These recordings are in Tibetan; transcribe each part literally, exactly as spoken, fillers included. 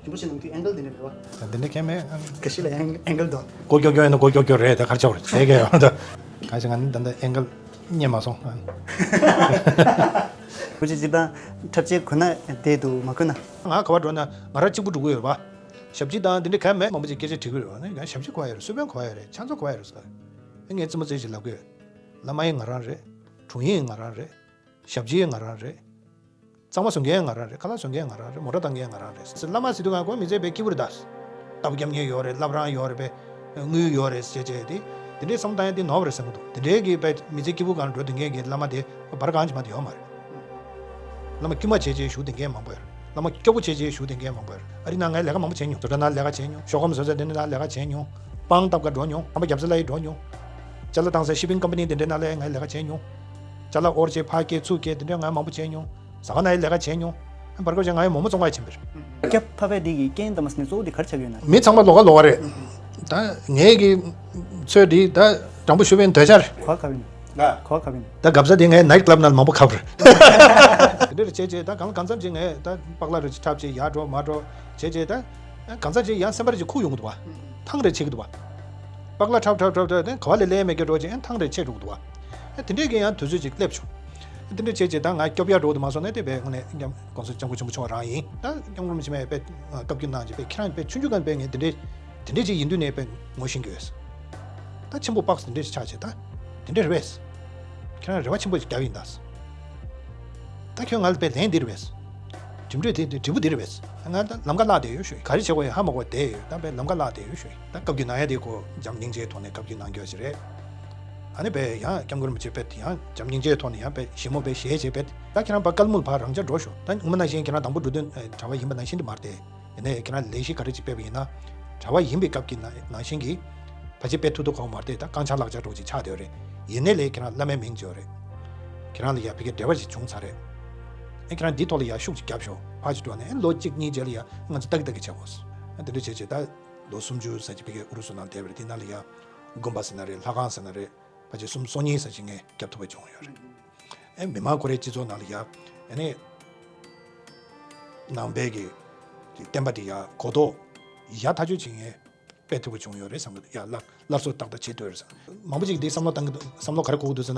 རིན་པོ་ཆེ་ནང་དུ་ཨེང་གལ་འདི་འདྲ་རེད་བ། འདི་འདྲ་གལ་མེད། ག་ཤི་ལ་ཨེང་ཨེང་གལ་དོ། ཀོ་ཀྱོ་ཀྱོ་ཡིན་ན་ཀོ་ཀྱོ་ཀྱོ་རེད། ད་གར་ཆོག་རེད་ཟེར་གི་ཡོད། ད་ག་ཤི་ང་ནི་ད་ལྟ་ཨེང་གལ་རྙེད་མ་སོང་། རིན་པོ་ཆེ་སྤྱིར་བཏང་འཁྲབ་ཆས་གོན་ན་བདེ་འདུག་མ་གོན་ན། ང་ག་བར་འགྲོ་ན་ང་རང་གཅིག་པུ་འགྲོ་གི་ཡོད་རེད་བ། ཞབས་ཕྱི་དང་འདི་འདྲ་གལ་མེད། མང་པོ་ཅིག་སྐད་ཆ་དྲི་གི་ཡོད་རེད་བ། ནི་ང་ཞབས་ཕྱི་གོ་ཡ་རེད། སུ་བན་གོ་ཡ་རེད། ཕྱག་མཛོད་གོ་ཡ་རེད་ཟེར། ངས་རྩེད་མོ་རྩེ་ཞིག་ལབ་གི་ཡོད། བླ་མ་ཡིན་ང་རང་རེད། དྲུང་ཡིག་ཡིན་ང་རང་རེད། ཞབས་ཕྱི་ཡིན་ང་རང་རེད། གཙང་མ་བཟོ་མཁན་ང་རང་རེད། ཁ་ལག་བཟོ་མཁན་ང་རང་རེད། མོ་ཊ་བཏང་མཁན་ང་རང་རེད། བླ་མ་ཟེར་དུས་ང་ཁོ་མི་ཚེ་དཔེ་སྐྱིད་པོ་རེད་ད། རྟ་ཕོ་རྒྱབ་མཁན་ཡོད་རེད། བླ་བྲང་ཡོད་རེད། དཔེ་དངུལ་ཡོད་རེད་ཟེར་བྱས་ཏེ། དེ་འདྲའི་བསམ་བློ་བཏང་ཡ་དེ་ནོར་བ་རེད་བསམ་གི་འདུག་དེ་འདྲའི་གི་དཔེ་མི་ཚེ་སྐྱིད་པོ་སྒང་འགྲོ་སྡོད་མཁན་གྱི་བླ་མ་དེ་བར་གང་ཅིག་མ་དེ་ཡོད་མ་རེད། བླ་མ་དཀྱུས་མ་བྱས་བྱས་བཞུགས་སྡོད་མཁན་མང་པོ་ཡོད་རེད། བླ་མ་སྐྱོ་པོ་བྱས་བྱས་བཞུགས་སྡོད་མཁན་མང་པོ་ཡོད་རེད། ཨ་རི་ནང་ངས་ལས་ཀ་མང་པོ་བྱས་མྱོང་། བཟོ་གྲྭ་ནང་ལས་ཀ་བྱས་མྱོང་། ཤོག་སྒམ་བཟོ་ས་དེ་འདྲ་ནང་ལས་ཀ་བྱས་མྱོང་། པང་བཏབ་ག་འགྲོ་མྱོང་། ཨ་མ་རྒྱབ་ས་ལ་ཡི་འགྲོ་མྱོང་། ཅ་ལག་བཏང་ས་shipping company་དེ་འདྲའི་ནང་ལ་ངས་ལས་ཀ་བྱས་མྱོང་། ཅ་ལག་དབོར་བྱས་ཕར་སྐྱེལ་ཚུར་སྐྱེལ་དེ་འདྲའི་ངས་མང་པོ་བྱས་མྱོང་། ཟ་ཁང་ནང་ཡི་ལས་ཀ་བྱས་མྱོང་། བར་སྐབས་ཅིག་ང་ཡི་མོག་མོག་བཙོང་ག་ཕྱིན་པ་རེད། སྐྱབས་འཕགས་པའི་སྡེ་གི་རྐྱེན་དམ་ཟེར་ནས་གཙོ་བོ་དེ་ག་རེ་ཆགས་ཀྱི་ཡོད་ན། མི་ཚང་མ་ལོགས་ཀ་ལོགས་ཀ་རེད། ད་ངའི་གི་ཚོད་འདི་ད་དྲང་པོ་ཞུ་བའི་འདོད་ཆགས་རེད། གོ་བ་ག་བ་ཡིན། གོ་བ་ག་བ་ཡིན། ད་གབ་ས་དེ་ངའི་night club་ནང་མང་པོ་ཁ་བ་རེད། དེ་འདྲ་རེ་བྱས་བྱས་ད་གང་གང་འཚམ་ཅིག་ངས་ད་པག་ལ་རེ་ཅིག་འཁྲབ་བྱས་ཡར་འགྲོ་མར་འགྲོ་བྱས་བྱས་ད། གང་ཚ་ཅིག་ཡང་སེམས་པར་ཅིག་ཁུག་ཡོང་གི་འདུག་བ། ཐང་རེ་ཆད་ཀྱི་འདུག་བ། པག་ལ་འཁྲབ་འཁྲབ་འཁྲབ་འཁྲབ་དེ་ག་བ་ལས་ལས་མེད་ཀྱི་འགྲོ་ཅིག་ཡང་ཐང་རེ་ཆད་འགྲོ་གི་འདུག་བ། ཨ་དེ་འདྲས་ཀྱི་ཡང་དུས་ཚོད་ཅིག་སླེབས་བྱུང་། ཨ་དེ་འདྲས་བྱས་བྱས་ད་ང་སྐྱོབ་ཡག་འགྲོ་གི་འདུག་མ་སོང་ནས་དེ་བས་དངོས་གནས་ཀྱང་གོང་ས་སྐྱབས་མགོན་ཆེན་པོ་མཆོག་རང་ཡིན། ད་སྐྱབས་མགོན་རིན་པོ་ཆེ་མས་དཔེ་བཀའ་བཀྱོན་གནང་ཅིག་དཔེ་ཁྱེད་རང་དཔེ་ཆུང་ཆུང་ག་དཔེ་ངས་དེ་འདྲས་དེ་འདྲས་ཅིག་ཡིན་དུས་ནས་དཔེ་ངོ་ཤེས་ཀྱི་ཡོད། ད་ཆེན་པོ་དཔག་དེ་འདྲས་ཅིག་ཆགས་བྱས་ད་དེ་འདྲས་རེད་པས། ཁྱེད་རང་རེ་བ་ཆེན་པོ་ཞིག་བརྒྱབ་ཡིན་ད། ད་ཁྱོད་ང་ལ་དཔེ་ལན་འདི་རེད་པས། འགྲིམ་འགྲུལ་དེ་འདྲི་འབུ་འདི་རེད་པས། ང་ད་ལམ་ཁ་བརླག་བསྡད་ཡོད་ཞུ་ཡིན། ག་རེ་བྱེད་དགོས་ཡིན་ཧ་མ་གོ་བསྡད་ཡོད། ད་དཔེ་ལམ་ཁ་བརླག་བསྡད་ཡོད་ཞུ་ཡིན། ད་བཀའ་བརྒྱུད་གནང་ཡ་དེ་ཁོ་འཇམ་སྙིང་རྗེའི་ཐོག་ནས་བཀའ་བརྒྱུད་གནང་རྒྱུ་ཞིག་རེད། ཨ་ནི་དཔེ་ཡང་སྐྱབས་མགོན་རིན་པོ་ཆེ་དཔེ་ཡང་འཇམ་སྙིང་རྗེའི་ཐོག་ནས་ཡང་དཔེ་ཞིབ་མོ་དཔེ་ཞལ་བྱས་དཔེ་ད་ཁྱེད་རང་ཕར་བཀའ་མོལ་ཕར་རང་འཇགས་འགྲོ་ཤོག་ད་སྔོན་མ་ནང་བཞིན་ཁྱེད་རང་དང་པོ་འགྲོ་དོན་གྲྭ་པ་ཡིན་པ་ནང་བཞིན་དེ་མ་རེད་དེ། ཡིན་ནའི་ཁྱེད་རང་ལས་གཞི་ག་རེ་ཅིག་སྤེལ་བ་ཡིན་ན། གྲྭ་པ་ཡིན་པའི་སྐབས་ཀྱི་ནང་ནང་བཞིན་གྱི་ཕལ་ཆེར་སྤེལ་ཐུབ་ཐུབ་ཁོག་མ་རེད་དེ། ད་རྐང་ཆག་ལག་ཆག་འདྲ་བོ་ཅིག་ཆགས་བསྡད་ཡོད་རེད། ཡིན་ནའི་ལས་ཁྱེད་རང་བླ་མའི་མིང་བརྗོད་རེད། ཁྱེད་རང་ལ་ཡ་ཕ་གིའི་འབྲེལ་བ་ཞིག་བྱུང་ཚར་རེད། ཨེ་ཁྱེད་རང་འདིའི་ཐོག་ལ་ཡ་ཤུགས་ཅིག་རྒྱབ་ཤོག་ཕར་ཅིག་འགྲོ་ནས་ཨེ་ལོ་གཅིག་གཉིས་རྗེས་ལ་ཡ་ང་ཚོ་ཏག་ཏག་གི་བྱེད་དགོས། ཨ་འདི་འདྲ་བྱས་བྱས་ད་ལོ་སུམ་ཅུ་ཙམ་ཅིག་ཕ་གིའི་ཨུ་རུ་སུ་ནང་བསྡད་པ་རེད། དེ་ནང་ལ་ཡ་དགོན་པ་ཟེར་ན་རེད། ལྷ་ཁང་ཟེར་ན་རེད། ཕལ་ཆེར་སུམ་སོ་གཉིས་ཙམ་ཅིག་ངས་རྒྱབ་ཐུབ་པ་བྱུང་ཡོད་རེད། ཨེ་མི་མང་ཁོ་རའི་སྤྱི་ཚོགས་ནང་ལ་ཡ་ཨེ་ནས་ནང་པའི་གི་བསྟན་པ་དེ་ཡ་གོ་རྟོགས་ཡག་ཐག་ཆོད་ཅིག་ངས་སྤེལ་ཐུབ་པ་བྱུང་ཡོད་རེད་བསམ་གི་འདུག་ཡ་སླར་སླར་གསོ་ཏག་ཏག་བྱེད་ཐུབ་ཡོད་རེད་བསམ། མང་པོ་ཅིག་འདི་བསམ་བློ་བཏང་གི་འདུག་བསམ་བློ་ག་རེ་འཁོར་གི་འདུག་ཟེར་ན།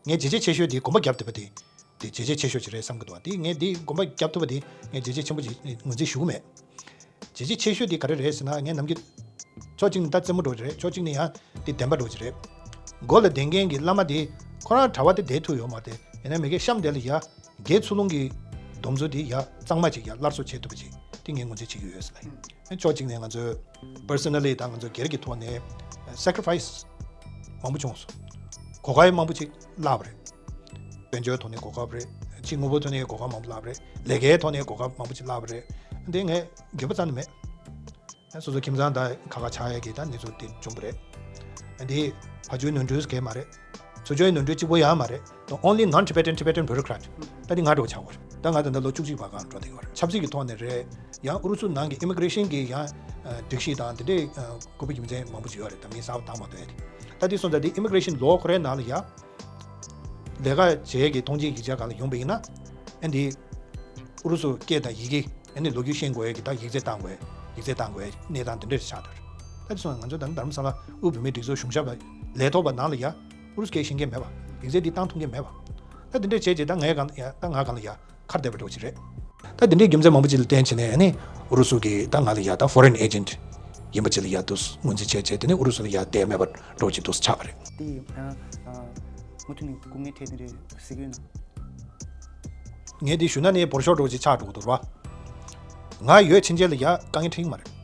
ངས་བྱས་རྗེས་ཆེ་ཤོས་དེ་དགོན་པ་བརྒྱབ་བསྡད་པ་དེ། དེ་བྱས་རྗེས་ཆེ་ཤོས་ཅིག་རེད་བསམ་གི་འདུག་དེ་ངས་འདི་དགོན་པ་བརྒྱབ་ཐུབ་པ་དེ་ངས་བྱས་རྗེས་ཆེན་པོ་ཅིག་ངོས་འཛིན་ཞུ་གི་མེད། བྱས་རྗེས་ཆེ་ཤོས་དེ་ག་རེ་རེད་ཟེར་ན། ངས་ནམ་རྒྱུན་ཕྱོགས་གཅིག་ནས་ད་རྩེད་མོ་འདྲ་བོ་ཅིག་རེད། ཕྱོགས་གཅིག་ནས་ཡང་དེ་བདེན་པ་འདྲ་བོ་ཅིག་རེད། མགོ་ལ་བསྡད་མཁན་གྱི་བླ་མ་དེ་ཁོ་རང་གྲྭ་པ་དེ་བསྡད་ཐུབ་ཡོད་མ་རེད། ཡིན་ན་མི་སྒེར་གཤམ་དེ་ལ་ཡ་དགེ་ཚུལ་སློང་གི་སྡོམ་ཚུལ་དེ་ཡ་གཙང་མ་ཅིག་ཡ་སླར་གསོ་བྱེད་ཐུབ་པ་ཅིག་དེ་ངས་ངོས་འཛིན་བྱེད་ཀྱི་ཡོད་ཟེར་ལ། ཕྱོགས་གཅིག་ནས་ང་ཚོས་personally་དང་ང་ཚོ་སྒེར་གྱི་ཐོག་ནས་sacrifice་མང་པོ་བྱུང་སོང་། གོ་སྐབས་མང་པོ་ཅིག་བརླག་པ་རེད། དཔལ་འབྱོར་ཐོག་ནས་གོ་སྐབས་རེད། ཕྱི་དངོས་པོ་ཐོག་ནས་གོ་སྐབས་མང་པོ་བརླག་པ་རེད། ལས་ཀའི་ཐོག་ནས་གོ་སྐབས་མང་པོ་ཅིག་བརླག་པ་རེད། འདི་ངས་འགྱོད་པ་རྩ་ནས་མེད། སོ་སོ་ཁྱིམ་ཚང་དང་ཁ་ཁ་ཆགས་ཡས་ཀྱི་ད་གནས་ཚུལ་དེ་བྱུང་བ་རེད། འདི་ཕ་ཇོའི་ནོར་འཁྲུལ་གང་ཡང་མ་རེད། ཚུར་ཕྱོགས་ནོར་འཁྲུལ་གཅིག་པོ་ཡང་མ་རེད། The only non-Tibetan Tibetan bureaucrat ད་འདི་ང་འདྲ་བོ་ཆགས་པ་རེད། ད་ང་ད་ལྟ་ལོ་བཅུ་གཅིག་བར་སྒང་འགྲོ་བསྡད་ཡོད་རེད། ཆབ་སྲིད་ཀྱི་ཐོག་ནས་རེད། ཡང་ཨུ་རུ་སུ་ནང་གི་immigration་གི་ཡང་སྒྲིག་གཞི་དང་དེ་འདྲའི་བཀོད་པའི་རྒྱུ་མཚན་མང་པོ་ཅིག་ཡོད་རེད། ད་མི་གསར་པ་བཏང་མ་ཐུབ་ཡ་དེ། ད་དེ་སོང་ཙང་དེ་immigration law་ཁོ་རའི་ནང་ལ་ཡ། ལས་ཀ་བྱེད་ཀྱི་ཐོངས་མཆན་ཡིག་ཆ་སྒང་ལ་ཡོང་པ་ཡིན་ན། ཨ་འདི་ཨུ་རུ་སུ་སྐད་དང་ཡི་གེ་ཨ་ནི་ལོ་རྒྱུས་ཤེས་དགོས་ཡ་གི་ད་ཡིག་ཚད་བཏང་དགོས་ཡ། ཡིག་ཚད་བཏང་དགོས་ཡ་གནས་སྟངས་དེ་འདྲ་ཆགས་འདུག་ད་དེ་སོང་ང་ཚོ་ད་ནི་རྡ་རམ་ས་ལ་དབུས་བོད་མིའི་སྒྲིག་འཛུགས་གཞུང་ཞབས་ལས་ཐོག་པ་ནང་ལ་ཡ་ཨུ་རུ་སུ་སྐད་ཤེས་མཁན་མེད་པ། ཡིག་ཚད་འདི་བཏང་ཐུབ་མཁན་མེད་པ། ད་དེ་འདྲ་བྱས་རྗེས་ད་ངའི་སྒང་ཡ་ད་ང་སྒང་ལ་ཡ་ཁར་བསྡད་པ་འདྲ་བོ་ཅིག་རེད། ད་དེ་འདྲའི་རྒྱུ་མཚན་མང་པོ་ཅིག་ལ་བརྟེན་བྱས་ནས་ཨ་ནི་ཨུ་རུ་སུ་གི་ད་ང་ལ་ཡ་ད་foreign agent་ཡིན་པ་ཅིག་ལ་ཡ་དུས་ངོས་འཛིན་བྱས་བྱས་དེ་ནས་ཨུ་རུ་སུ་ལ་ཡ་བསྡད་མེད་པ་འདྲ་བོ་ཅིག་དུས་ཆགས་པ་རེད། དེ་ཡང་ཨ་མུ་མཐུད་ནས་སྐུ་ངལ་འཕྲད་ནི་རེད་ཟེར་གི་ཡོད་ན། ངས་འདི་ཞུ་ན་ནི་བོར་ཤོག་འདྲ་བོ་ཅིག་ཆགས་འགྲོ་གི་འདུག་ར། ང་ཡོད་ཕྱིན་ཆད་ལ་ཡ་དཀའ་ངལ་འཕྲད་ཀྱི་མ་རེད།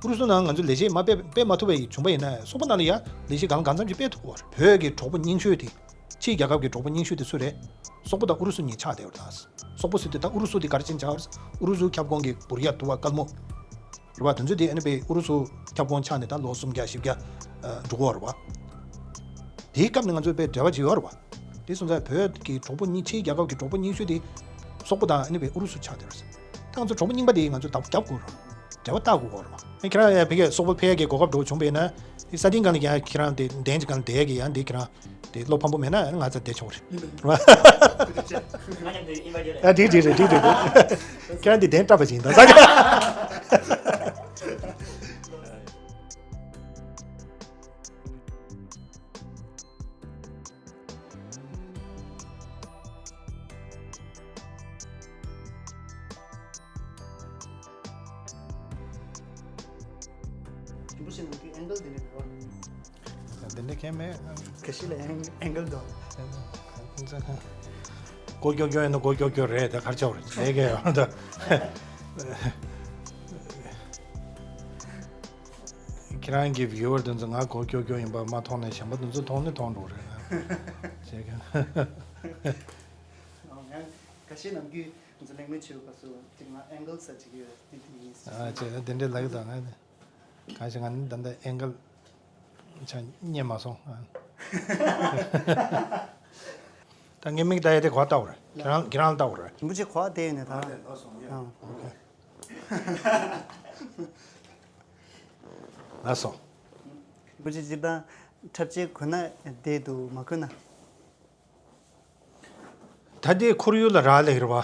ཨུ་རུ་སུ་ནང་ང་ཚོ་ལས་བྱེད་མ་སྤེལ་སྤེལ་མ་ཐུབ་པ་ཡི་བྱུང་པ་ཡིན་ན་སོག་པོ་ནང་ལ་ཡ་ལས་བྱེད་གང་གང་འཚམ་ཅིག་སྤེལ་ཐུབ་ཀྱི་ཡོད་རེད། བོད་ཀྱི་གྲོགས་པོ་རྙིང་ཤོས་དེ། ཕྱིའི་རྒྱལ་ཁབ་ཀྱི་གྲོགས་པོ་རྙིང་ཤོས་དེ་སུ་རེད། སོག་པོ་དང་ཨུ་རུ་སུ་གཉིས་ཆགས་བསྡད་ཡོད་རེད་ད། སོག་པོ་ཟེར་དུས་ད་ཨུ་རུ་སུ་དེ་ག་རེ་ཕྱིན་ཆགས་ཡོད་རེད། ཨུ་རུ་སུའི་ཁྱབ་ཁོངས་ཀྱི་བུར་ཡ་དུ་བ་སྐལ་མོ། རེད་བ། དེ་ཚོ་དེ་ཨ་ནི་པའི་ཨུ་རུ་སུ་ཁྱབ་ཁོངས་ཆགས་ནས་ད་ལོ་སུམ་བརྒྱ་བཞི་བརྒྱ་འགྲོ་གི་ཡོད་རེད་བ། དེའི་སྐབས་ནས་ང་ཚོས་དཔེ་འབྲེལ་བ་བྱེད་ཡོད་རེད་བ། དེ་སོང་ཙང་བོད་ཀྱི་གྲོགས་པོ་རྙིང་ཕྱིའི་རྒྱལ་ཁབ་ཀྱི་གྲོགས་པོ་རྙིང་ཤོས་དེ་སོག་པོ་དང་ཨ་ནི་པའི་ཨུ་རུ་སུ་ཆགས་བསྡད་ཡོད་རེད། ད་ང་ཚོ་གྲོགས་པོ་རྙིང་པ་དེ་ང་ཚོས་བདག་པོ་རྒྱབ་དགོས་རེད། འབྲེལ་བ་བཏགས་དགོས་པ་རེད་པ། ཁྱེད་རང་ཡང་ཕ་གིར་སོག་པོ་ཕེབས་ཡག་གི་གོ་སྐབས་འདྲ་བོ་བྱུང་བ་ཡིན་ན། དེ་ས་སྟེང་སྒང་ལ་ཡང་ཁྱེད་རང་དེ་གདན་གཅིག་སྒང་ལ་བསྡད་ཡག་གི་ཡང་དེ་ཁྱེད་རང་དེ་བློ་ཕམ་པོ་མེད་ན་ང་ཚོ་བསྡད་ཆོག་གི་རེད། ང་མཉམ་དུ་ཨིན་ཝའི་ཊི་རེད། ཨ་འགྲིག་འགྲིག་རེད། འགྲིག་འགྲིག་རེད། ཁྱེད་རང་དེ་གདན་སྐྲག་པ་ཅིག་ཡིན་ད་ས། རིན་པོ་ཆེ་ནང་གི་ཨེང་གལ་དེ་འདྲ་ཡོད་པ། དེ་འདྲ་གང་མེད། ཁ་ཤས་ལ་ཨེང་ཨེང་གལ་འདུག་སྒོ་ཀྱོག་ཀྱོག་ཡིན་ན་སྒོ་ཀྱོག་ཀྱོག་རེད། དེ་ག་རེ་བྱ་བ་རེད། ལས་ཀ་ཡོད་ད། ཁྱེད་རང་གི་ཝིའུ་ཝར་དེ་ཚོ་ང་སྒོ་ཀྱོག་ཀྱོག་ཡིན་པ་མ་མཐོང་ནས་གཞན་པ་དེ་ཚོ་མཐོང་ནི་མཐོང་འགྲོ་རེད། བྱས་ཀྱང་། ང་ཁ་ཤས་ནམ་རྒྱུན་ང་ཚོ་གླེང་མོལ་བྱེད་པའི་སྐབས་སུ་དེ་ང་ཨེང་གལ་ཟེར་གྱི་ཡོད་དེ་དེ་ཡིན། ཨ་ཅེ་དེ་འདྲའི་ལབ་ཀྱི་འདུག་ང་གང་ཞིག་ང་ནི་ད་ལྟ་ཨེང་གལ་ཆ་རྙེད་མ་སོང་། ཨ། ད་ངའི་མིག་ལྟ་ཡ་དེ་གོ་ལྟ་བུ་རེད། ཁྱེད་རང་ཁྱེད་རང་ལྟ་བུ་རེད། རིན་པོ་ཆེ་གོ་བ་དེ་ཡིན་ནས་ད། ཨ། ལགས་སོ། རིན་པོ་ཆེ་སྤྱིར་བཏང་འཁྲབ་ཆས་གོན་ན་བདེ་འདུག་མ་གོན་ན། ད་དེ་ཁོར་ཡུག་ལ་རག་ལས་རེད་བ།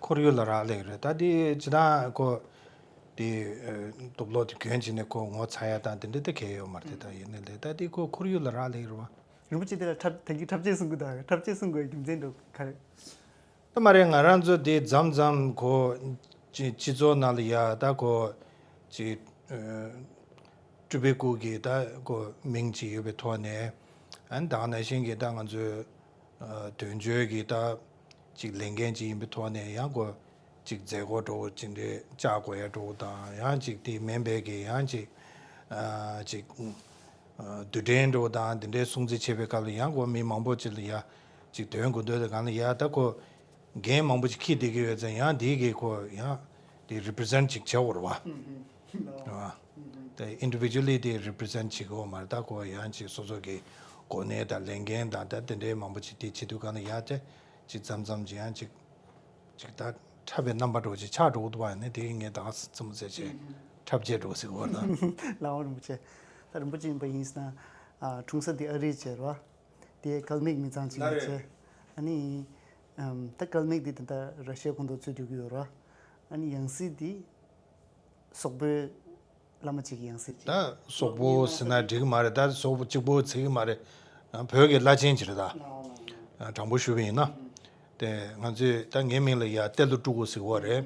ཁོར་ཡུག་ལ་རག་ལས་རེད། ད་དེ་ཇི་ལྟར་ཁོ་དེ་དུག་ལོག་དེ་གྱོན་བྱས་ནས་ཁོ་ངོ་ཚ་ཡ་དང་དེ་འདྲ་དེ་གལ་ཡོད་མ་རེད། ད་ཡིན་ནའི་ལས་ད་དེ་ཁོ་ཁོར་ཡུག་ལ་རག་ལས་རེད་བ། རིན་པོ་ཆེ་དེ་ལ་འཁྲབ་ད་གིན་འཁྲབ་ཆས་གསུང་གི་འདུག་འཁྲབ་ཆས་གསུང་དགོས་རྒྱུ་མཚན་འདུག་ག་རེ། ད་མ་རེད། ང་རང་ཚོ་དེ་མཚམས་མཚམས་ཁོ་སྤྱི་སྤྱི་ཚོགས་ནང་ལ་ཡ་ད་ཁོ་ཅིག་ཨ་སྤྲུལ་པའི་སྐུ་གི་ད་ཁོ་མིང་ཅིག་ཡོད་པའི་ཐོག་ནས། ཨ་ནི་ད་ག་ནང་བཞིན་གྱི་ད་ང་ཚོའི་ཨ་དོན་གཅོད་ཀྱི་ད་ཅིག་ལས་འགན་ཅིག་ཡིན་པའི་ཐོག་ནས་ཡང་ཁོ་ཅིག་མཛད་སྒོ་འདྲ་བོ་ཅིག་འདྲ་བཅར་དགོས་ཡ་འདྲ་བོ་དང་། ཡང་ཅིག་དེ་མིན་པའི་གི་ཡང་ཅིག་ཨ་ཅིག་ཨ་རྡུལ་ཕྲན་འདྲ་བོ་དང་དེ་འདྲའི་སྲུང་བརྩི་བྱེད་པའི་སྐབས་ལ་ཡང་ཁོ་མི་མང་པོ་ཅིག་ལ་ཡ་ཅིག་དོན་དགོས་འདོད་དེ་གང་ལ་ཡ་ད་ཁོ། འགན་མང་པོ་ཅིག་འཁྱེར་བསྡད་ཀྱི་ཡོད་ཙང་ཡང་དེའི་གི་ཁོ་ཡང་དེ་represent་ཅིག་བྱེད་དགོས་རེད་བ། རེད་བ། དེ་individually་དེ་represent བྱེད་དགོས་མ་རེད། ད་ཁོ་ཡང་ཅིག་སོ་སོ་གི་གོ་གནས་དང་ལས་འགན་དང་ད་དེ་འདྲའི་མང་པོ་ཅིག་དེ་བྱེད་དུས་གང་ལ་ཡང་དེ་ཅིག་མཚམས་མཚམས་ཅིག་ཡང་ཅིག་ཅིག་ད་འཁྲབ་པའི་རྣམ་པ་འདྲ་བོ་ཅིག་ཆགས་འགྲོ་གི་འདུག་བ། ཡིན་ནའི་དེ་ངས་ད་རྩེད་མོ་རྩེ་བྱས་འཁྲབ་བྱས་འགྲོ་ཟེར་གི་ཡོད་ན། ལགས་འོང་རིན་པོ་ཆེ། ད་རིན་པོ་ཆེ་ཡིན་པ་ཡིན་ན་འཁྲུངས་ས་དེ་ཨ་རི་བྱས་རེད་བ། དེ་ཀལ་མིག་མི་ཚང་ཅིག་ལ་ལ་རེད། བྱས། ཨ་ནི་ཨམ་ད་ཀལ་མིག་དེ་ད་ལྟ་ར་ཤི་ཡའི་ཁོངས་གཏོགས་ཚུད་འགྲོ་གི་ཡོད་རེད། ཨ་ནི་ཡང་སྲིད་དེ་སོག་པོའི་བླ་མ་ཅིག་གི་ཡང་སྲིད་ཅིག་ད་སོག་པོ་ཟེར་ན་འགྲིག་གི་མ་རེད། ད་སོག་པོ་གཅིག་པོ་ཟེར་གི་མ་རེད། ཨ་བོད་ཀྱི་བླ་ཆེན་ཅིག་རེད་ད། ཨ་དྲང་པོ་ཞུས་པ་ཡིན་ན། དེ་ང་ཚོས་ད་ངའི་མིང་ལ་ཡ་ཏེ་ལོ་སྤྲུལ་སྐུ་ཟེར་གི་ཡོད་རེད།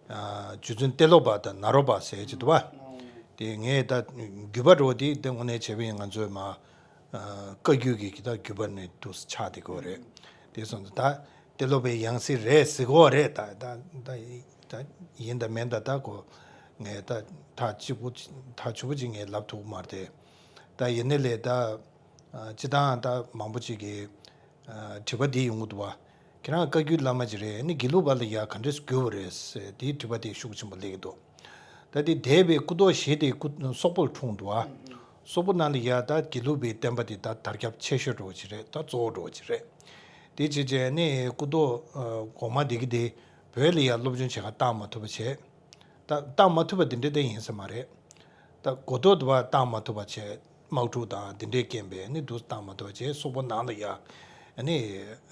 ཨ་རྗེ་བཙུན་ཏེ་ལོ་པ་དང་ནཱ་རོ་པ་ཟེར་གྱི་འདུག་བ། དེ་ངས་ད་བརྒྱུད་པ་འདྲ་བོ་དེ་དེ་དངོས་གནས་བྱས་པ་ཡིན་ང་ཚོས་མ་ཨ་བཀའ་བརྒྱུད་ཀྱི་ད་བརྒྱུད་པ་ནས་འདུག་ཆགས་བསྡད་ཀྱི་ཡོད་རེད། དེ་སོང་ཙང་ད་ཏེ་ལོ་པའི་ཡང་སྲིད་རེད་ཟེར་གྱི་ཡོད་རེད། ད་ད་ད་ད་ཡིན་དང་མིན་དང་ད་ཁོ་ངས་ད་ཐག་གཅིག་པོ་ཐག་ཆོད་པོ་ཅིག་ངས་ལབ་ཐུབ་ཀྱི་མ་རེད་དེ། ད་ཡིན་ནའི་ལས་ད་ཨ་སྤྱིར་བཏང་ད་མང་པོ་ཅིག་གིས་ཨ་དྲི་བ་འདི་ཡོང་གི་འདུག་བ། ཁྱེད་རང་བཀའ་བརྒྱུད་བླ་མ་ཅིག་རེད། ཨ་ནི་དགེ་ལུགས་པ་ལ་ཡ་ག་འདྲས་བརྒྱུད་པ་རེད་ཟེར་དེའི་དྲི་བ་དེ་ཤུགས་ཆེན་པོ་སླེབས་ཀྱི་འདུག་ད་དེ་འདས་པའི་སྐུ་ཐོག་བཞི་དེ་སྐུ་སོག་པོར་འཁྲུངས་འདུག་བ། སོག་པོ་ནང་ལ་ཡ་ད་དགེ་ལུགས་པའི་བསྟན་པ་དེ་ད་དར་ཁྱབ་ཆེ་ཤོས་འདྲ་བོ་ཅིག་རེད། ད་གཙོ་བོ་འདྲ་བོ་ཅིག་རེད། དེ་བྱས་བྱས་ནི་སྐུ་ཐོག་ཨ་གོང་མ་འདི་གི་དེ་བོད་ལ་ཡ་སློབ་སྦྱོང་བྱེད་ག་བཏང་མ་ཐུབ་པ་བྱས། ད་བཏང་མ་ཐུབ་པ་འདི་འདྲ་དེ་ཡིན་ས་མ་རེད། ད་གོ་ཐོག་ཏུ་བ་བཏང་མ་ཐུབ་པ་བྱས། དམག་འཁྲུག་དང་འདི་འདྲས་རྐྱེན་པས་ནི་འདུག་བཏང་མ་ཐུབ་པ་བྱས། སོག་པོ་ནང་ལ་ཡ་ཨ་ནི་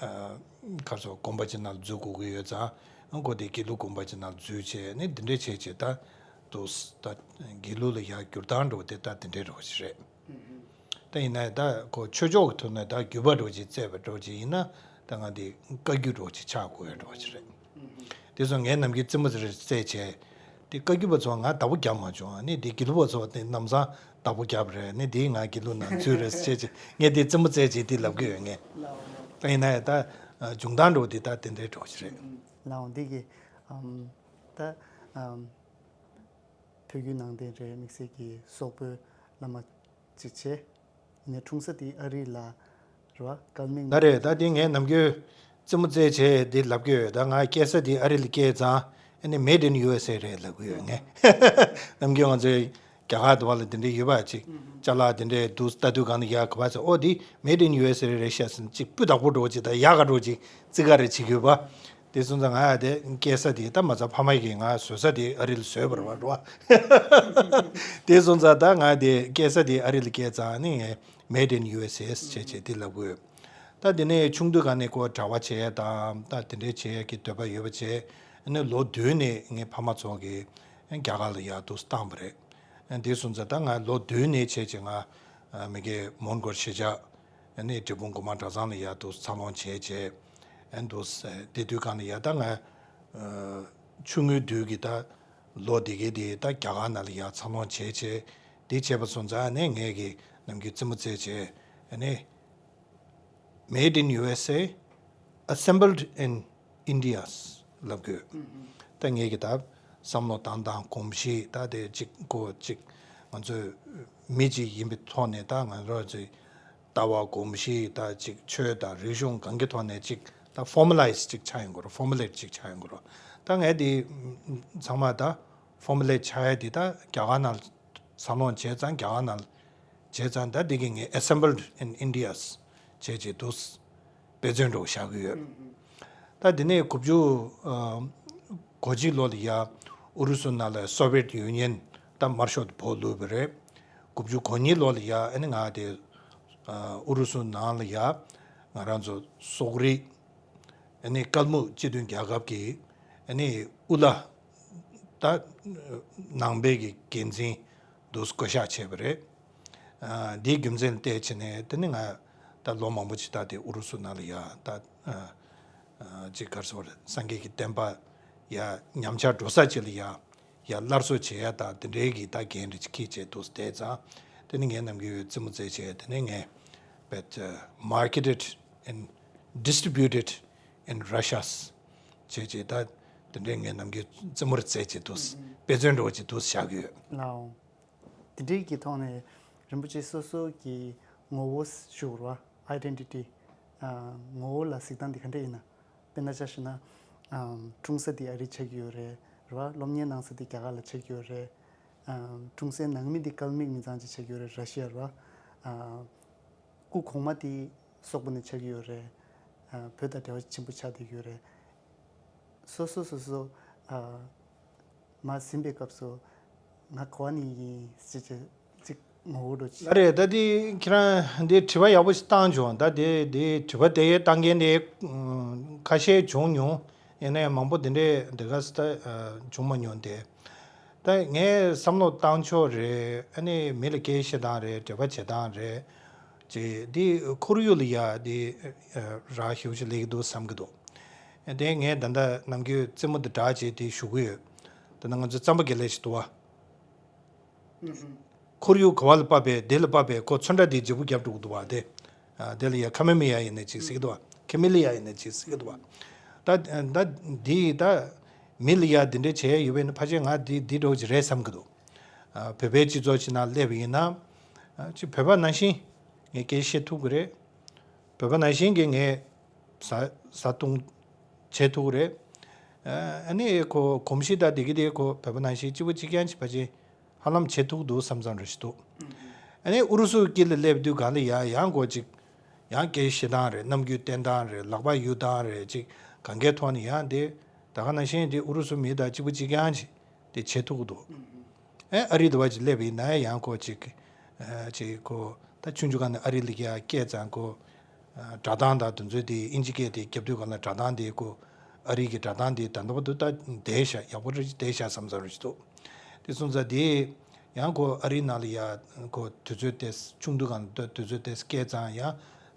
ཨ་ག་རེ་ཟེར་དགོན་པ་ཅིག་ནང་ལ་འཛུལ་དགོས་ཀྱི་ཡོད་ཙང་། ཨ་ཁོ་དེ་དགེ་ལུགས་དགོན་པ་ཅིག་ནང་ལ་འཛུལ་བྱས་ནི་འདི་འདྲས་བྱས་བྱས་ད་འདུག་ད་དགེ་ལུགས་ལ་ཡ་བསྒྱུར་སྟངས་འདྲ་བོ་དེ་ད་འདི་འདྲས་འདྲ་བོ་ཞིག་རེད། ད་ཡིན་ན་ད་ཁོ་ཆོས་ཕྱོགས་ཀྱི་ཐོག་ནས་ད་བརྒྱུད་པ་འདྲ་བོ་ཅིག་བཙལ་བ་འདྲ་བོ་ཅིག་ཡིན་ན། ད་ང་འདི་བཀའ་བརྒྱུད་འདྲ་བོ་ཅིག་ཆགས་དགོས་ཡ་འདྲ་བོ་ཅིག་རེད། དེ་སོང་ངས་ནམ་རྒྱུན་རྩེད་མོ་རེ་རྩེད་བྱས། དེ་བཀའ་བརྒྱུད་པ་ཚོ་ང་བདག་པོ་རྒྱབ་མ་བྱུང་། ཨ་ནི་དེ་དགེ་ལུགས་པ་ཚོ་དེ་ལམ་སང་བདག་པོ་རྒྱབ་རེད། ཨ་ནི་དེ་ང་དགེ་ལུགས་ནང་འཛུལ་རེད་ཟེར་བྱས་ངས་དེ་རྩེད་མོ་རྩེད་བྱས་དེ་ལབ་གི་ཡོད་ངས། ད་ཡིན་ན་ཡང་ད་འབྱུང་སྟངས་འདྲ་བོ་དེ་ད་དེ་འདྲའི་འདྲ་བོ་ཞིག་རེད། ལའོ་འདི་གི་ཨམ་ད་ཨམ་བོད་བརྒྱུད་ནང་བསྟན་རེད། དམིགས་བསལ་གྱི་སོག་པོའི་བླ་མ་ཅིག་བྱས། ཡིན་ནའི་འཁྲུངས་ས་དེ་ཨ་རི་ལ་རེད་བ། ཀལ་མིང་ད་རེད། ད་དེ་ངས་ནམ་རྒྱུན་རྩེད་མོ་རྩེད་བྱས་དེ་ལབ་ཀྱི་ཡོད། ད་ང་སྐྱེས་ས་དེ་ཨ་རི་ལ་སྐྱེས་ཙང་ཨ་ནི་Made in ཡུ་ཨེས་ཨེ་རེད་ལབ་ཀྱི་ཡོད་ངས། ནམ་རྒྱུན་ང་ཚོའི་རྒྱ་གར་དུ་བ་ལ་དེ་འདྲའི་ཡོད་པ་ཅིག་ཅ་ལག་དེ་འདྲའི་འདུག་ལྟ་དུས་གང་ནས་ཡར་ག་བ་ཚེ་ཨོ་དེ་Made in ཡུ་ཨེས་ཨེ་རེད་ཤག་ཟེར་ནས་ཅིག་སྤུ་དག་པོ་འདྲ་བོ་ཅིག་དང་ཡག་ག་འདྲ་བོ་ཅིག་བརྩི་ག་རེ་བྱེད་ཀྱི་ཡོད་པ། དེ་སོང་ཙང་ང་དེ་སྐྱེས་ས་དེ་ད་མ་ཚ་ཕ་མ་གིས་ང་བཟོས་ས་དེ་ཨ་རི་ལ་བཟོས་པ་རེད་བ་འགྲོ་བ། དེ་སོང་ཙང་ད་ང་དེ་སྐྱེས་ས་དེ་ཨ་རི་ལ་སྐྱེས་ཙང་ནི་ངས་Made in U S A བྱས་བྱས་དེ་ལབ་དགོས། ད་དེ་ནས་ཆུང་དུས་ག་ནས་ཁོ་གྲྭ་པ་བྱས་དང་ད་དེ་འདྲས་བྱས་ཀྱི་འདོད་པ་ཡོད་པ་བྱས། ཨ་ནི་ལོ་བདུན་ནས་ངའི་ཕ་མ་ཚོ་གིས་རྒྱ་གར་ལ་ཡར་འདུག་བཏང་བ་རེད། དེ་སོང་ཙང་ད་ང་ལོ་བདུན་ནས་བྱས་བྱས་ང་མི་དགེ་མོན་གྷོར་གཞིས་ཆགས་ཨ་ནི་འབྲས་སྤུངས་སྒོ་མང་གྲྭ་ཚང་ལ་ཡར་འདུག་འཚར་ལོངས་བྱས་བྱས། ཨ་འདུག་དེ་དུས་གང་ལ་ཡར་ད་ང་ཆུང་ངུའི་དུས་ཀྱི་ད་ལོ་དེ་གའི་དེ་ད་རྒྱ་གར་ནང་ལ་ཡར་འཚར་ལོངས་བྱས་བྱས། དེ་བྱས་པ་སོང་ཙང་ཨ་ནི་ངས་ཀྱི་ནམ་རྒྱུན་རྩེད་མོ་རྩེས་བྱས་ཨ་ནི། Made in U S A, assembled in India's ལབ་དགོས། ད་ངས་ཀྱི་ད་བསམ་བློ་བཏང་སྟངས་གོམས་གཤིས་ད་དེ་གཅིག་གོ་གཅིག་ང་ཚོས་མི་གཅིག་ཡིན་པའི་ཐོག་ནས་ད་ང་རང་ཚོའི་ལྟ་བ་གོམས་གཤིས་ད་གཅིག་ཆོས་དང་རིག་གཞུང་གང་གི་ཐོག་ནས་གཅིག་ད་formalize གཅིག་ཆགས་ཡོང་གི་རེད། Formulate གཅིག་ཆགས་ཡོང་གི་རེད། ད་ངས་དེ་ཚང་མ་ད་formulate ཆགས་ཡ་དེ་ད་རྒྱ་གར་ནང་འཚར་ལོངས་བྱས་ཙང་རྒྱ་གར་ནང་བྱས་ཙང་ད་འདི་གི་ངས་assembled in India's བྱས་བྱས་འདུག་དཔེ་མཚོན་འདྲ་བོ་བཞག་གི་ཡོད། ད་འདི་ནས་དགུ་བཅུ་གོ་གཅིག་ལོ་ལ་ཡ་ཨུ་རུ་སུ་ནང་ལ་Soviet Union ད་དམར་ཤོག་ཏུ་བོགས་ལུས་པ་རེད། དགུ་བཅུ་གོ་གཉིས་ལོ་ལ་ཡ་ཨ་ནི་ང་དེ་ཨུ་རུ་སུ་ནང་ལ་ཡ་ང་རང་ཚོ་སོག་རིགས་ཨ་ནི་དཀའ་སྡུག་སྤྱི་མཐུན་རྒྱལ་ཁབ་ཀྱི་ཨ་ནི་ཨུ་ལ་ད་ནང་པའི་གི་འགན་འཛིན་དུ་བསྐོ་བཞག་བྱས་པ་རེད། ཨ་འདིའི་རྒྱུ་མཚན་ལ་བལྟས་བྱས་ནས་དེ་ནི་ང་ད་ལོ་མང་པོ་ཅིག་ད་དེ་ཨུ་རུ་སུ་ནང་ལ་ཡ་ད་ཨ་ཅིག་ག་རེ་ཟེར་དགོས་རེད། སངས་རྒྱས་ཀྱི་བསྟན་པ་ཡ་ཉམས་ཆག་འགྲོ་ས་ཅིག་ལ་ཡ་ཡ་སླར་གསོ་བྱེད་ཡ་དང་དེ་འདྲའི་གི་ད་འགན་རེ་ཅིག་འཁྱེར་བྱས་འདུག་བསྡད་ཙང་དེ་ནི་ངས་ནམ་རྒྱུན་རྩེད་མོ་རྩེ་བྱས་དེ་ནི་ངས་བེད་marketed and distributed in Russia's བྱས་བྱས་ད་དེ་འདྲའི་ངས་ནམ་རྒྱུན་རྩེད་མོ་རེ་རྩེ་བྱས་འདུག་དཔེ་མཚོན་འདྲ་བོ་ཅིག་འདུག་བཞག་གི་ཡོད། ལའོ། དེ་འདྲའི་གི་ཐོག་ནས་རིན་པོ་ཆེ་སོ་སོ་གི་ངོ་བོ་ཞུ་དགོས་རེད་བ། Identity ཨ་ངོ་བོ་ལ་གཟིགས་སྟངས་འདི་ག་འདྲ་ཡིན་ན། དཔེར་ན་ཆ་བཞག་ན་ཨམ་འཁྲུངས་ས་འདི་ཨ་རི་ཆགས་ཀྱི་ཡོད་རེད་རེད་བ། སློབ་གཉེར་གནང་ས་འདི་རྒྱ་གར་ལ་ཆགས་ཀྱི་ཡོད་རེད། ཨམ་འཁྲུངས་སའི་ནང་མི་འདི་སྐལ་དམིགས་མི་ཚང་ཅིག་ཆགས་ཀྱི་ཡོད་རེད། ར་ཤི་ཡ་རེད་བ། ཨ་སྐུ་གོང་མ་འདི་སོག་པོ་ནས་ཆགས་ཀྱི་ཡོད་རེད། ཨ་བོད་དང་འབྲེལ་བ་ཆེན་པོ་ཆགས་བསྡད་ཀྱི་ཡོད་རེད། སོ་སོ་སོ་སོ་ཨ་མ་ཟིན་པའི་སྐབས་སུ་ང་ག་བ་ནས་ཡིན་ཟེར་བྱས་ཅིག་ངོ་བོ་འདྲ་ཅིག་ཨ་རེད། ད་འདི་ཁྱེད་རང་འདི་དྲི་བ་ཡག་པོ་ཞིག་བཏང་བྱུང་། ད་འདི་འདི་དྲི་བ་དེ་བཏང་མཁན་དེ་ཁ་ཤས་བྱུང་མྱོང་། ཡིན་ནའི་མང་པོ་དེ་འདྲས་དེ་ག་ས་ད་བྱུང་མ་མྱོང་སྟེ། ད་ངས་བསམ་བློ་བཏང་ཕྱོགས་རེད། ཨ་ནི་མི་ལ་སྐད་བཤད་སྟངས་རེད། འབྲེལ་བ་བྱེད་སྟངས་རེད། ཅེས་འདི་ཁོར་ཡུག་ལ་ཡ་འདི་རག་ཞེ་པོ་ཅིག་སླེབས་ཀྱི་འདུག་བསམ་གྱི་འདུག་དེ་ངས་ད་ལྟ་ནམ་རྒྱུན་རྩེད་མོ་འདི་འདྲ་བྱས་དེ་ཞུ་གི་ཡོད། ད་ལྟ་ང་ཚོ་རྩམ་པ་དགེ་ལེགས་ཤིག་འདུག་བ། ཁོར་ཡུག་ག་བ་ལ་བབས་པས་དེ་ལ་བབས་པས་ཁོ་ཚོན་ཁྲ་དེ་བརྗེ་པོ་རྒྱབ་འགྲོ་གི་འདུག་བ། དེ་ཨ་དེ་ལ་ཡ་ཁ་མེ་མི་ཡ་ཡིན་ནས་ཅིག་ཟེར་གི་འདུག་བ། ཁེ་མི་ལི་ཡ་ཡིན་ནས་ཅིག་ཟེར་གི་འདུག་བ། ད་ད་འདི་ད་མི་ལ་ཡ་འདི་འདྲས་བྱས་ཡོད་པས་ན་ཕལ་ཆེར་ང་འདི་འདི་འདྲ་བོ་ཅིག་རེད་བསམ་གི་འདུག་ཨ་བོད་པའི་སྤྱི་ཚོགས་ཅིག་ནང་སླེབས་པ་ཡིན་ན་ཨ་ཅིག་བོད་པ་ནང་བཞིན་ངས་སྐད་བཤད་ཐུབ་གི་རེད། བོད་པ་ནང་བཞིན་གྱི་ངས་བཟའ་བཟའ་བཏུང་བྱེད་ཐུབ་གི་རེད། ཨ་ནི་ཁོ་གོམས་གཤིས་དང་དེ་གི་དེ་ཁོ་བོད་པ་ནང་བཞིན་གཅིག་པ་གཅིག་རྐྱང་གཅིག་པ་ཅིག་ཧ་ལམ་བྱེད་ཐུབ་འདུག་བསམ་བསམ་རེ་ཞིག་འདུག་ཨ་ནི་ཨུ་རུ་སུ་དཀྱིལ་ལ་སླེབས་དུས་གང་ལ་ཡ་ཡང་ཁོ་ཅིག་ཡང་སྐད་བཤད་སྟངས་རེད། རྣམ་འགྱུར་བསྟན་སྟངས་རེད། ལག་པ་གཡུག་སྟངས་རེད། ཅིག་གང་གའི་ཐོག་ནས་ཡང་དེ་ད་ག་ནང་བཞིན་དེ་ཨུ་རུ་སུ་མི་དང་གཅིག་པ་གཅིག་རྐྱང་ཅིག་དེ་བྱེད་ཐུབ་ཀྱི་འདུག་ཨེ་ཨ་རི་དུ་བ་ཅིག་སླེབས་པ་ཡིན་ན་ཡང་ཁོ་ཅིག་ཨ་ཅིག་ཁོ་ད་ཆུང་ཆུང་སྒང་ནས་ཨ་རི་ལ་སྐྱེས་སྐྱེས་ཙང་ཁོ་ཨ་སྒྲ་གདངས་དང་དེ་ཚོའི་དེ་ཨིན་ཇི་སྐད་དེ་རྒྱབ་དུས་སྒང་ལ་སྒྲ་གདངས་དེ་ཁོ་ཨ་རི་གི་སྒྲ་གདངས་དེ་ད་ལྟ་བར་དུ་ད་བསྡད་ཤག་ཡག་པོ་རེད། བསྡད་ཤག་བསམ་བསམ་རེ་ཞིག་འདུག་དེ་སོང་ཙང་དེ་ཡང་ཁོ་ཨ་རི་ནང་ལ་ཡ་ཁོ་དུས་ཚོད་དེ་ཆུང་དུས་སྒང་ལ་དུས་ཚོད་དེ་སྐྱེས་ཙང་ཡང་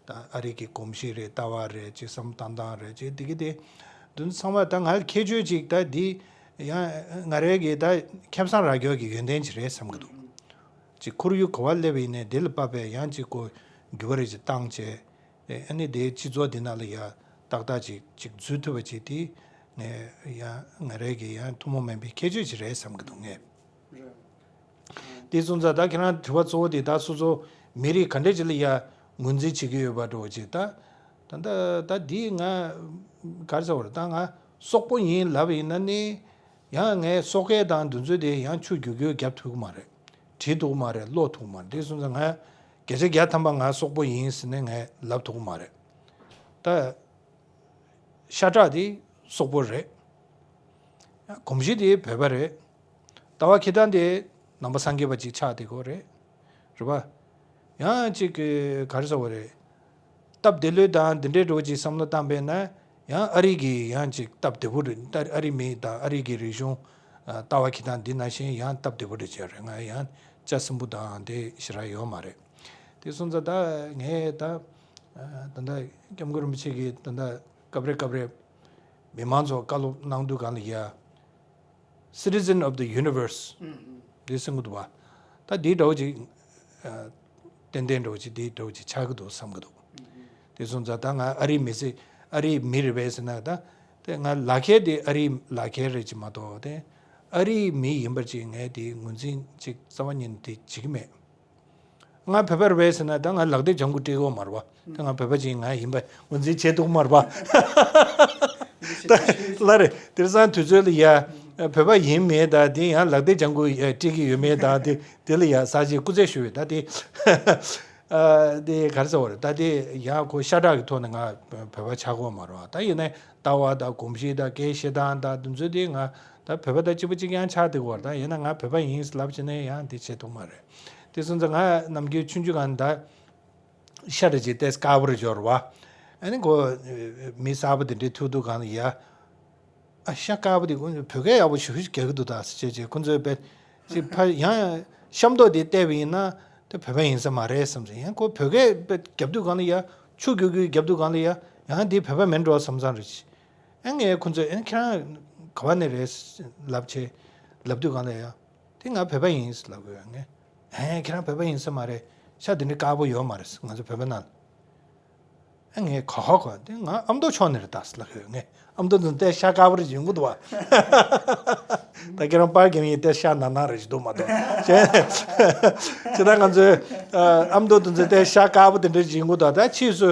ད་ཨ་རི་གི་གོམས་གཤིས་རེད། ལྟ་བ་རེད། ཅིག་བསམ་བློ་བཏང་སྟངས་རེད། ཅིག་དེ་གི་དེ་དུས་ཚང་མ་ད་ང་ཁྱད་ཆོས་ཅིག་ད་དེ་ཡང་ང་རའི་གི་ད་ཁེ་བཟང་རག་རྒྱུ་གི་ཡོན་ཏན་ཅིག་རེད་བསམ་གི་འདུག་ཅིག་ཁོར་ཡུག་ག་བ་སླེབས་པ་ཡིན་ནའི་དེ་ལ་བབས་པའི་ཡང་ཅིག་ཁོ་འགྱུར་བ་རེ་ཅིག་བཏང་བྱས། ཨ་ནི་དེའི་སྤྱི་ཚོགས་འདི་ནང་ལ་ཡ་ཏག་ཏག་ཅིག་ཅིག་འཛུལ་ཐུབ་པ་ཅིག་དེ་ངས་ཡང་ང་རའི་གི་ཡང་ཐུན་མོང་མིན་པའི་ཁྱད་ཆོས་ཅིག་རེད་བསམ་གི་འདུག་ངས། དེ་སོང་ཙང་ད་ཁྱེད་རང་དྲི་བ་གཙོ་བོ་དེ་ད་སོ་སོ་མི་རིགས་ག་འདྲ་ཅིག་ལ་ཡ་ངོས་འཛིན་བྱེད་ཀྱི་ཡོད་པ་འདྲ་བོ་ཅིག་ད་ད་ད་ད་འདི་ང་ག་རེ་ཟེར་བ་རེད། ད་ང་སོག་པོ་ཡིན་ལབ་ཡིན་ན་ནི། ཡང་ངས་སོག་སྐད་དང་འདི་ཚོ་དེ་ཡང་ཆུ་རྒྱུག་རྒྱུག་རྒྱབ་ཐུབ་ཀྱི་མ་རེད། བྲིས་ཐུབ་ཀྱི་མ་རེད། ཀློག་ཐུབ་ཀྱི་མ་རེད། དེ་སོང་ཙང་ང་བརྒྱ་ཆ་བརྒྱ་ཐམ་པ་ང་སོག་པོ་ཡིན་ཟེར་ནས་ངས་ལབ་ཐུབ་ཀྱི་མ་རེད། ད་ཤ་ཁྲག་དེ་ སོག་པོ་རེད། གོམས་གཤིས་དེ་བོད་པ་རེད། ལྟ་བ་འཁྱེར་སྟངས་དེ་ནང་པ་སངས་རྒྱས་པ་ཅིག་ཆགས་བསྡད་ཀྱི་ཡོད་རེད། རེད་པ། ཡང་ཅིག་ག་རེ་ཟེར་དགོས་རེད། སྟབས་བདེ་ལོས་དང་འདི་འདྲའི་འགྲོ་ཅིག་བསམ་བློ་བཏང་པས་ན། ཡང་ཨ་རི་གི་ཡང་ཅིག་སྟབས་བདེ་པོ་རེད། ད་ཨ་རི་མི་དང་ཨ་རི་གི་རིག་གཞུང་། ལྟ་བ་འཁྱེར་སྟངས་འདི་ནང་བཞིན་ཡང་སྟབས་བདེ་པོ་རེད་ཅེས་རེད། ང་ཡང་ལྕགས་སྲིན་པོ་དང་དེ་ཞེ་དྲག་ཡོད་མ་རེད། དེ་སོང་ཙང་ད་ངས་ད་ད་ལྟ་སྐྱབས་མགོན་རིན་པོ་ཆེ་གིས་ད་ལྟ་སྐབས་རེ་སྐབས་རེ་མི་མང་ཚོ་བཀའ་སློབ་གནང་དུས་སྒང་ལ་ཡ། Citizen of the Universe། ཨུམ་ཨུམ། འདི་གསུང་གི་འདུག་བ། ད་འདི་འདྲ་བོ་ཅིག་ཨ། ཏན་ཏན་འདྲ་བོ་ཅིག་འདི་འདྲ་བོ་ཅིག་ཆགས་ཀྱི་འདུག་བསམ་གྱི་འདུག། ཨུམ་ཨུམ། དེ་སོང་ཙང་ད་ང་ཨ་རིའི་མི་ཚེ་ཨ་རིའི་མི་རེད་པས་ཟེར་ན། ད་དེ་ང་ལག་ཁྱེར་དེ་ཨ་རིའི་ལག་ཁྱེར་རེད་ཅིག་མ་གཏོགས། དེ་ཨ་རིའི་མི་ཡིན་པར་ཅིག་ངས་དེ་ངོས་འཛིན་ཅིག་རྩ་བ་ཉིད་ནས་དེ་བྱེད་ཀྱི་མེད། ང་བོད་པ་རེད་པས་ཟེར་ན། ད་ང་ལག་དེབ་ལྗང་གུ་སྤྲད་ཀྱི་ཡོད་མ་རེད་པ། ད་ང་བོད་པ་ཅིག་ང་ཡིན་པ་ངོས་འཛིན་བྱེད་ཐུབ་ཀྱི་མ་རེད་པ། ད་ལ་རེད། དེང་སང་དུས་ཚོད་ལ་ཡ། བོད་པ་ཡིན་མེད་དང་། དེ་ཡང་ལག་དེབ་ལྗང་གུ་ཡ་སྤྲད་ཀྱི་ཡོད་མེད་དང་། དེ་དེ་ལ་ཡ་ས་ཆའི་སྐུ་རྩེད་ཞུ་བའི་ད་དེ། ཨ། དེ་ག་རེ་ཟེར་དགོས་རེད། ད་དེ་ཡང་ཁོ་ཤ་ཁྲག་གི་ཐོག་ནས་ང་བོད་པ་ཆགས་ཀྱི་ཡོད་མ་རེད་པ། ད་ཡིན་ན་ལྟ་བ་དང་གོམས་གཤིས་དང་སྐད་བཤད་སྟངས་དང་དེ་ཚོ་དེ་ང་ད་བོད་པ་དང་གཅིག་པ་གཅིག་རྐྱང་ཆགས་བསྡད་ཀྱི་ཡོད་རེད། ད་ཡིན་ན་ང་བོད་པ་ཡིན་ལབ་བྱས་ནས་ཡང་དེ་བྱེད་ཐུབ་མ་རེད། དེ་སོང་ཙང་ང་ནམ་རྒྱུན་ཆུང་ཆུང་སྒང་ད་ཤ་འདྲ་ཅིག་ཏོག་ཙམ་དཀར་པོ་རེ་འབྱོར་བ། ཨ་ནི་ཁོ་མི་གསར་པ་དེ་འདྲའི་ཐུག་དུས་སྒང་ལ་ཡ། ཨ། ཤ་དཀར་པོ་དེ་ཁོ་ཚོས་བོད་སྐད་ཡག་པོ་ཞེ་པོ་ཅིག་རྒྱག་གི་འདུག་ད་ཟེར་བྱས་བྱས། ཁོ་ཚོས་དཔེ་ཅིག་ཕ་ཡང་ཤ་མདོག་དེ་བལྟས་པ་ཡིན་ན་དེ་བོད་པ་ཡིན་ས་མ་རེད་བསམ་ཟེར། ཡང་ཁོ་བོད་སྐད་དཔེ་རྒྱབ་དུས་སྒང་ལ་ཡ། ཆུ་རྒྱུག་རྒྱུག་རྒྱབ་དུས་སྒང་ལ་ཡ། ཡང་འདི་བོད་པ་མིན་འགྲོ་བསམ་བསམ་རེད། ཨ། ངས་ཁོ་ཚོས། ཨ། ཁྱེད་རང་ག་བ་ནས་རེད་ལབ་བྱས་ལབ་དུས་སྒང་ལ་ཡ། དེ་ང་བོད་པ་ཡིན་ལབ་དགོས་ཡ། ངས། ཨེ། ཁྱེད་རང་བོད་པ་ཡིན་ས་མ་རེད། ཤ་དེ་འདྲའི་དཀར་པོ་ཡོད་མ་རེད། ང་ཚོ་བོད་པ་ནང་ལ། ཨ། ངས་ག་ཧ་གོ། དེ་ང་ཨ་མདོ་ཕྱོགས་ནས་རེད་ད་ལབ་ཡོད། ངས་ཨ་མདོ་དེ་ཚོ་ཏོག་ཙམ་ཤ་དཀར་པོ་རེ་བྱེད་ཀྱི་འདུག་བ། ད་ཁྱེད་རང་པར་རྒྱབ་ཡིན་ཏོག་ཙམ་ཤ་ནག་ནག་རེ་བྱེད་འདུག་མ་གཏོགས། བྱས་ཙང་ང་ཚོའི་ཨ་མདོ་དེ་ཚོ་ཏོག་ཙམ་ཤ་དཀར་པོ་དེ་འདྲ་བྱེད་ཀྱི་འདུག། ད་ཕྱིས་སུ་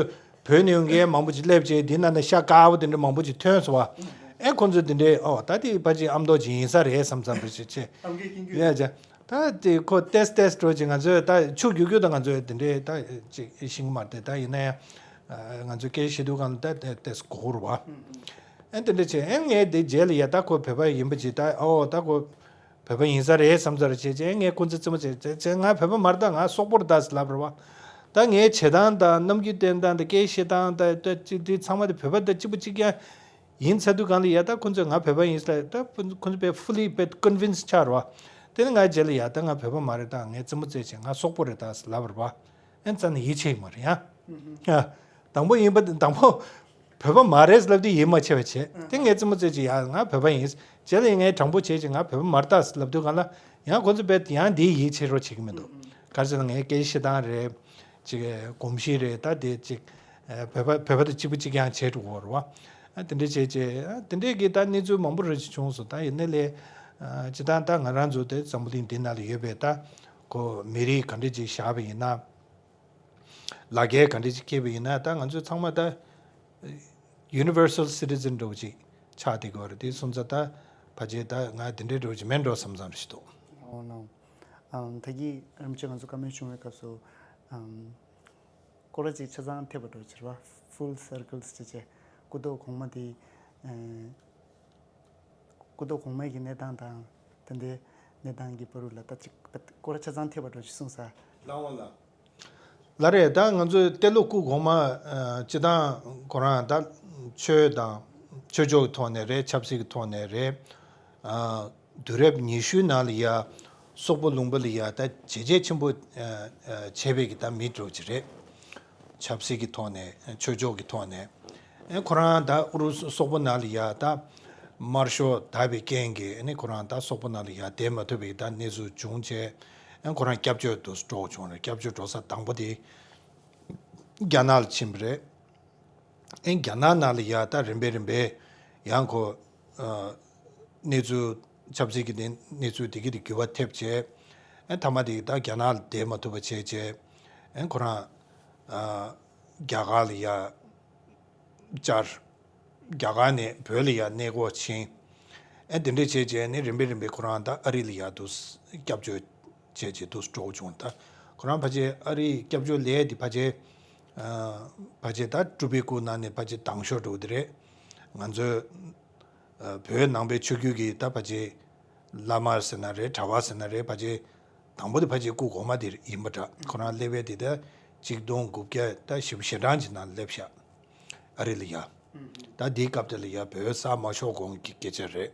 བོད་ནས་ཡོང་མཁན་མང་པོ་ཅིག་སླེབས་བྱས་དེ་ནང་ནས་ཤ་དཀར་པོ་དེ་འདྲ་མང་པོ་ཅིག་ཐོན་སོང་བ། ཨེ། ཁོ་ཚོས་དེ་འདྲའི། ཨོ། ད་དེ་ཕལ་ཆེར་ཨ་མདོ་ཅིག་ཡིན་ས་རེད་བསམ་བསམ་རེ་བྱེད་བྱས། ཨ་མདོའི་ཀུན་མཁྱེན། ད་དེ་ཁོ་ཏོག་ཙམ་ཏོག་ཙམ་འགྲོ་ཅིག་ང་ཚོས་ད་ཆུ་རྒྱུག་རྒྱུག་ད་ང་ཚོས་དེ་འདྲའི་ད་ཅིག་ཤེས་ཀྱི་མ་རེད། ད་ཡིན་ན་ཡང་ང་ཚོས་སྐད་བཤད་དུས་སྒང་ལ་ད་ཏོག་ཙམ་གོ་གི་རེད་བ། ཨེ། དེ་འདྲ་བྱས། ཨེ། ངས་དེ་རྗེས་ལ་ཡ། ད་ཁོ་བོད་པ་ཡིན་པ་ཅིག། ད་ཨོ་ད་ཁོ་བོད་པ་ཡིན་ས་རེད་བསམ་ས་རེ་བྱས་བྱས། ངས་ཁོ་ཚོ་རྩེད་མོ་བྱས་བྱས་བྱས། ང་བོད་པ་མ་རེད། ད་ང་སོག་པོ་རེད་ད་ཟེར་ལབ་རེད་བ། ད་ངའི་བྱེད་སྟངས་དང་རྣམ་འགྱུར་སྟོན་སྟངས་དང་སྐད་བཤད་སྟངས་དང་ད་ཅིག་དེ་ཚང་མ་དེ་བོད་པ་དང་གཅིག་པ་གཅིག་རྐྱང་ཡིན་ཚར་དུས་སྒང་ལ་ཡ། ད་ཁོ་ཚོས་ང་བོད་པ་ཡིན་ཟེར་ལབ། ད་ཁོ་ཚོ་དཔེ་fully དཔེ་convince ཆགས་རེད་བ། དེ་ནས་ང་རྗེས་ལ་ཡ། ད་ང་བོད་པ་མ་རེད། ད་ངས་རྩེད་མོ་རྩེད་བྱས་ང་སོག་པོ་རེད་ད་ཟེར་ལབ་རེད་བ། ཨེ། རྩ་ནས་ཡིད་ཆེས་ཀྱི་མ་རེད་ཡ། ཨ། དང་པོ་ཡིན་པ། དང་པོ་བོད་པ་མ་རེད་ལབ་དུས་ཡིད་མ་ཆེས་པ་བྱས། དེ་ངས་རྩེད་མོ་རྩེད་བྱས་ཡ་ང་བོད་པ་ཡིན། རྗེས་ལ་ངས་དྲང་པོ་བྱས་བྱས་ང་བོད་པ་མ་རེད་ད་ཟེར་ལབ་དུས་སྒང་ལ་ཡང་ཁོ་ཚོ་དཔེ་ཡང་དེ་ཡིད་ཆེས་རོགས་བྱེད་ཀྱི་མི་འདུག། ག་རེ་ཟེར་ན་ངའི་སྐད་བཤད་སྟངས་རེད། ཅིག་གོམས་གཤིས་རེད། ད་དེ་ཅིག་ཨ། བོད་པ་བོད་པ་དང་གཅིག་པ་གཅིག་རྐྱང་བྱས་འགྲོ་གི་རེད་བ། ཨ། དེ་འདྲ་བྱས་བྱས། ཨ། དེ་འདྲས་ཀྱི་ད་གནས་ཚུལ་མང་པོ་རེ་ཞིག་བྱུང་སོང་། ད་ཡིན་ནའི་ལས། ཨ། སྤྱིར་བཏང་ད་ང་རང་ཚོ་དེ་འཛམ་བུ་གླིང་འདི་ནང་ལ་ཡོད་པའི་ད་ཁོ་མི་རིགས་ག་འདྲ་ཅིག་བཞག་པ་ཡིན་ན། ལག་འཁྱེར་ག་འདྲ་ཅིག་འཁྱེར་བ་ཡིན་ན། ད་ང་ཚོ་ཚང་མ་ད་universal citizen འདྲ་བོ་ཅིག་ཆགས་བསྡད་ཀྱི་ཡོད་རེད། དེ་སོང་ཙང་ད་ཕལ་ཆེར་ད་ང་དེ་འདྲའི་འདྲ་བོ་ཅིག་མིན་འགྲོ་བསམ་བསམ་རེ་ཞིག་འདུག། ཨོ་ནོ། ཨམ། ད་གིན་རིན་པོ་ཆེ་ང་ཚོ་བཀའ་མོལ་བྱུང་བའི་སྐབས་སུ། ཨམ། སྐོར་ར་ཅིག་ཆ་ཚང་ཐེབས་པ་འདྲ་བོ་ཅིག་རེད་བ། Full circle ཟེར་བྱས། སྐུ་ཐོག་གོང་མ་དེ། ཨེ། སྐུ་ཐོག་གོང་མའི་གི་གནས་སྟངས་དང་། དེ་འདྲའི་གནས་སྟངས་ཀྱི་བར་དུ་ལ་ད་ཅིག་སྐོར་ར་ཆ་ཚང་ཐེབས་པ་འདྲ་ཞིག་གསུངས་ས། ལགས་འོང་ལགས། ལགས་རེད། ད་ང་ཚོའི་ཏེ་ལོ་སྐུ་གོང་མ། ཨ། སྤྱིར་བཏང་ཁོ་རང་ད་ཆོས་དང་ཆོས་ཕྱོགས་ཀྱི་ཐོག་ནས་རེད། ཆབ་སྲིད་ཀྱི་ཐོག་ནས་རེད། ཨ། དུས་རབས་ཉི་ཤུའི་ནང་ལ་ཡ་སོག་པོ་ལུང་པ་ལ་ཡ་ད་བྱས་རྗེས་ཆེན་པོ། ཨ། ཨ། བྱས་པའི་གི་ད་མི་འདྲ་བོ་ཅིག་རེད། ཆབ་སྲིད་ཀྱི་ཐོག་ནས། ཆོས་ཕྱོགས་ཀྱི་ཐོག་ནས། ཨེ། ཁོ་རང་ད་ཨུ་རུ་སུ་སོག་པོ་ནང་ལ་ཡ་ད་དམར་ཤོག་དར་བའི་རྐྱེན་གྱིས། ཨ་ནི་ཁོ་རང་ད་སོག་པོ་ནང་ལ་ཡ་བསྡད་མ་ཐུབ་པའི་ད་གནས་ཚུལ་བྱུང་བྱས། ཨེ། ཁོ་རང་སྐྱབས་བཅོལ་དུ་འགྲོ་བྱུང་རེད། སྐྱབས་བཅོལ་འགྲོ་ས་དང་པོ་དེ་རྒྱ་ནག་ལ་ཕྱིན་པ་རེད། ཨེ། རྒྱ་ནག་ནང་ལ་ཡ་ད་རིམ་པས་རིམ་པས་ཡང་ཁོ། ཨ། གནས་ཚུལ། ཆབ་སྲིད་ཀྱི་གནས་གནས་ཚུལ་དེ་གི་དེ་འགྱུར་བ་ཐེབས་བྱས། ཨེ། མཐའ་མ་དེ་ད་རྒྱ་ནག་ལ་བསྡད་མ་ཐུབ་པ་བྱས་བྱས། ཨེ། ཁོ་རང་། ཨ། རྒྱ་གར་ལ་ཡ་བཅར། རྒྱ་གར་ནས་བོད་ལ་ཡ་གནས་སྐོར་ཕྱིན། ཨེ། དེ་འདྲས་བྱས་བྱས་ནས་རིམ་པས་རིམ་པས་ཁོ་རང་ད་ཨ་རི་ལ་ཡ་དུ་སྐྱབས་བཅོལ་བྱས་བྱས་དུ་འགྲོ་བྱུང་། ད་ཁོ་རང་ཕལ་ཆེར་ཨ་རིའི་སྐྱབས་བཅོལ་ལས་དེ་ཕལ་ཆེར། ཨ། ཕལ་ཆེར་ད་ཀྲུ་པའི་སྐུ་ནང་ནས་ཕལ་ཆེར་དང་ཤོས་འདྲ་བོ་དེ་རེད། ང་ཚོའི་ ཨ། བོད་ནང་པའི་ཆོས་བརྒྱུད་ཀྱི་ད་ཕལ་ཆེར་བླ་མ་ཟེར་ན་རེད། གྲྭ་པ་ཟེར་ན་རེད། ཕལ་ཆེར་དང་པོ་དེ་ཕལ་ཆེར་སྐུ་གོང་མ་དེ་ཡིན་པ་འདྲ། ཁོ་རང་སླེབས་པའི་དེ་ད་གཅིག་སྟོང་དགུ་བརྒྱ་ད་བཞི་བཅུ་ཞེ་གྲངས་ཀྱི་ནང་སླེབས་ཤག་ཨ་རི་ལ་ཡ། ད་དེའི་སྐབས་དེ་ལ་ཡ་བོད་ས་མ་ཤོར་གོང་གི་སྐད་ཆ་རེད།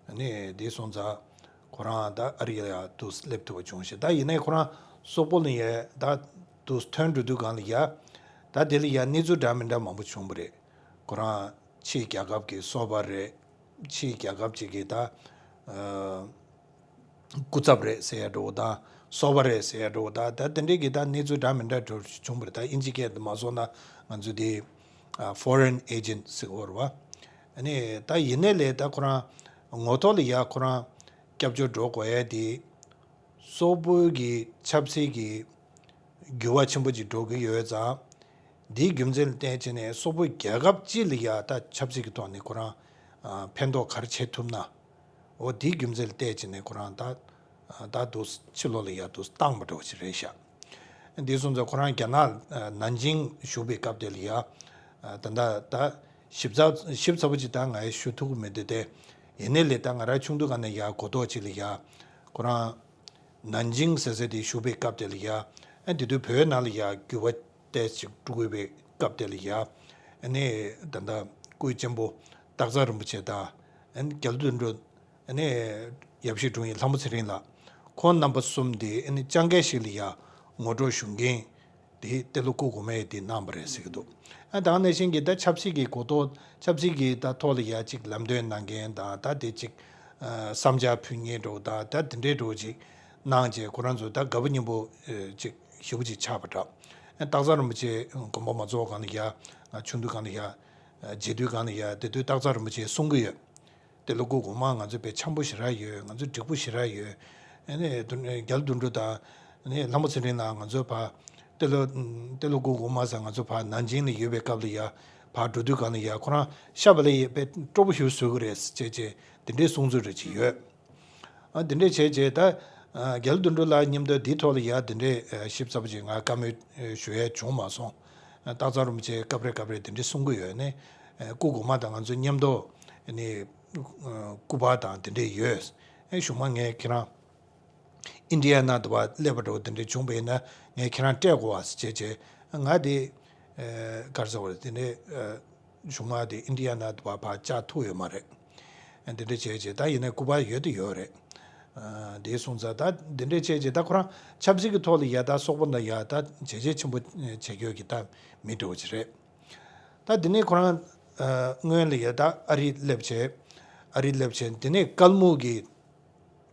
ཨ་ནི་དེ་སོང་ཙང་ཁོ་རང་ད་ཨ་རི་ལ་ཡ་དུ་སླེབས་ཐུབ་པ་བྱུང་ཞིང་། ད་ཡིན་ནའི་ཁོ་རང་སོག་པོ་ལ་ཡ་ད་དུ་ཐོན་འགྲོ་དུས་སྒང་ལ་ཡ། ད་དེ་ལ་ཡ་གནས་ཚུལ་འདྲ་མི་འདྲ་མང་པོ་བྱུང་བ་རེད། ཁོ་རང་ཕྱིའི་རྒྱལ་ཁབ་ཀྱི་སོ་པ་རེད། ཕྱིའི་རྒྱལ་ཁབ་ཅིག་གི་ད་ཨ་སྐུ་ཚབ་རེད་ཟེར་ཡ་འདྲ་བོ་དང་། སོ་པ་རེད་ཟེར་ཡ་འདྲ་བོ་དང་། ད་དེ་འདྲའི་གི་ད་གནས་ཚུལ་འདྲ་མི་འདྲ་འདྲ་བོ་བྱུང་བ་རེད། ད་དབྱིན་ཇི་སྐད་དུ་མ་སོང་ན་ང་ཚོ་དེ་ཨ་foreign agent ཟེར་གོ་རེད་བ། ཨ་ནི་ད་ཡིན་ནའི་ལས་ད་ཁོ་རང་ངོ་ཐོག་ལ་ཡ་ཁོ་རང་སྐྱབས་བཅོལ་འགྲོ་དགོས་ཡ་དེ། སོག་པོའི་གི་ཆབ་སྲིད་ཀྱི་འགྱུར་བ་ཆེན་པོ་ཅིག་འགྲོ་གི་ཡོད་ཙང་། འདིའི་རྒྱུ་མཚན་ལ་བརྟེན་བྱས་ནས་སོག་པོའི་རྒྱལ་ཁབ་སྤྱི་ལ་ཡ་ད་ཆབ་སྲིད་ཀྱི་ཐོག་ནས་ཁོ་རང་ཨ་ཕན་ཐོགས་ག་རེ་བྱེད་ཐུབ་ན། འོ་འདིའི་རྒྱུ་མཚན་ལ་བལྟས་བྱས་ནས་ཁོ་རང་ད་ད་དུ་ཕྱི་ལོགས་ལ་ཡ་དུ་བཏང་བ་འདྲ་བོ་ཞིག་རེད་ཤག་འདི་སོང་ཙང་ཁོ་རང་རྒྱ་ནག་ཨ་ནན་ཅིང་བཞུགས་པའི་སྐབས་དེ་ལ་ཡ། ཨ་ད་ད་ད་ཞིབ་ཚགས་ཞིབ་ཚགས་པོ་ཅིག་ད་ང་ཡ་ཞུ་ཐུབ་ཀྱི་མི་འདུག་སྟེ། ཡིན་ནའི་ལས་ད་ང་རང་ཆུང་དུས་སྒང་ནས་ཡ་གོ་རྟོགས་ཅིག་ལ་ཡ། ཁོ་རང་ནན་ཅིང་ཟེར་ས་དེ་བཞུགས་པའི་སྐབས་དེ་ལ་ཡ། ཨ་དེ་དུས་བོད་ནང་ལ་ཡ་འགྱུར་བ་ཏོག་ཙམ་འགྲོ་གི་ཡོད་པའི་སྐབས་དེ་ལ་ཡ། ཨ་ནི་ད་ལྟ་སྐུའི་གཅེན་པོ་སྟག་ཚང་རིན་པོ་ཆེ་དང་། ཨ་ནི་རྒྱ་ལོ་དོན་གྲུབ། ཨ་ནི་ཡབ་གཞིས་དྲུང་ཡིག་ལྷ་མོ་ཚེ་རིང་ལགས། ཁོང་རྣམ་པ་གསུམ་དེ་ཨ་ནི་ཅང་གེ་ཞིག་ལ་ཡ་ངོ་སྤྲོད་ཞུ་མཁན་དེ་ཏེ་ལོ་སྐུ་གོང་མས་དེ་གནང་བ་རེད་ཟེར་གྱི་འདུག་ཨ་ད་ག་ནང་བཞིན་གྱི་ད་ཆབ་སྲིད་ཀྱི་གོ་རྟོགས། ཆབ་སྲིད་ཀྱི་ད་ཐོག་ལ་ཡ་ཅིག་ལམ་སྟོན་གནང་མཁན་དང་། ད་དེ་ཅིག་ཨ་བསམ་འཆར་ཕུལ་མཁན་འདྲ་བོ་དང་། ད་དེ་འདྲའི་འདྲ་བོ་ཅིག་གནང་བྱས། ཁོ་རང་ཚོ་ད་དགའ་པོ་སྙིང་པོ་ཨ་ཅིག་ཞེ་པོ་ཅིག་ཆགས་པ་འདྲ། ཨ་སྟག་ཚང་རིན་པོ་ཆེ་དགོངས་པ་མ་རྫོགས་སྒང་ལ་ཡ། ང་ཆུང་དུས་སྒང་ལ་ཡ། ཨ་མཇལ་དུས་སྒང་ལ་ཡ། དེ་དུས་སྟག་ཚང་རིན་པོ་ཆེས་གསུང་གི་ཡོད། ཏེ་ལོ་སྐུ་གོང་མ་ང་ཚོ་དཔེ་འཆམ་པོ་ཞེ་དྲག་ཡོད། ང་ཚོ་འགྲིག་པོ་ཞེ་དྲག་ཡོད། ཨ་ནི་དོན་རྒྱ་ལོ་དོན་གྲུབ་དང་། ཨ་ནི་ལྷ་མོ་ཚེ་རིང་ལགས། ང་ཚོ་ཕར་ཏེ་ལོ་ཏེ་ལོ་སྐུ་གོང་མ་ཟེར་ང་ཚོ་ཕར་ནན་ཅིང་ལ་ཡོད་པའི་སྐབས་ལ་ཡ། ཕར་འགྲོ་དུས་སྒང་ལ་ཡ། ཁོ་རང་ཤ་བ་ལ་ཡ་དཔེ་སྤྲོ་པོ་ཞིག་བཟོ་གི་རེད་ཟེར་བྱས་བྱས། དེ་འདྲའི་གསུང་ཚུལ་རེ་ཅིག་ཡོད། ཨ་དེ་འདྲས་བྱས་བྱས་ད། ཨ་རྒྱ་ལོ་དོན་གྲུབ་ལགས་མཉམ་དུ་འདིའི་ཐོག་ལ་ཡ་དེ་འདྲས་ཨ་ཞིབ་ཚགས་པོ་ཅིག་ང་བཀའ་མོལ་ཨ་ཞུ་ཡ་བྱུང་མ་སོང་། ཨ་སྟག་ཚང་རིན་པོ་ཆེ་སྐབས་རེ་སྐབས་རེ་དེ་འདྲས་གསུང་གི་ཡོད་ནས། ཨ་སྐུ་གོང་མ་དང་ང་ཚོ་མཉམ་དུ་ཨ་ནི་ཨ་སྐུ་པར་དང་དེ་འདྲས་ཡོད། ཨ་གཞུག་མ་ངས་ཁྱེད་རང་ཨིན་ཌི་ཡ་ན་དུ་བ་སླེབས་པ་འདྲ་བོ་དེ་འདྲས་བྱུང་བ་ཡིན་ན་ངས་ཁྱེད་རང་སྤྲད་དགོས་པ་ཟེར་བྱས་བྱས། ང་དེ་ཨ་ག་རེ་ཟེར་བ་རེད། དེ་འདྲས་ཨ། གཞུག་མ་དེ་ཨིན་ཌི་ཡ་ན་དུ་བ་ཕར་བཅར་ཐུབ་ཡོད་མ་རེད། ཨ་འདི་འདྲ་བྱས་བྱས། ད་ཡིན་ནའི་སྐུ་པར་ཡོད་དེ་ཡོད་རེད། ཨ་དེ་སོང་ཙང་ད་འདི་འདྲ་བྱས་བྱས། ད་ཁོ་རང་ཆབ་སྲིད་ཀྱི་ཐོག་ལ་ཡ་ད་སོག་པོ་ན་ཡ་ད་བྱས་རྗེས་ཆེན་པོ་བྱེད་རྒྱུ་གི་ད་མི་འདྲ་བོ་ཅིག་རེད། ད་འདི་ནས་ཁོ་རང་ཨ་སྔོན་ལ་ཡ་ད་ཨ་རི་སླེབས་བྱས། ཨ་རི་སླེབས་བྱས་འདི་ནས་ཀལ་མུག་གི་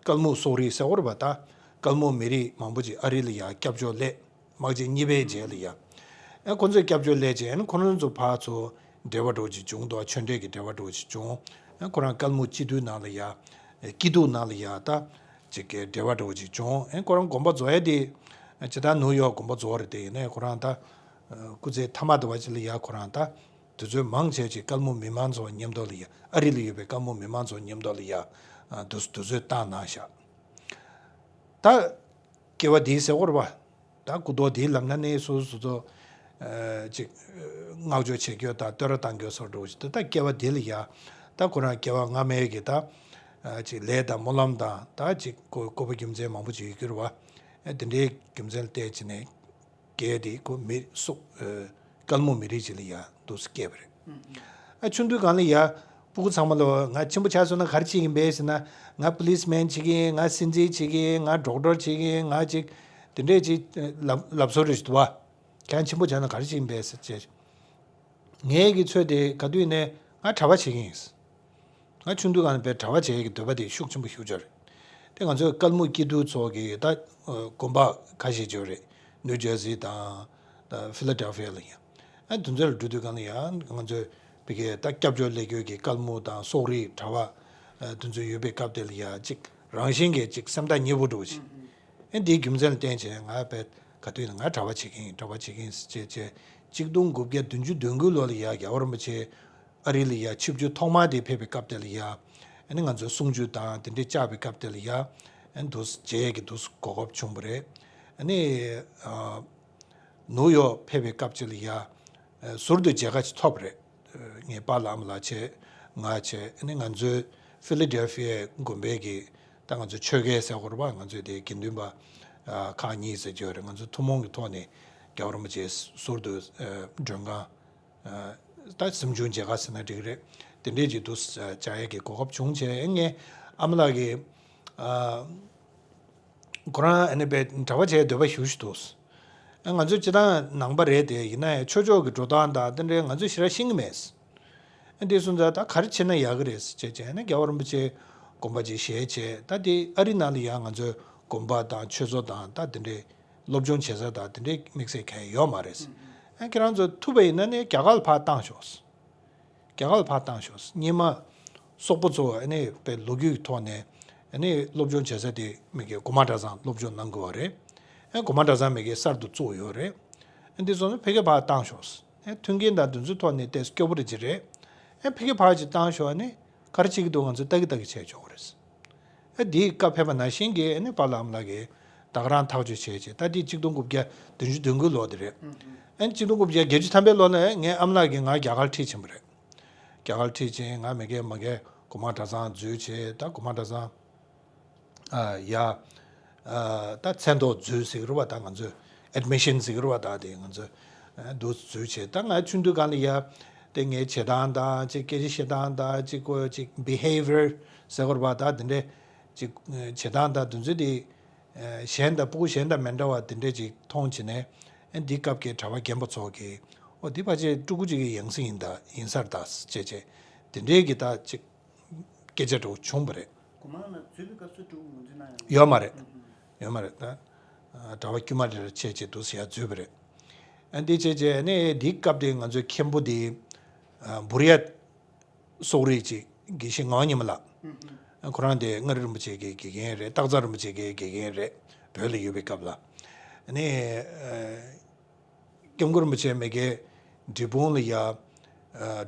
ཀལ་མུག་སོག་རིགས་ཟེར་བ་རེད་པ། ད་ཀལ་མུག་མི་རིགས་མང་པོ་ཅིག་ཨ་རི་ལ་ཡ་སྐྱབས་བཅོལ་སླེབས། དམག་ཆེན་གཉིས་པའི་རྗེས་ལ་ཡ། ཨ་ཁོ་ཚོས་སྐྱབས་བཅོལ་སླེབས་རྗེས་ཨ་ཁོ་རང་ཚོ་ཕར་ཚུར་འབྲེལ་བ་འདྲ་བོ་ཅིག་བྱུང་འདུག་ཆོས་འབྲེལ་གྱི་འབྲེལ་བ་འདྲ་བོ་ཅིག་བྱུང་། ཨ་ཁོ་རང་ཀལ་མུག་སྐྱིད་སྡུག་ནང་ལ་ཡ། སྐྱིད་སྡུག་ནང་ལ་ཡ་ད་ཅིག་གི་འབྲེལ་བ་འདྲ་བོ་ཅིག་བྱུང་། ཨ་ཁོ་རང་དགོངས་པ་རྫོགས་ཡ་དེ་ཇི་ལྟར་ནིའུ་ཡོག་དགོངས་པ་རྫོགས་རེད། དེ་ཡིན་ནའི་ཁོ་རང་ད་སྐུ་ཚེ་མཐའ་མ་དུ་བ་ཅིག་ལ་ཡ་ཁོ་རང་ད། དུས་ཚོད་མང་ཆེ་ཅིག་ཀལ་མུག་མི་མང་ཚོ་མཉམ་དུ་ལ་ཡ། ཨ་རི་ལ་ཡོད་པའི་ཀལ་མུག་མི་མང་ཚོ་མཉམ་དུ་ལ་ཡ། ཨ་དུས་དུས་ཚོད་བཏང་གནང་ཤག་ད་སྐྱེ་བ་འདིའི་ཟེར་བ་རེད་པ། ད་སྐུ་མདོག་འདིའི་ལམ་སྣ་ནས་སོ་སོ་སོ་སོ། ཨ་ཅིག་བསྔགས་བརྗོད་བྱེད་རྒྱུ་དང་བསྟོད་ར་བཏང་རྒྱུ་སོགས་འདྲ་བོ་ཞིག་འདུག་ད་སྐྱེ་བ་འདི་ལ་ཡ། ད་ཁོ་རང་སྐྱེ་བ་སྔ་མའི་གི་ད། ཨ་ཅིག་ལས་དང་སྨོན་ལམ་དང་། ད་ཅིག་བསྐོ་བསྐོ་བ་རྒྱུ་མཚན་མང་པོ་ཅིག་ཡོད་རྒྱུ་རེད་པ། ཨ་དེ་འདྲའི་རྒྱུ་མཚན་ལ་བལྟས་བྱས་ནས། སྐད་དེ་ཁོ་མི་སོག་ཨ་ཀལ་མུག་མི་རིགས་ཅིག་ལ་ཡ་འདུག་སེ་སྐྱེས་པ་རེད། ཨ་ཆུང་དུས་སྒང་ལ་ཡ་སྤུ་གུ་ཚང་མ་ལ། ང་ཆེན་པོ་ཆགས་སོང་ན་ག་རེ་བྱེད་ཀྱི་ཡིན་པས་ཟེར་ན། ང་པུ་ལིས་མེན་བྱེད་ཀྱི་ཡིན། ང་སྲིད་འཛིན་བྱེད་ཀྱི་ཡིན། ང་ཌོག་ཊར་བྱེད་ཀྱི་ཡིན། ང་ཅིག་དེ་འདྲས་ཅིག་ལབ་ལབ་སྲོལ་རེ་ཞིག་འདུག་པ། ཁྱེད་རང་ཆེན་པོ་ཆགས་ན་ག་རེ་བྱེད་ཀྱི་ཡིན་པས་ཟེར་བྱས། ངའི་གི་ཚོད་དེ་ག་དུས་ནས་ང་གྲྭ་པ་བྱེད་ཀྱི་ཡིན། ང་ཆུང་དུས་སྒང་ནས་དཔེ་གྲྭ་པ་བྱེད་ཡས་ཀྱི་འདོད་པ་དེ་ཤུགས་ཆེན་པོ་ཞེ་པོ་ཅིག་རེད། དེ་ང་ཚོའི་ཀལ་མུག་སྐྱིད་སྡུག་ཚོ་གི་ད་དགོན་པ་ཁ་ཤས་ཅིག་ཡོད་རེད། ནིའུ་ཇར་སི་དང་ད་ཕི་ལ་ཌེལ་ཕི་ཡ་ལ་ཡ། ཨ་དེ་ཚོ་ལ་འགྲོ་དུས་སྒང་ལ་ཡ་ང་ཚོས་ཕ་གིའི་ད་སྐྱབས་བཅོལ་སླེབས་ཡོད་ཀྱི་ཀལ་མུག་དང་སོག་རིགས་གྲྭ་པ་ཨ་དེ་ཚོ་ཡོད་པའི་སྐབས་དེ་ལ་ཡ་ཅིག་རང་བཞིན་གྱིས་ཅིག་སེམས་ཐག་ཉེ་པོ་འདྲ་བོ་ཅིག་ཨེ་འདིའི་རྒྱུ་མཚན་ལ་བརྟེན་བྱས་ང་དཔེ་ག་དུས་ཡིན་ན་ང་གྲྭ་པ་བྱེད་ཀྱི་ཡིན། གྲྭ་པ་བྱེད་ཀྱི་ཡིན་ཟེར་བྱས་བྱས། གཅིག་སྟོང་དགུ་བརྒྱ་བདུན་ཅུ་དོན་དགུ་ལོ་ལ་ཡ་རྒྱལ་བ་རིན་པོ་ཆེ་ཨ་རི་ལ་ཡ་ཆིབས་བསྒྱུར་ཐོག་མ་དེ་ཕེབས་པའི་སྐབས་དེ་ལ་ཡ། ཨ་ནི་ང་ཚོ་གསུང་ཆོས་དང་དེ་འདྲས་བཅར་བའི་སྐབས་དེ་ལ་ཡ། ཨ་ནི་འདུག་སེ་མཇལ་ཡས་ཀྱི་འདུག་སེ་གོ་སྐབས་བྱུང་བ་རེད། ཨ་ནི་ཨ་ནིའུ་ཡོག་ཕེབས་པའི་སྐབས་ཅིག་ལ་ཡ། ཨ་ཟུར་དུ་མཇལ་ཁ་ཅིག་ཐོབ་པ་རེད། ངའི་པཱ་ལགས་ཨ་མ་ལགས་བྱས། ང་བྱས་ཨ་ནི་ང་ཚོའི་ཕི་ལ་ཌེལ་ཕི་ཡའི་དགོན་པའི་གི་ད་ང་ཚོའི་ཆོས་དགེ་ཟེར་དགོས་རེད་པ། ང་ཚོའི་དེ་དགེ་འདུན་པ་ཨ་ཁག་གཉིས་ཟེར་གྱི་ཡོད་རེད། ང་ཚོ་ཐུན་མོང་གི་ཐོག་ནས་རྒྱལ་བ་རིན་པོ་ཆེའི་ཟུར་དུ་ཨ་མགྲོན་ཁང་ཨ་ད་གཟིམ་ཆུང་མཇལ་ཁ་ཟེར་ན་འགྲིག་གི་རེད། དེ་འདྲས་ཅིག་ཏུ་བཅར་ཡས་ཀྱི་གོ་སྐབས་བྱུང་བྱས། ངས་ཨ་མ་ལགས་ཀྱི་ཨ་ཁོ་རང་ཨ་ནི་དཔེ་གྲྭ་པ་བྱས་འདོད་པ་ཞེ་པོ་ཅིག་འདུག་ཨ་ང་ཚོ་སྤྱིར་བཏང་ནང་པ་རེད་དེ། ཡིན་ན་ཡང་ཆོས་ཕྱོགས་ཀྱི་འགྲོ་སྟངས་དང་དེ་འདྲའི་ང་ཚོས་ཞེ་དྲག་ཤེས་ཀྱི་མེད། ཨ་འདི་སོང་ཙང་ད་ག་རེ་བྱས་ན་ཡག་གི་རེད་ཟེར་བྱས་བྱས་ནས་རྒྱལ་བ་རིན་པོ་ཆེའི་དགོངས་པ་ཅིག་བཞེས་བྱས། ད་དེ་ཨ་རི་ནང་ལ་ཡང་ང་ཚོའི་དགོན་པ་དང་ཆོས་ཚོགས་དང་ད་དེ་འདྲའི་སློབ་སྦྱོང་བྱེད་ས་དང་དེ་འདྲའི་དམིགས་བསལ་གང་ཡང་ཡོད་མ་རེད། ཨ་ཁྱེད་རང་ཚོ་ཐུབ་པ་ཡིན་ན་ནི་རྒྱ་གར་ལ་ཕར་བཏང་ཤོག་རྒྱ་གར་ལ་ཕར་བཏང་ཤོག་སྔོན་མ་སོག་པོ་ཚོ་ཨ་ནི་དཔེ་ལོ་རྒྱུས་ཀྱི་ཐོག་ནས་ཨ་ནི་སློབ་སྦྱོང་བྱེད་ས་དེ་མི་གི་གོང་མ་གྲྭ་ཚང་སློབ་སྦྱོང་གནང་དགོས་པ་རེད། ཨ་གོང་མ་གྲྭ་ཚང་མི་གི་གསར་དུ་བཙུགས་ཡོད་རེད། ཨ་འདི་སོང་ཙང་ཕ་གིར་ཕར་བཏང་ཤོག་ཨ་མཐུན་རྐྱེན་དང་དེ་ཚོའི་ཐོག་ནས་ཏོག་ཙམ་སྐྱོ་པོ་རེད་ཅི་རེད། ཨ་ཕ་གིར་ཕར་ཅིག་བཏང་ཤོག་ཨ་ནི་ག་རེ་བྱེད་ཀྱི་འདུག་ང་ཚོས་ལྟ་གི་ལྟ་གི་བྱས་ཆོག་གི་རེད། ཨ་དེའི་བཀའ་ཕེབས་པ་ནང་བཞིན་གྱི་ཨ་ནི་པཱ་ལགས་ཨ་མ་ལགས་ཀྱིས་ད་ག་རང་ཐག་གཅོད་བྱས་བྱས། ད་དེ་གཅིག་སྟོང་དགུ་བརྒྱ་བདུན་ཅུ་དོན་དགུ་ལོ་དེ་རེད། ཨ་ནི་གཅིག་སྟོང་དགུ་བརྒྱ་བརྒྱད་ཅུ་ཐམ་པའི་ལོ་ལ་ངའི་ཨ་མ་ལགས་ཀྱིས་ང་རྒྱ་གར་ཁྲིད་ཕྱིན་པ་རེད། རྒྱ་གར་ཁྲིད་ཕྱིན། ང་མི་རྒན་མ་རྒན་གོང་མ་གྲྭ་ཚང་འཛུལ་བྱས། ད་གོང་མ་གྲྭ་ཚང་ཨ་ཡ་ཨ་ད་མཚན་ཐོག་འཛུལ་ཟེར་གི་རེད་པ། ད་ང་ཚོས་ཨེཌ་མི་ཤན་ཟེར་གི་རེད་པ། ད་དེ་ང་ཚོས་ཨ་འདུག་འཛུལ་བྱས། ད་ང་ཆུང་དུས་སྒང་ལ་ཡ་དེ་ངའི་བྱེད་སྟངས་དང་ཅིག་སྐད་ཆ་བཤད་སྟངས་དང་ཅིག་ཀོ་ཅིག་བི་ཧེ་བི་ཡར་ཟེར་དགོས་རེད་པ། ད་དེ་འདྲའི་ཅིག་བྱེད་སྟངས་དང་དེ་ཚོ་དེ་ཨ་གཞན་དང་ཕྲུ་གུ་གཞན་དང་མི་འདྲ་བ་དེ་འདྲས་ཅིག་མཐོང་བྱས་ནས། ཨ་འདི་སྐབས་ཀྱི་གྲྭ་པ་རྒན་པ་ཚོ་གིས་ཨོ་འདི་ཕལ་ཆེར་ཕྲུ་གུ་ཅིག་གི་ཡང་སྲིད་ཡིན་ད་ཡིན་ས་རེད་ད་ཟེར་བྱས་བྱས་དེ་འདྲས་ཀྱི་ད་ཅིག་སྐད་ཆ་འདྲ་བོ་བྱུང་བ་རེད། གོང་མ་ལ་འཛུལ་བའི་སྐབས་སུ་ཕྲུ་གུ་ངོས་འཛིན་གནང་ཡོད་ཡོད་མ་རེད། ཡོད་མ་རེད། ད་གྲྭ་པ་དཀྱུས་མ་རེ་རེ་བྱས་བྱས་འདུག་ཟེར་ཡ་འཛུལ་བ་རེད། ཨ་འདི་བྱས་བྱས་ནས་འདི་སྐབས་དེ་ང་ཚོའི་མཁན་པོ་དེ་ཨ་བུ་རི་ཡ་སོག་རིགས་ཅིག་དགེ་བཤེས་ངག་དབང་ཉི་མ་ལགས། ཁོ་རང་དེ་མངའ་རིས་རིན་པོ་ཆེ་གི་དགེ་རྒན་རེད། སྟག་ཚང་རིན་པོ་ཆེ་གི་དགེ་རྒན་རེད། བོད་ལ་ཡོད་པའི་སྐབས་ལ། ཨ་ནི་ཨ་སྐྱབས་མགོན་རིན་པོ་ཆེ་མ་གི་འབྲས་སྤུངས་ལ་ཡ་ཨ་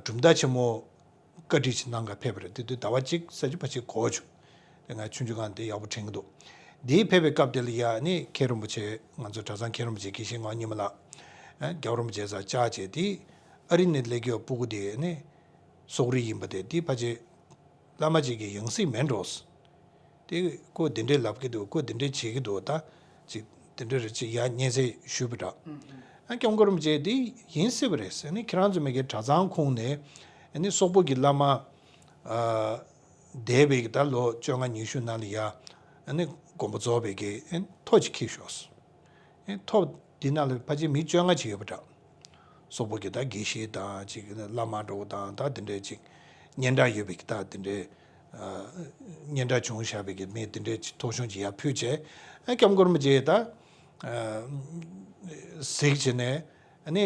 གྲུབ་མཐའ་ཆེན་མོ་བཀའ་ཁྲིད་ཅིག་གནང་ག་ཕེབས་པ་རེད། དེ་དུས་ཟླ་བ་གཅིག་ཙམ་ཅིག་ཕལ་ཆེར་འགོར་བྱུང་། དེ་ང་ཆུང་ཆུང་སྒང་དེ་ཡག་པོ་དྲན་གྱི་འདུག་དེའི་ཕེབས་པའི་སྐབས་དེ་ལ་ཡ་ཨ་ནི་མཁན་རིན་པོ་ཆེ་ང་ཚོ་གྲྭ་ཚང་མཁན་རིན་པོ་ཆེ་དགེ་བཤེས་ངག་དབང་ཉི་མ་ལགས། ཨ་རྒྱལ་བ་རིན་པོ་ཆེ་ས་བཅར་བྱས། དེ་ཨ་རི་ནས་སླེབས་ཀྱི་ཡོད་སྤུ་གུ་དེ་ཨ་ནི་སོག་རིགས་ཡིན་པ་དེ་དེ་ཕལ་ཆེར་བླ་མ་ཅིག་གི་ཡང་སྲིད་མིན་འགྲོ། དེ་ཁོ་དེ་འདྲས་ལབ་ཀྱི་འདུག་ཁོ་དེ་འདྲས་བྱེད་ཀྱི་འདུག་ད་ཅིག་དེ་འདྲས་རེད་ཅེས་ཡར་སྙན་སེང་ཞུས་པ་འདྲ། ཨ་སྐྱབས་མགོན་རིན་པོ་ཆེ་དེ་ཡིན་སྲིད་པ་རེད། ཨ་ནི་ཁྱེད་རང་ཚོ་མ་གི་གྲྭ་ཚང་ཁོངས་ནས་ཨ་ནི་སོག་པོ་གི་བླ་མ་ཨ་འདས་པའི་གི་ད་ལོ་བཅོ་ལྔ་ཉི་ཤུ་ནང་ལ་ཡ་ཨ་ནི་དགོངས་པ་རྫོགས་པའི་གི་ཨ་ནི་ཐོ་ཅིག་འཁྱེར་ཤོག་ཨེ་ཐོ་འདི་ནང་ལ་ཕལ་ཆེར་མི་བཅོ་ལྔ་ཅིག་ཡོད་པ་འདྲ། སོག་པོ་གི་ད་དགེ་བཤེས་དང་ཅིག་བླ་མ་འདྲ་བོ་དང་ད་དེ་འདྲས་ཅིག་སྙན་གྲགས་ཡོད་པའི་གི་ད་དེ་འདྲས་ཨ་སྙན་གྲགས་བྱུང་བཞག་པའི་གི་མི་དེ་འདྲས་ཅིག་ཐོ་གཞུང་ཅིག་ཡར་ཕུལ་བྱས། ཨ་སྐྱབས་མགོན་རིན་པོ་ཆེ་ད་ཨ་གཟིགས་བྱས་ནས་ཨ་ནི་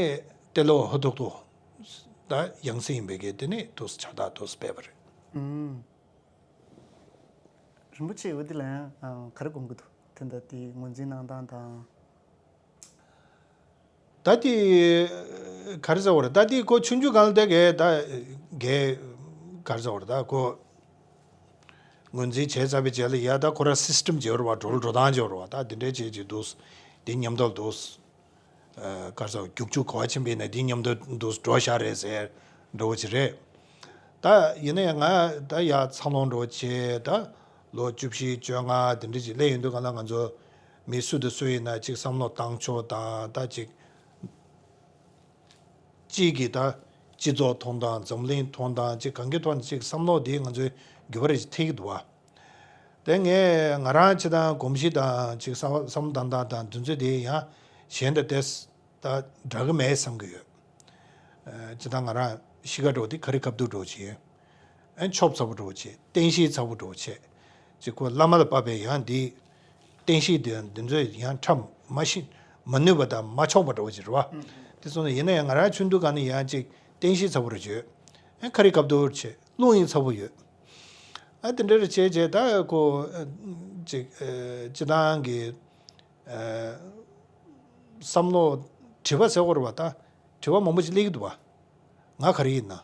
ཏེ་ལོ་ཧོ་ཐོག་ཏུ་ད་ཡང་སྲིད་ཡིན་པའི་གི་དེ་ནས་དུས་ཕྱག་རྟགས་དུས་སྤེལ་བ་རེད། ཨུམ། རིན་པོ་ཆེ་འོ་དེ་ལ་ཡང་ཨ་ག་རེ་དགོངས་ཀྱི་འདུག་དེ་འདྲ་དེ་ངོས་འཛིན་གནང་སྟངས་དང་། ད་དེ་ག་རེ་ཟེར་བ་རེད། ད་དེ་ཁོ་ཆུང་ཆུང་སྒང་ལ་དེ་གས་ད་གས་ག་རེ་ཟེར་བ་རེད། ད་ཁོ་ངོས་འཛིན་བྱས་ཚར་བའི་རྗེས་ལ་ཡ་ད་ཁོ་ར་སིས་ཊམ་བརྗེ་བ་རེད་བ། འགྲོ་ལུགས་འགྲོ་སྟངས་བརྗེ་བ་རེད་བ། ད་དེ་འདྲའི་བྱས་བྱས་འདུག་དེ་མཉམ་དུ་འདུག་ཨ་ག་རེ་ཟེར་རྒྱུག་ཆུ་ག་བ་ཕྱིན་པ་ཡིན་ན་དེ་མཉམ་དུ་འདུག་འགྲོ་ཤག་རེད་ཟེར་འདྲ་བོ་ཅིག་རེད། ད་ཡིན་ན་ཡང་ང་ད་ཡ་འཚར་ལོངས་འདྲ་བོ་བྱས། ད་ལོ་བཅུ་བཞི་བཅོ་ལྔ་དེ་འདྲ་ཅིག་སླེབས་ཡོང་དུས་སྒང་ལ་ང་ཚོ་མི་སུ་དང་སུ་ཡིན་ན་ཅིག་བསམ་བློ་བཏང་ཕྱོགས་དང་། ད་ཅིག་གཅིག་གིས་ད་སྤྱི་ཚོགས་མཐོང་སྟངས་འཛམ་གླིང་མཐོང་སྟངས་ཅིག་གང་གི་ཐོག་ནས་ཅིག་བསམ་བློ་དེ་ང་ཚོའི་འགྱུར་བ་རེ་ཅིག་ཐེབས་ཀྱི་འདུག་བ། དེ་ངས་ང་རང་སྤྱིར་བཏང་གོམས་གཤིས་དང་ཅིག་བསམ་བློ་བཏང་སྟངས་དང་དེ་ཚོ་དེ་ཡང་གཞན་དང་དེ་ད་འདྲ་གི་མེད་བསམ་གི་ཡོད། ཨ་སྤྱིར་བཏང་ང་རང་གཤིས་ཀ་འདྲ་བོ་དེ་ཁ་རི་ཁ་ཐུག་འདྲ་བོ་ཅིག་ཡིན། ཨ་ཆོབ་ཚ་པོ་འདྲ་བོ་བྱེད། བསྟན་བཤིག་ཚ་པོ་འདྲ་བོ་བྱེད། ཅིག་ཁོ་བླ་མ་ལ་དཔག་པའི་ཡང་འདི་བསྟན་བཤིག་འདི་འདི་ཚོས་ཡང་ཁྲམ་མ་ཤི་མ་ནུས་པ་དང་མ་ཆོག་པ་འདྲ་བོ་ཅིག་རེད་བ། དེ་སོང་ནས་ཡིན་ན་ཡང་ང་རང་ཆུང་དུས་སྒང་ནས་ཡང་ཅིག་བསྟན་བཤིག་ཚ་པོ་རེ་བྱོས། ཨ་ཁ་རི་ཁ་ཐུག་བྱེད། རླུང་ཡང་ཚ་པོ་ཡོད། ཨ་དེ་འདྲ་རེ་བྱས་བྱས་ད་ཁོ་ཅིག་ཨ་སྤྱིར་བཏང་གི་ཨ་བསམ་བློ་དྲི་བ་ཟེར་དགོས་རེད་བ། ད་དྲི་བ་མང་པོ་ཅིག་སླེབས་ཀྱི་འདུག་བ། ང་ག་རེ་ཡིན་ན།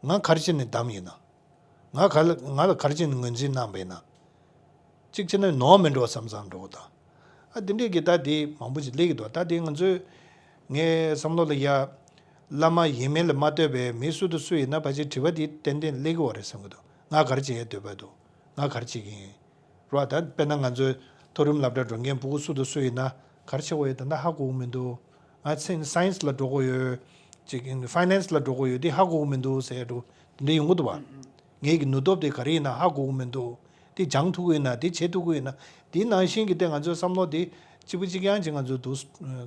ང་ག་རེ་བྱས་ནས་བདམས་ཡིན་ན། ང་ག་ལ་ང་ལ་ག་རེ་བྱས་ནས་ངོས་འཛིན་གནང་བ་ཡིན་ན། གཅིག་བྱས་ན་ནོར་མེད་འགྲོ་བསམ་བསམ་འགྲོ་གི་ད། ཨ་དེ་འདྲས་ཀྱི་ད་དེ་མང་པོ་ཅིག་སླེབས་ཀྱི་འདུག་ད་དེ་ང་ཚོས་ངའི་བསམ་བློ་ལ་ཡ། ཨ་ བླ་མ་ཡིན་མིན་ལ་མ་ལྟོས་པའི་མི་སུ་དང་སུ་ཡིན་ན་ཕལ་ཆེར་དྲི་བ་འདི་ཏན་ཏན་སླེབས་ཀྱི་ཡོད་རེད་བསམ་གྱི་འདུག་ང་ག་རེ་བྱེད་ཡས་འདོད་པ་འདུག་ང་ག་རེ་བྱེད་ཀྱི་ཡིན། རེད་བ། ད་དཔེར་ན་ང་ཚོའི་མཐོ་རིམ་སློབ་གྲྭ་འགྲོ་མཁན་ཕྲུ་གུ་སུ་དང་སུ་ཡིན་ན་ག་རེ་བྱེད་དགོས་ཡོད་ད་ལྟ་ཧ་གོ་གི་མི་འདུག་ང་ཚན་སའེན་སི་ལ་འགྲོ་དགོས་ཡོད། ཅིག་ཕའི་ནན་སི་ལ་འགྲོ་དགོས་ཡོད་འདི་ཧ་གོ་གི་མི་འདུག་ཟེར་ཡ་འདྲ་འདི་འདྲ་ཡོང་གི་འདུག་བ། ངེད་ཀྱི་ནུས་སྟོབས་དེ་ག་རེ་ཡིན་ན་ཧ་གོ་གི་མི་འདུག་འདི་སྦྱང་ཐུབ་ཀྱི་ཡོད་ན་འདི་བྱེད་ཐུབ་ཀྱི་ཡོད་ན། འདི་ནང་བཞིན་གྱི་དེ་ང་ཚོའི་བསམ་བློ་འདི་གཅིག་པུ་གཅིག་རྐྱང་ཅིག་ང་ཚོས་འདུག་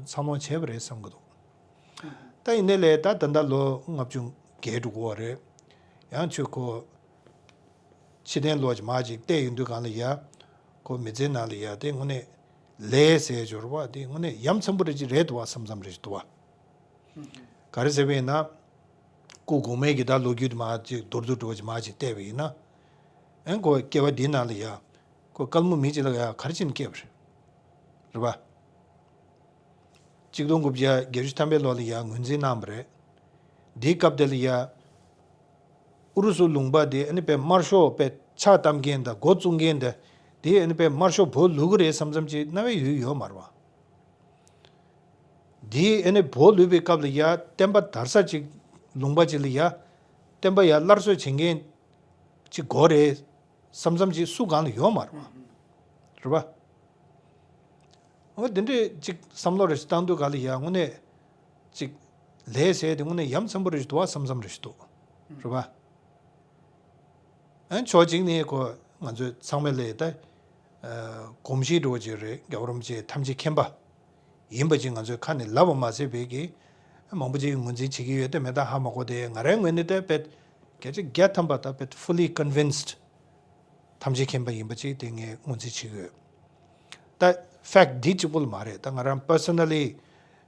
འཚར་ལོངས་བྱས་པ་རེད་བསམ་གྱི་འདུག་ད་ཡིན་ནའི་ལས་ད་ད་ལྟ་ལོ་ལྔ་བཅུ་བརྒལ་འགྲོ་གི་ཡོད་རེད། ཡང་ཁྱོད་ཁོ་ཕྱི་རྟེན་ལོག་ཅིག་མར་ཅིག་བལྟས་ཡོང་དུས་སྒང་ལ་ཡ། ཁོ་མི་ཚེའི་ནང་ལ་ཡ་དེ་དངོས་གནས་ལས་ཟེར་སྦྱོར་བ་དེ་དངོས་གནས་ཡ་མཚན་པོ་རེ་ཅིག་རེད་འདུག་བ་བསམ་བསམ་རེ་ཞིག་འདུག་བ། ག་རེ་ཟེར་བ་ཡིན་ན། སྐུ་གོང་མའི་གི་ད་ལོ་རྒྱུས་དེ་མར་ཅིག་མདོར་བསྡུས་འདྲ་བོ་ཅིག་མར་ཅིག་བལྟས་པ་ཡིན་ན། ཨེ་ཁོ་སྐྱེ་བ་འདིའི་ནང་ལ་ཡ། ཁོ་དཀར་མོ་མི་གཅིག་ལ་ཡ་ག་རེ་བྱས་ནས་སྐྱེས་པ་རེད། རེད་པ། གཅིག་སྟོང་དགུ་བརྒྱ་བརྒྱད་ཅུ་ཐམ་པའི་ལོ་ལ་ཡ་ངོས་འཛིན་གནང་བ་རེད། འདིའི་སྐབས་དེ་ལ་ཡ། ཨུ་རུ་སུ་ལུང་པ་དེ་ཨ་ནི་དཔེ་དམར་ཤོག་དཔེ་ཕྱག་བཏབ་མཁན་དང་འགོ་བཙུགས་མཁན་དེ། དེ་ཨ་ནི་དཔེ་དམར་ཤོག་བོད་ལུག་གི་རེད་བསམ་བསམ་ཅིག་རྣ་བའི་ཡུལ་ཡོད་མ་རེད་པ། དེ་ཨ་ནི་བོད་ལུག་པའི་སྐབས་ལ་ཡ་བསྟན་པ་དར་ས་ཅིག་ལུང་པ་ཅིག་ལ་ཡ། བསྟན་པ་ཡ་སླར་གསོ་བྱེད་མཁན་ཅིག་དགོས་རེད། བསམ་བསམ་ཅིག་སུ་གང་ལ་ཡོད་མ་རེད་པ། རེད་པ། འོ་དེ་འདྲས་ཅིག་བསམ་བློ་རེ་ཞིག་བཏང་དུས་ག་ལ་ཡ་དངོས་གནས་ཅིག་ལས་ཟེར་དེ་དངོས་གནས་ཡ་མཚན་པོ་རེ་ཞིག་འདུག་བ་བསམ་བསམ་རེ་ཞིག་འདུག་རེད་པ། ཨ་ཕྱོགས་གཅིག་ནས་ཁོ་ང་ཚོས་ཚང་མས་ལས་ད་གོམས་གཤིས་འདྲ་བོ་ཅིག་རེད། རྒྱལ་བ་རིན་པོ་ཆེ་ཐམས་ཅད་མཁྱེན་པ་ཡིན་པ་ཅིག་ང་ཚོས་ཁ་ནས་ལབ་པ་མ་ཟད་པའི་གི་མང་པོ་ཅིག་ངོས་འཛིན་བྱེད་ཀྱི་ཡོད་དེ་མེད་ད་ཧ་མ་གོ་དེ། ང་རའི་ངོས་ནས་ད་དཔེ་བརྒྱ་ཆ་བརྒྱ་ཐམ་པ་ད་དཔེ་fully convinced ཐམས་ཅད་མཁྱེན་པ་ཡིན་པ་ཅིག་དེ་ངས་ངོས་འཛིན་བྱེད་ཀྱི་ཡོད། ད་ཕེག་འདི་གཅིག་པོ་ལ་མ་རེད། ད་ང་རང་པར་སོ་ན་ལི་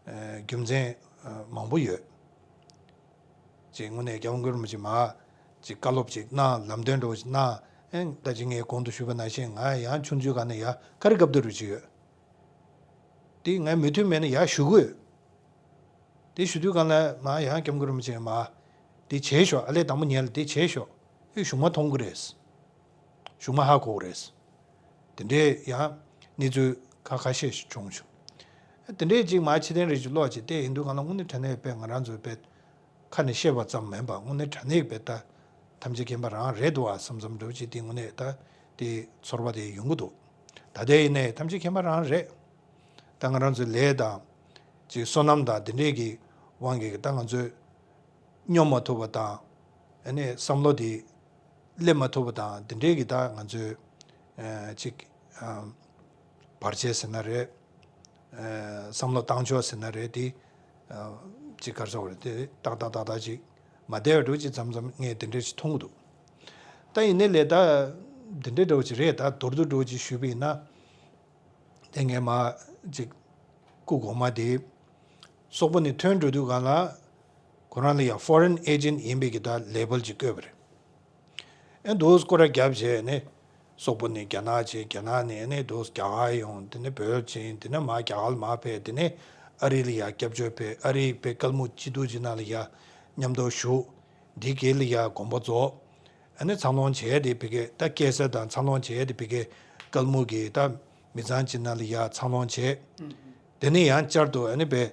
རྒྱུ་མཚན་མང་པོ་ཡོད། ཅིག་དངོས་གནས་རྒྱལ་བ་མགོན་རིན་པོ་ཆེ་མར་ཅིག་བཀའ་སློབ་ཅིག་གནང་། ལམ་སྟོན་འདྲ་བོ་ཅིག་གནང་། ཨེ་ད་ཅིག་ངས་གོང་དུ་ཞུས་པ་ནང་བཞིན་ང་ཡང་ཆུང་ཆུང་སྒང་ནས་ཡ་ཀ་རི་སྐབས་དུ་རུ་ཅིག་ཡོད། དེ་ངས་མོས་མཐུན་མེད་ན་ཡར་ཞུ་གི་ཡོད། དེ་ཞུ་དུས་སྒང་ལ་མར་ཡང་སྐྱབས་མགོན་རིན་པོ་ཆེས་མར་དེ་བྱས་ཤོག་ཨ་ལས་དང་པོ་ཉལ་དེ་བྱས་ཤོག་ཨེ་གཞུང་མ་མཐོང་གི་རེད། གཞུང་མ་ཧ་གོ་གི་རེད། དེ་འདྲའི་ཡང་གནས་ཚུལ་ཁ་ཁ་ཤས་ཤིག་བྱུང་བྱུང་། དེ་འདྲའི་ཅིག་མར་ཕྱི་རྟེན་རེ་ཅིག་ཀློག་ཅིག་བལྟས་ཡིན་དུས་སྒང་ལ་དངོས་གནས་དྲང་གནས་དཔེ་ང་རང་ཚོའི་དཔེ་ཁ་ནས་བཤད་པ་ཙམ་མིན་པ་དངོས་གནས་དྲང་གནས་དཔེ་ད་ཐམས་ཅད་མཁྱེན་པ་རང་རེད་འདུག་བ་བསམ་བསམ་འདྲ་བོ་ཅིག་དེ་དངོས་གནས་ད་དེ་ཚོར་བ་དེ་ཡོང་གི་འདུག་ད་ལྟའི་ཡིན་ནའི་ཐམས་ཅད་མཁྱེན་པ་རང་རེད། ད་ང་རང་ཚོའི་ལས་དང་ཅིག་བསོད་ནམས་དང་དེ་འདྲས་ཀྱི་དབང་གིས་ད་ང་ཚོས་སྙོམས་མ་ཐུབ་པ་དང་། ཨ་ནི་བསམ་བློ་དེ་སླེབས་མ་ཐུབ་པ་དང་དེ་འདྲས་ཀྱི་ད་ང་ཚོས་ཨ་ཅིག་ཨ་བར་ཆད་ཟེར་ན་རེད། ཨ་བསམ་བློ་བཏང་ཕྱོགས་ཟེར་ན་རེད། དེ་ཨ་ཅིག་ག་རེ་ཟེར་དགོས་རེད། དེ་ཏག་ཏག་ཏག་ཏག་ཅིག་མ་བསྡད་པ་འདྲ་བོ་ཅིག་མཚམས་མཚམས་ངས་དེ་འདྲས་ཅིག་མཐོང་གི་འདུག་ད་ཡིན་ནའི་ལས་ད་དེ་འདྲས་འདྲ་བོ་ཅིག་རེད། ད་མདོར་བསྡུས་འདྲ་བོ་ཅིག་ཞུས་པ་ཡིན་ན། དེ་ངས་མར་ཅིག་སྐུ་གོང་མ་དེ་སོག་པོ་ནས་ཐོན་འགྲོ་དུས་སྒང་ལ་ཁོ་རང་ལ་ཡང་ཕོ་རེན་ཨེ་ཇེན་ཡིན་པའི་གི་ད་ལེ་བལ་ཅིག་བཀོད་པ་རེད། ཨེ་འདུག་སྐོར་ར་བརྒྱབ་བྱས་ནས་སོག་པོ་ནས་རྒྱ་ནག་ཕྱིན། རྒྱ་ནག་ནས་ནས་འདུག་རྒྱ་གར་ཡོང་། དེ་ནས་བོད་ཕྱིན། དེ་ནས་མར་རྒྱ་གར་ལ་མར་ཕེབས། དེ་ནས་ཨ་རི་ལ་ཡར་སྐྱབས་བཅོལ་ཕེབས། ཨ་རི་ཕེབས་སྐལ་མུག་སྐྱིད་སྡུག་ཅིག་ནང་ལ་ཡར་མཉམ་དུ་བཞུགས། འདི་གའི་ལ་ཡར་དགོངས་པ་རྫོགས། ཨ་ནི་འཚར་ལོངས་བྱས་ཏེ་ཕ་གི་ད་སྐྱེས་ས་དང་འཚར་ལོངས་བྱས་ཏེ་ཕ་གི་སྐལ་མུག་གི་ད་མི་ཚང་ཅིག་ནང་ལ་ཡར་འཚར་ལོངས་བྱས། དེ་ནས་ཡང་བསྐྱར་དུ་ཨ་ནི་པའི་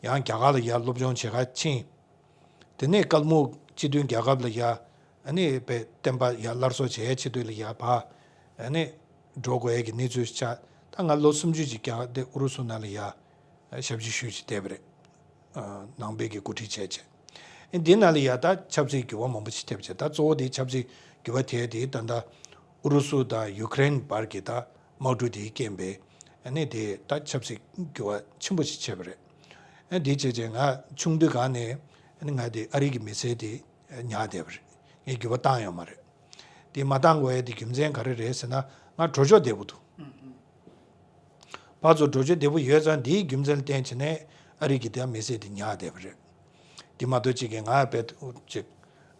ཡང་རྒྱ་གར་ལ་ཡར་སློབ་སྦྱོང་བྱེད་ག་ཕྱིན། དེ་ནས་སྐལ་མུག་སྤྱི་མཐུན་རྒྱལ་ཁབ་ལ་ཡར་ཨ་ནི་པའི་བསྟན་པ་ཡར་སླར་གསོ་བྱེད་ཆེད་དུ་ལ་ཡར་ཕར་ཨ་ནི་འགྲོ་དགོས་ཡས་ཀྱི་གནས་ཚུལ་ཆགས། ད་ང་ལོ་སུམ་ཅུ་ཅིག་རྒྱ་གར་དེ་ཨུ་རུ་སུ་ནང་ལ་ཡར་ཞབས་ཕྱི་ཞུས་ཅིག་བསྡད་པ་རེད། ནང་པའི་གི་འགོ་ཁྲིད་བྱས་བྱས། འདི་ནང་ལ་ཡ་ད་ཆབ་སྲིད་འགྱུར་བ་མང་པོ་ཞིག་ཐེབས་བྱས། ད་གཙོ་བོ་དེ་ཆབ་སྲིད་འགྱུར་བ་དེ་དེ་ད་ལྟ་ཨུ་རུ་སུ་དང་ཡུ་ཀེ་རེན་བར་གྱི་ད་དམག་འཁྲུག་དེའི་རྐྱེན་པས་ཨ་ནི་དེ་ད་ཆབ་སྲིད་འགྱུར་བ་ཆེན་པོ་ཞིག་ཆགས་པ་རེད། ཨ་འདི་བྱས་བྱས་ང་ཆུང་དུས་སྒང་ནས་ཨ་ནི་ང་དེ་ཨ་རི་གི་མི་སེར་དེ་ཉར་བསྡད་པ་རེད། ངས་འགྱུར་བ་བཏང་ཡོད་མ་རེད། དེ་མ་བཏང་དགོས་ཡ་དེ་རྒྱུ་མཚན་ག་རེ་རེད་ཟེར་ན་ང་འགྲོ་ཕྱོགས་བདེ་པོ་འདུག་ཕར་ཚུར་འགྲོ་ཕྱོགས་བདེ་པོ་ཡོད་ཙང་དེའི་རྒྱུ་མཚན་ལ་བརྟེན་བྱས་ནས་ཨ་རི་གི་དེ་མི་སེར་དེ་ཉར་བསྡད་པ་རེད། དེ་མ་གཏོགས་གཅིག་གིས་ང་དཔེ་ཅིག་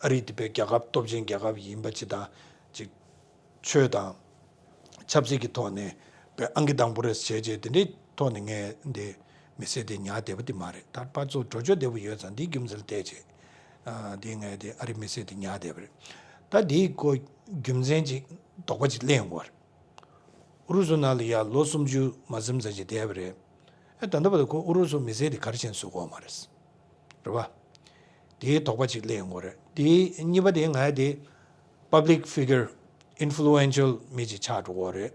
ཨ་རི་དེ་དཔེ་རྒྱལ་ཁབ་སྟོབས་ཆེན་རྒྱལ་ཁབ་ཡིན་པ་ཅིག་དང་ཅིག་ཆོས་དང་ཆབ་སྲིད་ཀྱི་ཐོག་ནས་དཔེ་ཨང་ཀི་དང་པོ་རེད་བྱས་བྱས་དེ་འདྲའི་ཐོག་ནས་ངས་འདི་མི་སེར་དེ་ཉར་བསྡད་པ་དེ་མ་རེད། ད་ཕར་ཚུར་འགྲོ་ཕྱོགས་བདེ་པོ་ཡོད་ཙང་འདིའི་རྒྱུ་མཚན་ལ་བལྟས་བྱས་ཨ་དེ་ངས་དེ་ཨ་རི་མི་སེར་དེ་ཉར་བསྡད་པ་རེད། ད་དེའི་ཁོ་རྒྱུ་མཚན་ཅིག་དོགས་པ་ཅིག་གླེང་དགོས་པ་རེད། ཨུ་རུ་སུ་ནང་ལ་ཡ་ལོ་སུམ་ཅུ་མ་ཟིན་ཙམ་ཅིག་བསྡད་པ་རེད། ཨེ་ད་ལྟ་བར་དུ་ཁོ་ཨུ་རུ་སུ་མི་སེར་དེ་ག་རེ་བྱས་ནས་བཟོ་གི་ཡོད་མ་རེད། རེད་བ། དེའི་དོགས་པ་ཅིག་སླེབས་ཡོང་གི་རེད། དེའི་གཉིས་པ་དེ་ང་ཡ་དེ་public figure, influential མི་ཅིག་ཆགས་འགྲོ་གི་རེད།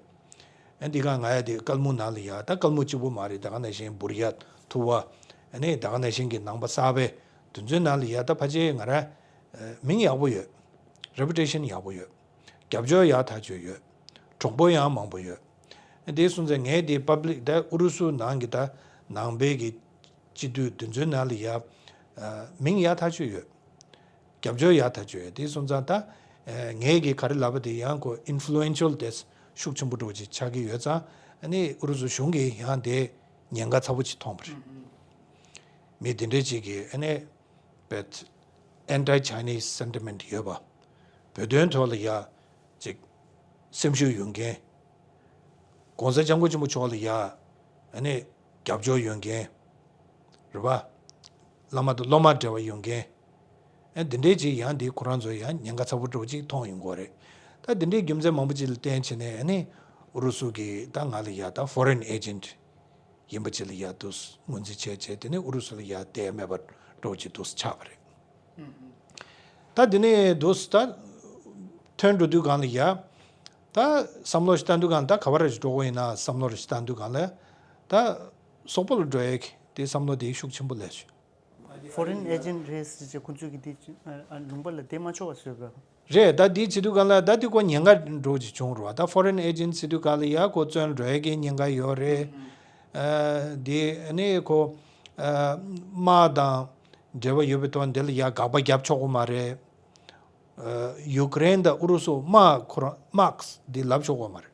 ཨ་འདི་ག་ང་ཡ་དེ་ཀལ་མུ་ནང་ལ་ཡ་ད་ཀལ་མུ་གཅིག་པུ་མ་རེད། ད་ག་ནང་བཞིན་བུར་ཡ་ཐུ་བ། ཨ་ནི་ད་ག་ནང་བཞིན་གྱི་ནང་པ་གསར་པའི་དེ་ཚོའི་ནང་ལ་ཡ་ད་ཕལ་ཆེར་ང་ར་མིང་ཡག་པོ་ཡོད། Reputation ཡག་པོ་ཡོད། རྒྱབ་སྐྱོར་ཡག་ཐག་ཆོད་ཡོད། གྲོགས་པོ་ཡང་མང་པོ་ཡོད། དེ་སོང་ཙང་ངས་དེ་public ད་ཨུ་རུ་སུ་ནང་གི་ད་ནང་པའི་གི་སྤྱི་འཐུས་དེ་ཚོའི་ནང་ལ་ཡ་མིང་ཡག་ཐག་ཆོད་ཡོད། རྒྱབ་སྐྱོར་ཡག་ཐག་ཆོད་ཡོད། དེ་སོང་ཙང་ད་ངས་གི་ག་རེ་ལབ་པ་དེ་ཡང་ཁོ་influential དེ་ཤུགས་ཆེན་པོ་འདྲ་བོ་ཅིག་ཆགས་ཀྱི་ཡོད་ཙང་། ཨ་ནི་ཨུ་རུ་སུ་གཞུང་གིས་ཡང་དེ་ཉེན་ཁ་ཚ་པོ་ཅིག་མཐོང་བ་རེད། མི་དེ་འདྲ་ཅིག་གིས་ཨ་ནི་བེད་anti Chinese sentiment ཡོད་པ། བོད་དོན་ཐོག་ལ་ཡ་ཅིག་སེམས་ཤུགས་ཡོད་མཁན། ༸གོང་ས་༸སྐྱབས་མགོན་ཆེན་པོ་མཆོག་ལ་ཡ་ཨ་ནི་རྒྱབ་སྐྱོར་ཡོད་མཁན། རེད་པ། བླ་མ་དང་སློབ་མ་འབྲེལ་བ་ཡོད་མཁན། ཨ་འདི་འདྲའི་ཅིག་ཡང་འདི་ཁོ་རང་ཚོ་ཡང་ཉེན་ཁ་ཚ་པོ་འདྲ་བོ་ཅིག་མཐོང་ཡོང་གི་རེད། ད་འདི་འདྲའི་རྒྱུ་མཚན་མང་པོ་ཅིག་ལ་བརྟེན་བྱས་ནས་ཨ་ནི་ཨུ་རུ་སུ་གིས་ད་ང་ལ་ཡ་ད་foreign agent ཡིན་པ་ཅིག་ལ་ཡ་འདུག་སེ་ངོས་འཛིན་བྱས་བྱས། དེ་ནས་ཨུ་རུ་སུ་ལ་ཡ་བསྡད་མེད་པ་འདྲ་བོ་ཅིག་འདུག་སེ་ཆགས་པ་རེད། ད་དེ་ནས་འདུག་སེ་ད་ཐོན་འགྲོ་དུས་སྒང་ལ་ཡ་ད་བསམ་བློ་ཞིག་བཏང་དུས་སྒང་ད་ག་བ་རེ་ཞིག་འགྲོ་དགོས་ཡིན་ན་བསམ་བློ་རེ་ཞིག་བཏང་དུས་སྒང་ལ་ད་སོག་པོ་ལ་འགྲོ་ཡས་ཀྱི་དེ་བསམ་བློ་དེ་ཤུགས་ཆེན་པོ་སླེབས་བྱུང་། Foreign agent རེད་ཟེར་བྱས་ཁོང་ཚོས་ཀྱི་དེ་ཨ་ཨ་ལུང་པ་ལ་བསྡད་མ་ཆོག་པ་བཟོས་པ། རེད། ད་འདི་བྱེད་དུས་སྒང་ལ་ད་འདི་ཁོ་ཉེན་ཁ་འདྲ་བོ་ཅིག་བྱུང་རེད་པ། ད་foreign agent ཟེར་དུས་སྒང་ལ་ཡ་ཁོ་བཙོན་འགྲོ་ཡས་ཀྱི་ཉེན་ཁ་ཡོད་རེད། ཨ་འདི་ཨ་ནི་ཁོ་ཨ་དམག་དང་འབྲེལ་བ་ཡོད་པའི་ཐོག་འདི་ལ་ཡ་དགག་པ་རྒྱབ་ཆོག་གི་མ་རེད། ཨ་ཡུཀ་རེན་དང་ཨུ་རུ་སུ་དམག་ཁོ་རང་དམག་འདི་ལབ་ཆོག་གི་མ་རེད།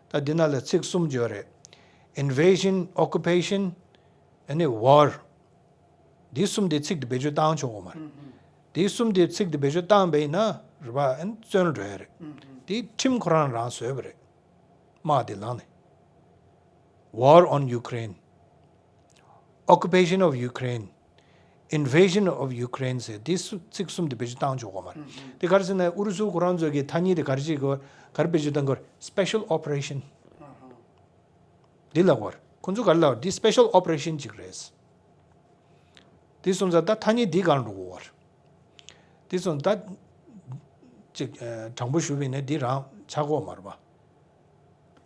ད་འདི་ནང་ལ་ཚིག་གསུམ་ཡོད་རེད། Invasion, occupation, ཨ་ནི་war. འདི་གསུམ་དེ་ཚིག་དེ་བེད་སྤྱོད་བཏང་ཆོག་གི་མ་རེད། འདི་གསུམ་དེ་ཚིག་དེ་བེད་སྤྱོད་བཏང་པ་ཡིན་ན་རེད་པ། ཨ་ནི་བཙོན་འགྲོ་ཡ་རེད། འདི་ཁྲིམས་ཁོ་རང་རང་བཟོས་པ་རེད། དམག་དེ་ལངས་ནས། War on Ukraine, occupation of Ukraine, invasion of Ukraine ཟེར་དེ་སུ་ཚིག་གསུམ་དེ་བེད་སྤྱོད་བཏང་ཆོག་གོ་མ་རེད། དེ་ག་རེ་ཟེར་ན་ཨུ་རུ་སུ་ཁོ་རང་ཚོ་གི་ཐ་སྙད་དེ་ག་རེ་བྱེད་དགོས། ག་རེ་བེད་སྤྱོད་བཏང་དགོས། Special operation འདི་ལབ་དགོས་རེད། ཁོ་ཚོ་ག་རེ་ལབ། འདི་special operation ཅིག་རེད། དེ་སོང་ཙང་ད་ཐ་སྙད་འདི་གང་འགྲོ་གོ་བར། དེ་སོང་ད་ཅིག་དྲང་པོ་ཞུ་བ་ཡིན་ན་འདི་རང་ཆགས་གོ་མ་རེད་པ།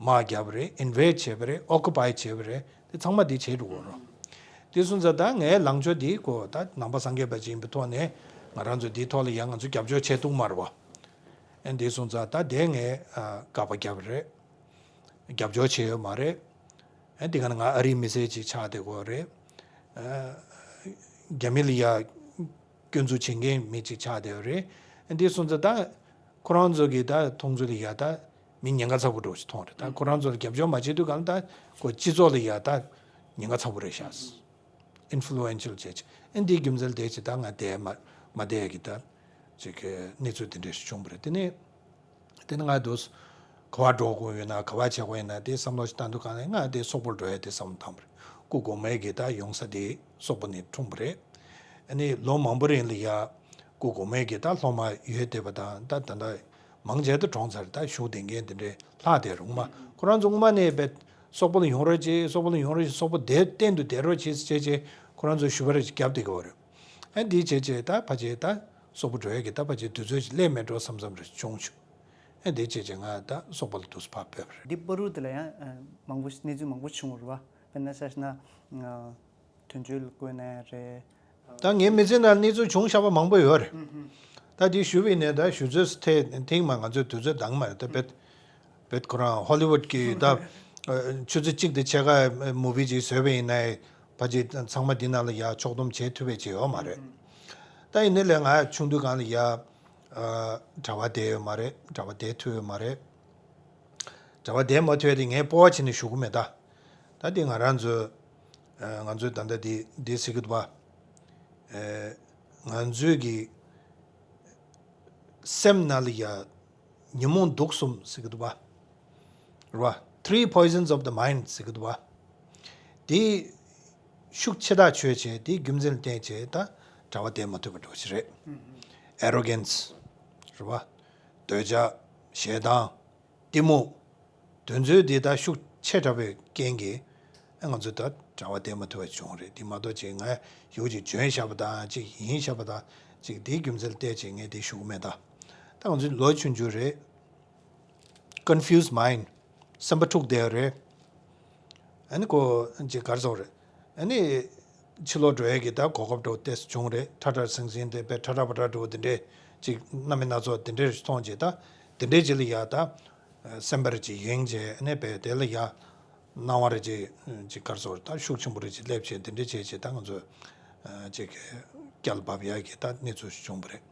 དམག་བརྒྱབ་པ་རེད། ཨིན་ཝེ་ཌི་བྱས་པ་རེད། ཨོ་ཀུ་པའི་བྱས་པ་རེད། དེ་ཚང་མ་འདི་བྱས་འགྲོ་གོ་རེད། དེ་སོང་ཙང་ད་ངའི་ལངས་ཕྱོགས་འདི་གོ་ད་ནང་པ་སངས་རྒྱས་པ་ཅིག་ཡིན་པའི་ཐོག་ནས་ང་རང་ཚོ་འདིའི་ཐོག་ལ་ཡང་ང་ཚོ་རྒྱབ་སྐྱོར་བྱས་འདུག་མ་རེད་པ། ཨེ་འདི་སོང་ཙང་ད་དེ་ངས་དགག་པ་བརྒྱབ་པ་རེད། རྒྱབ་སྐྱོར་བྱས་ཡོད་མ་རེད། ཨ་འདི་ག་ནས་ང་ཨ་རིའི་མི་སེར་ཅིག་ཆགས་བསྡད་ཡོད་རེད། ཨ་རྒྱ་མི་ལ་ཡ་སྐྱོན་འཛུགས་བྱེད་མཁན་མི་ཅིག་ཆགས་བསྡད་ཡོད་རེད། ཨ་འདི་སོང་ཙང་ད་ཁོ་རང་ཚོ་གི་ད་མཐོང་ཚུལ་ལ་ཡ་ད་མི་ཉེན་ཁ་ཚ་པོ་འདྲ་བོ་ཞིག་མཐོང་རེད། ད་ཁོ་རང་ཚོ་ལ་རྒྱབ་སྐྱོར་མ་བྱེད་དུས་ག་ལ་ད་ཁོ་སྤྱི་ཚོགས་ལ་ཡ་ད་ཉེན་ཁ་ཚ་པོ་རེད་ཤག། ཨིན་ཕུ་ལུ་ཨེན་ཤལ་བྱས་ཅིག། ཨ་འདིའི་རྒྱུ་མཚན་ལ་བལྟས་ཅིག་ད་ང་བསྡད་མ་མ་བསྡད་ཀྱི་ད་ཅིག་གནས་ཚུལ་དེ་འདྲ་ཞིག་བྱུང་བ་རེད། དེ་ནས་དེ་ནས་ང་འདུག་ག་བ་འགྲོ་དགོས་ཡོད་ན་ག་བ་བྱེད་དགོས་ཡོད་ན་དེ་བསམ་བློ་ཞིག་བཏང་དུས་ག་ནས་ང་དེ་སོག་པོར་འགྲོ་ཡ་དེ་བསམ་བློ་བཏང་བ་རེད། སྐུ་གོང་མའི་གི་ད་ཡོང་ས་དེ་སོག་པོ་ནས་འཁྲུངས་པ་རེད། ཨ་ནི་ལོ་མང་པོ་རིང་ལ་ཡ་སྐུ་གོང་མའི་གི་ད་སློབ་མ་ཡོད་བསྡད་པ་དང་ད་ད་ལྟ་མང་ཆེ་ད་གྲོངས་ཚར། ད་བཞུགས་བསྡད་མཁན་དེ་འདྲའི་ལྷག་བསྡད་རུང་མ་ཁོ་རང་ཚོ་སྔོན་མ་ནས་བས་སོག་པོ་ལ་ཡོང་རོགས་བྱེད། སོག་པོ་ལ་ཡོང་རོགས་བྱེད། སོག་པོ་དེ་གཏན་དུ་བསྡད་རོགས་བྱེད་ཟེར་བྱས་བྱས་ཁོ་རང་ཚོ་ཞུ་བ་རེ་བརྒྱབ་བསྡད་ཀྱི་ཡོད་རེད། ཨ་འདི་བྱས་བྱས་ད་ཕལ་ཆེར་ད་སོག་པོ་འགྲོ་ཡས་ཀྱི་ད་ཕལ་ཆེར་དུས་ཚོད་ཅིག་སླེབས་མེད་འགྲོ་བསམ་བསམ་རེ་བྱུང་བྱུང་། ཨ་འདི་བྱས་བྱས་ང་ད་སོག་པོ་ལ་དུས་སུ་ཕར་ཕེབས་པ་རེད། འདི་བར་དུ་ལ་ཡང་མང་པོ་གནས་ཚུལ་མང་པོ་བྱུང་བ་རེད་བ། དཔེར་ན་ཆ་བཞག་ན། དོན་གཅོད་ལ་བསྐོས་ནས་རེད། ད་ངའི་མི་ཚེ་ནང་གནས་ཚུལ་བྱུང་བཞག་པ་མང་པོ་ཡོད་རེད། ད་དེ་ཞུ་བ་ཡིན་ནའི་ད་ཞུ་ཚོད་ཐེངས་མ་ང་ཚོའི་དུས་ཚོད་འདང་མ་རེད། ད་བེད་བེད་ཁོ་རང་ཧོ་ལི་ཝུད་ཀྱི་ད་ཆུ་ཚོད་གཅིག་དང་ཕྱེད་ཀ་མུ་བི་ཅིག་བཟོས་པ་ཡིན་ནའི་ཕལ་ཆེར་ཚང་མ་འདི་ནང་ལ་ཡ་ཕྱོགས་བསྡོམས་བྱེད་ཐུབ་པ་ཅིག་ཡོད་མ་རེད། ད་ཡིན་ནའི་ལས་ང་ཆུང་དུས་སྒང་ལ་ཡ་གྲྭ་པ་བསྡད་ཡོད་མ་རེད། གྲྭ་པ་བསྡད་ཐུབ་ཡོད་མ་རེད། གྲྭ་པ་བསྡད་མ་ཐུབ་ཡ་དེ་ངས་སྤོབས་པ་བྱས་ནས་ཞུ་གི་མེད་ད། ད་དེ་ང་རང་ཚོ་ཨ་ང་ཚོའི་ད་ལྟ་དེ་དེ་ཟེར་གི་འདུག་པ། ཨ་ང་ཚོའི་གི་སེམས་ནང་ལ་ཡ་ཉོན་མོངས་དུག་གསུམ་ཟེར་གི་འདུག་པ། རེད་པ། Three poisons of the mind ཟེར་གི་འདུག་པ། དེ་ཤུགས་ཆེ་ཐག་ཆོད་བྱས་དེ་རྒྱུ་མཚན་ལ་བརྟེན་བྱས་ད་གྲྭ་པ་བསྡད་མ་ཐུབ་པ་འདྲ་བོ་ཞིག་རེད། Arrogance རེད་པ། འདོད་ཆགས། ཞེ་སྡང་། གཏི་མུག་དེ་ཚོའི་དེ་ད་ཤུགས་ཆེ་དྲགས་པའི་རྐྱེན་གྱིས། ང་ཚོས་ད་གྲྭ་པ་བསྡད་མ་ཐུབ་པ་བྱུང་རེད། དེ་མ་གཏོགས་ཅིག་ང་ཞུ་ཅིག་འཇོན་ཤག་པ་དང་ཅིག་ཡིན་ཤག་པ་དང་ཅིག་དེའི་རྒྱུ་མཚན་བལྟས་ཅིག་ངས་དེ་ཞུ་གི་མེད། ད་ད་ང་ཚོ་ལོ་ཆུང་ཆུང་རེད། Confused mind. སེམས་པ་འཁྲུག་བསྡད་ཡོད་རེད། ཨ་ནི་ཁོ་ཅིག་ག་རེ་ཟེར་དགོས་རེད། ཨ་ནི་ཕྱི་ལོགས་འགྲོ་ཡས་ཀྱི་ད་གོ་སྐབས་འདྲ་བོ་ཏོག་ཙམ་བྱུང་རེད། ཁྲ་ཁྲ་ཟིང་ཟིང་དེ་དཔེ་ཁྲ་ཁྲ་པ་ཁྲ་འདྲ་བོ་དེ་འདྲས་ཅིག་སྣ་མིན་སྣ་ཚོགས་དེ་འདྲས་མཐོང་བྱས། ད་དེ་འདྲས་ཅིག་ལ་ཡ་ད་སེམས་པར་ཅིག་ཡེངས་བྱས། ཨ་ནི་དཔེ་དེ་ལ་ཡ་སྣང་བར་ཅིག་ཅིག་ག་རེ་ཟེར་དགོས་རེད། ད་ཤུགས་ཆེན་པོ་རེ་ཅིག་སླེབས་བྱས། དེ་འདྲས་བྱས་བྱས་ད་ང་ཚོ་ཅིག་སྐྱལ་བབས་ཡ་གི་ད་གནས་ཚུལ་ཞིག་བྱུང་བ་རེད།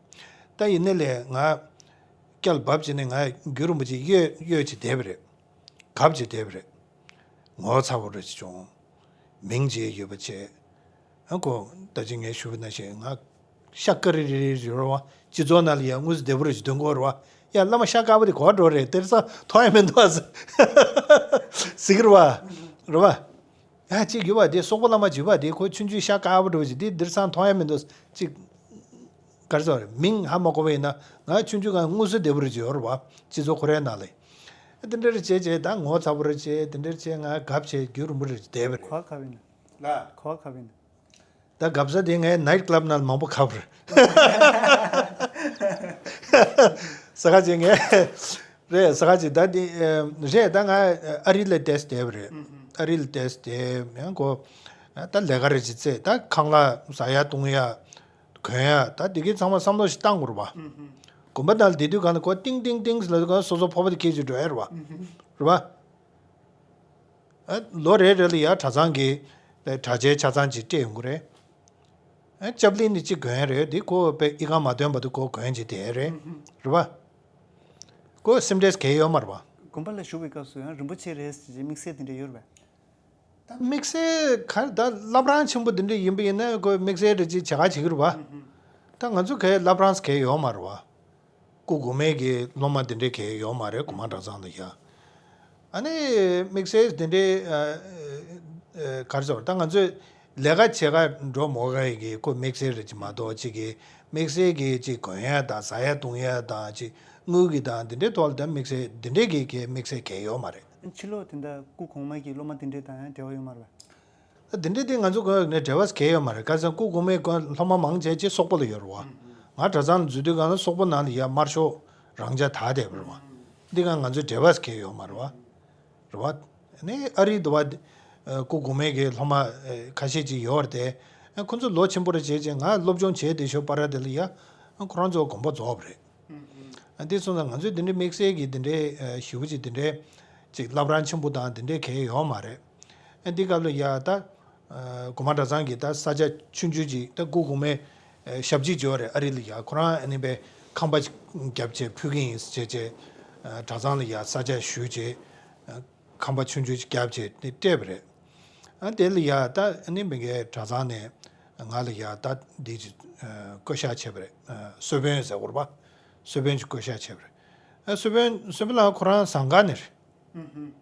ད་ཡིན་ནའི་ལས་ང་སྐྱལ་བབས་བྱས་ནས་ང་རྒྱུན་རིང་པོ་ཅིག་གཡོལ་གཡོལ་བྱས་བསྡད་པ་རེད། གབ་བྱས་བསྡད་པ་རེད། ངོ་ཚ་པོ་རེ་ཅིག་བྱུང་། མིང་བརྗེ་ཡོད་པ་བྱས། ཨ་ཁོ་ད་ཅི་ངས་ཞུ་བ་ནང་བཞིན་ང་ཤ་དཀར་རི་རི་རི་རེད་བ། སྤྱི་ཚོགས་ནང་ལ་ཡང་དངོས་སུ་བདེ་པོ་རེ་ཅིག་སྟོན་གྱི་ཡོད་རེད་བ། ཡ་བླ་མ་ཤ་དཀར་པོ་དེ་ག་པར་འགྲོ་རེད། དེང་སང་མཐོང་ཡ་མི་འདུག་ཟེར་གྱི་རེད་བ། རེད་བ། ཡ་གཅིག་ཡོད་པ་དེ་སོག་པོ་བླ་མ་ཅིག་ཡོད་པ་དེ། ཁོ་ཆུང་ཆུང་ཤ་དཀར་པོ་འདྲ་བོ་ཅིག་དེ་དེང་སང་མཐོང་ཡ་མི་འདུག་ཅིག་ག་རེ་ཟེར་དགོས་རེད། མིང་ཧ་མ་གོ་བ་ཡིན་ན་ང་ཆུང་ཆུང་སྒང་དངོས་སུ་བདེ་པོ་རེ་ཅིག་ཡོད་རེད་བ། སྤྱི་ཚོགས་ཁོ་རའི་ནང་ལ། དེ་འདྲ་རེ་བྱས་བྱས་ད་ངོ་ཚ་པོ་རེ་བྱས། དེ་འདྲ་རེ་བྱས་ང་གབ་བྱས་རྒྱུན་རིང་པོ་རེ་བསྡད་པ་རེད། ག་པར་གབ་ཡིན་ན། ལ། ག་པར་གབ་ཡིན་ན། ད་གབ་ས་དེ་ངའི་ནའིཊ་ཀླབ་ནང་ལ་མང་པོ་གབ་རེད། ས་ག་ཅིག་ངས་རེད། ས་ག་ཅིག་ད་དེ་རེད། ད་ང་ཨ་རི་ལ་བསྡད་བསྡད་པ་རེད། ཨ་རི་ལ་བསྡད་བསྡད་ཡང་ཁོ་ད་ལས་ཀ་རེ་ཅིག་བཙལ། ད་ཁང་གླ་ཟ་ཡ་བཏུང་ཡ། གོན་ཡ། ད་དེ་གའི་ཚང་མ་བསམ་བློ་ཞིག་བཏང་དགོས་རེད་བ། དགོན་པ་ནང་ལ་བསྡད་དུས་གང་ལ་ཁོ་ཏིང་ཏིང་ཏིང་ཟེར་ལབ་དུས་གང་ལ་སོ་སོ་ཕོར་པ་དེ་འཁྱེར་ཅིག་འགྲོ་ཡ་རེད་བ། རེད་བ། ཨ་ལོ་རེ་རེ་ལ་ཡ་གྲྭ་ཚང་གི་གྲྭ་ཆས་ཆ་ཚང་ཅིག་སྤྲད་ཡོང་གི་རེད། ཨ་ལྕགས་ལི་ནི་གཅིག་གོན་ཡ་རེད། དེ་ཁོ་དཔེ་ཨི་ཁུང་མ་ཐོན་བར་དུ་ཁོ་གོན་བྱས་བསྡད་ཡ་རེད། རེད་བ། ཁོ་སེམས་ཁྲལ་གང་ཡང་ཡོད་མ་རེད་བ། དགོན་པ་ལ་བཞུགས་པའི་སྐབས་སུ་ཡང་རིན་པོ་ཆེ་རེད་ཟེར་གྱི་དམིགས་བསལ་དེ་འདྲ་ཡོད་རེད་པས། ད་དམིགས་བསལ་ག་རེ། ད་བླ་བྲང་ཆེན་པོ་འདི་འདྲ་ཡིན་པ་ཡིན་ན་ཁོས་དམིགས་བསལ་རེ་ཅིག་བྱེད་ག་བྱེད་ཀྱི་རེད་བ། ད་ང་ཚོ་གའི་བླ་བྲང་གའི་ཡོད་མ་རེད་བ། སྐུ་གོང་མའི་གི་སློབ་མ་འདི་འདྲའི་གའི་ཡོད་མ་རེད། གོང་མ་གྲྭ་ཚང་ལ་ཡ། ཨ་ནི་དམིགས་བསལ་འདི་འདྲའི་ཨ་ཨ་ག་རེ་ཟེར། ད་ང་ཚོས་ལས་ཀ་བྱེད་ག་འགྲོ་མོ་ག་ཡི་གི་ཁོ་དམིགས་བསལ་རེ་ཅིག་མ་གཏོགས་ཅིག་གི་དམིགས་བསལ་གི་ཅིག་གོན་ཡ་དང་ཟ་ཡ་བཏུང་ཡ་དང་ཅིག་དངུལ་གི་དང་འདི་འདྲའི་ཐོག་ལ་ད་དམིགས་བསལ་འདི་འདྲའི་གི་གའི་དམིགས་བསལ་གའི་ཡོད་མ་རེད། ཕྱི་ལོགས་དེ་འདྲ་སྐུ་གོང་མ་གི་སློབ་མ་དེ་འདྲས་དང་ཡང་འབྲེལ་བ་ཡོད་མ་རེད་པས། ད་དེ་འདྲས་དེ་ང་ཚོ་གོ་ནས་འབྲེལ་བ་གང་ཡང་ཡོད་མ་རེད། ག་ཟེར་ན་སྐུ་གོང་མའི་སློབ་མ་མང་ཆེ་ཆེ་སོག་པོ་ལ་ཡོད་རེད་བ། ང་གྲྭ་ཚང་ལ་འཛུལ་དུས་གང་ལ་སོག་པོ་ནང་ལ་ཡ་དམར་ཤོག་རང་འཇགས་དར་བསྡད་པ་རེད་བ། འདི་ག་ང་ཚོའི་འབྲེལ་བ་གང་ཡང་ཡོད་མ་རེད་བ། རེད་བ། ནས་ཨ་རིའི་འདུག་བ། སྐུ་གོང་མའི་གི་སློབ་མ་ཁ་ཤས་ཅིག་ཡོད་རེད་དེ། ཁོ་ཚོ་ལོ་ཆེན་པོ་རེ་བྱས་རྗེས་ང་སློབ་སྦྱོང་བྱས་དེ་ཤོག་པ་ར་དེ་ལ་ཡ། ཁོ་རང་ཚོ་དགོངས་པ་རྫོགས་པ་རེད། ཨ་འདི་སོང་ཙང་ང་ཚོས་འདི་འདྲའི་དམིགས་བསལ་གྱི་འདི་འདྲའི་ཨ་ཞེ་པོ་ཅིག་འདི་འདྲའི་ཅིག་བླ་བྲང་ཆེན་པོ་དང་འདི་འདྲའི་གང་ཡང་ཡོད་མ་རེད། ཨ་འདི་སྐབས་ལ་ཡ་ད་ཨ་གོང་མ་གྲྭ་ཚང་གི་ད་ས་ཆ་ཆུང་ཆུང་ཅིག་ད་སྐུ་གོང་མའི་ཨ་ཞབས་ཕྱི་ཅིག་ཡོད་རེད། ཨ་རི་ལ་ཡ་ཁོ་རང་ཨ་ནི་པའི་ཁང་པ་ཅིག་བརྒྱབ་བྱས་ཕུལ་གི་ཡིན་ཟེར་བྱས་བྱས་ཨ་གྲྭ་ཚང་ལ་ཡ་ས་ཆ་ཞུས་བྱས་ཨ་ཁང་པ་ཆུང་ཆུང་ཅིག་བརྒྱབ་བྱས་དེ་སྤྲད་པ་རེད། ཨ་དེ་ལ་ཡ་ད་ཨ་ནི་མི་འགའི་གྲྭ་ཚང་ནས་ང་ལ་ཡ་ད་འདི་ཅིག་ཨ་བསྐོ་བཞག་བྱས་པ་རེད། ཨ་གསོལ་དཔོན་ཟེར་དགོས་རེད་པ། གསོལ་དཔོན་ཅིག་བསྐོ་བཞག་བྱས་པ་རེད། ཨ་གསོལ་དཔོན་གསོལ་དཔོན་ལགས་ཁོ་རང་ཟངས་དཀར་ནས་རེད།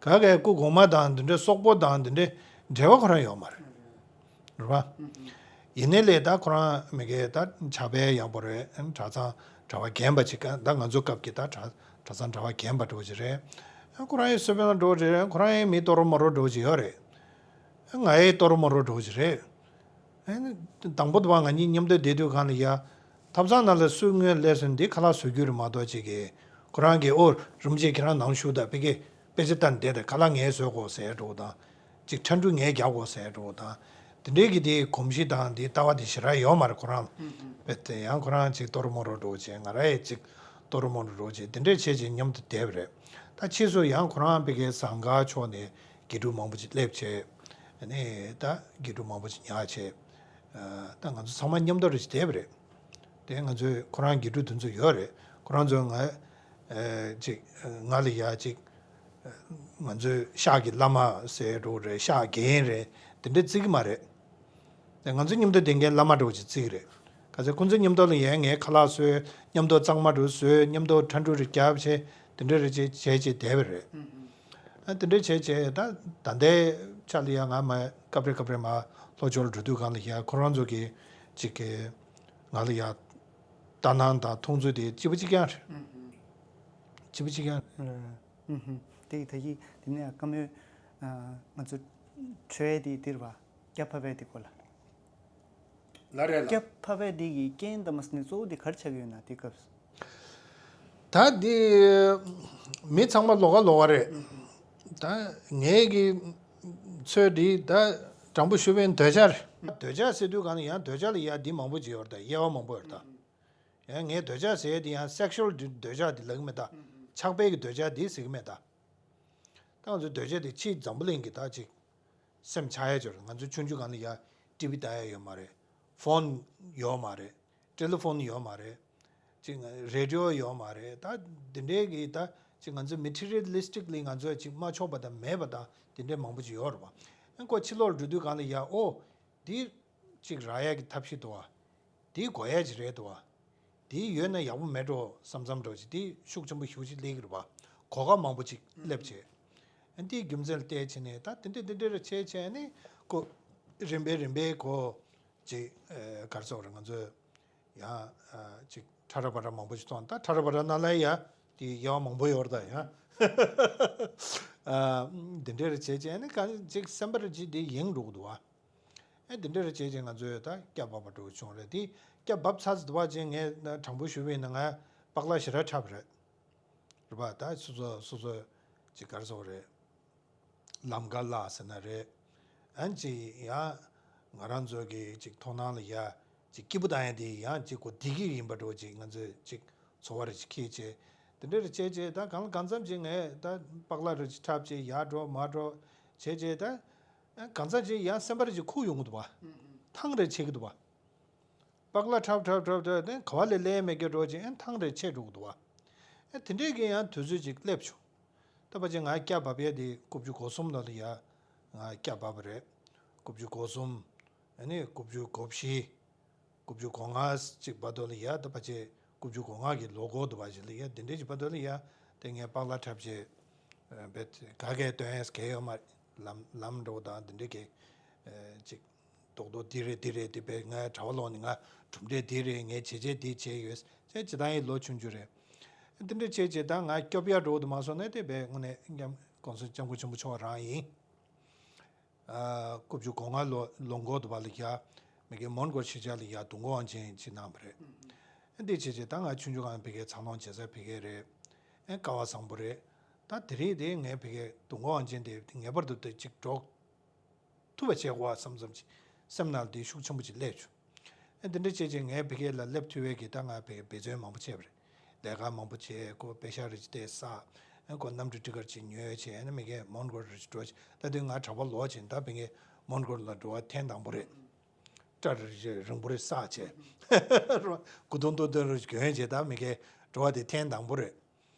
ག་གའི་སྐུ་གོང་མ་དང་འདི་འདྲའི་སོག་པོ་དང་འདི་འདྲའི་འབྲེལ་བ་ཁོ་རང་ཡོད་མ་རེད། རེད་པ། ཡིན་ནའི་ལས་ད་ཁོ་རང་མི་འགའི་ད་ཕྱག་དཔེ་ཡག་པོ་རེད། གྲྭ་ཚང་གྲྭ་པ་རྒན་པ་ཅིག་ག་ད་ང་ཚོ་སྐབས་ཀྱི་ད་གྲྭ་གྲྭ་ཚང་གྲྭ་པ་རྒན་པ་འདྲ་བོ་ཅིག་རེད། ཁོ་རང་ཡང་གསོལ་དཔོན་ལ་འགྲོ་བ་ཅིག་རེད། ཁོ་རང་ཡང་མི་སྟོར་མོ་རོ་འདྲ་བོ་ཅིག་ཡོད་རེད། ང་ཡང་སྟོར་མོ་རོ་འདྲ་བོ་ཅིག་རེད། ཨེ་ནི་དང་པོ་དུ་བ་ང་གཉིས་མཉམ་དུ་བསྡད་དུས་གང་ལ་ཡ། ཐབ་ཚང་ནང་ལ་སུ་སྔོན་སླེབས་སོང་འདི་ཁ་ལག་བཟོ་རྒྱུ་རེད་མ་གཏོགས་ཅིག་གིས་ཁོ་རང་གིས་ཨོ་རིན་པོ་ཆེ་ཁྱེད་རང་ནང་བཞུགས་དང་ཕ་གི་དཔེ་ཆ་ལྟ་བསྡད་དང་ཁ་ལག་ངས་བཟོས་གོ་ཟེར་འགྲོ་དང་། ཅིག་ཁྲ་འབྲུ་ངས་རྒྱག་གོ་ཟེར་འགྲོ་དང་། དེ་འདྲའི་གི་དེ་གོམས་གཤིས་དང་དེ་ལྟ་བ་དེ་ཞེ་དྲག་ཡོད་མ་རེད་ཁོ་རང་ལ། དཔེ་དེ་ཡང་ཁོ་རང་ཅིག་སྟོར་མོ་རོ་འགྲོ་བྱས་ང་རང་ཡང་ཅིག་སྟོར་མོ་རོ་འགྲོ་བྱས་དེ་འདྲས་བྱས་བྱས་མཉམ་དུ་བསྡད་པ་རེད། ད་ཕྱིས་སུ་ཡང་ཁོ་རང་ཕ་གི་ཟངས་དཀར་ཕྱོགས་ནས་དགེ་ཕྲུག་མང་པོ་ཅིག་སླེབས་བྱས། ཨ་ནི་ད་དགེ་ཕྲུག་མང་པོ་ཅིག་ཉར་བྱས། ཨ་ད་ང་ཚོ་ཚང་མ་མཉམ་དུ་རེ་ཞིག་བསྡད་པ་རེད། དེ་ང་ཚོའི་ཁོ་རང་དགེ་ཕྲུག་དེ་ཚོ་ཡོད་རེད། ཁོ་རང་ཚོས་ང་ཨ་ཅིག་ང་ལ་ཡ་ཅིག་ང་ཚོའི་ཤག་གི་བླ་མ་ཟེར་འགྲོ་རེད། ཤག་རྒན་རེད། དེ་འདྲ་བརྩི་གི་མ་རེད། དེ་ང་ཚོ་མཉམ་དུ་བསྡད་མཁན་བླ་མ་འདྲ་བོ་ཅིག་བརྩི་གི་རེད། ག་ཚོད་ཁོ་ཚོ་མཉམ་དུ་ལ་ཡ་ངས་ཁ་ལག་བཟོས། མཉམ་དུ་གཙང་མ་འདྲ་བོ་བཟོས། མཉམ་དུ་ཁྲ་འབྲུ་རེ་རྒྱབ་བྱས་དེ་འདྲ་རེ་བྱས་བྱས་བྱས་བསྡད་པ་རེད། ཨ་དེ་འདྲ་བྱས་བྱས་ད་ད་ལྟའི་ཆ་ལ་ཡ་ང་མ་སྐབས་རེ་སྐབས་རེ་མ་ལྷོ་ཕྱོགས་ལ་འགྲོ་དུས་གང་ལ་ཡ་ཁོ་རང་ཚོ་གི་ཅིག་གི་ང་ལ་ཡ་ལྟ་སྣང་དང་མཐོང་ཚུལ་དེ་གཅིག་པ་གཅིག་རྐྱང་རེད། གཅིག་པ་གཅིག་རྐྱང་རེད། ཨུ་ཧུམ། དེ་ཡི་ད་ཡིག་དེ་ནས་བཀའ་མོལ། ཨ་ང་ཚོ་ འཕྲོས་དེ་འདིར་བ། སྐྱབས་འཕགས་པའི་དེ་གོ་ལ། ལ་རེད་ལ། སྐྱབས་འཕགས་པའི་དེ་གི་རྐྱེན་དང་མ་སི་ནི་གཙོ་བོ་དེ་ག་རེ་ཆགས་ཀྱི་ཡོད་ན་དེ་སྐབས་སུ། ད་འདི། མི་ཚང་མ་ལོགས་ཀ་ལོགས་ཀ་རེད། ད་ངའི་གི་ཚོད་འདི་ད་དྲང་པོ་ཞུ་བའི་འདོད་ཆགས་རེད། འདོད་ཆགས་ཟེར་དུས་གང་ལ་ཡང་འདོད་ཆགས་ལ་ཡ་འདི་མང་པོ་ཅིག་ཡོད་རེད་ད། དབྱེ་བ་མང་པོ་ཡོད་རེད་ད། ཡང་ངའི་འདོད་ཆགས་ཟེར་ཡ་འདི་ཡང་སེག་ཤུ་ཨལ་འདོད་ཆགས་འདི་ལབ་ཀྱི་མེད་ད། ཆགས་པའི་གི་འདོད་ཆགས་འདི་ཟེར་གྱི་མེད་ད། ད་ང་ཚོའི་འདོད་ཆགས་དེ་ཕྱིའི་འཛམ་བུ་གླིང་གི་ད་ཅིག་སེམས་ཆགས་ཡ་ཅིག་ཡོད་རེད། ང་ཚོ་ཆུང་ཆུང་སྒང་ལ་ཡ་ཊི་བི་ལྟ་ཡ་ཡོད་མ་རེད། ཕོན་ཡོད་མ་རེད། ཊེ་ལི་ཕོན་ཡོད་མ་རེད། ཅིག་རེ་ཌི་ཡོ་ཡོད་མ་རེད། ད་འདི་འདྲའི་གི་ད་ཅིག་ང་ཚོ་མེ་ཊི་རི་ཡལ་ལི་སི་ཊིག་ལི་ང་ཚོ་ཅིག་མ་ཆོག་པ་དང་མེད་པ་དང་འདི་འདྲའི་མང་པོ་ཅིག་ཡོད་རེད་པ། ཨ་ཁོ་ཕྱི་ལོགས་འགྲོ་དུས་སྒང་ལ་ཡ་ཨོ། འདི་ཅིག་རག་ཡ་གི་ཐབས་ཤེས་འདུག་བ། འདི་དགོས་ཡ་ཅིག་རེད་འདུག་བ། འདི་ཡོད་ན་ཡག་པོ་མེད་འགྲོ་བསམ་བསམ་འགྲོ་ཅིག་འདི་ཤུགས་ཆེན་པོ་ཞེ་པོ་ཅིག་སླེབས་ཀྱི་རེད་པ། གོ་སྐབས་མང་པོ་ཅིག་སླེབས་བྱས། ཨ་འདིའི་རྒྱུ་མཚན་ལ་བལྟས་བྱས་ནས་ད་འདི་འདྲ་འདི་འདྲ་རེ་བྱས་བྱས་ནས་ཁོ་རིམ་པས་རིམ་པས་ཁོ་ཅིག་ཨ་ག་རེ་ཟེར་དགོས་རེད། ང་ཚོས་ཡང་ཨ་ཅིག་ཁྲ་ར་བ་ར་མང་པོ་ཞིག་མཐོང་། ད་ཁྲ་ར་བ་ར་ནང་ལ་ཡ་དེ་དབྱེ་བ་མང་པོ་ཡོད་རེད་ད། ཡང་ཨ་འདི་འདྲ་རེ་བྱས་བྱས་ནས་གང་ཅིག་སེམས་པ་རེ་ཅིག་དེ་ཡེངས་འགྲོ་གི་འདུག་བ། ཨེ་འདི་འདྲ་རེ་བྱས་བྱས་ང་ཚོས་ད་སྐྱབས་བབས་པ་འདྲ་བོ་བྱུང་རེད། དེ་སྐྱབས་བབས་ཚར་ཟིན་པ་ཅིག་ངས་དྲང་པོ་ཞུ་བ་ཡིན་ན་ང་པགས་ལ་ཞེ་དྲག་འཁྲབ་རེད། རེད་པ། ད་སོ་སོ་སོ་སོ་ཅིག་ག་རེ་ཟེར་དགོས་རེད། ལམ་ཁ་བརླག་ཟེར་ན་རེད། ཨ་ནི་ཅིག་ཡང་ང་རང་ཚོ་གི་ཅིག་མཐོང་སྣང་ལ་ཡ་ཅིག་སྐྱིད་པོ་བཏང་ཡ་དེ་ཡང་ཅིག་གོ་བདེ་སྐྱིད་ཡིན་པ་འདྲ་བོ་ཅིག་ང་ཚོས་ཅིག་ཚོར་བ་རེ་ཅིག་འཁྱེར་བྱས། དེ་འདྲ་རེ་བྱས་བྱས་ད་གང་ལ་གང་འཚམ་ཅིག་ངས་ད་པགས་ལ་རེ་ཅིག་འཁྲབ་བྱས་ཡར་འགྲོ་མར་འགྲོ་བྱས་བྱས་ད་གང་འཚམ་ཅིག་ཡང་སེམས་པ་རེ་ཅིག་ཁུག་ཡོང་གི་འདུག་བ། ཐང་རེ་ཆད་ཀྱི་འདུག་བ། པགས་ལ་འཁྲབ་འཁྲབ་འཁྲབ་འཁྲབ་དེ་ག་བ་ལས་སླེབས་མེད་ཀྱི་འགྲོ་ཅིག་ཨེ་ཐང་རེ་ཆད་འགྲོ་གི་འདུག་བ། ཨེ་དེ་འདྲས་ཀྱི་ཡང་དུས་ཚོད་ཅིག་སླེབས་བྱུང་། ད་ཕལ་ཆེར་ང་སྐྱབས་བབས་ཡས་དེ་དགུ་བཅུ་གོ་གསུམ་ལོ་ལ་ཡ་ང་སྐྱབས་བབས་པ་རེད། དགུ་བཅུ་གོ་གསུམ། ཨ་ནི་དགུ་བཅུ་གོ་བཞི། དགུ་བཅུ་གོ་ལྔ་ཅིག་བར་དུ་ལ་ཡ་ད་ཕལ་ཆེར་དགུ་བཅུ་གོ་ལྔ་གི་ལོ་འགོ་དུ་བ་ཞིག་ལ་ཡ་དེ་འདྲས་ཀྱི་བར་དུ་ལ་ཡ་དེ་ངས་པགས་ལ་འཁྲབ་བྱས། བེད་ག་གས་སྟོན་ཡས་གས་ཡོད་མ་རེད། ལམ་ལམ་འགྲོ་དང་དེ་འདྲས་ཀྱི་ཅིག་རྡོག་རྡོག་འདི་རེད་འདི་རེད་འདི་བས་ང་གྲྭ་པ་ལོག་ནས་ང་གྲུབ་འབྲས་འདི་རེད། ངས་བྱས་རྗེས་འདི་བྱས་ཡོད་ཅེས་ཇི་ལྟར་ཡིན་ལོ་ཆུང་ཆུང་རེད། འདི་འདྲ་བྱས་བྱས་ད་ང་སྐྱོབ་ཡ་འགྲོ་དུ་མ་སོང་ནས་དེ་བས་དངོས་གནས་སྐྱབས་གོང་ས་སྐྱབས་མགོན་ཆེན་པོ་མཆོག་རང་ཡིན། ཨ་དགུ་བཅུ་གོ་ལྔ་ལོ་ལོ་འགོ་དུ་བ་ལ་ཡ་མི་གའི་མོན་གྷོ་གཞིས་ཆགས་ལ་ཡ་དུས་འཁོར་དབང་ཆེན་ཅིག་གནང་བ་རེད། འདི་བྱས་བྱས་ད་ང་ཆུང་ཆུང་སྒང་ཕ་གིའི་འཚར་ལོངས་བྱེད་ས་ཕ་གི་རེད། ཨེ་སྐལ་བ་བཟང་པོ་རེད། ད་དེ་རིང་དེ་ངས་ཕ་གིའི་དུས་འཁོར་དབང་ཆེན་དེ་ངེས་པར་དུ་དེ་གཅིག་འགྲོ་ཐུབ་པ་བྱེད་དགོས་བསམ་བསམ་ཅིག་སེམས་ནང་ལ་དེ་ཤུགས་ཆེན་པོ་ཅིག་སླེབས་བྱུང་། ཨེ་འདི་འདྲ་བྱས་བྱས་ངས་ཕ་གི་ལ་སླེབས་ཐུབ་པའི་གི་ད་ང་ཕ་གི་འབད་བརྩོན་མང་པོ་བྱས་པ་རེད། ལས་ཀ་མང་པོ་བྱས། ཁོ་པེ་ཤག་རེ་ཅིག་དེ་བསགས། ཨེ་ཁོ་གནམ་གྲུ་ཊི་ཀཊ་ཅིག་ཉོས་བྱས། ཨེ་ན་མི་གའི་མོན་གྷོ་རེ་ཅིག་འགྲོ་བྱས། ད་དུང་ང་གྲྭ་པ་ལོག་བྱས་ད་ཕ་གི་མོན་གྷོ་ལ་འགྲོ་བ་ཐེངས་དང་པོ་རེད། སྐྲ་རེ་རིང་པོ་རེ་བསགས་བྱས། སྐུ་གདུང་སྟོད་ཐུང་རེ་གྱོན་བྱས་ད་མི་གའི་འགྲོ་བ་དེ་ཐེངས་དང་པོ་རེད།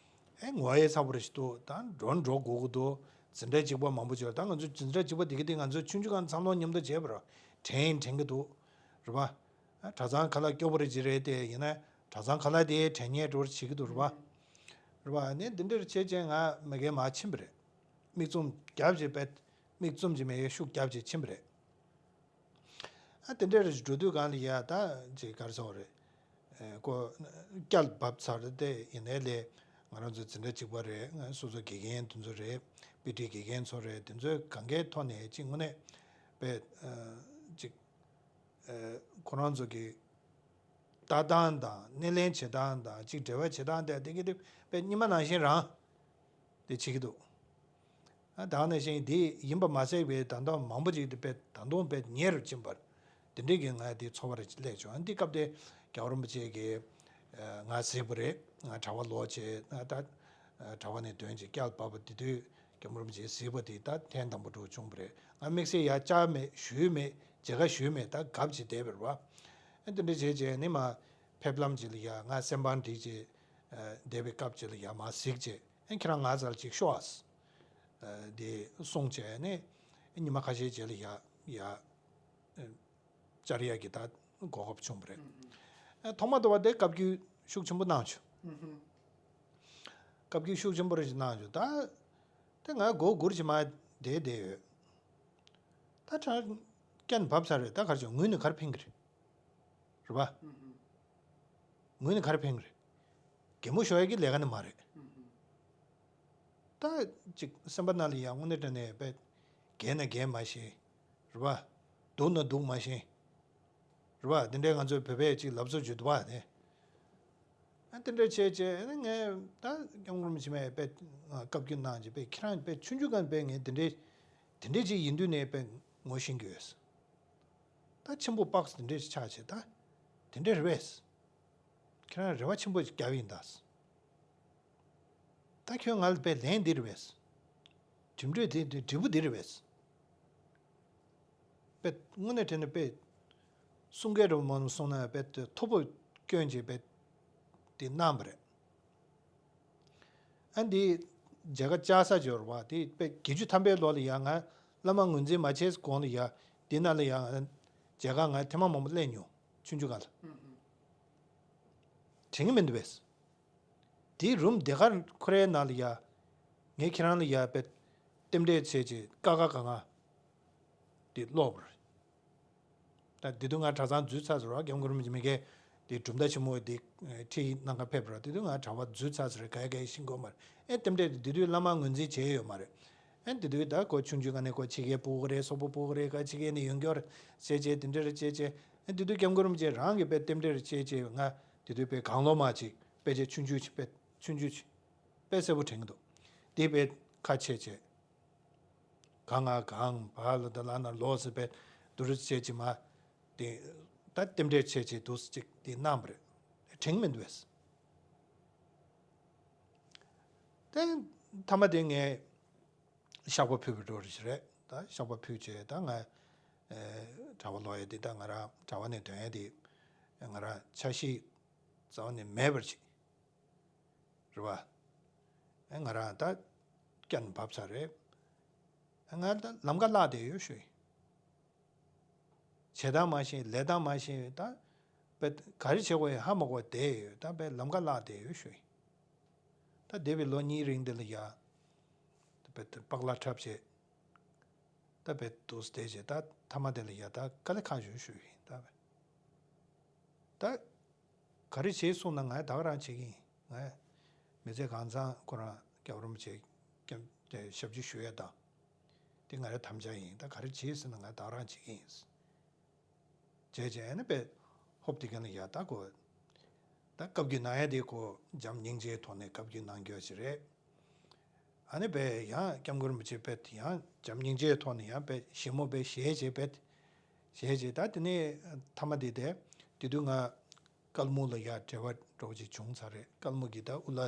ཨེ་ངོ་ཡ་ཚ་པོ་རེ་ཞིག་འདུག་ད་འགྲོ་འགྲོ་དགོས་ཀྱི་འདུག་འཛིན་གྲྭ་གཅིག་པ་མང་པོ་བྱས། ད་ང་ཚོ་འཛིན་གྲྭ་གཅིག་པ་དེ་ག་དེ་ང་ཚོ་ཆུང་ཆུང་སྒང་འཚར་ལོངས་མཉམ་དུ་བྱས་པ་རེད། དྲན་དྲན་གྱི་འདུག་རེད་པ། ཨ་གྲྭ་ཚང་ཁ་ལག་སྐྱོ་པོ་རེ་ཅིག་རེད་དེ། ཡིན་ན་གྲྭ་ཚང་ཁ་ལག་དེ་དྲན་མཁན་འདྲ་བོ་བྱེད་ཀྱི་འདུག་རེད་པ། རེད་པ། ཨ་ནི་འདི་འདྲ་རེ་བྱས་བྱས་ང་མི་གའི་མར་ཕྱིན་པ་རེད། མིག་བཙུམ་རྒྱབ་བྱས་པས་མིག་བཙུམ་བྱས་མི་གའི་ཤུགས་རྒྱབ་བྱས་ཕྱིན་པ་རེད། ཨ་དེ་འདྲ་རེ་འགྲོ་དུས་སྒང་ལ་ཡ་ད་ཅིག་ག་རེ་ཟེར་དགོས་རེད། ཨེ་ཁོ་སྐྱབས་བབས་ཚར་ཏེ་ཡིན་ནའི་ལས་ང་རང་ཚོ་འཛིན་གྲྭ་གཅིག་པ་རེད། ང་སོ་སོ་དགེ་རྒན་དེ་ཚོ་རེད། པི་ཊི་དགེ་རྒན་ཚོ་རེད། དེ་ཚོའི་གང་གའི་ཐོག་ནས་ཅིག་དངོས་གནས་པས་ཨ་ཅིག་ཨེ་ཁོ་རང་ཚོ་གི་ལྟ་སྟངས་དང་སྣེ་ལེན་བྱེད་སྟངས་དང་ཅིག་འབྲེལ་བ་བྱེད་སྟངས་དེ་དེ་གི་དེ་པས་སྔོན་མ་ནང་བཞིན་རང་དེ་བྱེད་ཀྱི་འདུག་ཨ་ད་ག་ནང་བཞིན་འདི་ཡིན་པ་མ་ཟད་པའི་ད་ལྟ་མང་པོ་ཅིག་དེ་དཔེ་ད་དུང་དཔེ་ཉེ་རུ་ཕྱིན་པར་དེ་འདྲའི་གི་ང་དེ་ཚོར་བ་རེ་སླེབས་བྱུང་། ཨ་འདི་སྐབས་དེ་རྒྱལ་བ་རིན་པོ་ཆེ་གིས་ང་གཟིགས་པ་རེད། ང་གྲྭ་པ་ལོག་བྱས། ང་ད་གྲྭ་པ་ནས་ཐོན་བྱས་སྐྱབས་བབས་པ་དེ་དུས་རྒྱལ་བ་རིན་པོ་ཆེ་གཟིགས་པ་དེ་ད་ཐེངས་དང་པོ་འདྲ་བྱུང་བ་རེད། ང་དམིགས་བསལ་ཡར་བཅར་མེད། ཞུས་མེད། མཇལ་ཁ་ཞུས་མེད། ད་གབ་བྱས་བསྡད་པ་རེད་པ། ཨ་དེ་འདྲ་བྱས་བྱས་ནི་མ་ཕེབས་ལམ་ཅིག་ལ་ཡ་ང་སེམས་པ་འགྲིག་བྱས་བསྡད་པའི་སྐབས་ཅིག་ལ་ཡ་མར་གཟིགས་བྱས། ཨེ་ཁྱེད་རང་ང་རྩར་ཅིག་ཤོག་ཨ། དེ་གསུངས་བྱས་ནས་ཉི་མ་ཁ་ཤས་རྗེས་ལ་ཡ་ཡ་བཅར་ཡག་གི་ད་གོ་སྐབས་བྱུང་བ་རེད། ཨེ་ཐོག་མ་དུ་བ་དེ་བཀའ་བཀྱོན་ཤུགས་ཆེན་པོ་གནང་བྱུང་། བཀའ་བཀྱོན་ཤུགས་ཆེན་པོ་རེ་ཞིག་གནང་བྱུང་། ད་དེ་ང་མགོ་སྒུར་གྱི་མ་བསྡད་བསྡད་ཡོད། ད་ད་རྐྱེན་བབས་ཚར་རེད། ད་ག་རེ་བྱུང་། ངུས་ནས་ག་རེ་ཕན་གི་རེད། རེད་པ། ངུས་ནས་ག་རེ་ཕན་གི་རེད། གད་མོ་ཤོར་ཡག་གི་ལས་ཀ་ནི་མ་རེད། ད་ཅིག་སེམས་པ་ནང་ལ་ཡང་དངོས་གནས་དྲང་གནས་དཔེ་ རྒས་ན་རྒས་མ་ཤེས། རེད་པ། སྡུག་ན་སྡུག་མ་ཤེས། རེད་པ། དེ་འདྲའི་ང་ཚོའི་བོད་པའི་ཅིག་ལབ་ཚུལ་ཅིག་འདུག་པ་དེ། ཨ་དེ་འདྲ་བྱས་བྱས་ཨ་ནི་ངས་ད་སྐྱབས་མགོན་རིན་པོ་ཆེ་མས་དཔེ་བཀའ་བཀྱོན་གནང་བྱས་དཔེ་ཁྱེད་རང་དཔེ་ཆུང་ཆུང་སྒང་དཔེ་ངས་དེ་འདྲའི་དེ་འདྲའི་ཅིག་ཡིན་དུས་ནས་དཔེ་ངོ་ཤེས་ཀྱི་ཡོད། ད་ཆེན་པོ་དཔག་ས་དེ་འདྲའི་ཅིག་ཆགས་བྱས་ད་དེ་འདྲའི་རེད་པས། ཁྱེད་རང་རེ་བ་ཆེན་པོ་ཅིག་བརྒྱབ་ཡིན་ད། ད་ཁྱོད་ང་ལ་དཔེ་ལན་འདི་རེད་པས། གྲིམ་འགྲུལ་དེ་དེ་འབྲས་བུ་འདི་རེད་པས། དཔེ་དངོས་གནས་དྲན་ན་དཔེ་གསུང་སྐད་རེད་མ་གསུང་ན་དཔེ་མཐོ་པོ་སྐྱོན་བྱས་དཔེ་དེ་གནང་བ་རེད། ཨ་འདི་མཇལ་ཁ་བཅར་ས་འབྱོར་བ་དེ་དཔེ་བརྒྱད་ཅུ་ཐམ་པའི་ལོ་ལ་ཡང་ང་བླ་མ་ངོས་འཛིན་མ་བྱས་གོང་ལ་ཡང་འདི་ན་ལ་ཡང་མཇལ་ཁ་ང་ཐེངས་མ་མང་པོ་སླེབས་མྱོང་ཆུང་ཆུང་སྒང་ལ། དྲན་གྱི་མི་འདུག་པས། དེའི་རུམ་དེ་གར་ཁོ་རའི་ནང་ལ་ཡ། ངས་ཁྱེད་རང་ལ་ཡ་དཔེ་རྟེན་འབྲེལ་བྱས་རྗེས་ཀ་ཁ་ག་ང་། དེ་ཀློག་པ་རེད། ད་དེ་དུས་ང་གྲྭ་ཚང་འཛུལ་ཚར་ཟེར་བ་སྐྱབས་མགོན་རིན་པོ་ཆེ་མི་གས་དེ་གྲུབ་མཐའ་ཆེན་མོ་དེ་ཁྲིད་གནང་ག་ཕེབས་པ་རེད། དེ་དུས་ང་གྲྭ་པ་འཛུལ་ཚར་ཟེར་ག་ག་ཤེས་ཀྱི་ཡོད་མ་རེད། ཨེ་རྟེན་འབྲེལ་དེ་དུས་བླ་མ་ངོས་འཛིན་བྱས་ཡོད་མ་རེད། ཨེ་དེ་དུས་ད་ཁོ་ཆུང་ཆུང་ག་ནས་ཁོ་ཕྱི་རྒྱལ་སྤོ་གི་རེད། སོག་པོ་སྤོ་གི་རེད། ག་ཕྱི་རྒྱལ་ནས་ཡོང་གི་ཡོད་རེད་ཟེར་བྱས་དེ་འདྲ་རེད་བྱས་བྱས། ཨེ་དེ་དུས་སྐྱབས་མགོན་རིན་པོ་ཆེ་རང་གིས་དཔེ་རྟེན་འབྲེལ་བྱས་བྱས་ང་དེ་དུས་དཔེ་གངས་ལོ་མ་ཅིག་དཔེ་ཆ་ཆུང་ཆུང་ཅིག་དཔེ་ཆུང་ཆུང་ཅིག་དཔེ་གསལ་པོ་དྲན་གྱི་འདུག་དེ་དཔེ་ཁ་ཕྱེ་བྱས། ག་ང་གངས་བ་ལ་ད་ལ་ན་ལོ་ཟེར་དཔེ་དུ་རུ་བྱས་ཅིག་མ། དེ་ད་རྟེན་འབྲེལ་བྱས་བྱས་འདུག་ཅིག་དེ་གནང་བ་རེད། དྲན་མི་འདུག་བས། དེ་མཐའ་མ་དེ་ངས་བཤགས་པ་ཕུལ་བའི་འགྲོ་རེ་ཞིག་རེད། ད་བཤགས་པ་ཕུལ་བྱས་ད་ང་ཨེ་གྲྭ་པ་ལོག་ཡས་དེ་ད་ང་རང་གྲྭ་པ་ནས་ཐོན་ཡས་དེ་ང་རང་ཆ་ཤས་རྩ་བ་ནས་མེད་པར་བྱས། རེད་པ། ཨེ་ང་རང་ད་སྐྱ་ནས་བབས་ཚར་རེད། ཨེ་ང་ད་ལམ་ཁ་བརླག་བསྡད་ཡོད་ཞུ་ཡིན། བྱེད་སྟངས་མ་ཤེས། ལས་སྟངས་མ་ཤེས། ད་དཔེ་ག་རེ་བྱེད་དགོས་ཡིན་ཧ་མ་གོ་བསྡད་ཡོད། ད་དཔེ་ལམ་ཁ་བརླག་བསྡད་ཡོད་ཞུ་ཡིན། ད་འདས་པའི་ལོ་གཉིས་རིང་འདི་ལ་ཡ། ད་དཔེ་དེ་པགས་ལ་འཁྲབ་བྱས། ད་དཔེ་འདུག་བསྡད་བྱས་ད་མཐའ་མ་དེ་ལ་ཡ་ད་དཀའ་ལས་ཁག་ཞུ་ཞུ་ཡིན་ད་དཔེ། ད་ག་རེ་བྱེད་གསུངས་ན་ང་ད་ག་རང་བྱེད་ཀྱི་ཡིན། ང་མི་ཚེ་གང་ཚང་ཁོ་རང་སྐྱབས་རིན་པོ་ཆེ་སྐྱབས་དེ་ཞབས་ཕྱི་ཞུ་ཡས་དང་། དེ་ང་རའི་དམ་བཅའ་ཡིན། ད་ག་རེ་བྱེད་ཟེར་ན་ང་ད་ག་རང་བྱེད་ཀྱི་ཡིན། བྱས་བྱས་ཨ་ནི་དཔེ་ཧོབ་དེ་ག་ནས་ཡ་ད་གོ། ད་བཀའ་བརྒྱུད་གནང་ཡ་དེ་གོ་འཇམ་སྙིང་རྗེའི་ཐོག་ནས་བཀའ་བརྒྱུད་གནང་རྒྱུ་ཞིག་རེད། ཨ་ནི་དཔེ་ཡང་སྐྱབས་མགོན་རིན་པོ་ཆེ་དཔེ་ཡང་འཇམ་སྙིང་རྗེའི་ཐོག་ནས་ཡང་དཔེ་ཞིབ་མོ་དཔེ་ཞལ་བྱས་དཔེ། ཞལ་བྱས་ད་དེ་ནས་མཐའ་མ་དེ་དེ་དེ་དུས་ང་ཀལ་མུག་ལ་ཡ་འབྲེལ་བ་འགྲོ་ཅིག་བྱུང་ཚར་རེད། ཀལ་མུག་གི་ད་དབུ་བླ་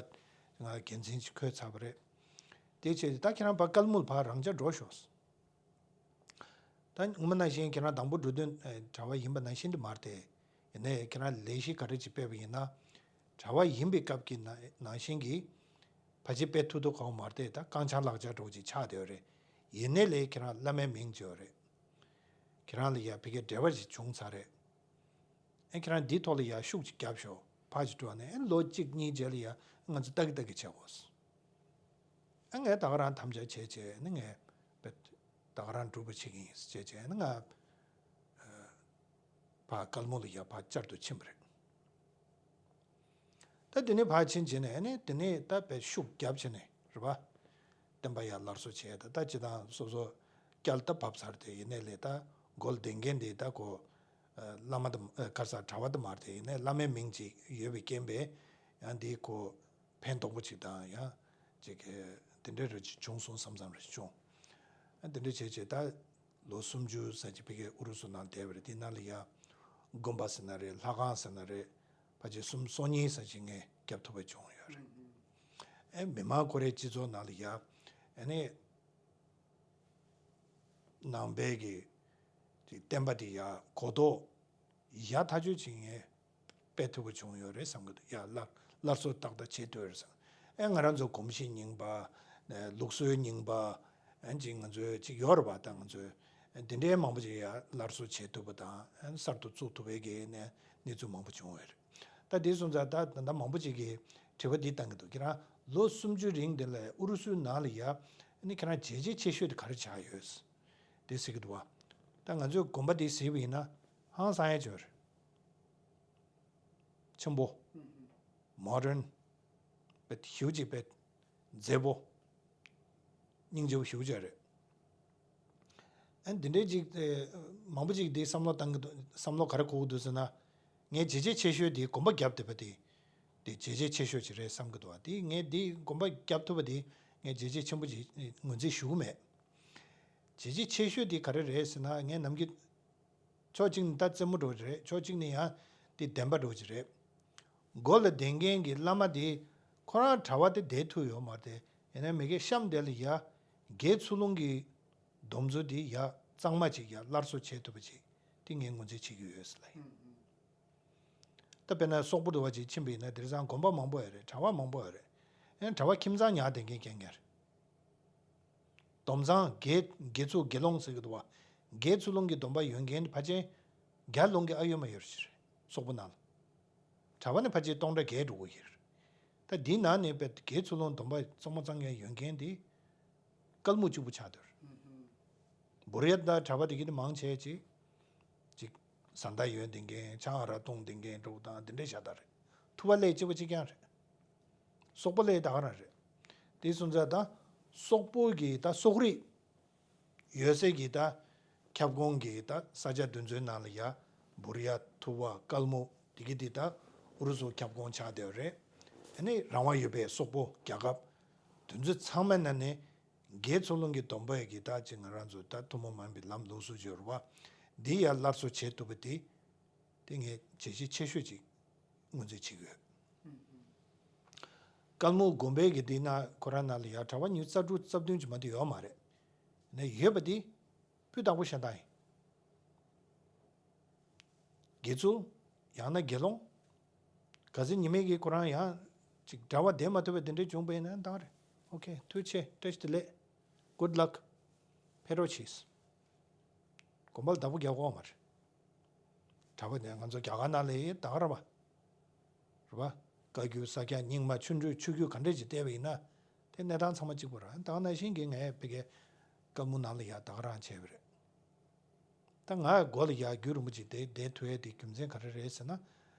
ང་འགན་འཛིན་ཅིག་འཁོད་ཚར་བ་རེད། དེ་བྱས་ད་ཁྱེད་རང་ཕར་ཀལ་མུག་ལ་ཕར་རང་འཇགས་འགྲོ་ཤོག་ད་ངོ་མ་ནང་བཞིན་ཁྱེད་རང་དང་པོ་འགྲོ་དོན་གྲྭ་པ་ཡིན་པ་ནང་བཞིན་དུ་མ་རེད་དེ། ཡིན་ནའི་ཁྱེད་རང་ལས་གཞི་ག་རེ་ཅིག་སྤེལ་བ་ཡིན་ན། གྲྭ་པ་ཡིན་པའི་སྐབས་ཀྱི་ནང་ནང་བཞིན་གྱི་ཕལ་ཆེར་སྤེལ་ཐུབ་ཐུབ་གང་མ་རེད་དེ། ད་རྐང་བྱང་ལག་བྱང་འདྲ་བོ་ཅིག་ཆགས་བསྡད་ཡོད་རེད། ཡིན་ནའི་ལས་ཁྱེད་རང་བླ་མའི་མིང་བརྗོད་ཡོད་རེད། ཁྱེད་རང་ལ་ཡ་ཕ་གིའི་འབྲེལ་བ་ཞིག་བྱུང་ཚར་རེད། ཨེ་ཁྱེད་རང་འདིའི་ཐོག་ལ་ཡ་ཤུགས་ཅིག་རྒྱབ་ཤོག་ཕར་ཅིག་འགྲོ་ནས་ཨེ་ལོ་གཅིག་གཉིས་རྗེས་ལ་ཡ་ང་ཚོ་ལྟ་གི་ལྟ་གི་བྱེད་དགོས། ཨ་ངས་ད་ག་རང་དམ་བཅའ་བྱས་བྱས་ནི་ངས་དཔེ་ད་ག་རང་སྒྲུབ་པ་བྱེད་ཀྱི་ཡིན་ཟེར་བྱས་བྱས་ནི་ང་ཕར་ཀལ་མུག་ལ་ཡ་ཕར་བསྐྱར་དུ་ཕྱིན་པ་རེད། ད་དེ་ནས་ཕར་ཕྱིན་བྱས་ནས་ནི་དེ་ནས་ད་དཔེ་ཤུགས་རྒྱབ་བྱས་ནས་རེད་པ། བསྟན་པ་ཡར་སླར་གསོ་བྱས་ད་ད་སྤྱི་བཏང་སོ་སོ་སྐྱ་ལ་ད་བབས་ཚར་དེ་ཡིན་ནའི་ལས་ད་མགོ་ལ་གདེང་མཁན་དེ་ད་ཁོ་བླ་མ་དང་ག་རེ་ཟ་གྲྭ་པ་ད་མ་རེད་དེ། ཡིན་ནའི་བླ་མའི་མིང་ཅིག་ཡོད་པའི་རྐྱེན་པས་ཡང་འདི་ཁོ། ཕན་ཐོགས་པོ་ཅིག་དང་ཡང་ཅིག་གི་དེ་འདྲའི་རེ་ཅིག་བྱུང་སོང་བསམ་བསམ་རེ་བྱུང་། ཨ་དེ་འདྲ་བྱས་བྱས་ད་ལོ་སུམ་ཅུ་ཙམ་ཅིག་ཕ་གིའི་ཨུ་རུ་སུ་ནང་བསྡད་པ་རེད། དེ་ནང་ལ་ཡང་དགོན་པ་ཟེར་ན་རེད། ལྷ་ཁང་ཟེར་ན་རེད། ཕལ་ཆེར་སུམ་སོ་གཉིས་ཙམ་ཅིག་ངས་བརྒྱབ་ཐུབ་པ་བྱུང་ཡོད་རེད། ཨེ་མི་མང་ཁོ་རའི་སྤྱི་ཚོགས་ནང་ལ་ཡང་ཨ་ནི་ནང་པའི་གི་ཅིག་བསྟན་པ་དེ་ཡང་གོ་རྟོགས་ཡག་ཐག་ཆོད་ཅིག་ངས་སྤེལ་ཐུབ་པ་བྱུང་ཡོད་རེད་བསམ་གི་འདུག་ཡ་ལ་སླར་གསོ་ཏག་ཏག་བྱེད་ཐུབ་ཡོད་རེད་བསམ། ཨེ་ང་རང་ཚོ་གོམས་གཤིས་རྙིང་པ། ཨེ་ལུགས་སྲོལ་རྙིང་པ། ཨེ་ཅིག་ང་ཚོའི་ཅིག་ཡོད་རེད་པ། ད་ང་ཚོའི་ཨེ་དེ་འདྲའི་མང་པོ་ཅིག་ཡ་སླར་གསོ་བྱེད་ཐུབ་པ་དང་ཨེ་གསར་དུ་བཙུགས་ཐུབ་པའི་གི་ནས་གནས་ཚུལ་མང་པོ་བྱུང་ཡོད་རེད། ད་དེ་སོང་ཙང་ད་ད་ལྟ་མང་པོ་ཅིག་གིས་དྲི་བ་འདི་བཏང་གི་འདུག་ཁྱེད་རང་ལོ་སུམ་ཅུ་རིང་འདི་ལ་ཨུ་རུ་སུའི་ནང་ལ་ཡ་ཨ་ནི་ཁྱེད་རང་བྱས་རྗེས་ཆེ་ཤོས་དེ་ག་རེ་ཆགས་ཡོད། དེ་ཟེར་གི་འདུག་བ། ད་ང་ཚོའི་དགོན་པ་འདི་གཟིགས་པ་ཡིན་ན་ཧང་སང་ཡ་ཅིག་ཡོད་རེད། ཆེན་པོ། མོ་ཌརན། དཔེ་ཞེ་པོ་ཅིག་དཔེ་མཛེས་པོ། སྙིང་རྗེ་པོ་ཞེ་པོ་ཅིག་རེད། ཨ་འདི་འདྲའི་ཅིག་ཨེ་མང་པོ་ཅིག་འདི་བསམ་བློ་བཏང་གི་འདུག་བསམ་བློ་ག་རེ་འཁོར་གི་འདུག་ཟེར་ན། ངས་བྱས་རྗེས་ཆེ་ཤོས་དེ་གོམ་པ་བརྒྱབ་བསྡད་པ་དེ། དེ་བྱས་རྗེས་ཆེ་ཤོས་ཅིག་རེད་བསམ་གི་འདུག་བ། དེ་ངས་འདི་གོམ་པ་བརྒྱབ་ཐུབ་པ་དེ་ངས་བྱས་རྗེས་ཆེན་པོ་ཅིག་ངོས་འཛིན་ཞུ་གི་མེད། བྱས་རྗེས་ཆེ་ཤོས་དེ་ག་རེ་རེད་ཟེར་ན། ངས་ནམ་རྒྱུན་ཕྱོགས་གཅིག་ནས་ད་རྩེད་མོ་འགྲོ་གི་རེད། ཕྱོགས་གཅིག་ནས་ཡང་དེ་བདེན་པ་འགྲོ་གི་རེད། མགོ་ལ་བསྡད་མཁན་གྱི་བླ་མ་དེ་ཁོ་རང་གྲྭ་པ་དེ་བསྡད་ཐུབ་ཡོད་མ་རེད་དེ། ཡིན་ན་མི་དགེ་གཤམ་དེ་ལ་ཡ་དགེ་ཚུལ་སློང་གི་སྡོམ་ཚུལ་དེ་ཡ་གཙང་མ་ཅིག་ཡ་སླར་གསོ་བྱེད་ཐུབ་པ་ཅིག་དེ་ངས་ངོས་འཛིན་བྱེད་ཀྱི་ཡོད་ཟེར་ལ་ཡིན། ད་དཔེར་ན་སོག་པོ་འདྲ་བ་ཅིག་ཕྱིན་པ་ཡིན་ན། དེང་སང་དགོན་པ་མང་པོ་ཡོད་རེད། གྲྭ་པ་མང་པོ་ཡོད་རེད། ཡང་གྲྭ་པ་ཁྱིམ་ཚང་ཉར་བསྡད་མཁན་རྐྱང་རྐྱང་རེད། སྡོམ་ཚང་དགེ་དགེ་ཚུལ་དགེ་སློང་ཟེར་གྱི་འདུག་བ། དགེ་ཚུལ་སློང་གི་སྡོམ་པ་ཡོད་མཁན་ཕལ་ཆེར་བརྒྱ་ལོངས་ཀྱི་ཨ་ཡོད་མ་ཡོད་ཞིག་རེད། སོག་པོ་ནང་ལ། གྲྭ་པ་ནི་ཕལ་ཆེར་སྟོང་ཕྲག་བརྒལ་འགྲོ་གི་ཡོད་རེད། ད་འདི་ནང་ནས་དཔེ་དགེ་ཚུལ་སློང་སྡོམ་པ་གཙང་མ་གཙང་རྐྱང་ཡོད་མཁན་དེ་ཀལ་མུ་གཅིག་པུ་ཆགས་བསྡད་ཡོད་རེད། བུར་ཡ་དང་གྲྭ་པ་དེ་གི་དེ་མང་ཆེ་ཅིག་ཅིག་བཟའ་ཟླ་ཡོད་བསྡད་མཁན། ཆང་ཨ་རག་བཏུང་བསྡད་མཁན་འདྲ་བོ་དང་དེ་འདྲའི་ཤ་སྟག་རེད། ཐུབ་པ་ལས་སྐྱིད་པོ་གཅིག་རྐྱང་རེད། སོག་པོ་ལས་ད་ག་རང་རེད། དེ་སོང་ཙང་ད་སོག་པོ་གི་ད་སོག་རིགས་ཡོད་སའི་གི་ད་ཁྱབ་ཁོངས་ཀྱི་ད་ས་ཆ་དེ་ཚོའི་ནང་ལ་ཡ་བུར་ཡ། ཐུབ་པ། ཀལ་མུ། དེ་གི་དེ་ད་ཨུ་རུ་སུ་ཁྱབ་ཁོངས་ཆགས་བསྡད་ཡོད་རེད། ཨ་ནི་རང་དབང་ཡོད་པའི་སོག་པོ་རྒྱལ་ཁབ་དེ་ཚོ་ཚང་མའི་ནང་ནས་དགེ་ཚུལ་སློང་གི་སྡོམ་པ་ཡི་གི་ད་ཅིག་ང་རང་ཚོ་ད་ཐུན་མོང་མ་ཡིན་པའི་ལམ་ལུགས་སྲོལ་ཅིག་ཡོད་རེད་བ། འདི་ཡར་སླར་གསོ་བྱེད་ཐུབ་པ་དེ། དེ་ངས་བྱས་རྗེས་ཆེ་ཤོས་ཅིག་ངོས་འཛིན་བྱེད་ཀྱི་ཡོད། ཀལ་མུ་དགོན་པའི་གི་དེ་ན་ཁོ་རང་ནང་ལ་ཡ་གྲྭ་པ་ཉི་ཤུ་རྩ་དྲུག་རྩ་བདུན་ཅིག་མ་གཏོགས་ཡོད་མ་རེད། ནས་ཡོད་པ་དེ་སྤུས་དག་པོ་ཤ་སྟག་ཡིན། དགེ་ཚུལ། ཡང་ན་དགེ་སློང་། གལ་སྲིད་ཉི་མའི་གི་ཁོ་རང་ཡང་ཅིག་གྲྭ་པ་བསྡད་མ་ཐུབ་པའི་དེ་འདྲའི་བྱུང་པ་ཡིན་ན་ད་རེད། ཨོ་ཁེ། ཐུགས་རྗེ་ཆེ། བཀྲ་ཤིས་བདེ་ལེགས། Good luck། ཕེབས་རོགས་གྱིས། དགོན་པ་ལ་བདག་པོ་རྒྱག་དགོས་མ་རེད། གྲྭ་པ་དེ་ང་ཚོ་རྒྱ་གར་ནང་ལ་ཡི་ད་ག་ར་བ། རེད་པ། བཀའ་བརྒྱུད་ས་སྐྱ་རྙིང་མ་ཆོ་འཕྲུལ་ཆོས་བརྒྱུད་ག་འདྲས་ཅིག་བལྟས་པ་ཡིན་ན། དེ་གནས་སྟངས་ཚང་མ་གཅིག་པ་རེད། ད་ག་ནང་བཞིན་གྱི་ངས་ཕ་གིའི་ཀལ་མུ་ནང་ལ་ཡ་ད་ག་རང་བྱས་པ་རེད། ད་ང་མགོ་ལ་ཡ་རྒྱུད་རིན་པོ་ཆེ་དེ་བསྡད་ཐུབ་ཡས་དེ་རྒྱུ་མཚན་ག་རེ་རེད་ཟེར་ན།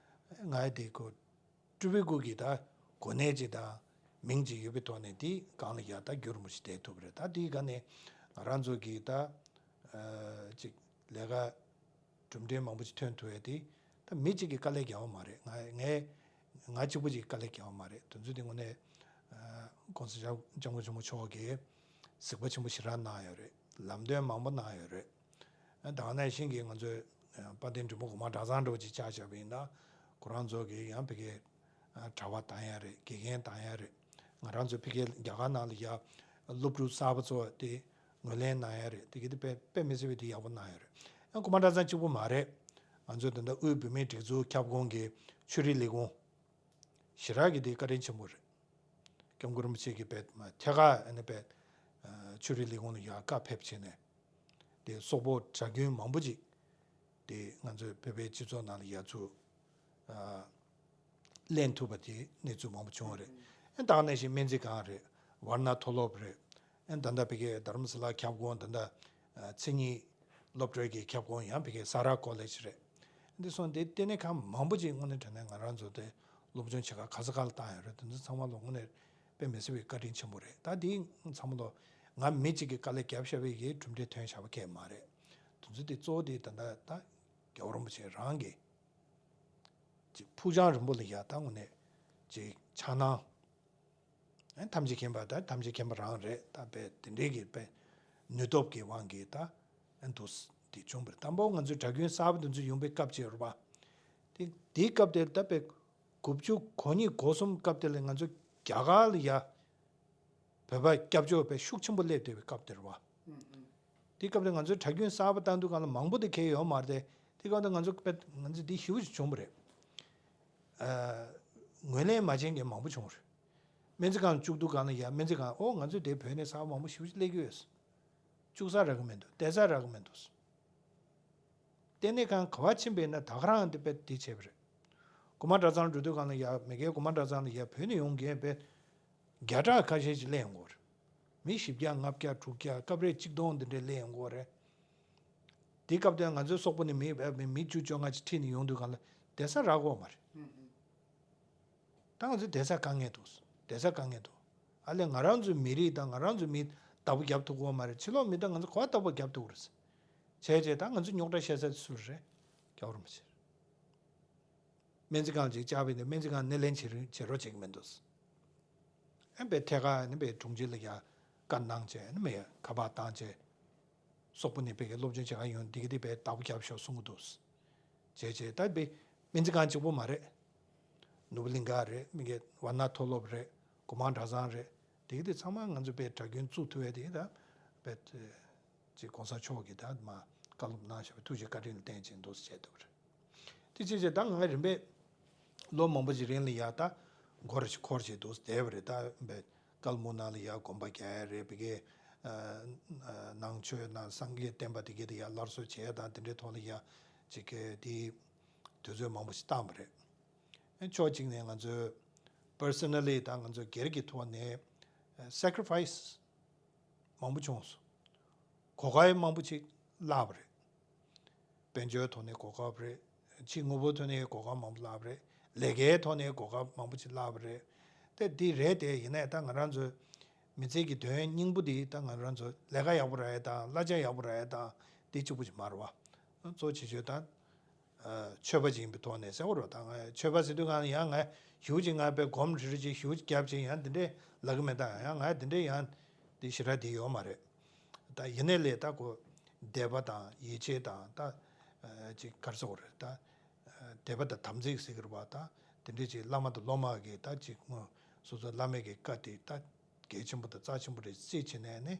ང་ཡི་དེ་ཁོ་སྤྲུལ་པའི་སྐུ་གི་ད་གོ་གནས་ཅིག་དང་མིང་ཅིག་ཡོད་པའི་ཐོག་ནས་དེའི་སྒང་ལ་ཡ་ད་རྒྱུད་རིན་པོ་ཆེ་བསྡད་ཐུབ་པ་རེད། ད་དེའི་སྒང་ནས་ང་རང་ཚོ་གི་ད་ཅིག་ལས་ཀ་གྲུབ་འབྲས་མང་པོ་ཅིག་ཐོན་ཐུབ་ཡས་དེ་ད་མི་གཅིག་གིས་དཀའ་ལས་རྒྱག་པ་མ་རེད། ང་ངས་ང་གཅིག་པུ་ཅིག་དཀའ་ལས་རྒྱག་པ་མ་རེད། དེ་ཚོ་དེ་དངོས་གནས་༸གོང་ས་༸སྐྱབས་མགོན་ཆེན་པོ་མཆོག་གིས་གཟིགས་པ་ཆེན་པོ་ཞེ་དྲག་གནང་ཡོད་རེད། ལམ་སྟོན་མང་པོ་གནང་ཡོད་རེད། ད་ག་ནང་བཞིན་གྱི་ང་ཚོའི་དཔལ་ལྡན་འབྲི་མོ་གོང་མ་གྲྭ་ཚང་འདྲ་བོ་ཅིག་ཆ་བཞག་པ་ཡིན་ན། ཁོ་རང་ཚོ་གིས་ཡང་ཕ་གིའི་གྲྭ་པ་བཏང་ཡ་རེད། དགེ་རྒན་བཏང་ཡ་རེད། ང་རང་ཚོ་ཕ་གིའི་རྒྱ་གར་ནང་ལ་ཡ་སློབ་ཕྲུག་གསར་པ་ཚོ་དེ་ངོས་ལེན་གནང་ཡ་རེད། དེ་གི་དེ་དཔེ་དཔེ་མི་སྲིད་པའི་དེ་ཡག་པོ་གནང་ཡ་རེད། ཡང་གོང་མ་གྲྭ་ཚང་གཅིག་པུ་མ་རེད། ང་ཚོའི་ད་ལྟ་དབུས་བོད་མིའི་སྒྲིག་འཛུགས་ཁྱབ་ཁོངས་ཀྱི་ཆོས་རིག་ལས་ཁུངས་ཞེ་དྲག་གི་དེ་བཀའ་དྲིན་ཆེན་པོ་རེད། སྐྱབས་མགོན་རིན་པོ་ཆེ་གིས་དཔེ་ཐད་ཀར་ཨ་ནི་དཔེ་ཆོས་རིག་ལས་ཁུངས་ལ་ཡར་བཀའ་ཕེབས་བྱས་ནས། དེ་སོག་པོ་གྲྭ་རྒྱུན་མང་པོ་ཅིག་དེ་ང་ཚོའི་བོད་པའི་སྤྱི་ཚོགས་ནང་ལ་ཡར་ཚུར་ཨ་ལེན་ཐུབ་པ་དེ་གནས་ཚུལ་མང་པོ་བྱུང་བ་རེད། ཨ་ད་ག་ནང་བཞིན་སྨན་རྩིས་ཁང་རེད། ཝར་ན་མཐོ་སློབ་རེད། ཨ་ད་ལྟ་ཕ་གིའི་དྷ་རམ་ས་ལ་ཁྱབ་ཁོངས་ད་ལྟ་ཨ་མཚན་ཉིད་སློབ་གྲྭའི་གི་ཁྱབ་ཁོངས་ཡང་ཕ་གིའི་ས་རཱ་ཀོ་ལེཇ་རེད། འདི་སོང་སྟེ་ལྟེ་གནས་ཁང་མང་པོ་ཅིག་དངོས་གནས་དྲང་གནས་ང་རང་ཚོ་དེ་སློབ་སྦྱོང་བྱེད་ག་ག་ས་ག་ལ་བཏང་ཡོད་རེད། དེ་ཚོ་ཚང་མ་ལ་དངོས་གནས་དཔེ་མི་སྲིད་པའི་བཀའ་དྲིན་ཆེན་པོ་རེད། ད་དེ་ཚང་མ་ལ་ང་མི་གཅིག་གིས་དཀའ་ལས་བརྒྱབ་བཞག་པའི་གི་གྲུབ་འབྲས་ཐོན་བཞག་པ་གང་ཡང་མ་རེད། དེ་ཚོ་དེ་གཙོ་བོ་དེ་ད་ལྟ་ད་རྒྱལ་བ་རིན་པོ་ཆེ་རང་གིས་ཅིག་ཕུགས་རྒྱང་རིང་པོ་ལ་ཡ་ད་དངོས་གནས་ཅིག་འཆར་སྣང་། ཨ་ཐམས་ཅད་མཁྱེན་པ་ད་ཐམས་ཅད་མཁྱེན་པ་རང་རེད། ད་དཔེ་དེ་འདྲའི་གི་དཔེ་ནུས་སྟོབས་ཀྱི་དབང་གིས་ད་ཨ་འདུག་དེ་བྱུང་བ་རེད། དང་པོ་ང་ཚོའི་གྲྭ་རྒྱུན་གསར་པ་དེ་ཚོ་ཡོང་པའི་སྐབས་ཅིག་ཡོད་རེད་པ། དེ་དེའི་སྐབས་དེར་ད་དཔེ་དགུ་བཅུ་གོ་གཉིས་གོ་གསུམ་སྐབས་དེ་ལ་ང་ཚོ་རྒྱ་གར་ལ་ཡ་བོད་པ་སྐྱབས་བཅོལ་བ་དཔེ་ཤུགས་ཆེན་པོ་སླེབས་བསྡད་པའི་སྐབས་དེ་རེད་པ། དེའི་སྐབས་དེ་ང་ཚོའི་གྲྭ་རྒྱུན་གསར་པ་བཏང་དུས་སྒང་ལ་མང་པོ་དེ་གས་ཡོད་མ་རེད་དེ། དེའི་སྐབས་དེ་ང་ཚོ་དཔེ་ང་ཚོ་འདི་ཞེ་པོ་ཅིག་བྱུང་བ་རེད། ཨ་ངོས་ལེན་མ་བྱེད་མཁན་མང་པོ་བྱུང་བ་རེད། སྨན་རྩིས་ཁང་བཅུག་དུས་སྒང་ལ་ཡ་སྨན་རྩིས་ཁང་ཨོ་ང་ཚོའི་དེ་བོད་ནས་གསར་པ་མང་པོ་ཞེ་པོ་ཅིག་སླེབས་ཀྱི་ཡོད། བཅུག་ས་རག་གི་མི་འདུག་བསྡད་ས་རག་གི་མི་འདུག་ལྟེ་གནས་ཁང་ག་པར་ཕྱིན་པ་ཡིན་ན་ད་ག་རང་དེ་དཔེ་དེ་བྱས་པ་རེད། གོང་མ་གྲྭ་ཚང་འགྲོ་དུས་སྒང་ལ་ཡ་མ་གིའི་གོང་མ་གྲྭ་ཚང་ལ་ཡ་བོད་ནས་ཡོང་མཁན་དཔེ་བརྒྱ་ཕྲག་ཁ་ཤས་ཤིག་སླེབས་ཡོང་གི་ཡོད་རེད། མི་བཞི་བརྒྱ་ལྔ་བརྒྱ་དྲུག་བརྒྱ་སྐབས་རེ་གཅིག་སྟོང་འདི་འདྲས་སླེབས་ཡོང་གི་ཡོད་རེད། དེའི་སྐབས་དེར་ང་ཚོའི་སོག་པོ་ནས་མི་མི་བཅུ་བཅོ་ལྔ་ཅིག་ཁྲིད་ནས་ཡོང་དུས་སྒང་ལ་བསྡད་ས་རག་གི་ཡོད་མ་རེད། ད་ང་ཚོ་བསྡད་ས་དཀའ་ངལ་འདུག་བསྡད་ས་དཀའ་ངལ་འདུག་ཨ་ལས་ང་རང་ཚོའི་མི་རིགས་དང་ང་རང་ཚོའི་མི་བདག་པོ་རྒྱབ་ཐུབ་ཀྱི་ཡོད་མ་རེད། ཕྱི་ལོགས་མི་དང་ང་ཚོ་ག་པར་བདག་པོ་རྒྱབ་ཐུབ་ཀྱི་རེད། བྱས་བྱས་ད་ང་ཚོ་རྙོག་དྲ་བཤད་ས་དེ་སུ་རེད། རྒྱལ་བ་རིན་པོ་ཆེ་རེད། སྨན་རྩིས་ཁང་ཅིག་བཅག་པ་ཡིན་ན་སྨན་རྩིས་ཁང་སྣེ་ལེན་བྱེད་རོགས་བྱེད་རོགས་བྱེད་ཀྱི་མི་འདུག་ཨ་ནི་པའི་ཐད་ཀར་ཨ་ནི་པའི་དྲུང་ཆེ་ལ་ཡ་བཀའ་གནང་བྱས་ཨ་ནི་མི་ཡ་ཁ་པར་བཏང་བྱས། སོག་པོ་ནས་ཕ་གིར་སློབ་སྦྱོང་བྱེད་ག་ཡོང་། འདི་ག་འདི་པའི་བདག་པོ་རྒྱབ་ཤོག་གསུང་གི་འདུག་བྱས་བྱས་ད་པའི་སྨན་རྩིས་ཁང་གཅིག་པོ་མ་རེད། ནོར་བུ་གླིང་ག་རེད། མི་གི་ཝཱ་ཎ་མཐོ་སློབ་རེད། སྒོ་མང་གྲྭ་ཚང་རེད། འདི་ག་འདི་ཚང་མ་ང་ཚོ་པའི་གྲྭ་རྒྱུན་བཙུགས་ཐུབ་ཡ་དེ་ད་པའི་ཅིག་གོང་ས་མཆོག་གིས་ད་མ་བཀའ་སློབ་གནང་བཞག་པའི་ཐུགས་རྗེ་བཀའ་དྲིན་ལ་བརྟེན་བྱས་འདུག་སེ་བྱས་འདུག་རེད། དེ་བྱས་བྱས་ད་ང་རིམ་པས་ལོ་མང་པོ་ཞིག་རིང་ལ་ཡ་ད་འགོར་ཞིག་འཁོར་ཞིག་འདུག་སེ་བསྡད་པ་རེད། ད་བཀའ་སློབ་ནང་ལ་ཡ་དགོན་པ་རྒྱག་ཡ་རེད། བི་གའི་ནང་ཆོས་ནང་སངས་རྒྱས་བསྟན་པ་དེ་གའི་དེ་ཡ་སླར་གསོ་བྱས་དང་དེ་འདྲའི་ཐོག་ལ་ཡ་ཅིག་གི་དེ་དུས་ཚོད་མང་པོ་ཞིག་བཏང་བ་རེད། ཕྱོགས་གཅིག་ནས་ང་ཚོས་personally་དང་ང་ཚོ་སྒེར་གྱི་ཐོག་ནས་sacrifice་མང་པོ་བྱུང་སོང་། གོ་སྐབས་མང་པོ་ཅིག་བརླག་པ་རེད། དཔལ་འབྱོར་ཐོག་ནས་གོ་སྐབས་རེད། ཕྱི་དངོས་པོའི་ཐོག་ནས་གོ་སྐབས་མང་པོ་བརླག་པ་རེད། ལས་ཀའི་ཐོག་ནས་གོ་སྐབས་མང་པོ་ཅིག་བརླག་པ་རེད། དེ་འདི་རེད་དེ་ཡིན་ནའི་ད་ང་རང་ཚོའི་མི་ཚེ་གི་དོན་སྙིང་པོ་འདི་ད་ང་རང་ཚོ་ལས་ཀ་ཡག་པོ་རག་ཡ་དང་གླ་ཆ་ཡག་པོ་རག་ཡ་དང་འདི་གཅིག་པུ་ཅིག་མ་རེད་བ། གཙོ་ཆེ་ཤོས་ད་ཆོས་པ་ཅིག་ཡིན་པའི་ཐོག་ནས་ཟེར་བ་རེད། ད་ང་ཆོས་པ་ཟེར་དུས་གང་ཡང་ང་ཞུ་ཅིག་ང་པའི་སྒོམ་རི་རི་ཅིག་ཞུ་རྒྱབ་ཅིག་ཡང་འདི་འདྲའི་ལབ་ཀྱི་མེད། ད་ཡང་ང་འདི་འདྲའི་ཡང་འདི་ཞེ་དྲག་འདི་ཡོད་མ་རེད། ད་ཡིན་ནའི་ལས་ད་ཁོ་དད་པ་དང་ཡིད་ཆེས་དང་ད་ཅིག་ག་རེ་ཟེར་དགོས་རེད། ད་དད་པ་དང་དམ་ཚིག་ཟེར་གྱི་རེད་བ། ད་དེ་འདྲའི་ཅིག་བླ་མ་དང་སློབ་མ་གི་ད་ཅིག་སོ་སོ་བླ་མའི་གི་བཀའ་དེ་ད་གལ་ཆེན་པོ་དང་རྩ་ཆེན་པོ་རེད་རྩིས་བྱས་ནས་ནི་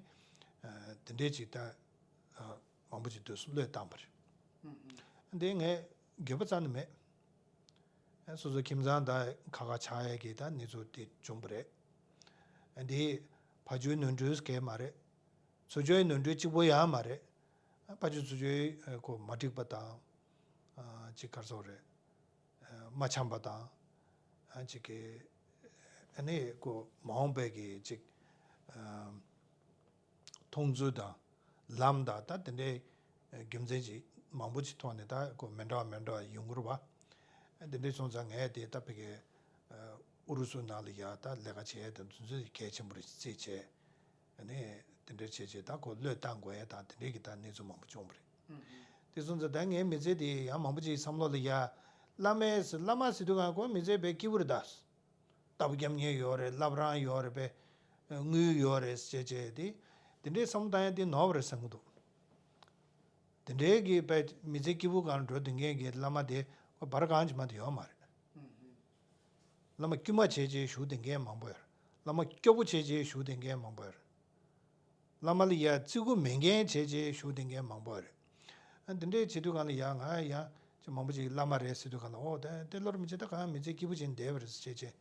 དེ་འདྲའི་ཅིག་ད་མང་པོ་ཅིག་དུས་སུ་བློས་བཏང་བ་རེད། འདི་ངས་འགྱོད་པ་རྩ་ནས་མེད། སོ་སོ་ཁྱིམ་ཚང་དང་ཁ་ཁ་ཆགས་ཡས་ཀྱི་ད་གནས་ཚུལ་དེ་བྱུང་བ་རེད། འདི་ཕར་ཕྱོགས་ནོར་འཁྲུལ་གང་ཡང་མ་རེད། ཚུར་ཕྱོགས་ནོར་འཁྲུལ་གཅིག་པོ་ཡང་མ་རེད། ཕར་ཕྱོགས་ཚུར་ཕྱོགས་ཁོ་མ་འགྲིག་པ་དང་། ཅིག་ག་རེ་ཟེར་དགོས་རེད། མ་འཆམ་པ་དང་། ཅིག་གི་ཨ་ནི་ཁོ་མ་འོངས་པའི་གི་ཅིག་མཐོང་ཚུལ་དང་ལམ་དང་ད་དེ་འདྲའི་རྒྱུ་མཚན་ཅིག་མང་པོ་ཅིག་ཐོག་ནས་ད་ཁོ་མི་འདྲ་བ་མི་འདྲ་བ་ཡོང་གི་རེད་བ། དེ་འདྲའི་སོང་ཙང་ངས་དེ་ད་ཕ་གི་ཨུ་རུ་སུ་ནང་ལ་ཡ་ད་ལས་ཀ་བྱེད་ཡ་དེ་ཚོ་གལ་ཆེན་པོ་རེད་རྩིས་བྱས། ཨ་ནི་དེ་འདྲའི་བྱས་བྱས་ད་ཁོ་བློས་བཏང་དགོས་ཡ་དང་དེ་འདྲའི་གི་ད་གནས་ཚུལ་མང་པོ་བྱུང་བ་རེད། དེ་སོང་ཙང་ད་ངའི་མི་ཚེ་དེ་ཡང་མང་པོ་ཅིག་བསམ་བློ་ལ་ཡ། བླ་མའི་བླ་མ་ཟེར་དུས་གང་ཁོ་མི་ཚེ་དཔེ་སྐྱིད་པོ་རེད་ད། རྟ་ཕོ་རྒྱབ་མཁན་ཡོད་རེད། བླ་བྲང་ཡོད་རེད་པས། དངུལ་ཡོད་རེད་ཟེར་བྱས་དེ། དེ་འདྲའི་བསམ་བློ་བཏང་ཡ་དེ་ནོར་བ་རེད་བསམ་གྱི་འདུག་དེ་འདྲའི་གི་པའི་མི་ཚེ་སྐྱིད་པོ་སྒང་འགྲོ་སྡོད་མཁན་གྱི་བླ་མ་དེ་ཁོ་བར་གང་ཅིག་མ་གཏོགས་ཡོད་མ་རེད། བླ་མ་དཀྱུས་མ་བྱས་བྱས་བཞུགས་སྡོད་མཁན་མང་པོ་ཡོད་རེད། བླ་མ་སྐྱོ་པོ་བྱས་བྱས་བཞུགས་སྡོད་མཁན་མང་པོ་ཡོད་རེད། བླ་མ་ལ་ཡ་བརྩི་བཀུར་མེད་མཁན་བྱས་བྱས་བཞུགས་སྡོད་མཁན་མང་པོ་ཡོད་རེད། ཨ་འདི་འདྲའི་བྱེད་དུས་གང་ལ་ཡ་ང་ཡ་ཅིག་མང་པོ་ཅིག་བླ་མ་རེད་ཟེར་དུས་གང་ལ་ཨོ་དེ་དེ་བློར་མི་བྱེད། ད་གང་མི་ཚེ་སྐྱིད་པོ་བྱས་བསྡད་པ་རེད་ཟེར་བྱས་བྱས་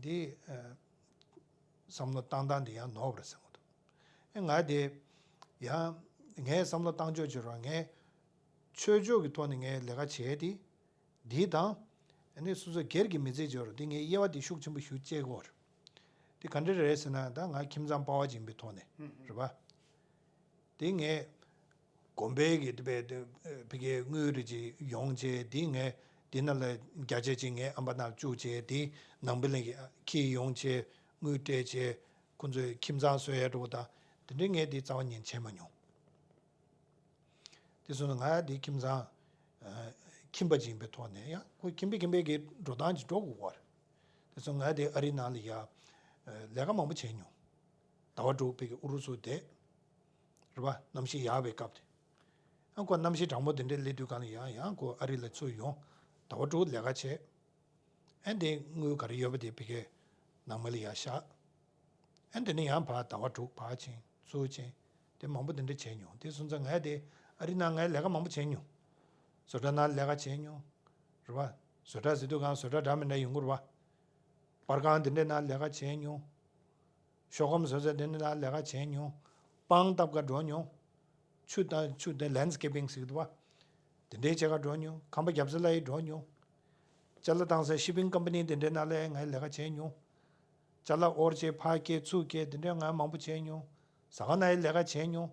འདི་བསམ་བློ་བཏང་སྟངས་འདི་ཡང་ནོར་བ་རེད་བསམ་གྱི་འདུག་ཨེ་ང་དེ་ཡང་ངས་བསམ་བློ་བཏང་ཕྱོགས་བྱེད་རོགས། ངས་ཆོས་ཕྱོགས་ཀྱི་ཐོག་ནས་ངས་ལས་ཀ་བྱས་ཏེ། འདི་དང་། ཨ་ནི་སོ་སོ་སྒེར་གྱི་མི་ཚེ་སྦྱོར་འདི་ངས་དབྱེ་བ་འདི་ཤུགས་ཆེན་པོ་ཞིག་བཅད་དགོས་རེད། འདི་ག་འདྲ་རེད་ཟེར་ན་ད་ང་ཁྱིམ་ཚང་དཔའ་བ་ཅིག་ཡིན་པའི་ཐོག་ནས་རེད་པ། འདི་ངས་དགོན་པའི་གི་དེ་བས་དེ་ཕ་གིའི་དངུལ་རེ་ཅིག་ཡོང་བྱས། འདི་ངས་འདི་ནང་ལ་བརྒྱ་ཆ་ཅིག་ངས་ཨམ་པ་ནང་བཅུག་བྱས། འདི་ནང་པའི་ལས་ཀྱི་ཁྱི་ཡོང་བྱས་དངུལ་སྤྲད་བྱས། ཁོ་ཚོའི་ཁྱིམ་ཚང་བཟོ་ཡ་འགྲོ་བ་དང་དེ་འདྲའི་ངས་འདི་རྩ་བ་ཉིད་བྱས་མ་མྱོང་། དེ་སོང་ཙང་ང་འདི་ཁྱིམ་ཚང་ཁྱིམ་པ་ཅིག་ཡིན་པའི་ཐོག་ནས་ཡང་ཁོ་ཁྱིམ་པས་ཁྱིམ་པའི་གི་འགྲོ་སྟངས་ཅིག་འགྲོ་དགོས་པ་རེད། དེ་སོང་ང་འདི་ཨ་རི་ནང་ལ་ཡ་ལས་ཀ་མང་པོ་བྱས་མྱོང་། ཟླ་བ་དྲུག་ཕ་གི་ཨུ་རུ་སུ་བསྡད་རེད་པ། གནམ་གཤིས་ཡག་པའི་སྐབས་དེ། ཡང་ཁོ་གནམ་གཤིས་གྲང་མོ་དེ་འདྲའི་སླེབས་དུས་གང་ལ་ཡང་ཡང་ཁོ་ཨ་རི་ལ་ཚུར་ཡོང་། ཟླ་བ་དྲུག་ལས་ཀ་བྱས། ཨ་ནི་དེ་དངུལ་ག་རེ་ཡོད་པ་དེ་ཕ་གིའི་ནང་མི་ལ་ཡར་བཞག་ཨ་ནི་དེ་ནས་ཡང་ཕར་ཟླ་བ་དྲུག་ཕར་ཕྱིན་ཚུར་ཕྱིན། དེ་མང་པོ་དེ་འདྲ་བྱས་མྱོང་། དེ་སོང་ཙང་ང་དེ་ཨ་རི་ནང་ང་ལས་ཀ་མང་པོ་བྱས་མྱོང་། བཟོ་གྲྭ་ནང་ལས་ཀ་བྱས་མྱོང་། རེད་པ། བཟོ་གྲྭ་ཟེར་དུས་གང་བཟོ་གྲྭ་འདྲ་མི་འདྲ་ཡོང་གི་རེད་པ། པར་ཁང་དེ་འདྲའི་ནང་ལས་ཀ་བྱས་མྱོང་། ཤོག་སྒམ་བཟོ་ས་དེ་འདྲའི་ནང་ལས་ཀ་བྱས་མྱོང་། སྤང་བཏབ་ག་འགྲོ་མྱོང་། ཆུ་དང་ཆུ་དེ་ལེན་སི་ཀེ་པིང་ཟེར་གི་འདུག་པ། དེ་འདྲའི་བྱེད་ག་འགྲོ་མྱོང་། ཁང་པ་རྒྱབ་ས་ལ་ཡི་འགྲོ་མྱོང་། ཅ་ལག་བཏང་ས་ཤི་པིང་ཀམ་པ་ནི་དེ་འདྲའི་ནང་ལ་ཡི་ངས་ལས་ཀ་བྱས་མྱོང་། ཅ་ལག་དབོར་བྱས་ཕར་སྐྱེལ་ཚུར་སྐྱེལ་དེ་འདྲའི་ང་མང་པོ་བྱས་མྱོང་། ཟ་ཁང་ནང་ཡི་ལས་ཀ་བྱས་མྱོང་།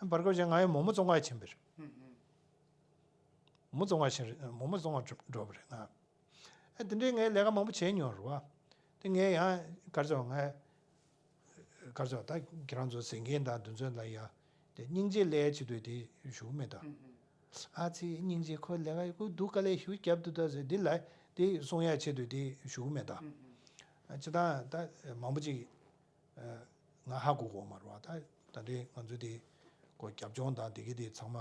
ཨ་བར་སྐབས་ཅིག་ང་ཡི་མོག་མོག་བཙོང་ག་ཕྱིན་པ་རེད། མོག་མོག་བཙོང་ག་ཕྱིན་རེད། མོག་མོག་བཙོང་ག་འགྲོ་བ་རེད་ང་། ཨ་དེ་འདྲའི་ངས་ལས་ཀ་མང་པོ་བྱས་མྱོང་རེད་པ། དེ་ངས་ཡང་ག་རེ་ཟེར་བ་ང་། ག་རེ་ཟེར་བ་ད་ཁྱེད་རང་ཚོ་ཟིན་མཁན་དང་དེ་ཚོ་ལ་ཡ་ དེ་སྙིང་རྗེ་སླེབས་ཆེད་དུ་དེ་ཞུ་གི་མེད་ད། ཨ་ཙི་སྙིང་རྗེ་ཁོ་ལས་ཀ་ཁོ་སྡུག་དཀའ་ལས་ཞུ་རྒྱབ་ཏུ་ད་ཟེར་འདི་ལ་དེ་གསུང་ཡ་ཆེད་དུ་དེ་ཞུ་གི་མེད་ད། ཨ་ཅི་ད་ད་མང་པོ་ཅིག་ང་ཧ་གོ་གོ་མ་རེད་བ། ད་ད་འདི་ང་ཚོ་དེ་ཁོ་རྒྱབ་ལྗོངས་དང་དེ་གི་དེ་ཚང་མ་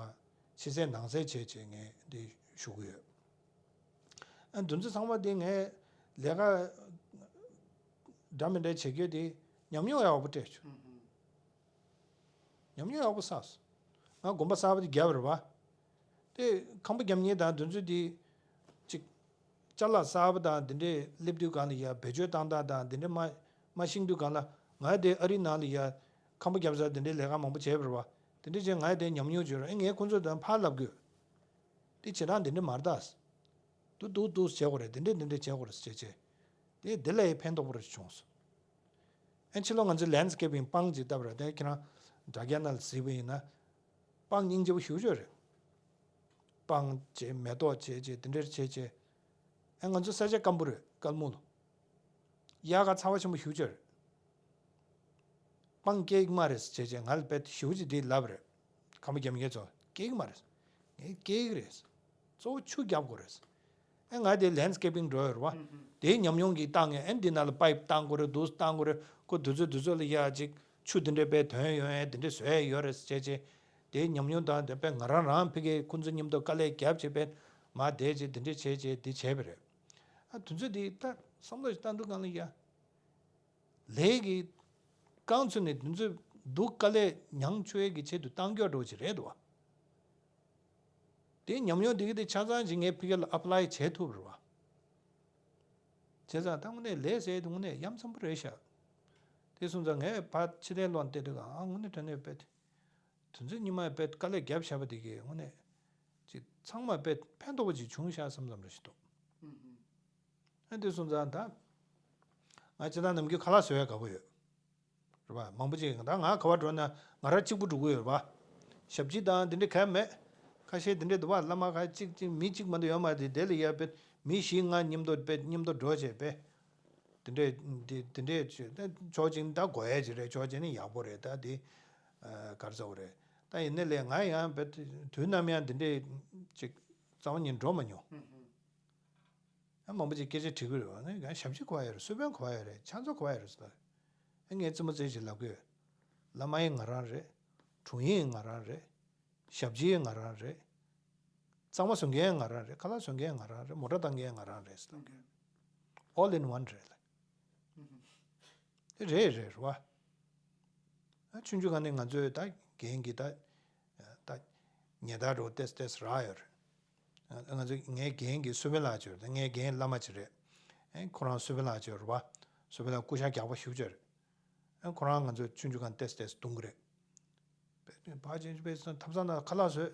ཕྱི་གསལ་ནང་གསལ་བྱས་བྱས་ངས་དེ་ཞུ་གི་ཡོད། ཨ་འདི་ཚོ་ཚང་མ་དེ་ངས་ལས་ཀ་འདྲ་མི་འདྲ་བྱེད་རྒྱུ་དེ་ཉམས་མྱོང་ཡག་པོ་སྤྲད་བྱུང་། ཉམས་མྱོང་ཡག་པོ་བསགས་སོང་། ང་དགོན་པ་གསར་པ་དེ་བརྒྱབ་རེད་བ། དེ་ཁང་པ་བརྒྱབ་མཁན་དང་དེ་ཚོ་དེ་ཅིག་ཅ་ལག་གསར་པ་དང་དེ་འདྲས་སླེབས་དུས་སྒང་ལ་ཡ་བེད་སྤྱོད་བཏང་སྟངས་དང་དེ་འདྲས་མ་མ་ཤེས་དུས་སྒང་ལ་ང་དེ་ཨ་རི་ནང་ལ་ཡ་ཁང་པ་བརྒྱབ་ས་དེ་འདྲས་ལས་ཀ་མང་པོ་བྱས་པ་རེད་བ། དེ་འདྲས་བྱས་ང་དེ་ཉམས་མྱོང་བྱོས་རེད། ཨེ་ངས་ཁོང་ཚོ་དང་ཕར་ལབ་དགོས། དེ་བྱེད་སྟངས་དེ་འདྲས་མ་རེད་ད། འདུག་འདུག་འདུག་བྱེད་དགོས་རེད། དེ་འདྲས་དེ་འདྲས་བྱེད་དགོས་རེད་ཟེར་བྱས་བྱས། དེ་དེ་ལ་ཡི་ཕན་ཐོགས་པོ་རེ་བྱུང་སོང་། ཨ་ཕྱི་ལོ་ང་ཚོས་ལེན་སི་ཀེ་པིང་སྤང་ཅིག་བཏབ་ར། དེ་ཁྱེད་རང་དྲ་རྒྱ་ནང་ལ་གཟིགས་པ་ཡིན་ན། སྤང་སྙིང་རྗེ་པོ་ཞེ་པོ་ཅིག་རེད། སྤང་བྱས་མེ་ཏོག་བྱས་བྱས་དེ་འདྲར་བྱས་བྱས། ཨ་ང་ཚོ་ས་ཆ་སྐམ་པོ་རེད་དཀར་མོ་ལ། དབྱར་ཁ་ཚ་བ་ཆེན་པོ་ཞེ་པོ་ཅིག་རེད། སྤང་སྐྱེ་གི་མ་རེད་ཟེར་བྱས་བྱས་ང་ལ་དཔེ་ཞེ་པོ་ཅིག་དེ་ལབ་རེད། ཁམས་པ་རྒྱབ་མཁན་ཚོ་སྐྱེ་གི་མ་རེད། ངས་སྐྱེ་གི་རེད། གཙོ་བོ་ཆུ་རྒྱབ་དགོས་རེད། ཨེ་ང་དེ་ལེན་སི་ཀེ་པིང་འགྲོ་ཡོད་རེད་བ། དེའི་ཉམས་མྱོང་གིས་བཏང་ངས་ཨེ་འདི་ནང་ལ་པའིབ་བཏང་དགོས་རེད། འདུག་བཏང་དགོས་རེད། ཁོ་དུས་ཚོད་དུས་ཚོད་ལ་ཡ་ཅིག་ཆུ་འདི་འདྲས་དཔེ་ཐོན་ཡོང་ཨེ་འདི་འདྲས་བཟོ་ཡ་ཡོད་རེད་ཟེར་བྱས་བྱས། དེའི་ཉམས་མྱོང་དང་དེ་དཔེ་ང་རང་རང་ཕ་གིའི་ཁོང་ཚོ་མཉམ་དུ་དཀའ་ལས་བརྒྱབ་བྱས་དཔེ་མ་བསྡད་བྱས་འདི་འདྲས་བྱས་བྱས་འདི་བྱས་པ་རེད། ཨ་དུས་ཚོད་འདི་ད་བསམ་བློ་ཞིག་བཏང་དུས་སྒང་ལ་ཡ། ལས་ཀྱི་རྐང་ཚུགས་ནས་དུས་ཚོད་སྡུག་དཀའ་ལས་མྱངས་ཆོག་ཡས་ཀྱི་ཆེད་དུ་བཏང་སྐྱོ་འགྲོ་ཅིག་རེད་འདུག་བ། དེའི་ཉམས་མྱོང་དེ་གི་དེ་ཆ་ཚང་ཅིག་ངས་ཕ་གི་ལ་ཨེ་པ་ལའི་བྱེད་ཐུབ་རེད་བ། བྱས་ཙང་ད་དངོས་གནས་ལས་ཟེར་དུས་དངོས་གནས་ཡ་མཚན་པོ་རེད་ཤག་དེ་སོང་ཙང་ངས་ཕར་ཕྱི་གཏན་ལོག་བལྟས་དུས་ཨ་དངོས་གནས་དྲང་གནས་དཔེ་དུས་ཚོད་སྙིགས་མ་དཔེ་དཀའ་ལས་བརྒྱབ་བཞག་པ་དེ་གི་དངོས་གནས་ཅིག་ཚང་མ་དཔེ་ཕན་ཐོགས་པ་ཅིག་བྱུང་ཤག་བསམ་བསམ་རེ་ཞིག་འདུག་ཨ་དེ་སོང་ཙང་ད། ང་སྤྱིར་བཏང་ནམ་རྒྱུན་ཁ་ལག་བཟོ་ཡ་དགའ་པོ་ཡོད། རེད་པ། མང་པོ་ཅིག་ད་ང་ག་པར་འགྲོ་ན་ང་རང་གཅིག་པུ་འགྲོ་གི་ཡོད་རེད་པ། ཞབས་ཕྱི་དང་དེ་འདྲ་གང་ཡང་མེད། ཁ་ཤས་དེ་འདྲ་འདུག་པ། བླ་མ་ཁ་གཅིག་གཅིག་མི་གཅིག་མ་གཏོགས་ཡོད་མ་རེད། དེ་ལ་ཡ་དཔེ་མི་བཞི་ལྔ་མཉམ་དུ་དཔེ་མཉམ་དུ་འགྲོ་བྱས་དཔེ། དེ་འདྲ་དེ་དེ་འདྲ་ཅིག་ད་ཕྱོགས་གཅིག་ནས་ད་དགོས་ཡ་ཅིག་རེད། ཕྱོགས་གཅིག་ནས་ཡག་པོ་རེད། ད་དེ་ག་རེ་ཟེར་དགོས་རེད། ད་ཡིན་ནའི་ལས་ང་ཡང་དཔེ་དུས་ནམ་ཡང་དེ་འདྲ་ཅིག་རྩ་བ་ཉིད་འགྲོ་མ་མྱོང་། ཨ་མང་པོ་ཅིག་སྐད་ཆ་དྲི་གི་རེད་བ། ནི་ང་ཞབས་ཕྱི་གོ་བ་ཡོད་རེད། གསོལ་དཔོན་གོ་བ་ཡོད་རེད། ཕྱག་མཛོད་གོ་བ་ཡོད་རེད་ཟེར། ཨ་ངས་རྩེད་མོ་རྩེ་བཞིན་ལབ་གི་ཡོད། བླ་མ་ཡང་ང་རང་རེད། དྲུང་ཡིག་ཡང་ང་རང་རེད། ཞབས་ཕྱི་ཡང་ང་རང་རེད། གཙང་མ་བཟོ་མཁན་ཡང་ང་རང་རེད། ཁ་ལག་བཟོ་མཁན་ཡང་ང་རང་རེད། མོ་ཊ་བཏང་མཁན་ཡང་ང་རང་རེད་ཟེར་ལབ་གི་ཡོད། All in one རེད་ལ། དེ་རེད་རེད་རེད་བ། ཨ་ཆུང་ཆུང་སྒང་ནས་ང་ཚོས་ད་རྒན་གྱི་ད་ད་ཉེ་ད་རུ་ཏེས་ཏེས་རག་ཡོད་རེད། ང་ཚོ་ངའི་རྒན་གྱི་སུ་པན་ལགས་ཅིག་ཡོད་རེད། ངའི་རྒན་བླ་མ་ཅིག་རེད། ཨེ་ཁོ་རང་སུ་པན་ལགས་ཅིག་ཡོད་རེད་བ། སུ་པན་ལགས་སྐུ་ཞབས་རྒྱགས་པ་ཞེ་པོ་ཅིག་ཡོད་རེད། ཨེ་ཁོ་རང་ང་ཚོ་ཆུང་ཆུང་སྒང་ཏེས་ཏེས་རྡུང་གི་རེད། ཕར་ཕྱིན་པའི་ཐབ་ཚང་ནང་ཁ་ལག་བཟོས།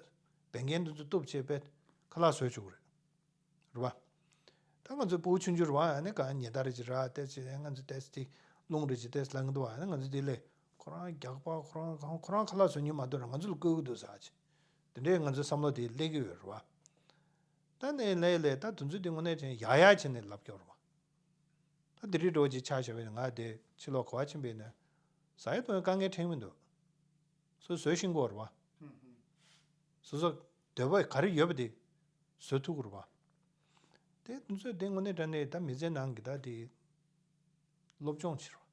བན་རྒན་འདི་ཚོ་གཏུབ་བྱས་པས་ཁ་ལག་བཟོས་བཅུག་གི་རེད། རེད་བ། ད་ང་ཚོའི་ཕྲུ་གུ་ཆུང་ཆུང་རེད་བ། ཨ་ནི་གང་ཉེ་ད་རེ་ཅིག་ར་ཏེས་ཅིག་ང་ཚོ་ཏེས་ཏིག་རླུང་རེ་ཅིག་ཏེས་ལངས་འདུག་ཨ་ནི་ང་ཚོ་དེ་ལས་ཁོ་རང་རྒྱགས་པ་ཁོ་རང་གང་ཁོ་རང་ཁ་ལག་བཟོ་མྱོང་མ་ཐུབ་ར་ང་ཚོ་ལ་བསྐུལ་གི་འདུག་ཟེར་ཅིག་དེ་འདྲའི་ང་ཚོའི་བསམ་བློ་དེ་སླེབས་ཀྱི་ཡོད་རེད་བ། ད་ནས་ལས་ལས་ད་དུས་ཚོད་དེ་དངོས་གནས་ཅན་ཡག་ཡག་བྱས་ནས་ལབ་སྐྱོར་རེད་བ། ད་དེ་རིང་འགྲོ་ཅིག་ཆ་བཞག་པས་ན་ང་དེ་ཕྱི་ལོགས་ག་བ་ཕྱིན་པས་ན་ཟ་ཡ་འཐུང་ཡ་དཀའ་ངལ་འཕྲད་མི་འདུག་སོ་སོས་ཤེས་དགོས་རེད་བ། སོ་སོ་འདོད་པ་ག་རེ་ཡོད་པ་དེ་བཟོ་ཐུབ་ཀྱི་རེད་བ། དེ་དུས་ཚོད་དེ་དངོས་གནས་དྲང་གནས་ད་མི་ཚེ་ནང་གི་ད་དེ་སློབ་སྦྱོང་བྱེད་རོགས།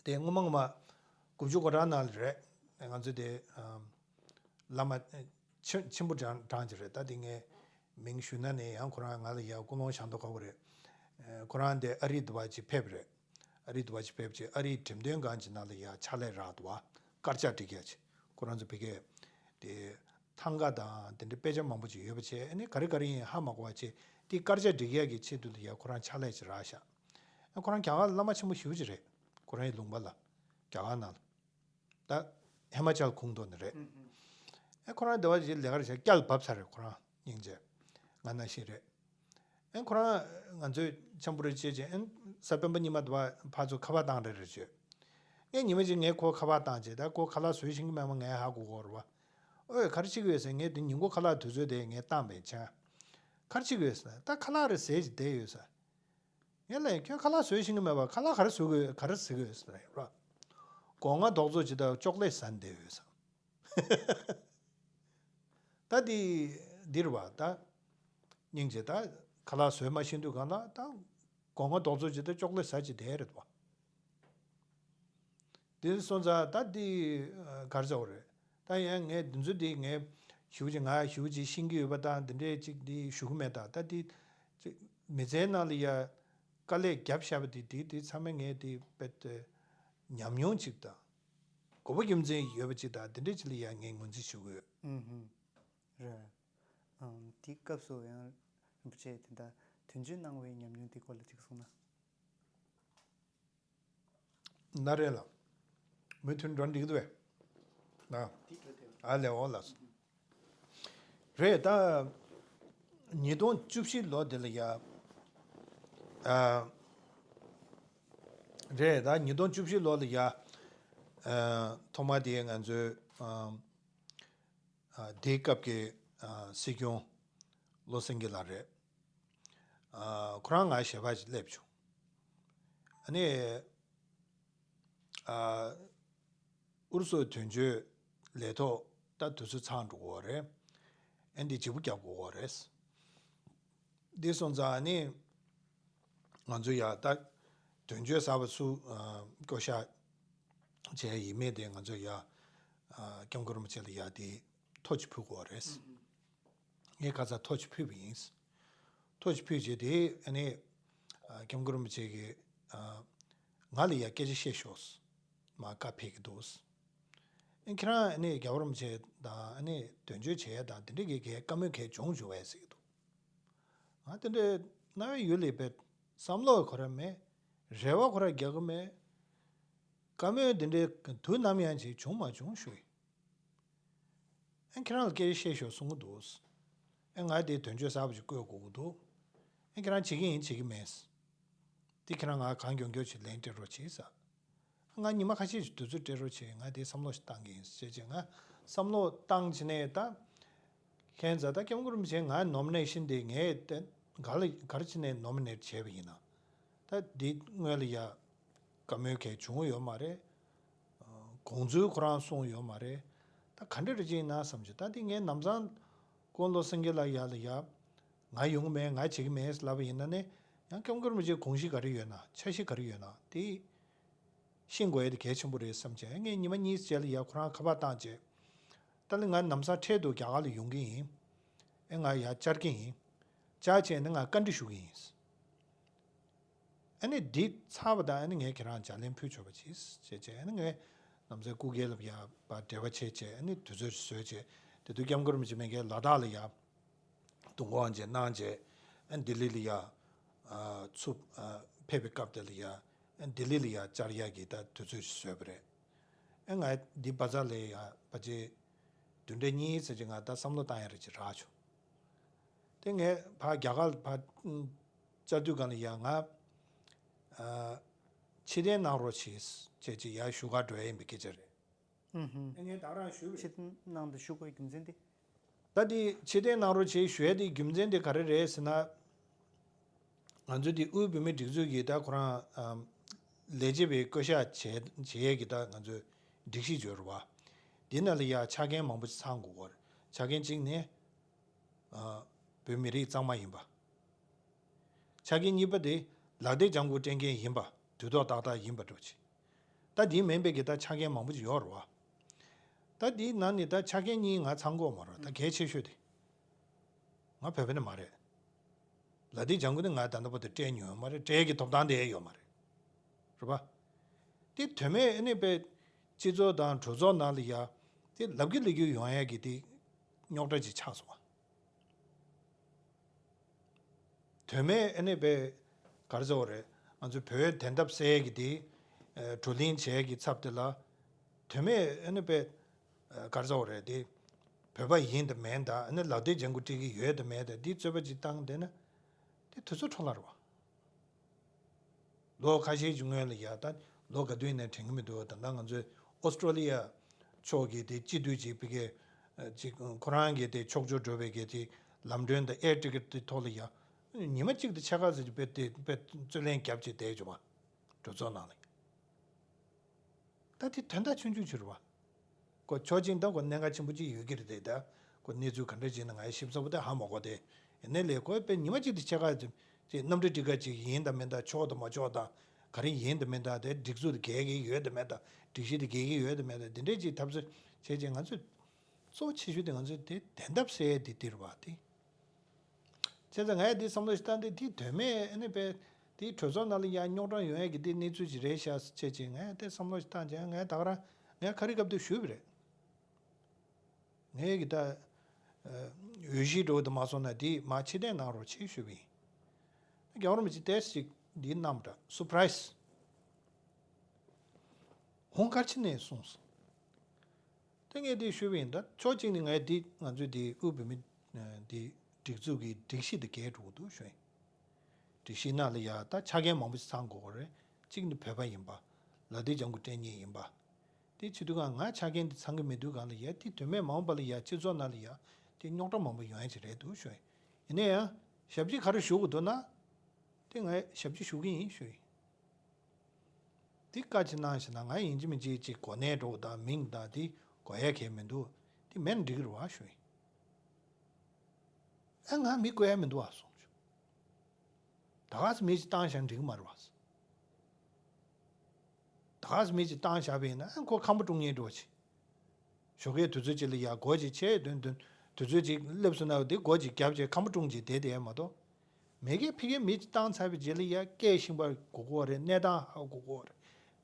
དེ་སྔོན་མ་སྔོན་མ་དགུ་བཅུ་གོ་གྲངས་ནང་ལ་རེད། ང་ཚོ་དེ་ཨམ་བླ་མ་ཆེན་ཆེན་པོ་གྲངས་གྲངས་ཅིག་རེད། ད་དེ་ངས་མིང་ཞུས་ན་ནས་ཡང་ཁོ་རང་ང་ལ་ཡ་ཀུན་སློང་བཞག་མདོག་ཁ་པོ་རེད། ཁོ་རང་དེ་ཨ་རི་དུ་བ་ཅིག་ཕེབས་རེད། ཨ་རི་དུ་བ་ཅིག་ཕེབས་ཅིག་ཨ་རིའི་འགྲེམས་སྟོན་ཁང་ཅིག་ནང་ལ་ཡ་ཕྱག་ལས་རག་འདུག་བ། དཀར་ཆག་སྒྲིག་ཡ་ཅིག་ཁོ་རང་ཚོ་ཕ་གིའི་དེ་ཐང་ག་དང་དེ་འདྲའི་དཔེ་ཆ་མང་པོ་ཅིག་ཡོད་པ་བྱས། ཨ་ནི་ག་རེ་ག་རེ་ཡིན་ཧ་མ་གོ་བ་བྱས། དེ་དཀར་ཆག་སྒྲིག་ཡ་གི་ཆེད་དུ་ལ་ཡ་ཁོ་རང་ཕྱག་ལས་ཅིག་རག་ཤག་ཨ་ཁོ་རང་རྒྱ་གར་བླ་མ་ཆེན་པོ་ཞེ་པོ་ཅིག་རེད། ཁོ་རང་ཡི་ལུང་པ་ལ་རྒྱ་གར་ནང་ལ། ད་ཧི་མ་ཅལ་ཁོངས་གཏོགས་ནས་རེད། ཨེ་ཁོ་རང་དེ་བ་ཞིག་ལས་ཀར་བྱས་སྐྱལ་བབས་ཚར་རེད། ཁོ་རང་སྙིང་རྗེ་ང་ན་ཤི་རེད། ཨེ་ཁོ་རང་ང་ཚོའི་འཆམ་པོ་རེ་བྱས་བྱས་ཨེ་གཟའ་སྤེན་པ་ཉི་མ་དེ་བ་ཕར་ཚུར་ཁ་པར་བཏང་རེ་རེ་བྱས། ངས་ཉི་མ་གཅིག་ངས་ཁོ་ཁ་པར་བཏང་བྱས། ད་ཁོ་ཁ་ལག་བཟོས་ཤེས་ཀྱི་མེད་པ་ངས་ཧ་གོ་གོ་རེད་བ། ཨོའི་ག་རེ་བྱེད་ཀྱི་ཡོད་ཟེར། ངས་དེ་ཉིན་གུང་ཁ་ལག་དུས་ཚོད་དེ་ངས་བཏང་བས་བྱས། ག་རེ་བྱེད་ཀྱི་ཡོད་ཟེར། ད་ཁ་ལག་རེ་ཟས་ཅིག་བསྡད་ཡོད་ཟེར། ངས་ལབ་ཡིན། ཁྱོད་ཁ་ལག་བཟོས་ཤེས་ཀྱི་མེད་པ་ཁ་ལག་ག་རེ་བཟོ་དགོས་ག་རེ་བཟོ་དགོས་ཟེར་ལབ་ཡིན་ར། སྒོ་ང་རྡོག་བཙོག་ཅིག་དང་ཅོག་ལེ་ཟ་བསྡད་ཡོད་ས། ད་འདི་འདིར་བ་ད་སྙིང་རྗེ། ད་ཁ་ལག་བཟོས་མ་ཤེས་དུས་གང་ལ་ད་སྒོ་ང་རྡོག་བཙོག་ཅིག་དང་ཅོག་ལེ་ཟ་ཅིག་བསྡད་རེད་བ། དེ་སོང་ཙང་ད་འདི་ག་རེ་ཟེར་དགོས་རེད། ད་ཡང་ངས་འདི་ཚོ་འདི་ངས་ཞུ་ཅིག་ང་ཞུ་ཅིག་ཤེས་ཀྱི་ཡོད་པ་དང་འདི་འདྲས་ཅིག་འདི་ཞུ་གི་མེད། ད་ད་འདི་ཅིག་མི་ཚེའི་ནང་ལ་ཡ་དཀའ་ལས་བརྒྱབ་བཞག་པ་འདི་འདི་འདི་ཚང་མས་ངས་འདི་དཔེ་དེ་ཉམས་མྱོང་ཅིག་དང་། དགོས་པ་རྒྱུ་མཚན་ཡོད་པ་ཅིག་དང་འདི་འདྲས་ཅིག་ལ་ཡ་ངས་ངོས་འཛིན་ཞུ་གི་ཡོད། ཨུམ་ཧུམ། རེད། ཨམ་དེའི་སྐབས་སུ་ཡང་རིན་པོ་ཆེ་དེ་འདྲ་དོན་གཅོད་གནང་བའི་ཉམས་མྱོང་དེའི་སྐོར་ལ་ཅིག་གསུངས་ན། ན་རེ་ལ། མུ་མཐུད་འགྲོ་འགྲིག་འདུག་བས། ན། ཨ་ལས་འོ་ལགས། རེད་ད། ཉིས་སྟོང་བཅུ་བཞི་ལོ་དེ་ལ་ཡ། ཨ། རེད་ད་ཉིས་སྟོང་བཅུ་བཞི་ལོ་ལ་ཡ། ཨ། ཐོག་མ་དེ་ང་ཚོའི། ཨ། ཨ། དེའི་སྐབས་ཀྱི། ཨ། སྲིད་སྐྱོང་བློ་སེང་གེ་ལགས་རེད། ཨ། ཁོ་རང་ང་ཞལ་པར་ཅིག་སླེབས་བྱུང་། ཨ་ནི། ཨ། ཨུ་རུ་སུའི་དོན་གཅོད་ལས་ཐོག་ད་དུས་ཚོད་ཚང་འགྲོ་གི་ཡོད་རེད། ཨ་ནི་འདི་བརྗེ་པོ་རྒྱག་དགོས་ཀྱི་ཡོད་རེད། འདི་སོང་ཙང་ཨ་ནི། ང་ཚོ་ཡ་ད་དོན་གཅོད་གསར་པ་སུ། ཨ། བསྐོ་བཞག་བྱས་ཡིན་མེད་དེ་ང་ཚོ་ཡ། ཨ། སྐྱབས་མགོན་རིན་པོ་ཆེ་ལ་ཡ་དེ་ཐོ་ཅིག་ཕུལ་དགོས་རེད། ངས་ཁ་སང་ཐོ་ཅིག་ཕུལ་བ་ཡིན། ཐོ་ཅིག་ཕུལ་རྗེས་དེ་ཨ་ནི། ཨ། སྐྱབས་མགོན་རིན་པོ་ཆེ་གིས། ཨ། ང་ལ་ཡ་སྐད་ཆ་བཤད་ཤོག་མར་བཀའ་ཕེབས་ཀྱི་འདུག་ཨ། ཁྱེད་རང་ཨ་ནི་རྒྱལ་བ་རིན་པོ་ཆེ་དང་ཨ་ནི་དོན་གཅོད་བྱས་དང་དེ་འདྲ་གི་གའི་བཀའ་མོལ་གའི་བྱུང་བྱུང་བས་ཟེར་གྱི་འདུག་ང་དེ་འདྲའི་རྣ་བའི་ཡུལ་ལས་པའི་བསམ་བློ་ག་རེ་མེད། རེ་བ་ཁོ་ར་རྒྱག་གི་མེད། བཀའ་མོལ་འདི་འདྲའི་དུས་ནམ་ཡང་ཅིག་བྱུང་མ་བྱུང་ཞུ་ཡི། ཨ། ཁྱེད་རང་ལ་སྐད་ཆ་བཤད་ཤོག་གསུང་གི་འདུག་ཨ། ང་དེ་དོན་གཅོད་གསར་པ་ཅིག་བསྐོ་དགོས་ཀྱི་འདུག་ཨ། ཁྱེད་རང་བྱེད་ཀྱི་ཡིན་བྱེད་ཀྱི་མེད། དེ་ཁྱེད་རང་ང་གང་མགྱོགས་མགྱོགས་ཅིག་ལན་སྤྲད་རོགས་བྱེད་ཟེར། ང་ཉི་མ་ཁ་ཤས་ཤིག་དུས་ཚོད་སྤྲད་རོགས་བྱེད། ང་དེ་བསམ་བློ་ཞིག་བཏང་གི་ཡིན་ཟེར་བྱས་ང་བསམ་བློ་བཏང་བྱས་ནས་ད། ཁྱེད་ཚོ་ད་སྐྱབས་མགོན་རིན་པོ་ཆེ་ང་ནོ་མི་ནེ་ཤན་དེ་ངས་དེ་ག་ལ་ག་རེ་བྱས་ནས་ནོ་མི་ནེ་ཊི་བྱས་པ་ཡིན་ན། ད་འདི་སྔོན་ལ་ཡ་བཀའ་མོལ་གལ་བྱུང་ཡོད་མ་རེད། དགོངས་ཚུལ་ཁོ་རང་གསུངས་ཡོད་མ་རེད། ད་ག་འདྲ་རེ་བྱས་ཡིན་ན་བསམ་བྱས་ད་འདི་ངས་ནམ་སང་སྐྱབས་མགོན་བློ་སེང་གེ་ལགས་ཡ་ལ་ཡ། ང་ཡོང་གི་མེད། ང་བྱེད་ཀྱི་མེད་ལབ་པ་ཡིན་ན་ནི་ཡང་སྐྱབས་མགོན་རིན་པོ་ཆེའི་དགོངས་གཞི་ག་རེ་ཡོད་ན་འཆར་གཞི་ག་རེ་ཡོད་ན་དེ་ཤེས་དགོས་ཡ་དེ་གལ་ཆེན་པོ་རེད་བསམ་བྱས་ངས་ཉི་མ་གཉིས་རྗེས་ལ་ཡ་ཁོ་རང་ཁ་པར་བཏང་བྱས། ད་ལི་ང་ནམ་སང་འཕྲལ་དུ་རྒྱ་གར་ལ་ཡོང་གི་ཡིན། ཨེ་ང་ཡ་བཅར་གྱི་ཡིན། བཅར་བྱས་ནི་ང་བཀའ་འདྲི་ཞུ་གི་ཡིན། ཨ་ནི་འདི་ཚར་བ་དང་ཨ་ནི་ངས་ཁྱེད་རང་ལྗགས་ལན་ཕུལ་ཆོག་པ་གྱིས་བྱས་བྱས་ཨ་ནི་ངས་ནམ་སའི་སྐུ་སྒེར་ལ་ཡ་བ་འབྲེལ་བ་བྱས་བྱས་ཨ་ནི་དུས་ཚོད་བཟོས་བྱས་དེ་དུས་སྐྱབས་མགོན་རིན་པོ་ཆེ་མེ་གའི་ལ་དྭགས་ལ་ཡ་དུ་འགོ་བྱས་གནང་བྱས་ཨ་ནི་ལྡི་ལི་ལ་ཡ་ཚུར་ཕེབས་པའི་སྐབས་དེ་ལ་ཡ་ཨ་ནི་ལྡི་ལི་ལ་ཡ་བཅར་ཡ་གི་ད་དུས་ཚོད་བཟོས་པ་རེད། ཨ་ང་འདི་བ་ཚ་ལ་ཡ་བ་ཅེ་བདུན་ཕྲག་གཉིས་ཙམ་ཅིག་ང་ད་བསམ་བློ་བཏང་ཡ་རེ་ཅིག་རག་བྱུང་། དེ་ངས་ཕར་རྒྱ་གར་ལ་ཕར་བཅར་དུས་གང་ལ་ཡ་ང་ཕྱིར་འཐེན་གནང་རོགས་བྱེད་ཅེས་ཅིག་ཡ་ཞུ་གར་འགྲོ་ཡ་ཡིན་པའི་སྐད་ཆ་རེད། ཨུ་ཧུམ། ངས་ད་རང་ཞུས་པ་རེད། ཕྱིར་འཐེན་གནང་དང་ཞུ་དགོས་རྒྱུ་མཚན་དེ། ད་དེ་ཕྱིར་འཐེན་གནང་རོགས་བྱེད་ཞུ་ཡ་དེ་རྒྱུ་མཚན་དེ་ག་རེ་རེད་ཟེར་ན། ང་ཚོ་དེ་དབུས་བོད་མིའི་སྒྲིག་འཛུགས་ཀྱི་ད་ཁོ་རང་ལས་བྱེད་པའི་བསྐོ་བཞག་བྱས་བྱེད་ཡས་ཀྱི་ད་ང་ཚོའི་སྒྲིག་གཞི་ཡོད་རེད་བ། དེ་ནང་ལ་ཡ་ཆ་རྐྱེན་མང་པོ་ཅིག་ཚང་དགོས་ཀྱི་རེད། ཆ་རྐྱེན་གཅིག་ནི། ཨ། བོད་མི་རིགས་གཙང་མ་ཡིན་པ། ཆ་རྐྱེན་གཉིས་པ་དེ་ལག་དེབ་ལྗང་གུ་སྤྲད་མཁན་ཡིན་པ་དུས་ཐོག་ཏག་ཏག་ཡིན་པ་འདྲ་པོ་ཅིག་ད་དེ་མིན་པའི་གི་ད་ཆ་རྐྱེན་མང་པོ་ཅིག་ཡོད་རེད་བ། ད་དེའི་ནང་ནས་ད་ཆ་རྐྱེན་གཉིས་ང་ཚང་དགོས་མ་རེད་ད་གལ་ཆེ་ཤོས་དེ། ང་བོད་པ་ནི་མ་རེད། ལག་དེབ་ལྗང་གུ་ནི་ང་ད་ལྟ་བར་དུ་སྤྲད་མྱོང་ཡོད་མ་རེད་སྤྲད་ཀྱི་ཐོབ་ཐང་དེ་ཡོད་མ་རེད། རེད་པ། དེ་དོན་མེད་ཨ་ནི་པའི་སྤྱི་ཚོགས་དང་གྲོས་ཚོགས་ནང་ལ་ཡ་དེ་ལབ་ཀྱི་ལབ་ཀྱི་ཡོང་ཡ་གི་དེ་རྙོག་དྲ་ཅིག་ཆགས་སོང་བ། དོན་མེད་ཨ་ནི་པའི་ག་རེ་ཟེར་བ་རེད། ང་ཚོ་བོད་དན་རྟགས་གསལ་གྱི་དེ་བགྲོ་གླེང་བྱས་ཀྱི་ཚབ་དེ་ལ་དོན་མེད་ཨ་ནི་པའི་ག་རེ་ཟེར་བ་རེད་དེ་བོད་པ་ཡིན་དང་མིན་དང་ཨ་ནི་ལག་དེབ་ལྗང་གུ་སྤྲད་ཀྱི་ཡོད་དང་མེད་དང་དེ་རྩོད་པ་ཅིག་བཏང་བསྡད་ན་དེ་དུས་ཚོད་འཕྲོ་བརླག་རེད་བ། ལོ་ཁ་ཤས་ཀྱི་སྔོན་ལ་ཡ་ད་ལོ་ག་དུས་ནས་དྲན་གྱི་མི་འདུག་ད་ལྟ་ང་ཚོའི་ཨོ་སི་ཀྲོ་ལི་ཡ་ཕྱོགས་ཀྱི་དེ་སྤྱི་འཐུས་ཀྱི་ཕ་གི་ཅིག་ཁོ་རང་གི་དེ་ཕྱོགས་བསྐྱོད་འགྲོ་བའི་གི་དེ་ལམ་གྲོན་དང་ཨེར་ཊི་ཀེ་ཊི་དེ་ཐོག་ལ་ཡ་ཉི་མ་གཅིག་དང་ཕྱེད་ཀ་ཙམ་གྱི་དཔེ་དེ་དཔེ་རྩོད་ལེན་རྒྱབ་ཅིག་བསྡད་བྱུང་བ་གྲོས་ཚོགས་ནང་ལ། ད་དེ་དོན་དག་ཆུང་ཆུང་ཅིག་རེད་བ། ཁོ་ཕྱོགས་གཅིག་ད་ཁོ་གནད་འགག་ཆེན་པོ་ཅིག་ཡོད་ཀྱི་རེད་དེ། ད་ཁོ་གནས་ཚུལ་ག་འདྲ་ཅིག་ན་ང་ཡི་ཞིབ་ཚགས་པོ་དེ་ཧ་མ་གོ་དེ། ཡིན་ནའི་ལས་ཁོས་དཔེ་ཉི་མ་གཅིག་དེ་ཕྱེད་ཀ་ཅིག་གནམ་གྲུ་སྒྲིག་ག་ཅིག་ཡིན་དང་མིན་དང་ཆོག་དང་མ་ཆོག་དང་། ག་རེ་ཡིན་དང་མིན་དང་། དེ་སྒྲིག་འཛུགས་དེ་འགལ་གྱི་ཡོད་དང་མེད་དང་། སྒྲིག་གཞི་དེ་འགལ་གྱི་ཡོད་དང་མེད་དང་། དེ་འདྲས་ཅིག་འཐབ་རྩོད་བྱས་རྗེས་ང་ཚོས་གཙོ་ཆེ་ཤོས་དེ་ང་ཚོས་དེ་བདེན་ཐབས་ཟེར་ཡས་དེ་དེ་རེད་བ་དེ། བྱས་ཙང་ངས་འདི་བསམ་བློ་ཞིག་བཏང་སྟེ། དེའི་དོན་མེད་ཨ་ནི་པས་དེའི་གྲོས་ཚོགས་ནང་ལ་ཡང་རྙོག་དྲ་ཡོང་ཡས་ཀྱི་དེ་གནས་ཚུལ་ཅིག་རེད་ཤག་བྱས་ཅིག་ངས་དེ་བསམ་བློ་ཞིག་བཏང་བྱས། ངས་ད་ག་རང་ངས་ཁ་རི་སྐབས་དེ་ཞུས་པ་རེད། ངས་ཀྱི་ད་འོས་གཞི་འགྲོ་དུ་མ་སོང་ན་དེ་མ་ཕྱིར་འཐེན་གནང་རོགས་བྱེད་ཞུས་པ་ཡིན། རྒྱལ་བ་རིན་པོ་ཆེ་ཏོག་ཙམ་ཅིག་འདི་གནང་པ་འདྲ། སུ་པ་རའི་སི། ཧོང་དཀར་ཕྱིན་ནས་གསུངས་སོང་། དེ་ངས་དེ་ཞུས་པ་ཡིན། ད་ཕྱོགས་གཅིག་ནས་ངས་དེ་ང་ཚོའི་དེ་དབུས་བོད་མི་དེ་སྒྲིག་འཛུགས་ཀྱི་སྒྲིག་གཞི་དེ་འགལ་འགྲོ་གི་འདུག་ཞུ་ཡིན། སྒྲིག་གཞིའི་ནང་ལ་ཡ་ད་ཆ་རྐྱེན་མང་པོ་ཞིག་ཚང་དགོས་པ་རེད། གཅིག་ནི་བོད་པ་ཡིན་པ། ལ་དྭགས་ལྗང་ཁུ་སྤྲད་མཁན་ཡིན་པ། དེ་བྱེད་དུས་གང་ང་ཆ་རྐྱེན་དེ་ཚང་གི་མེད་དུས་གང་ལ་ཡ་དེ་དོན་མེད་མ་འོངས་པ་ལ་ཡ་སྤྱི་ཚོགས་ནང་ལ་ཡ་དེ་རྙོག་དྲ་མང་པོ་ཡོང་ཡ་ཅིག་རེད་འདུག་ཞུ་ཡིན། ཡིན་ན་ཡང་ཞབས་ཕྱི་ག་རེ་ཞུ་དགོས་འདུག་ན། དེ་ངས་ཞབས་ཕྱི་ཞུ་གི་ཡིན་ཞུ་ཡིན། དེ་བཀའ་ཅིག་གནང་ཞེ་ན། ང་ཡིན་གཅིག་མིན་གཅིག་ཅིག་གོ་གནས་འདྲ་པོ་དང་མིང་དང་དེ་དགོས་ཡ་གང་ཡང་མི་འདུག་དེ་མེད་ན་འགྲིག་གི་རེད་བ་ཞུ་ཡིན། ཨ་ང་མི་དགོས་ཡ་མི་འདུག་བ་གསུངས་བྱུང་། ད་ག་སེ་མི་ཅིག་བཏང་བཞག་འགྲིག་གི་མ་རེད་བ། ད་ག་སེ་མི་ཅིག་བཏང་བཞག་པ་ཡིན་ན་ཨ་ཁོ་ཁམས་པ་དཀྲུག་མཁན་འདྲ་པོ་ཅིག་ཞོགས་ཀའི་དུས་ཚོད་ཅིག་ལ་ཡ་སྒོ་ཅིག་ཕྱེ་དོན་དོན་དུས་ཚོད་ཅིག་སླེབས་སོང་ན་དེ་སྒོ་ཅིག་བརྒྱབ་བྱས་ཁམས་པ་དཀྲུག་ཅིག་བསྡད་བསྡད་ཡ་མ་གཏོགས། མི་སྒེར་ཕ་གིར་མི་གཅིག་བཏང་ཚར་བའི་རྗེས་ལ་ཡ་སྐད་ཤེས་པ་དགོས་ཀྱི་ཡོད་རེད། གནས་སྟངས་ཧ་གོ་དགོས་ཀྱི་ཡོད་རེད།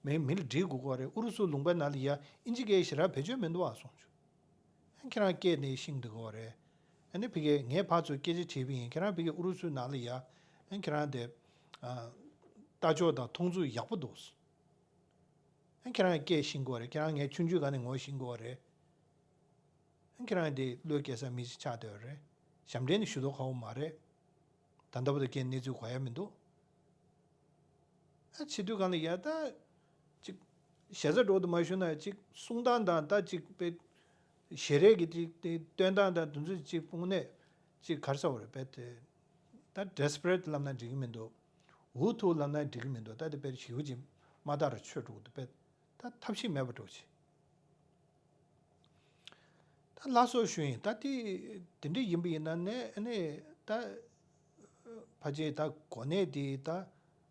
མི་མི་ལ་འདྲི་དགོས་ཀྱི་ཡོད་རེད། ཨུ་རུ་སུ་ལུང་པའི་ནང་ལ་ཡ་ཨིན་ཇི་སྐད་ཞེ་དྲག་བེད་སྤྱོད་མི་འདུག་བ་གསུངས་བྱུང་། ཨ་ཁྱེད་རང་སྐད་ནས་ཤེས་འདུག་གི་ཡོད་རེད། ཨ་ནི་ཕ་གིར་ངས་ཕར་ཚུར་སྐད་ཆ་དྲིས་པ་ཡིན། ཁྱེད་རང་ཕ་གིར་ཨུ་རུ་སུའི་ནང་ལ་ཡ་ཨ་ཁྱེད་རང་དེ་ཨ་ལྟ་ཕྱོགས་དང་མཐོང་ཚུལ་ཡག་པོ་འདུག་ཨ་ཁྱེད་རང་སྐད་ཤེས་ཀྱི་ཡོད་རེད། ཁྱེད་རང་ངས་ཆུང་ཆུང་སྒང་ནས་ངོ་ཤེས་ཀྱི་ཡོད་རེད། ཨ་ཁྱེད་རང་དེ་བློས་འགེལ་ས་མི་ཞིག་ཆགས་བསྡད་ཡོད་རེད། ཞབས་འདྲེན་ནི་ཞུ་མདོག་ཁ་པོ་མ་རེད། ད་ལྟ་བར་དུ་ཁྱེད་གནས་ཚུལ་གོ་ཡ་མི་འདུག་ཨ་བྱེད་དུས་གང་ལ་ཡ་ད་ཅིག་ཞེ་ས་འགྲོ་དུ་མ་ཞུ་ན་ཅིག་གསུང་སྟངས་དང་ད་ཅིག་དཔེ་ཞལ་རས་ཀྱི་ཅིག་དེ་སྟོན་སྟངས་དང་དེ་ཚོ་ཅིག་དངོས་གནས་ཅིག་ག་རེ་ཟེར་དགོས་རེད། དཔེ་དེ་ད་desperate་ལབ་ན་འགྲིག་གི་མི་འདུག་འུ་ཐུག་ལབ་ན་འགྲིག་གི་མི་འདུག་ད་དེ་དཔེ་ཞེ་པོ་ཅིག་མ་དག་རུ་ཆུད་འགྲོ་གི་འདུག་དཔེ་ད་ཐབས་ཤེས་མེད་པ་འདྲ་པོ་ཅིག་ད་ལགས་སོ་ཞུ་ཡིན། ད་དེ་དེ་འདྲ་ཡིན་པ་ཡིན་ན་ནས་ནས་ད་ཕལ་ཆེར་ད་གོ་གནས་དེ་ད་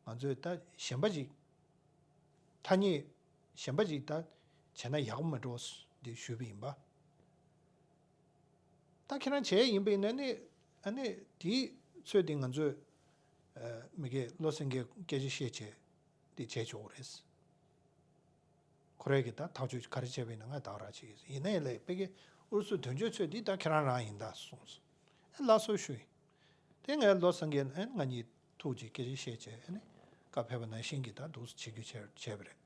ང་ཚོས་ད་གཞན་པ་ཅིག་ཐ་སྙད་གཞན་པ་ཅིག་ད་བྱས་ན་ཡག་པོ་མ་འགྲོ་འདི་ཞུས་པ་ཡིན་པ། ད་ཁྱེད་རང་བྱས་ཡིན་པ་ཡིན་ན་ནི་ཨ་ནི་དེའི་ཚོད་དེ་ང་ཚོས་མི་སྒེར་བློ་སེང་གེ་སྐད་ཆ་བཤད་བྱས་དེ་བྱས་ཆོག་གི་རེད། ཁོ་རང་གིས་ད་ཐག་གཅོད་ག་རེ་བྱས་པ་ཡིན་ན་ང་ད་ག་རང་བྱེད་ཀྱི་ཡིན། ཡིན་ན་ཡང་ལས་ཕ་གི་ཨུ་རུ་སུའི་དོན་གཅོད་ཚོས་འདི་ད་ཁྱེད་རང་རང་ཡིན་ད་གསུངས་སོང་། ཨེ་ལགས་སོ་ཞུ་ཡིན། དེ་ངས་བློ་སེང་གེ་ཨེ་ང་གཉིས་ཐུག་ཅིག་སྐད་ཆ་བཤད་བྱས་ཨེ་ནི་བཀའ་ཕེབས་པ་ནང་བཞིན་གྱི་ད་འདུག་སེ་བྱེད་རྒྱུ་བྱས་བྱས་པ་རེད།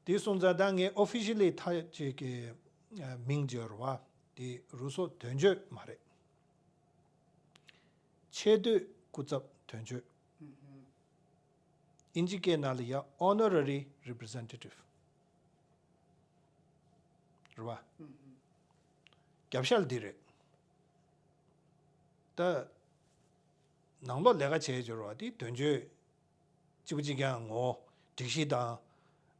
དེ་སོང་ཙང་ད་ངས་ཨོ་ཕི་ཤི་ལི་ཐག་ཅིག་གི་མིང་བརྗོད་རོགས་པ་དེ་རུ་སོ་དོན་གཅོད་མ་རེད། ཆེས་མཐོའི་སྐུ་ཚབ་དོན་གཅོད། ཨིན་ཇི་སྐད་ནང་ལ་ཡ་Honorary Representative རེད་བ། རྒྱབ་ཤ་ལ་འདི་རེད། ད་ནང་ལོགས་ལས་ཀ་བྱས་འབྱོར་བ་དེ་དོན་གཅོད་གཅིག་པ་གཅིག་རྐྱང་ངོ་། སྒྲིག་གཞི་དང་།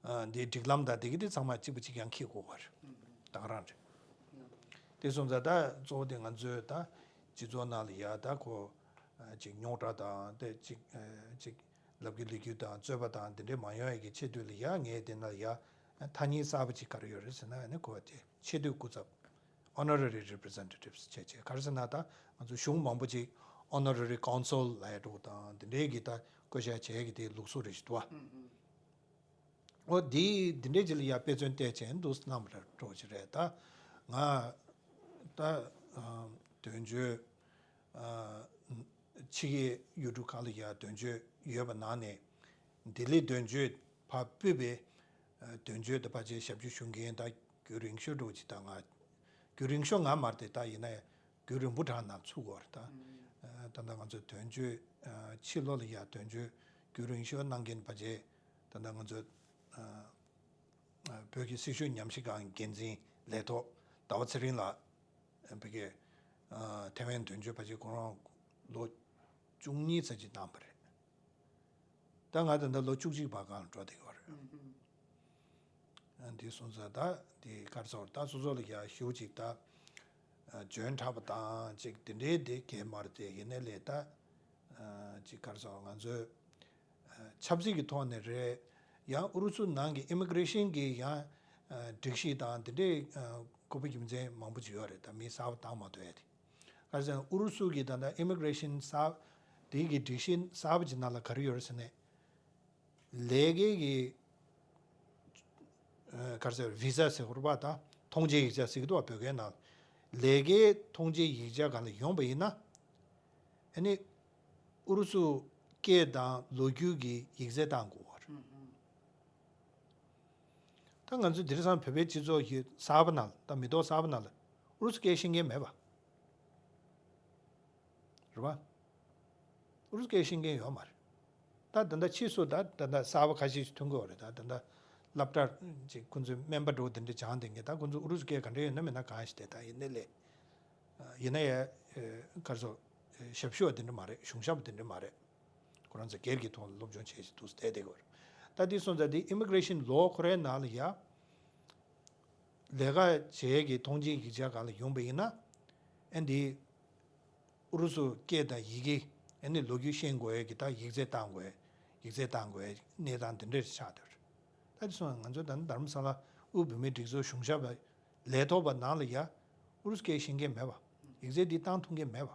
ཨ་འདི་སྒྲིག་ལམ་དང་དེ་གི་དེ་ཚང་མ་གཅིག་པ་གཅིག་རྐྱང་འཁྱེར་དགོས་པ་རེད། ད་ག་རང་རེད། དེ་སོང་ཙང་ད་གཙོ་བོ་དེ་ང་ཚོའི་ད་སྤྱི་ཚོགས་ནང་ལ་ཡ་ད་ཁོ་ཨ་ཅིག་རྙོག་དྲ་དང་དེ་ཅིག་ཨ་ཅིག་ལབ་རྒྱུ་ལས་རྒྱུ་དང་རྩོད་པ་དང་དེ་འདྲས་མ་ཡོང་ཡ་གི་ཆེད་དུ་ལ་ཡ་ངས་དེ་ན་ལ་ཡ་ཐ་སྙད་གསར་པ་ཅིག་ག་རེ་ཡོད་རེད་ཟེར་ན་ཨ་ནི་ཁོ་དེ་ཆེས་མཐོའི་སྐུ་ཚབ། Honorary Representatives བྱས་བྱས་ག་རེ་ཟེར་ན་ད་ང་ཚོ་གཞུང་མང་པོ་ཅིག་Honorary Consul ལབ་ཡ་འདྲ་པོ་དང་དེ་འདྲའི་གི་ད་བསྐོ་བཞག་བྱས་ཀྱི་དེ་ལུགས་སྲོལ་རེ་ཞིག་འདུག་བ། ཨོ་དེ་དེ་འདྲའི་ཅིག་ལ་ཡ་དཔེ་མཚོན་བལྟས་བྱས་འདུག་སེ་གནང་བ་འདྲ་པོ་ཅིག་རེད། ད་ང་ད་ཨ་དོན་གཅོད་ཨ་ཕྱི་རྒྱལ་ཡུལ་གྲུ་ཁག་ལ་ཡ་དོན་གཅོད་ཡོད་པ་ནང་ནས་ལྡི་ལི་དོན་གཅོད་ཕར་སྤོས་པའི་ཨ་དོན་གཅོད་དེ་ཕལ་ཆེར་ཞབས་ཕྱི་ཞུ་མཁན་ད་རྒྱུན་རིང་ཤོས་འདྲ་པོ་ཅིག་ད་ང་རྒྱུན་རིང་ཤོས་ང་མ་རེད་དེ་ད་ཡིན་ན་ཡང་རྒྱུན་རིང་པོ་གྲས་ནང་ཚུད་ཀྱི་ཡོད་རེད་ད། ཨ་ད་ལྟ་ང་ཚོ་དོན་གཅོད་ཨ་ཕྱི་ལོགས་ལ་ཡ་དོན་གཅོད་རྒྱུན་རིང་ཤོས་གནང་མཁན་ཕལ་ཆེར་ད་ལྟ་ང་ཚོ་ཨ་ཨ་བོད་ཀྱི་སྲི་ཞུ་ཉམས་ཞིབ་ཁང་འགན་འཛིན་ལས་ཐོག་ཟླ་བ་ཚེ་རིང་ལགས། ཨ་བོད་ཀྱི་ཨ་ཐའེ་ཝན་དོན་གཅོད་ཕལ་ཆེར་ཁོ་རང་ལོ་བཅུ་གཉིས་ཙམ་ཅིག་གནང་བ་རེད། ད་ང་ད་ལྟ་ལོ་བཅུ་གཅིག་བར་སྒང་ལ་འགྲོ་བསྡད་ཀྱི་ཡོད་རེད། འདི་སོང་ཙང་ད་འདི་ག་རེ་ཟེར་ད་སོ་སོ་ལ་ཡ་ཞུ་ཅིག་ད་འཇོན་དྲགས་པ་དང་ཅིག་དེ་འདྲའི་དེ་གས་མ་རེད་དེ་ཡིན་ནའི་ལས་ད་ཅིག་ག་རེ་ཟེར་ང་ཚོས་ཆབ་སྲིད་ཀྱི་ཐོག་ནས་རེད། ཡང་ཨུ་རུ་སུ་ནང་གི་ཨི་མི་གྷི་རེ་ཤན་གྱི་ཡང་སྒྲིག་གཞི་དང་དེ་འདྲའི་བཀོད་པ་རྒྱུ་མཚན་མང་པོ་ཅིག་ཡོད་རེད། ད་མི་གསར་པ་བཏང་མ་ཐུབ་ཡ་དེ། ག་རེ་ཟེར་ན་ཨུ་རུ་སུ་གི་ད་ལྟ་ཨི་མི་གྷི་རེ་ཤན་གསར་དེ་གི་སྒྲིག་གཞི་གསར་པ་ཅིག་ནང་ལ་ག་རེ་ཡོད་རེད་ཟེར་ནས། ལས་ཀའི་གི་ག་རེ་ཟེར་བི་ཟ་ཟེར་དགོས་རེད་པ། ད་ཐོངས་མཆན་ཡིག་ཆ་ཟེར་གི་འདུག་བ། བོད་སྐད་ནང་ལས་ཀའི་ཐོངས་མཆན་ཡིག་ཆ་སྒང་ལ་ཡོང་པ་ཡིན་ན། ཨ་ནི་ཨུ་རུ་སུ་སྐད་དང་ལོ་རྒྱུས་ཀྱི་ཡིག་ཚད་བཏང་དགོས་པ་རེད། ད་ང་ཚོ་དེང་སང་བོད་པའི་སྤྱི་ཚོགས་ཀྱི་གསར་པ་ནང་ལ་ད་མི་ཐོག་གསར་པ་ནང་ལ་ཨུ་རུ་སུ་སྐད་ཤེས་མཁན་མེད་པ་རེད་པ། ཨུ་རུ་སུ་སྐད་ཤེས་མཁན་ཡོད་མ་རེད། ད་ད་ལྟ་ཕྱིས་སུ་ད་ད་ལྟ་གསར་པ་ཁ་ཤས་ཤིག་ཐོན་གི་ཡོད་རེད། ད་ད་ལྟ་སློབ་གྲྭ་ཅིག་ཁོང་ཚོའི་སྨན་པ་འདྲ་བོ་དེ་འདྲ་སྦྱངས་བསྡད་མཁན། ད་ཁོང་ཚོ་ཨུ་རུ་སུ་སྐད་ག་འདྲ་ཡོད་ན་མེད་ན་གང་ཞིག་དེ་ད་ཡིན་ནའི་ལས། ཡིན་ན་ཡང་ག་རེ་ཟེར་ཞབས་ཞུ་བ་དེ་འདྲ་མ་རེད། གཞུང་ཞབས་པ་དེ་འདྲ་མ་རེད། ཁོ་རང་ཚོ་སྒེར་གྱི་ཐོག་ལ་སློབ་སྦྱོང་བྱས་ཤིག་འདུག་བསྡད་བསྡད་དགོས་རེད། ད་དེ་སོང་ཙང་དེ་ཨི་མི་གྷི་རེ་ཤན་ལོ་ཁོ་རའི་ནང་ལ་ཡ་ལས་ཀ་བྱེད་ཀྱི་ཐོངས་མཆན་ཡིག་ཆ་སྒང་ལ་ཡོང་པ་ཡིན་ན། ཨ་འདི་ཨུ་རུ་སུ་སྐད་དང་ཡི་གེ་ཨ་ནི་ལོ་རྒྱུས་ཤེས་དགོས་ཡས་ཀྱི་ད་ཡིག་ཚད་བཏང་དགོས་ཡིག་ཚད་བཏང་དགོས་ཡས་གནས་སྟངས་དེ་འདྲ་ཆགས་བསྡད་རེད། ད་དེ་སོང་ང་ཚོ་ད་ནི་དྷ་རམ་ས་ལ་དབུས་བོད་མིའི་སྒྲིག་འཛུགས་གཞུང་ཞབས་ལས་ཐོག་པ་ནང་ལ་ཡ་ཨུ་རུ་སུ་སྐད་ཤེས་མཁན་མེད་པ། ཡིག་ཚད་འདི་བཏང་ཐུབ་མཁན་མེད་པ།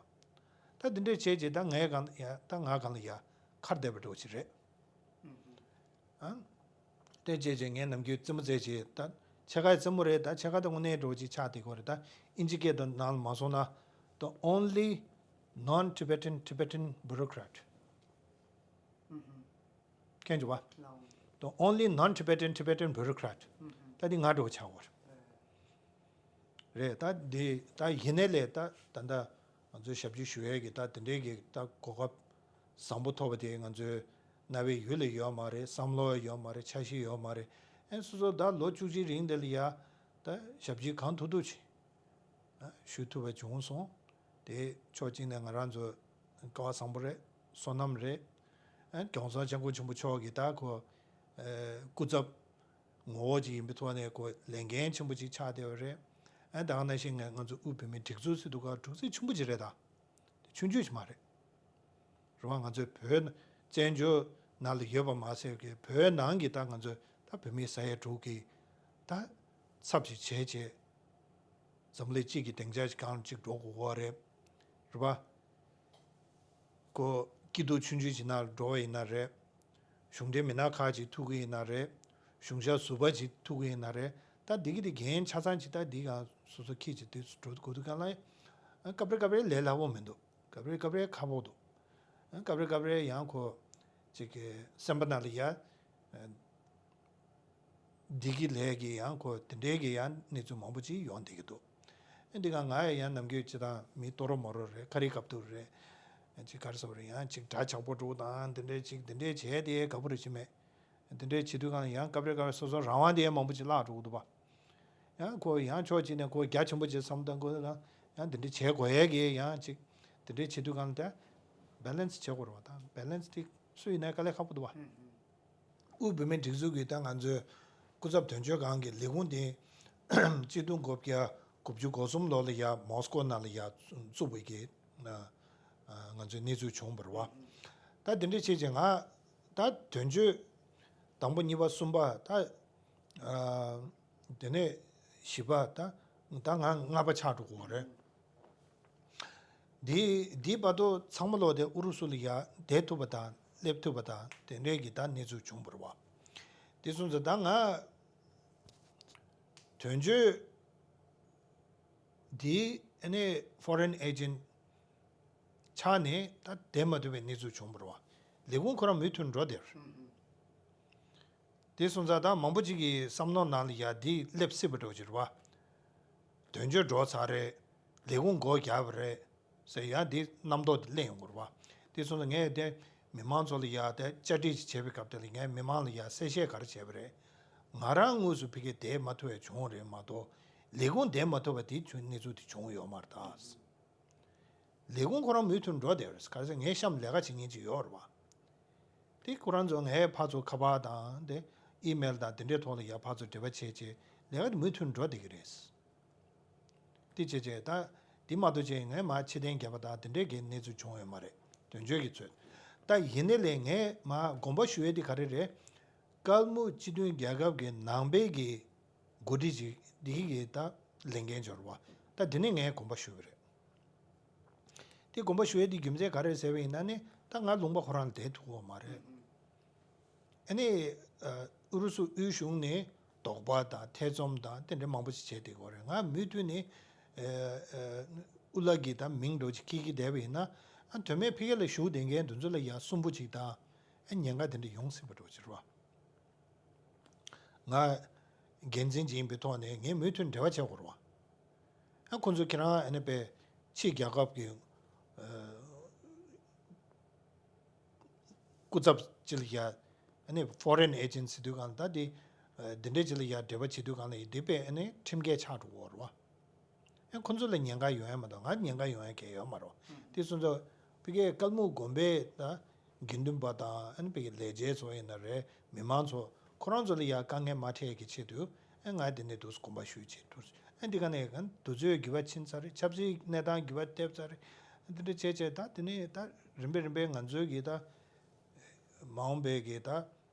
ད་དེ་འདྲས་བྱས་རྗེས་ད་ངའི་སྒང་ལ་ཡ་ད་ང་སྒང་ལ་ཡ་ཁ་བརྡ་བྱས་པ་འདྲ་བོ་ཅིག་རེད། ཨ། དེ་བྱས་རྗེས་ངས་ནམ་རྒྱུན་རྩེད་མོ་རྩེ་རྗེས་ད་ཕྱེད་ཀ་རྩེད་མོ་རེད། ད་ཕྱེད་ཀ་ད་དངོས་གནས་འདྲ་བོ་ཅིག་ཆགས་བསྡད་ཀྱི་ཡོད་རེད། ད་ཨིན་ཇི་སྐད་དུ་ནང་ལ་མ་སོང་ན། The only non-Tibetan Tibetan bureaucrat. མཁྱེན་བྱུང་བ། The only non-Tibetan Tibetan bureaucrat. ད་འདི་ང་འདྲ་བོ་ཆགས་ཡོད་རེད། རེད། ད་འདི་ད་ཡིན་ནའི་ལས་ད་ད་ལྟ་ང་ཚོའི་ཞབས་ཕྱི་ཞུ་ཡས་ཀྱི་ད་དེ་འདྲའི་གི་ད་གོ་སྐབས་བཟང་པོ་ཐོབ་པ་དེ་ང་ཚོའི་རྣ་བའི་ཡུལ་ལ་ཡོད་མ་རེད། བསམ་བློ་ཡོད་མ་རེད། འཆར་གཞི་ཡོད་མ་རེད། ཨེ་སོ་སོ་ད་ལོ་བཅུ་གཅིག་རིང་དེ་ལ་ཡ་ད་ཞབས་ཕྱི་གང་ཐུབ་ཐུབ་བྱས་ཞུ་ཐུབ་པ་བྱུང་སོང་། དེ་ཕྱོགས་གཅིག་ནས་ང་རང་ཚོ་སྐལ་བ་བཟང་པོ་རེད། བསོད་ནམས་རེད། ཨ་༸གོང་ས་༸སྐྱབས་མགོན་ཆེན་པོ་མཆོག་གིས་ད་ཁོ་ཨ་སྐུ་ཚབ་ངོ་བོ་ཅིག་ཡིན་པའི་ཐོག་ནས་ཁོ་ལས་འགན་ཆེན་པོ་ཅིག་ཆགས་བསྡད་པ་རེད། ཨ་ད་ག་ནང་བཞིན་ང་ང་ཚོ་དབུས་བོད་མིའི་སྒྲིག་འཛུགས་ཟེར་དུས་ཀ་གྲུ་གཟིངས་ཆེན་པོ་ཅིག་རེད་ད། དེ་ཆུང་ཆུང་ཞིག་མ་རེད། རེད་བ། ང་ཚོའི་བོད་བཙན་བྱོལ་ནང་ལ་ཡོད་པ་མ་ཟད་ཀྱི་བོད་ནང་གི་ད་ང་ཚོའི་ད་བོད་མི་ས་ཡ་དྲུག་གི་ད་ཚབ་ཅིག་བྱས་བྱས། འཛམ་གླིང་སྤྱི་གི་སྡིངས་ཆ་ཞིག་སྒང་ལ་ཅིག་འགྲོ་དགོས་ཀྱི་རེད། རེད་པ། ཁོ་སྐྱིད་སྡུག་ཆུང་ཆུང་ཞིག་ནང་འགྲོ་བ་ཡིན་ན་རེད། གཞུང་འབྲེལ་མི་སྣ་ཁག་ཅིག་ཐུག་གི་ཡིན་ན་རེད། གཞུང་ཞབས་ཟུར་པ་ཅིག་ཐུག་གི་ཡིན་ན་རེད། ད་འདི་གི་དེ་འགན་ཆ་ཚང་ཅིག་ད་འདི་གང་སོ་སོ་ཁྱེད་ཅིག་དེ་འགྲོ་དགོས་དུས་གང་ལ་སྐབས་རེ་སྐབས་རེ་ལས་སླ་པོ་མི་འདུག་སྐབས་རེ་སྐབས་རེ་ཁག་པོ་འདུག་སྐབས་རེ་སྐབས་རེ་ཡང་ཁོ་ཅིག་གི་སེམས་པ་ནང་ལ་ཡ། འདི་གི་ལས་ཀྱི་ཡང་ཁོ་དེ་འདྲའི་གི་ཡང་གནས་ཚུལ་མང་པོ་ཅིག་ཡོང་བསྡད་ཀྱི་འདུག་ཨེ་འདི་ག་ང་ཡང་ནམ་རྒྱུན་སྤྱིར་བཏང་མི་ལྟོ་རོ་མོ་རོ་རེད། ཁ་རི་ཁ་ཐུག་རེད། ཅིག་ག་རེ་ཟེར་དགོས་རེད། ཡང་ཅིག་དགྲ་ཇག་པོ་འདྲ་བོ་དང་དེ་འདྲའི་ཅིག་དེ་འདྲའི་བྱས་ཏེ་དགའ་པོ་རེ་ཅིག་མེད། དེ་འདྲའི་བྱེད་དུས་གང་ཡང་སྐབས་རེ་སྐབས་རེ་སོ་སོ་རང་དབང་དེ་ཡང་མང་པོ་ཅིག་བརླག་འགྲོ་གི་འདུག་པ། ཡང་ཁོ་ཡང་ཕྱོགས་གཅིག་ནས་ཁོ་རྒྱ་ཆེན་པོ་ཅིག་བསམ་བཏང་དགོས་ལ་ཡང་དེ་འདྲ་བྱེད་དགོས་ཡས་ཀྱི་ཡང་ཅིག་དེ་འདྲ་བྱེད་དུས་གང་ལ་དེ་བེ་ལེན་སི་བྱེད་དགོས་རེད་པ། ད་བེ་ལེན་སི་དེ་སུ་ཡིན་ན་དཀའ་ལས་ཁག་པོ་འདུག་པ། དབུས་བོད་མིའི་སྒྲིག་འཛུགས་ཀྱི་ད་ང་ཚོའི་སྐུ་ཚབ་དོན་གཅོད་ཁང་གི་ལས་ཁུངས་དེ་གཅིག་སྟོང་དགུ་བརྒྱ་དགུ་བཅུ་གོ་གསུམ་ལོ་ལ་ཡ་མོ་སི་ཀོ་ནང་ལ་ཡ་བཙུགས་པའི་གི་ང་ཚོའི་གནས་ཚུལ་བྱུང་བ་རེད་པ། ད་དེ་འདྲ་བྱས་ཙང་ང་ད་དོན་གཅོད་དང་པོ་གཉིས་པ་གསུམ་པ་ད། དེ་ནས་བཞི་པ་ད་ད་ང་ལྔ་པ་ཆགས་འགྲོ་གི་ཡོད་རེད། འདི་འདི་བར་དུ་ཚང་མ་ལོག་དེ་ཨུ་རུ་སུ་ལ་ཡ་བསྡད་ཐུབ་པ་དང་སླེབས་ཐུབ་པ་དང་དེ་འདྲའི་གི་ད་གནས་ཚུལ་བྱུང་བ་རེད་པ། དེ་སོང་ཙང་ད་ང་དོན་གཅོད་འདི་ཨ་ནི་ཕོ་རེན་ཨེ་ཇེན་ཆགས་ནས་ད་བསྡད་མ་ཐུབ་པའི་གནས་ཚུལ་བྱུང་བ་རེད་པ། ལས་ཁུངས་ཁོ་རང་མུ་མཐུད་འགྲོ་བསྡད་རེད། དེ་སོང་ཙང་ད་མང་པོ་ཅིག་གི་བསམ་བློ་ནང་ལ་ཡ་འདི་སླེབས་སྲིད་པ་འདྲ་བོ་ཅིག་རེད་པ། དོན་གཅོད་འགྲོ་ཚར་རེད། ལས་ཁུངས་སྒོ་བརྒྱབ་པ་རེད་ཟེར་ཡ་འདི་རྣམ་རྟོག་འདི་སླེབས་ཡོང་གི་རེད་པ། དེ་སོང་ཙང་ངས་དེ་མི་མང་ཚོ་ལ་ཡ་དེ་བཅར་འདྲི་ཅིག་བྱས་པའི་སྐབས་དེ་ལ་ངས་མི་མང་ལ་ཡ་གསལ་བཤད་ག་རེ་བྱས་པ་རེད། ང་རང་དངོས་སུ་ཕ་གིར་བསྡད་མ་ཐུབ་པ་བྱུང་རེད་མ་གཏོགས་ལས་ཁུངས་བསྡད་མ་ཐུབ་པ་དེ་བྱུང་གནས་ཚུལ་དེ་བྱུང་ཡོད་མ་རེད་ད། ལས་ཁུངས་ཁོ་རང་མུ་མཐུད་འགྲོ་བསྡད་ཡོད་རེད། ག་རེ་ཟེར་ངའི་གཤམ་ལས་ཀ་བྱེད་མཁན་ཅིག་ཡོད་རེད་པ། དེ་ཁོ་རང་ཚོ་ངའི་ཕར་ཚུར་ཁ་པར་དང་དེ་ ཨི་མེལ་དང་དེ་འདྲའི་ཐོག་ལ་ཡ་ཕར་ཚུར་འབྲེལ་བ་བྱས་བྱས་ལས་ཀ་དེ་མུ་མཐུད་འགྲོ་བསྡད་ཀྱི་རེད། དེ་བྱས་བྱས་ད་དེ་མ་གཏོགས་བྱས་ངས་མར་ཕྱིར་འཐེན་བརྒྱབ་པ་དང་དེ་འདྲའི་གི་གནས་ཚུལ་བྱུང་ཡོད་མ་རེད། དོན་བརྗོད་ཀྱི་ཚོད། ད་ཡིན་ནའི་ལས་ངས་མར་དགོངས་པ་ཞུ་ཡས་དེ་ག་རེ་རེད། སྐལ་དམུ་སྤྱི་མཐུན་རྒྱལ་ཁབ་ཀྱི་ནང་པའི་གི་འགོ་ཁྲིད་ཅིག་འདི་གི་ད་ལས་འགན་འབྱོར་བ། ད་འདི་ནས་ངས་དགོངས་པ་ཞུ་གི་རེད། དེ་དགོངས་པ་ཞུ་ཡས་དེ་རྒྱུ་མཚན་ག་རེ་ཟེར་བ་ཡིན་ན་ནི་ད་ང་ལུང་པ་ཁོ་རང་ལ་བསྡད་ཐུབ་ཀྱི་ཡོད་མ་རེད། ཨ་ནི། ཨུ་རུ་སུ་དབུས་གཞུང་ནས་དོགས་པ་དང་ཐེ་ཚོམ་དང་དེ་འདྲ་མང་པོ་ཞིག་བྱས་བསྡད་ཀྱི་ཡོད་རེད། ང་མུ་མཐུད་ནས་ཨུ་ལ་གི་ད་མིང་འདྲ་བོ་ཅིག་འཁྱེར་གྱི་བསྡད་པ་ཡིན་ན། ཨ་དོན་མེད་ཕ་གི་ལ་བཞུགས་བསྡད་མཁན་དེ་ཚོ་ལ་ཡ་སུན་པོ་ཅིག་དང་ཨ་ཉེན་ཁ་དེ་འདྲ་ཡོང་སྲིད་པ་འདྲ་བོ་ཅིག་རེད་བ། ང་འགན་འཛིན་ཅིག་ཡིན་པའི་ཐོག་ནས་ངས་མུ་མཐུད་འབྲེལ་བ་བྱེད་དགོས་རེད་བ། ཨ་ཁོང་ཚོ་ཁྱེད་རང་ཨ་ནི་པའི་ཕྱི་རྒྱལ་ཁབ་ཀྱི་ཨ་སྐུ་ཚབ་ཅིག་ལ་ཡ། ཨ་ནི་foreign agent ཟེར་དུས་གང་ལ་ད་དེ་ཨ་འདི་འདྲའི་ཅིག་ལ་ཡ་འབྲེལ་བ་བྱེད་དུས་གང་ལ་ཡ་འདི་པས་ཨ་ནི་ཁྲིམས་འགལ་ཆགས་འགྲོ་གི་ཡོད་རེད་བ། ཨ་ཁོང་ཚོ་ལ་ཉེན་ཁ་ཡོང་ཡ་མ་གཏོགས་ང་ཉེན་ཁ་ཡོང་ཡ་གང་ཡོད་མ་རེད་བ། དེ་སོང་ཙང་ཕ་གིའི་སྐལ་དམུ་དགོན་པའི་ད་དགེ་འདུན་པ་དང་ཨ་ནི་ཕ་གིའི་ལས་བྱེད་ཚོ་ཡིན་ན་རེད། མི་མང་ཚོ་ཁོ་རང་ཚོ་ལ་ཡ་དཀའ་ངལ་མ་འཕྲད་ཀྱི་ཆེད་དུ་ཨ་ང་དེ་ནས་འདུག་དགོངས་པ་ཞུས་བྱས་འདུག་ཨ་འདི་ག་ནས་ག་འདུ་ཚོད་འགྱུར་བ་ཕྱིན་ཚར་རེད། ཆབ་སྲིད་གནས་སྟངས་འགྱུར་བ་ཐེབས་ཚར་རེད། འདི་འདྲ་བྱས་བྱས་ད་དེ་ནས་ད་རིམ་པས་རིམ་པས་ང་ཚོའི་གི་ད་མ་འོངས་པའི་གི་ད་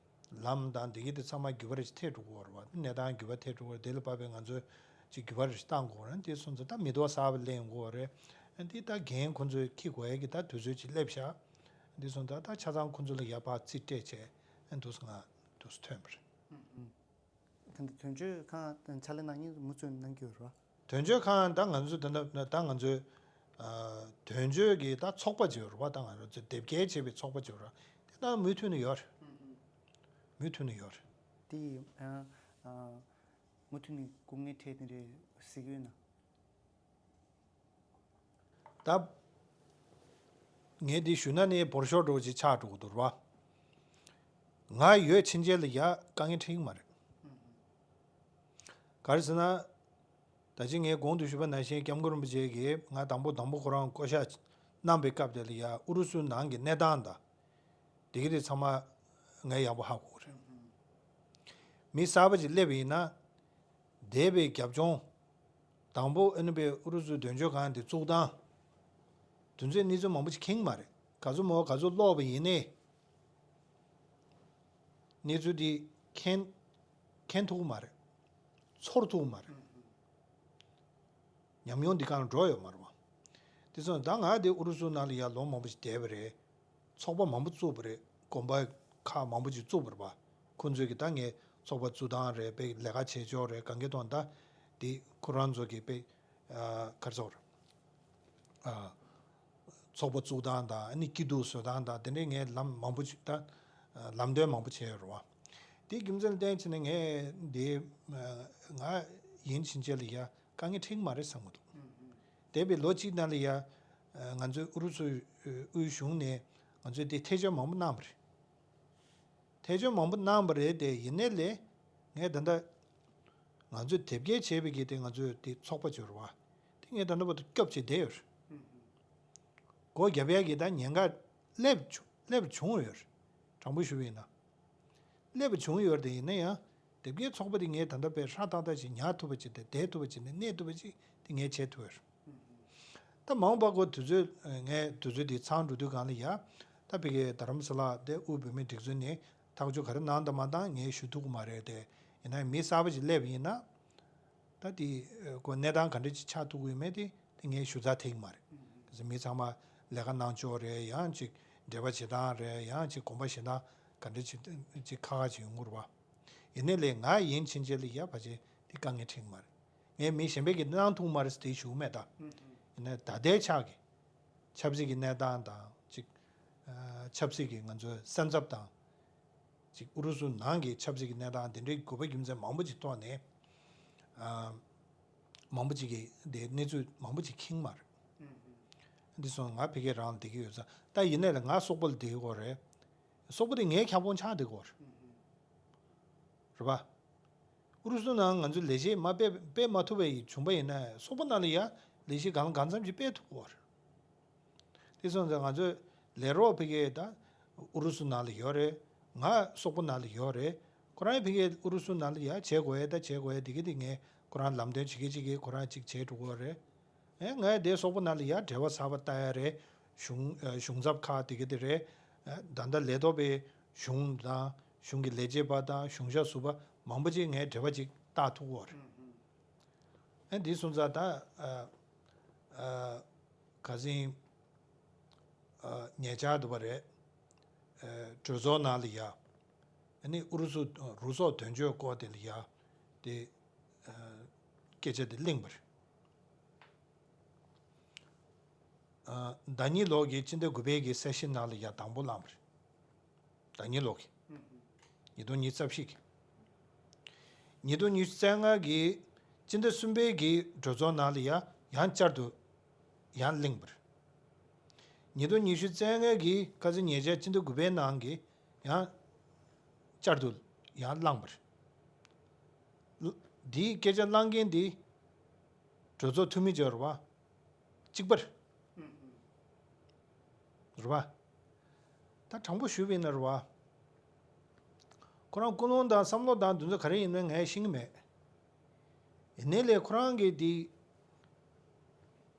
ལམ་དང་འདི་གི་དེ་ཚང་མ་འགྱུར་བ་རེ་ཞིག་ཐེབས་འགྲོ་གི་ཡོད་རེད་བ། གནས་སྟངས་འགྱུར་བ་ཐེབས་འགྲོ་གི་ཡོད་རེད། དེ་ལ་བབས་པའི་ང་ཚོས་ཅིག་འགྱུར་བ་རེ་ཞིག་གཏང་དགོས་རེད། དེ་སོང་ཙང་ད་མི་ཐོག་གསར་པ་ལེན་དགོས་རེད། འདི་ད་འགན་ཁོང་ཚོས་འཁྱེར་དགོས་ཡ་གི་ད་དུས་ཚོད་ཅིག་སླེབས་ཤག་འདི་སོང་ཙང་ད་ཆ་ཚང་ཁོང་ཚོ་ལ་ཡ་ཕར་རྩིས་སྤྲད་བྱས་འདུག་སེ་ང་འདུག་སེ་ཐོན་པ་རེད། ད་ལྟ་དོན་གཅོད་ཁང་དང་ཕྱག་ལས་གནང་མཁན་མུ་མཐུད་གནང་གི་ཡོད་རེད་བ། དོན་གཅོད་ཁང་ད་ང་ཚོ་ད་ལྟ་ད་ང་ཚོའི་ཨ་དོན་གཅོད་ཀྱི་ད་ཚོགས་པ་ཅིག་ཡོད་རེད་བ། ད་ང་ཚོ་དེབ་སྐྱེལ་བྱེད་པའི་ཚོགས་པ་ཅིག་ཡོད་རེད། དེ་ད་མུ་མཐུད་ནས་ཡོད་རེད། མུ་མཐུད་ནས་ཡོད་རེད། དེ་ཡིན་ཨ་ཨ་མུ་མཐུད་ནས་སྐུ་ངལ་འཕྲད་དེ་འདྲའི་གཟིགས་ཡོད་ན། ད་ངས་འདི་ཞུས་ན་ནི་འབོར་ཤོག་འདྲ་བོ་ཅིག་ཆགས་འགྲོ་གི་འདུག་ར་བ། ང་ཡོད་ཕྱིན་ཆད་ལ་ཡ་དཀའ་ངལ་འཕྲད་ཀྱི་མ་རེད། ག་རེ་ཟེར་ན། ད་ཅི་ངས་གོང་དུ་ཞུས་པ་ནང་བཞིན་སྐྱབས་མགོན་རིན་པོ་ཆེ་གིས་ང་དང་པོ་དང་པོ་ཁོ་རང་བསྐོ་བཞག་གནང་པའི་སྐབས་དེ་ལ་ཡ་ཨུ་རུ་སུའི་ནང་གི་གནས་སྟངས་དང་། དེ་གི་དེ་ཚང་མ་ངས་ཡག་པོ་ཧ་གོ་གི་རེད། མི་གསར་པ་ཅིག་སླེབས་པ་ཡིན་ན། འདས་པའི་རྒྱབ་ལྗོངས། དང་པོ་ཨ་ནི་པའི་ཨུ་རུ་སུའི་དོན་གཅོད་ཁང་དེ་བཙུགས་སྟངས། དེ་ཚོའི་གནས་ཚུལ་མང་པོ་ཅིག་མཁྱེན་གྱི་མ་རེད། ག་ཚོད་མོ་ག་ཚོད་ཀློག་པ་ཡིན་ནའི། གནས་ཚུལ་འདི་མཁྱེན་མཁྱེན་ཐུབ་ཀྱི་མ་རེད། ཚོར་ཐུབ་ཀྱི་མ་རེད། ཉམས་མྱོང་འདི་གང་འགྲོ་ཡོད་མ་རེད་བ། དེ་སོང་ད་ང་དེ་ཨུ་རུ་སུ་ནང་ལ་ཡར་ལོ་མང་པོ་ཞིག་བསྡད་པ་རེད། ཚོགས་པ་མང་པོ་བཙུགས་པ་རེད། དགོན་པ་ཁག་མང་པོ་ཞིག་བཙུགས་པ་རེད་བ། ཁོང་ཚོས་ཀྱི་ད་ངས་ཚོགས་པ་བཙུགས་སྟངས་རེད། དཔེ་ལས་ཀ་བྱེད་ཕྱོགས་རེད། གང་གི་དོན་ད་དེ་ཁོ་རང་ཚོ་གི་དཔེ་ཨ་ག་རེ་ཟེར། ཨ་ཚོགས་པ་བཙུགས་སྟངས་དང་ཨ་ནི་སྐྱིད་སྡུག་བཟོ་སྟངས་དང་དེ་འདྲའི་ངས་ལམ་མང་པོ་ཞིག་ད་ལམ་སྟོན་མང་པོ་བྱས་ཡོད་རེད་བ། དེའི་རྒྱུ་མཚན་ལ་བརྟེན་བྱས་ནས་ངས་འདི་ང་ཡིན་ཕྱིན་ཆད་ལ་ཡ་དཀའ་ངལ་འཕྲད་ཀྱི་མ་རེད་བསམ་གྱི་འདུག་འདས་པའི་ལོ་གཅིག་ནང་ལ་ཡ། ང་ཚོའི་ཨུ་རུ་སུའི་དབུས་གཞུང་ནས་ང་ཚོས་དེ་ཐེ་བྱུས་མང་པོ་གནང་བ་རེད། ཐེ་བྱུས་མང་པོ་གནང་བ་རེད་དེ་ཡིན་ནའི་ལས། ངས་ད་ལྟ་ང་ཚོས་དེབ་སྐྱེལ་བྱས་པའི་གི་དེ་ང་ཚོའི་དེ་ཚོགས་པ་ཅིག་ཡོད་རེད་བ། དེ་ངས་ད་ལྟ་བར་དུ་སྐྱོབ་བྱས་བསྡད་ཡོད་རེད། སྒོ་བརྒྱབ་ཡ་གི་ད་ཉེན་ཁ་སླེབས་བྱུང་སླེབས་བྱུང་ཡོད་རེད། དྲང་པོ་ཞུ་བ་ཡིན་ན། སླེབས་བྱུང་ཡོད་རེད་དེ་ཡིན་ན་ཡང་། དེབ་སྐྱེལ་ཚོགས་པ་དེ་ངས་ད་ལྟ་དཔེ་ཧྲ་ཏག་ཏག་ཅིག་ཉར་ཐུབ་པ་ཅིག་དང་བསྡད་ཐུབ་པ་ཅིག་དང་གནས་ཐུབ་པ་ཅིག་དེ་ངས་བྱེད་ཐུབ་ཡོད་རེད། ད་མ་འོངས་པ་ཁོ་དུས་ཚོད་ངས་དུས་ཚོད་དེ་ཚང་འགྲོ་དུས་གང་ལ་ཡ། ད་ཕ་གི་རྡ་རམ་ས་ལ་དེ་དབུས་བོད་མིའི་སྒྲིག་འཛུགས་ནས་ཐག་གཅོད་ག་རེ་གནང་དང་མ་གནང་ངས་ཞུ་ཐུབ་ཀྱི་མ་རེད་དེ། ཡིན་ན་མི་གསར་པ་ཅིག་སླེབས་ཡིན་ན། ད་དེ་ཁོ་གནས་སྟངས་ག་འདྲ་ཅིག་ཆགས་ཐུབ་ཀྱི་ཡོད་མེད་དེ་དེ་ངས་ཞུ་རྩ་ཐེབས་ཀྱི་མ་རེད། གལ་སྲིད་མི་ཚང་མ་ལས་ཀ་གནང་ཕྱོགས་རེད། ཡང་ཅིག་འབྲེལ་བ་བྱེད་སྟངས་རེད། ཡང་ཅིག་དགོངས་པ་བཞེས་སྟངས་ག་འདྲ་ཅིག་ཅིག་ཁག་ཁག་ཅིག་ཡོང་གི་རེད་བ། ཡིན་ནའི་ལས་ང་ཡིན་ཕྱིན་ཆད་ལ་ཡ་ཕལ་ཆེར་དེ་དཀའ་ངལ་འཕྲད་ཀྱི་མ་རེད། ངས་མི་གཞན་པས་ཀྱིས་གནང་ཐུབ་མ་རེད་ཟེར་དེ་ཞུ་གི་མེད་ད། ཡིན་ནའི་ད་ལྟའི་ཆ་གི་ཆབ་སྲིད་ཀྱི་གནས་སྟངས་དང་ཅིག་ཨ་ཆབ་སྲིད་ཀྱི་ང་ཚོའི་སེམས་འཚབ་དང་། ཅིག་ཨུ་རུ་སུ་ནང་གི་ཆབ་སྲིད་ཀྱི་གནས་སྟངས་དེ་འདྲའི་དགོས་པ་རྒྱུ་མཚན་མང་པོ་ཅིག་ཐོག་ནས་ཨ་མང་པོ་ཅིག་གིས་དེ་གནས་ཚུལ་མང་པོ་ཅིག་མཁྱེན་མ་རེད། འདི་སོང་ང་ཕ་གིར་རང་བསྡད་ཀྱི་ཡོད་ཙང་ད་ཡིན་ནའི་ལ་ང་སོག་པོ་ལ་བསྡད་ཀྱི་ཡོད་རེད། སོག་པོ་དེ་ངའི་ཁྱབ་ཁོངས་ཆགས་བསྡད་ཀྱི་ཡོད་རེད། རེད་པ། ཨུ་རུ་སུ་ནང་ང་ཚོས་ལས་བྱེད་མ་སྤེལ་སྤེལ་མ་ཐུབ་པའི་བྱུང་པ་ཡིན་ན་སོག་པོ་ནང་ལ་ཡ་ལས་བྱེད་གང་ལ་གང་འཚམ་ཅིག་སྤེལ་ཐུབ་ཀྱི་ཡོད་རེད། དེ་སོང་ཙང་ང་ཚོས་ལས་རོགས་ཕ་གི་ད་ཨུ་རུ་སུ་ནང་ལ་ཡོད་རེད། ང་སོག་པོ་ནང་ལ་ཡོད་རེད། ཁོ་རང་ཕ་གིའི་ཨུ་རུ་སུ་ནང་ལ་ཡ་བྱེད་དགོས་ཡ་ད་བྱེད་དགོས་ཡ་དེ་གི་དེ་ངས་ཁོ་རང་ལམ་སྟོན་བྱེད་ཀྱི་བྱེད་ཀྱི་ཁོ་རང་ཅིག་བྱེད་འགྲོ་གི་རེད། ཨེ་ངས་དེ་སོག་པོ་ནང་ལ་ཡ་འབྲེལ་བ་གསར་པ་བཏགས་ཡ་རེད། གཞུང་ཨ་གཞུང་ཚབ་ཁག་དེ་གི་དེ་རེད། ཨ་ད་ལྟ་ལས་ཐོག་པའི་གཞུང་དང་གཞུང་གི་ལས་བྱེད་པ་དང་གཞུང་ཞབས་ཟུར་པ་མང་པོ་ཅིག་ངས་འབྲེལ་བ་ཅིག་བཏགས་ཐུབ་ཀྱི་ཡོད་རེད། ཨ་འདི་སོང་ཙང་ད་ཨ་ཨ་ག་ཟིན་ཨ་ཉེ་ཆར་དུ་བ་རེད། ཨ་གྲོས་ཚོགས་ནང་ལ་ཡ་ཨ་ནི་ཨུ་རུ་སུ་རུ་སོག་དོན་གཅོད་སྐོར་དེ་ལ་ཡ་དེ་ཨ་སྐད་ཆ་དེ་གླེང་བ་རེད། ཨ་ཟླ་གཉིས་ལོག་གི་སྤྱི་ཟླ་དགུ་པའི་གི་སེ་ཤན་ནང་ལ་ཡ་དང་པོ་བླངས་པ་རེད། ཟླ་གཉིས་ལོག་གི། ཉིས་སྟོང་ཉི་ཤུ་རྩ་བཞི་གི། ཉིས་སྟོང་ཉི་ཤུ་རྩ་ལྔ་གི་སྤྱི་ཟླ་གསུམ་པའི་གི་གྲོས་ཚོགས་ནང་ལ་ཡ་ཡང་བསྐྱར་དུ་ཡང་གླེང་བ་རེད། ཉིས་སྟོང་ཉི་ཤུ་རྩ་ལྔ་གི་ཁ་སང་ཉེ་ཆར་སྤྱི་ཟླ་དགུ་པའི་ནང་གི་ཡང་བསྐྱར་དུ་ཡང་བླངས་པ་རེད། འདིའི་སྐད་ཆ་བླངས་མཁན་འདི་གྲོས་ཚོགས་འཐུས་མི་ཅིག་རེད་བ། གཅིག་པ་རེད། རེད་བ། ད་དྲང་པོ་ཞུས་པ་ཡིན་ན་རེད་བ། ཁོ་རང་ཀུན་སློང་དང་བསམ་བློ་དང་འདི་ཚོ་ག་རེ་ཡིན་ན་ངས་ཤེས་ཀྱི་མེད། ཡིན་ནའི་ལས་ཁོ་རང་གི་འདི་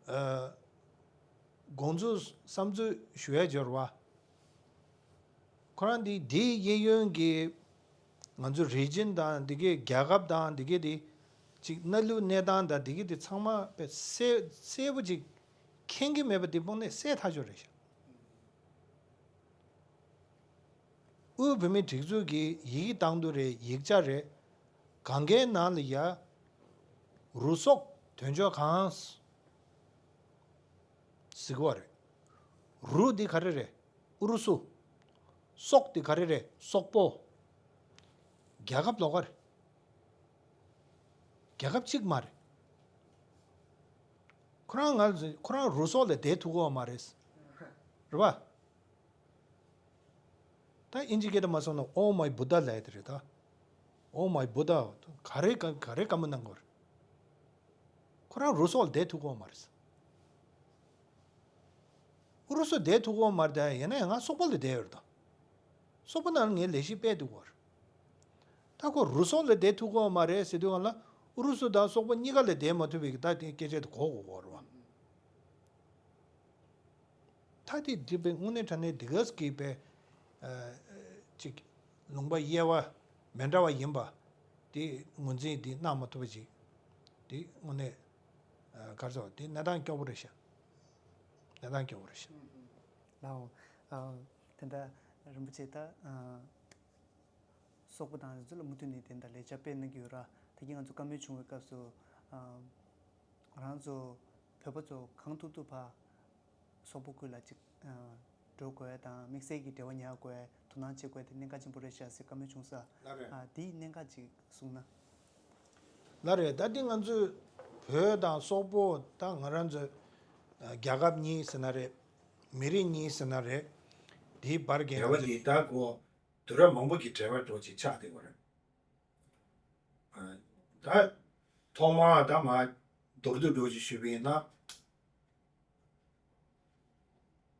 ཨ་དགོངས་ཚུལ་བསམ་ཚུལ་ཞུ་ཡ་ཅིག་རེད་བ། ཁོ་རང་འདི་འདིའི་གཡས་གཡོན་གྱི་ང་ཚོ་རི་ཇན་དང་འདི་གའི་རྒྱལ་ཁབ་དང་འདི་གའི་འདི་ཅིག་གནས་ལུགས་གནས་སྟངས་དང་འདི་གའི་འདི་ཚང་མ་དཔེ་གསལ་གསལ་པོ་ཅིག་མཁྱེན་གྱི་མེད་པ་འདི་དཔོན་གནས་གསལ་ཐག་ཆོད་རེད་ཤག་དབུས་བོད་མིའི་སྒྲིག་འཛུགས་ཀྱི་ཡི་གེ་བཏང་དུས་རེད། ཡིག་ཆ་རེད། གང་གའི་ནང་ལ་ཡ་རུ་སོག་དོན་གཅོད་ཁང་ཟེར་གྱི་ཡོད་རེད། རུ་འདི་ག་རེ་རེད། ཨུ་རུ་སུ། སོག་འདི་ག་རེ་རེད། སོག་པོ། རྒྱལ་ཁབ་ལོགས་ཀ་རེད། རྒྱལ་ཁབ་གཅིག་མ་རེད། ཁོ་རང་ང་ཁོ་རང་རུ་སོག་ལ་བསྡད་ཐུབ་ཀྱི་ཡོད་མ་རེད། རེད་པ། ད་ཨིན་ཇི་སྐད་དུ་མ་སོང་ན་Oh my Buddha ལབ་ཡ་དེ་རེད་ད། Oh my Buddha ག་རེ་ག་ག་རེ་བཀའ་མོལ་གནང་དགོས་རེད། ཁོ་རང་རུ་སོག་ལ་བསྡད་ཐུབ་ཀྱི་ཡོད་མ་རེད། ཨུ་རུ་སུ་བསྡད་ཐུབ་ཀྱི་ཡོད་མ་རེད་ད། ཡིན་ན་ཡང་ང་སོག་པོ་ལ་བསྡད་ཡོད་རེད་ད། སོག་པོ་ནང་ལ་ངས་ལས་གཞི་སྤེལ་ཐུབ་ཀྱི་ཡོད་རེད། ད་ཁོ་རུ་སོག་ལ་བསྡད་ཐུབ་ཀྱི་ཡོད་མ་རེད་ཟེར་དུས་སྒང་ལ་ཨུ་རུ་སུ་དང་སོག་པོ་གཉིས་ཀ་ལ་བསྡད་མ་ཐུབ་པའི་ད་དེ་སྐད་ཆ་དེ་གོ་དགོས་ཀྱི་ཡོད་རེད་བ། ད་དེ་འདི་པའི་དངོས་གནས་དྲང་གནས་འདི་གས་ཀྱི་པའི་ཨ་ཅིག་ལུང་པ་དབྱེ་བ་མི་འདྲ་བ་ཡིན་པ་དེ་ངོས་འཛིན་འདི་གནང་མ་ཐུབ་པ་ཅིག་དེ་དངོས་གནས་ཨ་ག་རེ་ཟེར་དེ་གནས་སྟངས་སྐྱོ་པོ་རེད་ཤག་གནས་སྟངས་སྐྱོ་པོ་རེད་ཤག་ལའོ། ཨ་དེ་འདྲ་རིན་པོ་ཆེ་ད་ཨ་སོག་པོ་དང་རི་ཚོ་ལ་མུ་མཐུད་ནས་དེ་འདྲ་ལས་བྱ་སྤེལ་གནང་གི་ཡོད་ར། ད་གིན་ང་ཚོ་བཀའ་མོལ་བྱུང་བའི་སྐབས་སུ་ཨ་ང་རང་ཚོ་བོད་པ་ཚོ་གང་ཐུབ་ཐུབ་ཕ་སོག་པོ་ཁུལ་ལ་ཅིག་ཨ་འགྲོ་དགོས་དང་དམིགས་བསལ་གྱི་འབྲེལ་བ་ཉར་དགོས་དོ་སྣང་བྱེད་དགོས་དེ་གནད་འགག་ཆེན་པོ་རེད་ཤག་ཟེར་བཀའ་མོལ་བྱུང་ས། ལགས་རེད། ཨ་དེའི་གནད་འགག་ཅིག་གསུངས་ན། ལགས་རེད། ད་འདི་ང་ཚོས་བོད་དང་སོག་པོ་ད་ང་རང་ཚོ་ཨ་རྒྱལ་ཁབ་གཉིས་ཟེར་ན་རེད། མི་རིགས་གཉིས་ཟེར་ན་རེད། དེའི་བར་གྱི་འབྲེལ་བ་འདི་ད་གོ་དུས་རབས་མང་པོ་གི་འབྲེལ་བ་འགྲོ་ཅིག་ཆགས་བསྡད་པ་རེད། ཨ་ད་ཐོག་མར་ད་མ་མདོར་བསྡུས་འགྲོ་ཅིག་ཞུས་པ་ཡིན་ན།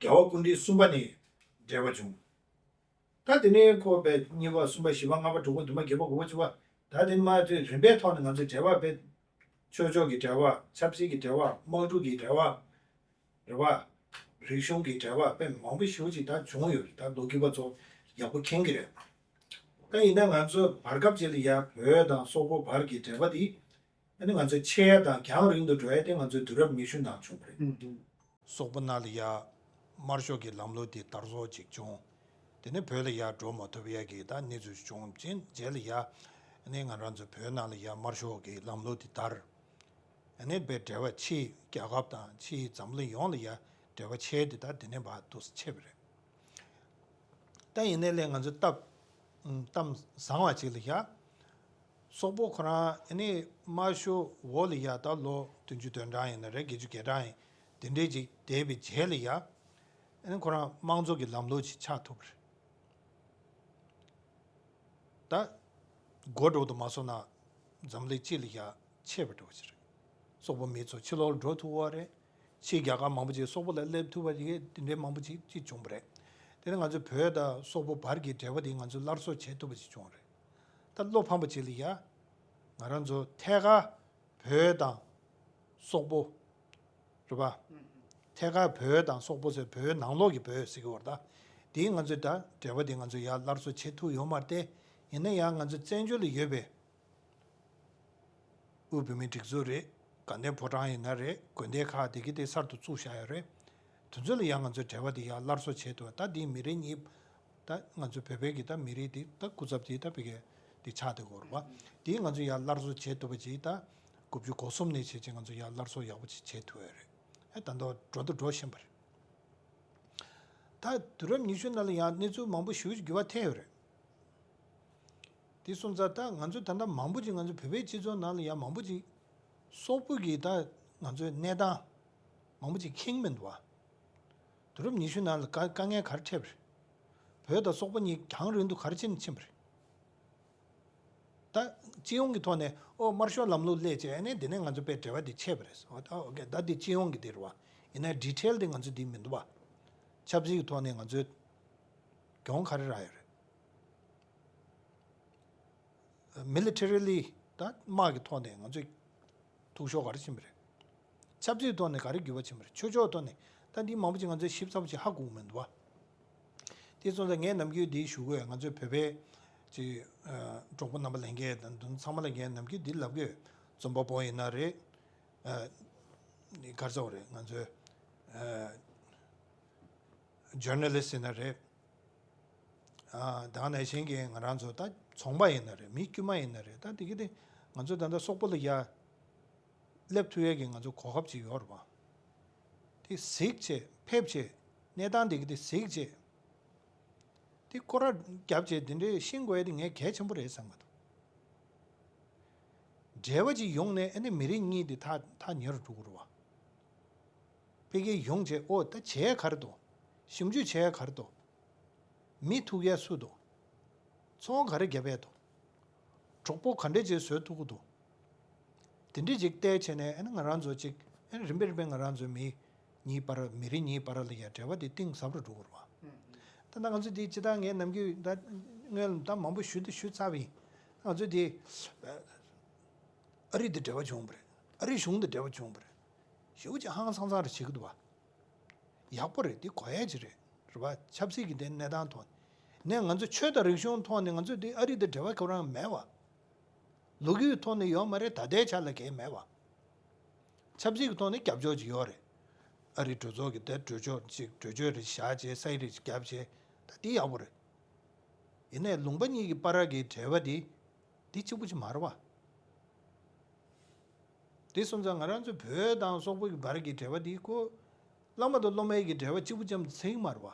རྒྱལ་བ་སྐུ་ཕྲེང་གསུམ་པ་ནས་འབྲེལ་བ་བྱུང་། ད་དེ་ནས་ཁོ་པའི་གཉིས་པ་གསུམ་པ་བཞི་པ་ལྔ་པ་དྲུག་པ་བདུན་པ་བརྒྱད་པ་དགུ་པ་བཅུ་པ། ད་དེ་མ་དེ་རིམ་པའི་ཐོག་ནས་ང་ཚོའི་འབྲེལ་བ་པའི་ཆོས་ཕྱོགས་ཀྱི་འབྲེལ་བ། ཆབ་སྲིད་ཀྱི་འབྲེལ་བ། དམག་འཁྲུག་གི་འབྲེལ་བ། རེད་བ། རིག་གཞུང་གི་འབྲེལ་བ་དཔེ་མང་པོ་ཞེ་པོ་ཅིག་ད་བྱུང་ཡོད་རེད། ད་ལོ་རྒྱུས་པ་ཚོ་ཡག་པོ་མཁྱེན་གྱི་རེད། ད་ཡིན་ན་ང་ཚོ་བར་སྐབས་ཅིག་ལ་ཡ་བོད་དང་སོག་པོ་བར་གྱི་འབྲེལ་བ་འདི་ཨ་ནི་ང་ཚོ་ཆེ་ཡ་དང་རྒྱང་རིང་དུ་འགྲོ་ཡ་དེ་ང་ཚོའི་དུས་རབས་ཉི་ཤུ་ནང་བྱུང་བ་རེད། སོག་པོ་ནང་ལ་ཡ་དམར་ཤོག་གི་ལམ་ལུགས་དེ་དར་སོ་ཅིག་བྱུང་། དེ་ནས་བོད་ལ་ཡ་འགྲོ་མ་ཐུབ་ཡ་གི་ད་གནས་ཚུལ་བྱུང་ཅིང་རྗེས་ལ་ཡ་ཨ་ནི་ང་རང་ཚོ་བོད་ནང་ལ་ཡ་དམར་ཤོག་གི་ལམ་ལུགས་དེ་དར། ཨ་ནི་དཔེ་འབྲེལ་བ་ཕྱིའི་རྒྱལ་ཁབ་དང་ཕྱིའི་འཛམ་གླིང་ཡོངས་ལ་ཡ་འབྲེལ་བ་ཆེ་དེ་ད་དེ་ནས་བར་དུ་ཆེ་བ་རེད། ད་ཡིན་ནའི་ལས་ང་ཚོ་སྟབས་གཏམ་བཟང་བ་ཅིག་ལ་ཡ། སོག་པོ་ཁོ་རང་ཨ་ནི་དམར་ཤོག་འོག་ལ་ཡ་ད་ལོ་བདུན་ཅུ་དོན་གྲངས་ཡིན་ན་རེད། བརྒྱད་ཅུ་གྱ་གྲངས་ཡིན་དེ་འདྲས་ཅིག་བསྡད་པའི་རྗེས་ལ་ཡ། ཨ་ནི་ཁོ་རང་དམངས་གཙོ་གི་ལམ་ལུགས་ཅིག་ཆགས་ཐུབ་པ་རེད། ད་སྒོ་འགྲོ་དུ་མ་སོང་ན་འཛམ་གླིང་སྤྱི་ལ་ཡ་ཆེ་བ་འགྲོ་ཅི་རེད། སོག་པོ་མི་ཚོ་ཕྱི་ལོགས་ལ་འགྲོ་ཐུབ་པ་རེད། ཕྱིའི་རྒྱལ་ཁབ་མང་པོ་ཅིག་སོག་པོ་ལ་སླེབས་ཐུབ་པ་ཅིག་དེ་འདྲའི་མང་པོ་ཅིག་ཅིག་བྱུང་བ་རེད། དེ་ནི་ང་ཚོ་བོད་དང་སོག་པོ་བར་གྱི་འབྲེལ་བ་དེ་ང་ཚོ་སླར་གསོ་བྱེད་ཐུབ་པ་ཅིག་བྱུང་བ་རེད། ད་བློ་ཕམ་པ་ཅིག་ལ་ཡ། ང་རང་ཚོ་ཐད་ཀར་བོད་དང་སོག་པོ། རེད་པ། ཐད་ཀར་བོད་དང་སོག་པོ་ཟེར་བོད་ནང་ལོགས་ཀྱི་བོད་ཟེར་གྱི་ཡོད་རེད་ད། དེའི་ང་ཚོས་ད་འབྲེལ་བ་དེ་ང་ཚོས་ཡར་སླར་གསོ་བྱེད་ཐུབ་ཡོད་མ་རེད་དེ། ཡིན་ན་ཡང་ང་ཚོ་བཙན་བྱོལ་ལ་ཡོད་པའི་དབུས་བོད་མིའི་སྒྲིག་འཛུགས་རེད། དགའ་ལྡན་ཕོ་བྲང་ཡིན་ན་རེད། དགོན་སྡེ་ཁག་དེ་གི་དེ་གསར་དུ་བཙུགས་བཞག་ཡོད་རེད། དེ་ཚོ་ལ་ཡང་ང་ཚོས་འབྲེལ་བ་དེ་ཡར་སླར་གསོ་བྱེད་ཐུབ། ད་དེའི་མི་རིགས་གཉིས། ད་ང་ཚོ་བོད་པའི་གི་ད་མི་རིགས་དེ་ད་སྐུ་ཚབ་དེ་ད་བོད་སྐད་དེ་ཆགས་བསྡད་ཡོད་རེད་པ། དེ་ང་ཚོ་ཡར་སླར་གསོ་བྱེད་ཐུབ་པ་ཅིག་ད་དགུ་བཅུ་གོ་གསུམ་ནས་བྱས་ཅིག་ང་ཚོ་ཡར་སླར་གསོ་ཡག་པོ་ཅིག་བྱེད་ཐུབ་ཡོད་རེད། ཨེ་ད་ལྟ་འགྲོ་དང་འགྲོ་བཞིན་པ་རེད། ད་དུས་རབས་ཉི་ཤུ་ནང་ལ་ཡང་གནས་ཚུལ་མང་པོ་ཞེ་པོ་ཅིག་འགྱུར་བ་ཐེབས་ཡོད་རེད། དེ་སོང་ཙང་ད་ང་ཚོ་ད་ལྟ་མང་པོ་ཅིག་ང་ཚོ་བོད་པའི་སྤྱི་ཚོགས་ནང་ལ་ཡང་མང་པོ་ཅིག་སོག་པོ་གི་ད་ང་ཚོའི་གནས་སྟངས་མང་པོ་ཅིག་མཁྱེན་མི་འདུག་བ། དུས་རབས་ཉི་ཤུ་ནང་ལ་དཀའ་དཀའ་ངལ་ག་རེ་འཕྲད་པ་རེད། བོད་དང་སོག་པོ་གཉིས་རྒྱང་རིང་དུ་ག་རེ་ཕྱིན་ཕྱིན་པ་རེད། ད་སྤྱི་ཡོངས་ཀྱི་ཐོག་ནས་ཨོ་དམར་ཤོག་ལམ་ལུགས་སླེབས་བྱས་ནས་དེ་ནས་ང་ཚོ་དཔེ་འབྲེལ་བ་དེ་ཆད་པ་རེད། ཨོ་ད་ཨོ་ཀེ་ད་དེ་སྤྱི་ཡོངས་ཀྱི་དེ་རེད་བ། ཡིན་ན་ཌི་ཊེལ་དེ་ང་ཚོ་དེ་མི་འདུག་བ། ཆབ་སྲིད་ཀྱི་ཐོག་ནས་ང་ཚོས་གྱོང་ག་རེ་རག་ཡོད་རེད། མི་ལི་ཊེ་རི་ལི་ད་དམག་གི་ཐོག་ནས་ང་ཚོས་ཐུག་ཤོར་ག་རེ་ཕྱིན་པ་རེད། ཆབ་སྲིད་ཐོག་ནས་ག་རེ་འགྱུར་བ་ཕྱིན་པ་རེད། ཆོས་ཕྱོགས་ཐོག་ནས་ད་འདི་མང་པོ་ཅིག་ང་ཚོས་ཞིབ་ཚགས་པོ་ཅིག་ཧ་གོ་གི་མི་འདུག་བ། དེ་སོང་ཙང་ངས་ནམ་རྒྱུན་འདི་ཞུ་དགོས། ང་ཚོའི་བོད་པའི་ཅིག་གྲོགས་པོ་རྣམ་པ་ལྷན་རྒྱས་དང་དུ་ཚང་མ་ལ་ངས་ནམ་རྒྱུན་འདི་ལབ་དགོས། རྩོམ་པ་པོ་ཡིན་ན་རེད། ག་རེ་ཟེར་དགོས་རེད། ང་ཚོའི་ཇར་ནལ་ལི་སི་ཊི་ཡིན་ན་རེད། ད་ག་ནང་བཞིན་གྱི་ང་རང་ཚོ་ད་ཚོང་པ་ཡིན་ན་རེད། མི་དཀྱུས་མ་ཡིན་ན་རེད། ད་དེ་གི་དེ་ང་ཚོ་ད་ལྟ་སོག་པོ་ལ་ཡ་སླེབས་ཐུབ་ཡས་ཀྱི་ང་ཚོ་གོ་སྐབས་ཅིག་ཡོད་རེད་པ། དེ་གཟིགས་བྱས་ཕེབས་བྱས་གནས་སྟངས་དེ་གི་དེ་གཟིགས་བྱས། དེ་སྐོར་ར་བརྒྱབ་བྱས་དེ་འདྲའི་ཤེས་དགོས་ཡས་དེ་ངས་གལ་ཆེན་པོ་རེད་བསམ་གི་འདུག་འབྲེལ་བ་ཅིག་ཡོང་ནས་ཨ་ནི་མི་རིགས་གཉིས་དེ་ཐག་ཐག་ཉེ་རུ་འགྲོ་གི་རེད་པ། ཕ་གིར་ཡོང་བྱས་ཨོ་ད་བྱས་ག་རེ་འདུག་ཞིབ་འཇུག་བྱས་ག་རེ་འདུག་མི་ཐུག་ཡས་སུ་འདུག་ཚོང་ག་རེ་བརྒྱབ་ཡས་འདུག་གྲོགས་པོ་ག་འདྲས་ཅིག་བཟོས་ཐུབ་ཀྱི་འདུག་དེ་འདྲས་ཅིག་བལྟས་བྱས་ནས་ཨ་ནི་ང་རང་ཚོ་ཅིག་ཨ་ནི་རིམ་པས་རིམ་པས་ང་རང་ཚོའི་མི་གཉིས་བར་མི་རིགས་གཉིས་བར་ལ་ཡ་འབྲེལ་བ་དེ་གཏིང་ཟབ་རུ་འགྲོ་གི་རེད་པ། ད་ལྟ་ང་ཚོ་འདི་ཅི་ད་ངས་ནམ་རྒྱུན་ད་སྔོན་ལ་ད་མང་པོ་ཞུ་དུ་ཞུ་ཚར་བ་ཡིན། ང་ཚོ་འདི་ཨ་རི་དང་འབྲེལ་བ་བྱུང་བ་རེད། ཨ་རི་གཞུང་དང་འབྲེལ་བ་བྱུང་བ་རེད། ཞེ་པོ་ཅིག་ཧང་སང་སང་རེ་བྱེད་ཀྱི་འདུག་པ། ཡག་པོ་རེད། འདི་གོ་ཡ་ཅིག་རེད། རེད་པ། ཆབ་སྲིད་ཀྱི་དེ་གནས་སྟངས་ཐོག་ནས་ང་ཚོ་ཆོས་དང་རིག་གཞུང་ཐོག་ནས་ང་ཚོ་འདི་ཨ་རི་དང་འབྲེལ་བ་ག་རང་མེད་པ། ལོ་རྒྱུས་ཐོག་ནས་ཡོད་མ་རེད། ད་ལྟའི་ཆ་ལ་གང་ཡང་མེད་པ། ཆབ་སྲིད་ཀྱི་ཐོག་ནས་རྒྱབ་ཕྱོགས་ཅིག་ཡོད་རེད། ཨ་རི་གྲོས་ཚོགས་ཀྱི་དེ་གྲོས་ཆོད་ཅིག་གྲོས་ཆོད་རེ་བཞག་བྱས་ས་ཡིག་རེ་བརྒྱབ་བྱས། ད་འདི་ཡག་པོ་རེད། ཡིན་ནའི་ལུང་པ་གཉིས་ཀྱི་བར་གྱི་འབྲེལ་བ་འདི་འདི་གཅིག་པུ་ཅིག་མ་རེད་པ། དེ་སོང་ཙང་ང་རང་ཚོ་བོད་དང་སོག་པོ་གི་བར་གྱི་འབྲེལ་བ་འདི་ཁོ་བླ་མ་དང་སློབ་མའི་གི་འབྲེལ་བ་གཅིག་པུ་ཅམ་ཚིག་མ་རེད་པ།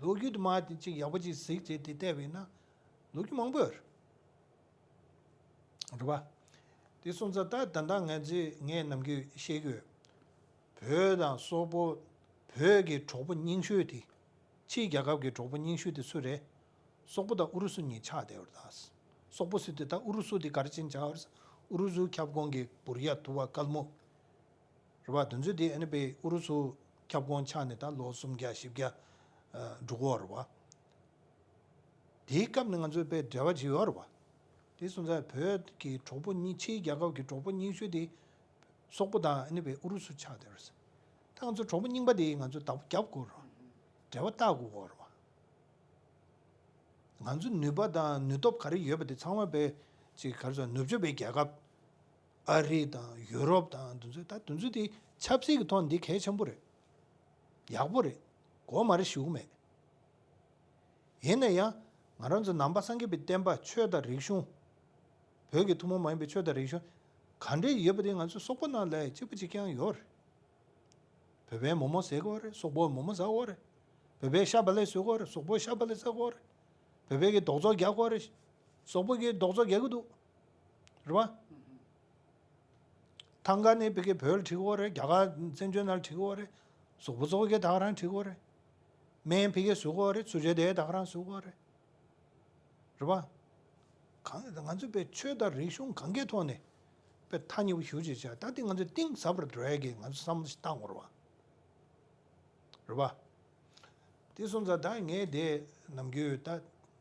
ལོ་རྒྱུས་དུ་མ་དེ་གཅིག་ཡག་པོ་ཅིག་གཟིགས་བྱས་དེ་བལྟས་པ་ཡིན་ན་ལོ་རྒྱུས་མང་པོ་ཡོད་རེད། རེད་པ། དེ་སོང་ཙང་ད་ད་ལྟ་ང་ཚོས་ངས་ནམ་རྒྱུན་བཤད་ཀྱི་ཡོད། བོད་དང་སོག་པོ། བོད་ཀྱི་གྲོགས་པོ་རྙིང་ཤོས་དེ། ཕྱིའི་རྒྱལ་ཁབ་ཀྱི་གྲོགས་པོ་རྙིང་ཤོས་དེ་སུ་རེད། སོག་པོ་དང་ཨུ་རུ་སུ་གཉིས་ཆགས་བསྡད་པ་རེད་ད། སོག་པོ་ཟེར་དུས་ད་ཨུ་རུ་སུ་དེ་ག་རེ་བྱས་ནས་ཆགས་པ་རེད། ཨུ་རུ་སུའི་ཁྱབ་ཁོངས་ཀྱི་བུར་ཡ་ཐུ་བ་ཀལ་མུ། རེད་པ། དེ་ཚོ་དེ་ཨ་ནི་པའི་ཨུ་རུ་སུ་ཁྱབ་ཁོངས་ཆགས་ནས་ད་ལོ་སུམ་བརྒྱ་བཞི་བརྒྱ་འགྲོ་གི་ཡོད་རེད་པ། དེའི་སྐབས་ནས་ང་ཚོའི་དཔེ་འབྲེལ་བ་ཅིག་ཡོད་རེད་པ། དེ་སོང་ཙང་བོད་ཀྱི་གྲོགས་པོ་རྙིང་། ཕྱིའི་རྒྱལ་ཁབ་ཀྱི་གྲོགས་པོ་རྙིང་ཤོས་དེ་སོག་པོ་དང་ཨ་ནི་པའི་ཨུ་རུ་སུ་ཆགས་བསྡད་རེད། ད་ང་ཚོ་གྲོགས་པོ་རྙིང་པ་དེ་ང་ཚོ་བདག་པོ་རྒྱབ་དགོས་རེད། འབྲེལ་བ་བཏགས་དགོས་རེད་པ། ང་ཚོ་ནུས་པ་དང་ནུས་སྟོབས་ག་རེ་ཡོད་པ་དེ་ཚང་མ་པའི་ཅིག་ག་རེ་ཟེར། ནུབ་ཕྱོགས་པའི་རྒྱལ་ཁབ་ཨ་རི་དང་ཡུ་རོབ་དང་དེ་ཚོ། ད་དེ་ཚོ་དེ་ཆབ་སྲིད་ཀྱི་ཐོག་འདི་གལ་ཆེན་པོ་རེད། ཡག་པོ་རེད། དགོས་མ་རེད་ཞུ་གི་མེད། ཡིན་ན་ཡང་ང་རང་ཚོ་ནང་པ་སངས་རྒྱས་པའི་བསྟན་པ། ཆོས་དང་རིག་གཞུང་། བོད་ཀྱི་ཐུན་མོང་མ་ཡིན་པའི་ཆོས་དང་རིག་གཞུང་ག་འདྲས་ཡོད་པ་དེ་ང་ཚོ་སོག་པོ་ནང་ལ་གཅིག་པ་གཅིག་རྐྱང་ཡོད་རེད། བོད་པས་མོག་མོག་ཟ་གི་ཡོད་རེད། སོག་པོས་མོག་མོག་ཟ་གི་ཡོད་རེད། བོད་པས་ཤ་བག་ལེབ་ཟ་གི་ཡོད་རེད། སོག་པོས་ཤ་བག་ལེབ་ཟ་གི་ཡོད་རེད། བོད་པས་ཀྱིས་རྡོག་རྫོགས་རྒྱག་གི་ཡོད་རེད། སོག་པོས་ཀྱིས་རྡོག་རྫོགས་རྒྱག་གི་འདུག་རེད་པ། ཐང་ག་ནི་ཕ་གིར་བོད་ལ་ཁྲིད་ཀྱི་ཡོད་རེད། རྒྱ་གར་བཙན་བྱོལ་ནང་ལ་ཁྲིད་ཀྱི་ཡོད་རེད། སོག་པོ་ཚོ་གིས་ད་ག་རང་ཁྲིད་ཀྱི་ཡོད་རེད། སྨན་ཕ་གིར་བཟོ་གི་ཡོད་རེད། ཚུར་བྱས་དེ་ད་ག་རང་བཟོ་གི་ཡོད་རེད། རེད་པ། གང་ང་ཚོས་པའི་ཆོས་དང་རིག་གཞུང་གང་གའི་ཐོག་ནས་པའི་ཐག་ཉེ་པོ་ཞེ་པོ་ཅིག་བྱས། ད་དེ་ང་ཚོས་གཏིང་ཟབ་པར་འགྲོ་ཡས་ཀྱི་ང་ཚོས་བསམ་བློ་ཞིག་བཏང་དགོས་རེད་པ། རེད་པ། དེ་སོང་ཙང་ད་ངས་དེ་ནམ་རྒྱུན་ད་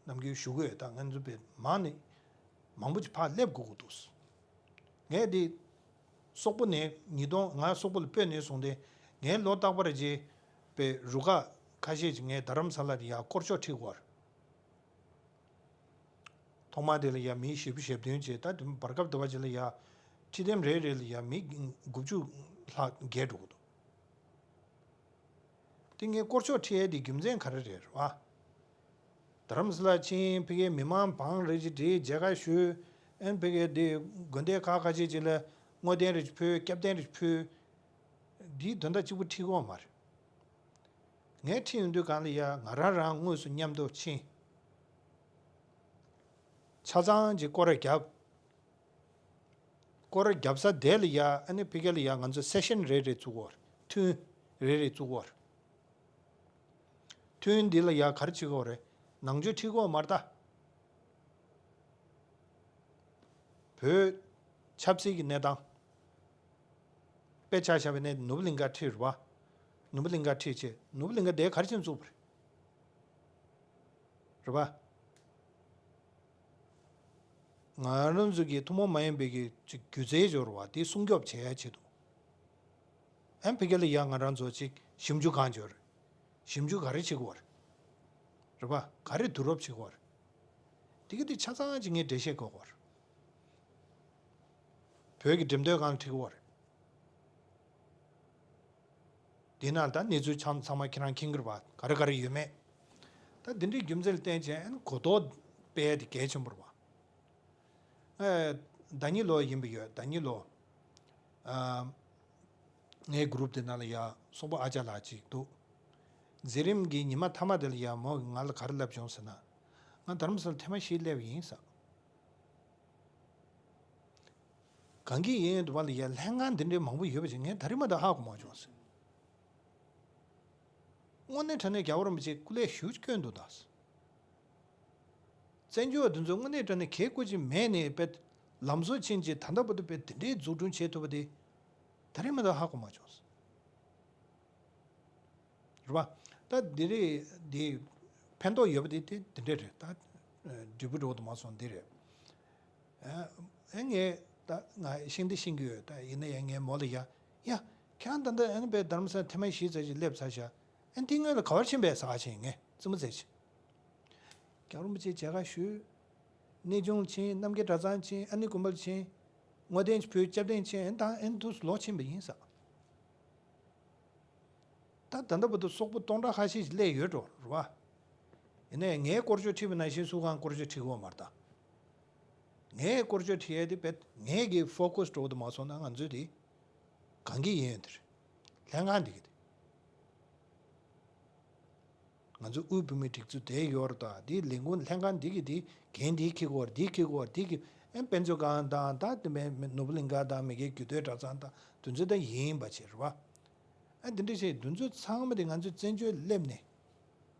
ནམ་རྒྱུན་ཞུ་གི་ཡོད། ད་ང་ཚོ་པའི་མང་ནས་ མང་པོ་ཅིག་ཕར་སླེབས་དགོས་ཀྱི་འདུག་ངས་འདི་སོག་པོ་ནས་ཉིས་སྟོང་ང་སོག་པོ་ལ་སྤོས་ནས་བཟུང་སྟེ་ངས་ལོ་རྟག་པར་རྗེས་པའི་རུ་ཁག་ཁ་ཤས་ཅིག་ངས་རྡ་རམ་ས་ལ་ལ་ཡ་སྐོར་ཤོག་ཁྲིད་དགོས་པ་རེད། ཐོག་མ་དེ་ལ་ཡ་མི་བཞི་བཅུ་ཞེ་བདུན་བྱས། ད་དུང་བར་སྐབས་དེ་བ་ཅིག་ལ་ཡ་ཁྲི་འདེམས་རེ་རེ་ལ་ཡ་མི་དགུ་བཅུ་ལྷག་བརྒལ་འགྲོ་གི་འདུག་དེ་ངས་སྐོར་ཤོག་ཁྲིད་ཡས་དེ་རྒྱུ་མཚན་ག་རེ་རེད་བ། རྡ་རམ་ས་ལ་ཕྱིན། ཕ་གིའི་མི་མང་བང་རེ་ཅིག་བསྒྲིགས། མཇལ་ཁ་ཞུས། ཨན་ཕ་གིའི་དེ་དགོན་སྡེ་ཁག་ཁ་ཤས་ཅིག་ལ་བསྔོ་རྟེན་རེ་ཅིག་ཕུལ། སྐྱབས་རྟེན་རེ་ཅིག་ཕུལ། འདིའི་དོན་དག་གཅིག་པུ་ཁྲིད་ཀྱི་ཡོད་མ་རེད། ངས་ཁྲིད་ཡོང་དུས་སྒང་ལ་ཡ་ང་རང་རང་དངོས་སུ་མཉམ་དུ་ཕྱིན། ཆ་ཚང་གི་སྐོར་ར་བརྒྱབ། སྐོར་ར་བརྒྱབ་ས་དེ་ལ་ཡ་ཨ་ནི་ཕ་གི་ལ་ཡ་ང་ཚོ་སེ་ཤན་རེ་རེ་བཙུགས་ཡོད་རེད། ཐུན་རེ་རེ་བཙུགས་ཡོད་རེད། ཐུན་འདི་ལ་ཡ་ག་རེ་བྱེད་ཀྱི་ཡོད་རེད། ནང་ཆོས་ཁྲིད་ཀྱི་ཡོད་མ་རེད་ད། བོད་ཆབ་སྲིད་ཀྱི་གནས་སྟངས། དཔེ་ཆ་བཞག་པ་ཡིན་ན་ནོར་བུ་གླིང་ག་ཁྲིད་རེད་བ། ནོར་བུ་གླིང་ག་ཁྲིད་བྱས། ནོར་བུ་གླིང་ག་དེ་ག་རེ་བྱས་ནས་བཙུགས་པ་རེད། རེད་བ། ང་རང་ཚོ་གི་ཐུན་མོང་མ་ཡིན་པའི་གི་ཅིག་སྒྱུ་རྩལ་སྦྱོར་བ་དེ་སྲུང་སྐྱོབ་བྱེད་ཡ་ཆེད་དུ། ཨན་ཕ་གི་ལ་ཡ་ང་རང་ཚོ་ཅིག་ཞིབ་འཇུག་གང་སྦྱོར། ཞིབ་འཇུག་ག་རེ་བྱེད་དགོས་རེད། རེད་བ། ག་རེ་བསྡུ་རུབ་བྱེད་དགོས་རེད། དེ་གི་དེ་ཆ་ཚང་ཅིག་ངས་འགྲེལ་བཤད་དགོས་དགོས་རེད། བོད་ཀྱི་འགྲེམས་སྟོན་ཁང་ཁྲིད་དགོས་རེད། དེ་ན་ད་གནས་ཚུལ་ཚང་ཚང་མ་ཁྱེད་རང་མཁྱེན་གྱི་རེད་པ། ག་རེ་ག་རེ་ཡོད་མེད། ད་འདི་འདྲའི་རྒྱུ་མཚན་ལ་བརྟེན་བྱས་གོ་རྟོགས་སྤེལ་ཡ་དེ་གལ་ཆེན་པོ་རེད་པ། ཨེ། ཟླ་ཉིན་ལོ་ཡིན་པ་ཡོད། ཟླ་ཉིན་ལོ། ཨ། ངའི་གུ་རུབ་དེ་ནང་ལ་ཡ་སོག་པོ་ཨ་ཅག་ལགས་ཅིག་འདུག་མཛད་རིམ་གྱི་ཉི་མ་མཐའ་མ་དེ་ལ་ཡ་མོ་གིས་ང་ལ་ག་རེ་ལབ་བྱུང་ཟེར་ན། ང་རྡ་རམ་ས་ལ་ཐེངས་མ་བཞི་སླེབས་ཡིན་ཟེར། གང་གི་ཡིན་འདུག་པ་ལ་ཡ་ལྷན་ཁང་འདི་འདྲའི་མང་པོ་ཡོད་པ་ཅིག་ངས་ད་རེས་མ་གཏོགས་ཧ་གོ་མ་བྱུང་ཟེར། དངོས་གནས་དྲང་གནས་རྒྱལ་བ་རིན་པོ་ཆེ་སྐུ་ལས་ཞེ་པོ་སྐྱོན་འདུག་ད། བཙན་བྱོལ་བ་འདི་ཚོ་དངོས་གནས་དྲང་གནས་གལ་དགོས་ཀྱི་མེད་ནས་པད་ལམ་བཟོ་ཕྱིན་ཅིག་ད་ལྟ་བར་དུ་པད་འདི་འདྲའི་འཛུགས་སྐྲུན་བྱེད་ཐུབ་པ་དེ་ད་རེས་མ་གཏོགས་ཧ་གོ་མ་བྱུང་། རེད་པ། ད་འདི་རེད་འདི། ཕན་ཐོགས་ཡོད་པ་དེ་དེ་འདི་འདྲ་རེད་ད། འབྲས་བུ་འགྲོ་དུ་མ་སོང་འདི་རེད། ཨ་ངས་ད་ང་ཤེས་འདི་ཤེས་ཀྱི་ཡོད་ད། ཡིན་ན་ཡང་ངས་མོ་ལ་ཡ། ཡ། ཁྱེད་རང་ད་ལྟ་ཨ་ནི་པའི་རྡ་རམ་ས་ལ་ཐེངས་མ་བཞི་ཙམ་ཞིག་སླེབས་ཚར་ཤག་ཨ་འདི་སྔོན་ལ་ག་བར་ཕྱིན་པས་ཟེར་ཕྱིན་ངས་རྩེད་མོ་རྩེ་ཕྱིན། རྒྱལ་བ་རིན་པོ་ཆེ་མཇལ་ཁ་ཞུས། གནས་ཆུང་ཕྱིན། རྣམ་རྒྱལ་གྲྭ་ཚང་ཕྱིན། ཨ་ནི་དགོན་པར་ཕྱིན། བསྔོ་རྟེན་ཕུལ། སྐྱབས་རྟེན་ཕྱིན། ཨ་ནི་ད་ཨ་ནི་དུས་སུ་ལོག་ཕྱིན་པ་ཡིན་ཟེར། ད་ད་ལྟ་བར་དུ་སོག་པོ་སྟོང་ཕྲག་ཁ་ཤས་ཤིག་སླེབས་ཡོད་འགྲོ་རེད་བ། ཡིན་ནའི་ངའི་སྐོར་ཞོགས་ཁྲིད་པ་ནང་བཞིན་སུ་གང་སྐོར་ཞོགས་ཁྲིད་ཀྱི་ཡོད་མ་རེད་ད། ངའི་སྐོར་ཞོགས་ཁྲིད་ཡས་དེ་བེད་ངའི་གི་ཕོ་ཀོས་འགྲོ་གི་འདུག་མ་སོང་ན་ང་ཚོས་དེ་གང་གི་ཡིན་ཡོད་དེ་རེད། ལྷན་ཁང་འདི་གི་དེ། ང་ཚོ་དབུས་བོད་མིའི་སྒྲིག་འཛུགས་དེ་ཡོད་རེད་ད། དེའི་ལས་ཁུངས་ལྷན་ཁང་འདི་གི་དེ་འགན་འདི་འཁྱེར་དགོས་རེད། འདི་འཁྱེར་དགོས་རེད། འདི་འཁྱེར། ཨེ་དཔལ་འབྱོར་ཁང་དང་ད་དེ་མིན་ནོར་བུ་གླིང་ག་དང་མི་སྒེར་རྒྱུ་སྟོད་གྲྭ་ཚང་དང་དེ་ཚོ་ད་ཡིན་པ་བྱས་རེད་བ། ཨ་འདི་འདྲ་བྱས་འདི་ཚོ་ཚང་མ་དེ་ང་ཚོས་བཙན་བྱོལ་སླེབས་ནས་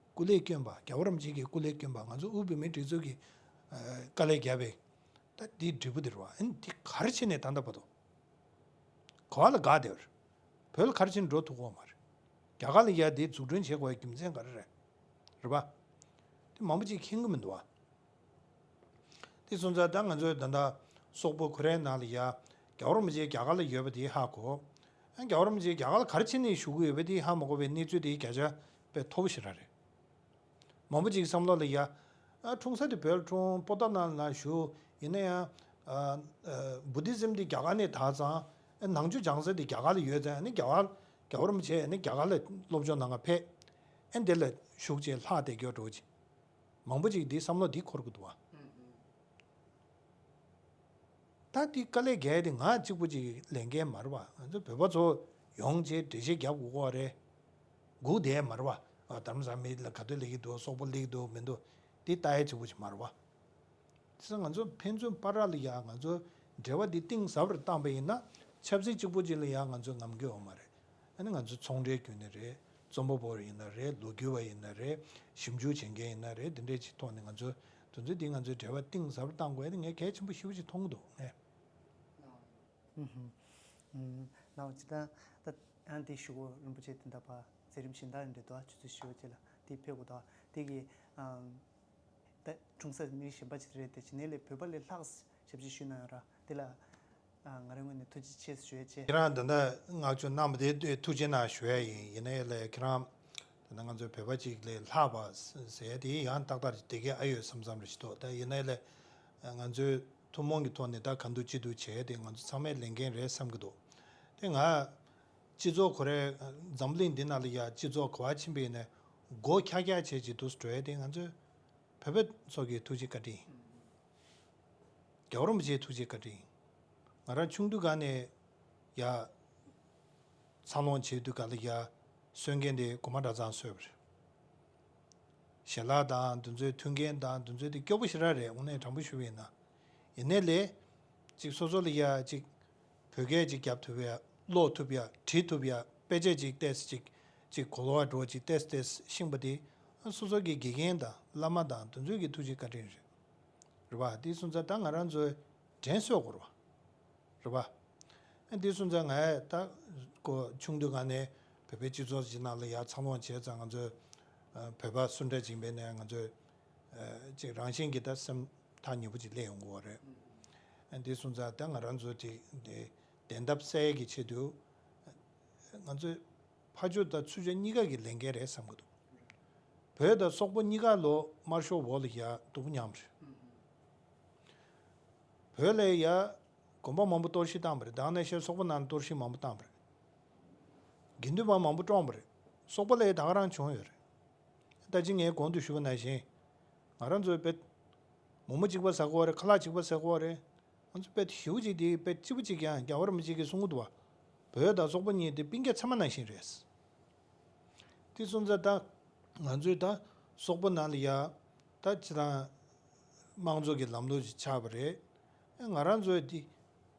སྐུ་ལས་བསྐྱོན་པ། རྒྱལ་བ་རིན་པོ་ཆེ་གིས་སྐུ་ལས་བསྐྱོན་པ། ང་ཚོ་དབུས་བོད་མིའི་སྒྲིག་འཛུགས་ཀྱིས་ཨ་དཀའ་ལས་བརྒྱབ་པའི་ད་འདིའི་འབྲས་བུ་དེ་རེད་བ། ཨ་ནི་འདི་ག་རེ་བྱས་ནས་ད་ལྟ་བར་དུ་ག་བ་ལ་དགའ་བསྡད་པ་རེད། བོད་ལ་ག་རེ་བྱས་ནས་འགྲོ་ཐུབ་ཀྱི་ཡོད་མ་རེད། རྒྱ་གར་ལ་ཡ་འདི་འཛུགས་སྐྲུན་བྱེད་དགོས་པའི་རྒྱུ་མཚན་ག་རེ་རེད། རེད་བ། དེ་མང་པོ་ཅིག་མཁྱེན་གྱི་མི་འདུག་བ། དེ་སོང་ཙང་ད་ང་ཚོའི་ད་ལྟ་སོག་པོ་ཁོ་རའི་ནང་ལ་ཡ་རྒྱལ་བ་རིན་པོ་ཆེ་རྒྱ་གར་ལ་ཡོད་པ་དེ་ཧ་གོ། ཨ་རྒྱལ་བ་རིན་པོ་ཆེ་རྒྱ་གར་ལ་ག་རེ་བྱས་ནས་བཞུགས་ཀྱི་ཡོད་པ་དེ་ཧ་མ་གོ་བའི་གནས་ཚུལ་དེ་བརྒྱ་ཆ་དཔེ་མཐོ་པོ་ཞེ་དྲག་རེད། མང་པོ་ཅིག་བསམ་བློ་ལ་ཡ། ཨ་འཁྲུངས་ས་དེ་བོད་ལ་འཁྲུངས། པོ་ཏཱ་ལ་ནང་ལ་བཞུགས། ཡིན་ན་ཡང་ཨ་ཨ་བུ་དྷི་ཛིམ་དེ་རྒྱ་གར་ནས་དར་ཙང་། ཨ་ནང་ཆོས་སྦྱང་ས་དེ་རྒྱ་གར་ལ་ཡོད་ཙང་། ཨ་ནི་རྒྱ་གར་རྒྱལ་བ་རིན་པོ་ཆེ་ཨ་ནི་རྒྱ་གར་ལ་སློབ་སྦྱོང་གནང་ག་ཕེབས། ཨ་འདི་ལ་བཞུགས་བྱས་ལྷག་བསྡད་རྒྱུ་འགྲོ་ཅིག་མང་པོ་ཅིག་འདི་བསམ་བློ་འདི་འཁོར་གི་འདུག་བ། ད་འདི་དཀའ་ལས་བརྒྱབ་དེ་ང་གཅིག་པུ་ཅིག་ལས་འགན་མ་རེད་བ། ང་ཚོ་བོད་པ་ཚོ་ཡོང་བྱས་འགྲེལ་བཤད་རྒྱབ་དགོས་ཀྱི་རེད། སྒུག་བསྡད་མ་རེད་བ། ཨ་རྡ་རམ་ས་ལ་མི་ལ་ག་དུས་སླེབས་ཀྱི་འདུག་སོག་པོ་སླེབས་ཀྱི་འདུག་མི་འདུག་འདི་ལྟ་ཡས་གཅིག་པུ་ཅིག་མ་རེད་བ། དེ་ཚོ་ང་ཚོ་ཕན་ཚུན་བར་ལ་ཡ་ང་ཚོ་འབྲེལ་བ་འདི་གཏིང་ཟབ་རུ་བཏང་པ་ཡིན་ན། ཆབ་སྲིད་གཅིག་པུ་ཅིག་ལ་ཡ་ང་ཚོ་རྔམ་གྱི་ཡོད་མ་རེད། ཨ་ནི་ང་ཚོ་ཚོང་འབྲེལ་བརྒྱུད་ནས་རེད། རྩོམ་པ་པོ་ཡིན་ན་རེད། ལོ་རྒྱུས་པ་ཡིན་ན་རེད། ཞིབ་འཇུག་བྱེད་མཁན་ཡིན་ན་རེད། འདི་འདྲའི་ཅིག་ཐོག་ནས་ང་ཚོ་དེ་ཚོ་འདི་ང་ཚོའི་འབྲེལ་བ་གཏིང་ཟབ་རུ་གཏང་དགོས་ཡ་དེ་ངས་གལ་ཆེན་པོ་ཞེ་པོ་ཅིག་མཐོང་གི་འདུག་ངས། ཨུམ་ཧུམ། ཨུམ། ལགས་ཇི་ལྟར་ད་ཨ་འདི་ཞུ་གོ་རིན་པོ་ཆེ་དེ་འདྲ་པ་མཛད་རིམ་གཞན་དག་འདྲ་འདུག་ཆུ་ཚོད་བཞི་པ་ཅིག་ལ་དེ་ཕེབས་དགོས་འདུག་དེ་གི་ཨམ། ད་འཁྲུངས་ས་མི་གཞན་པ་ཅིག་རེད་དེ། ཇི་ནས་ལས་བོད་པ་ལས་ལྷག་ཞབས་ཕྱི་ཞུས་གནང་ཡོད་ར། དེ་ལ་ང་རང་ངོས་ནས་ཐུགས་རྗེ་ཆེ་ཞུ་ཡ་ཆེ། ཁྱེད་རང་ད་ལྟ་བསྔགས་བརྗོད་གནང་བ་དེ་ཐུགས་རྗེ་གནང་ཞུ་ཡ་ཡིན། ཡིན་ནའི་ལས་ཁྱེད་རང་ད་ལྟ་ང་ཚོའི་བོད་པ་ཅིག་ལས་ལྷག་པ་ཟེར་ཡ་དེ་ཡང་ཏག་ཏག་དེ་གས་ཨ་ཡོད་བསམ་བསམ་རེ་ཞིག་འདུག་ད་ཡིན་ནའི་ལས་ང་ཚོའི་ཐུན་མོང་གི་ཐོག་ནས་ད་ག་འདུག་ཅི་འདུག་བྱས་ཏེ་ང་ཚོ་ཚང་མས་ལས་འགན་རེད་བསམ་གྱི་འདུག་དེ་ང་སྤྱི་ཚོགས་ཁོ་རེ་འཛམ་གླིང་འདི་ནང་ལ་ཡ་སྤྱི་ཚོགས་ག་བ་ཕྱིན་པ་ཡིན་ནའི་མགོ་འཁྱག་འཁྱག་བྱས་ཅིག་འདུག་འགྲོ་ཡ་དེ་ང་ཚོའི་བོད་པ་ཚོ་གི་ཐུགས་རྗེ་བཀའ་དྲིན། རྒྱལ་བ་རིན་པོ་ཆེའི་ཐུགས་རྗེ་བཀའ་དྲིན། ང་རང་ཆུང་དུས་སྒང་ནས་ཡ་འཚར་ལོངས་བྱེད་དུས་སྒང་ལ་ཡ་གསོན་མཁན་དེ་གོང་མ་གྲྭ་ཚང་གསོས་པ་རེད། ཞལ་ལག་དང་དེ་ཚོའི་མཐུན་རྐྱེན་དང་དེ་ཚོའི་དེ་སྐྱོ་པོ་ཞེ་དྲག་རེད། དངོས་གནས་དྲང་པོ་ཞུ་བ་ཡིན་ན། ཡིན་ནའི་ལས་ཅིག་སོ་སོ་ལ་ཡ་ཅིག་བོད་སྐད་ཅིག་རྒྱབ་ཐུབ་ཡ། ཀློག་ཐུབ་ཡ། བྲིས་ཐུབ་ཡ། དཔེ་ཆ་ཅིག་ཏོག་ཙམ་ཅིག་ཅིག་གོ་ལོག་འགྲོ་ཅིག་ཏོག་ཙམ་ཏོག་ཙམ་ཤེས་པ་དེ་སོ་སོ་གི་དགེ་རྒན་དང་བླ་མ་དང་དེ་ཚོའི་གི་ཐུགས་རྗེ་བཀའ་དྲིན་རེད། རེད་པ། དེ་སོང་ཙང་ད་ང་རང་ཚོའི་དྲན་གསོ་དགོས་རེད་པ། རེད་པ། ཨ་འདི་སོང་ཙང་ང་ད་ཁོ་ཆུང་དུས་སྒང་ནས་བོད་པའི་སྤྱི་ཚོགས་ཀྱི་ནང་ལ་ཡར་འཚར་ལོངས་བྱས་ཙང་ང་ཚོའི་ཨ་བོད་པ་སུ་འདྲ་ཅིག་ཡིན་པའི་ནས་ང་ཚོའི་ཨ་ཅིག་རང་བཞིན་གྱིས་ད་སེམས་ཐག་ཉེ་པོ་ཅིག་སླེབས་ཡོང་གི་ཡོད་རེད། ཨ་འདི་སོང་ཙང་ད་ང་རང་ཚོ་ཅིག་དེ་བདེན་ཐབས་གསལ་གྱི་ཆེད་དུ་ང་ཚོའི་ཕར་ཕྱོགས་དང་ཚུར་ཕྱོགས་གཉིས་ཀ་གི་ལས་འགན་རེད་བསམ་གྱི་འདུག་བོད་དང་སོག་པོ་གཉིས་ཀ་ལོ་དམར་ཤོག་འོག་ལ་ཡ་སྡུག་པོ་མྱངས་པ་རེད། བོད་ལ་ཡ་གོམ་པ་མང་པོ་གཏོར་བཤིག་བཏང་བ་རེད། དེ་ནང་བཞིན་སོག་པོ་ནང་གཏོར་བཤིག་མང་པོ་བཏང་བ་རེད། དགེ་འདུན་པ་མང་པོ་བཀྲོངས་པ་རེད། སོག་པོ་ལ་ཡ་ད་ག་རང་བྱུང་ཡོད་རེད། ད་ཅི་ངས་གོང་དུ་ཞུས་པ་ནང་བཞིན་ང་རང་ཚོའི་དཔེ་མོག་མོག་གཅིག་པ་ཟ་གི་ཡོད་རེད། ཁ་ལག་གཅིག་པ་ཟ་གི་ཡོད་རེད། ང་ཚོ་དཔེ་ཞེ་པོ་ཅིག་དེ་དཔེ་སྐྱིད་པོ་ཅིག་ཡང་རྒྱལ་བ་རིན་པོ་ཆེ་གིས་གསུང་གི་འདུག་བ། བོད་དང་སོག་པོ་གཉིས་དེ་སྤུན་ཀྱག་ཚད་མ་ནང་བཞིན་རེད། དེ་སོང་ཙང་ད་ང་ཚོས་ད་སོག་པོ་ནང་ལ་ཡ་ད་སྤྱིར་བཏང་དམངས་གཙོ་གི་ལམ་ལུགས་ཤིག་ཆགས་པ་རེད། ང་རང་ཚོས་དེ་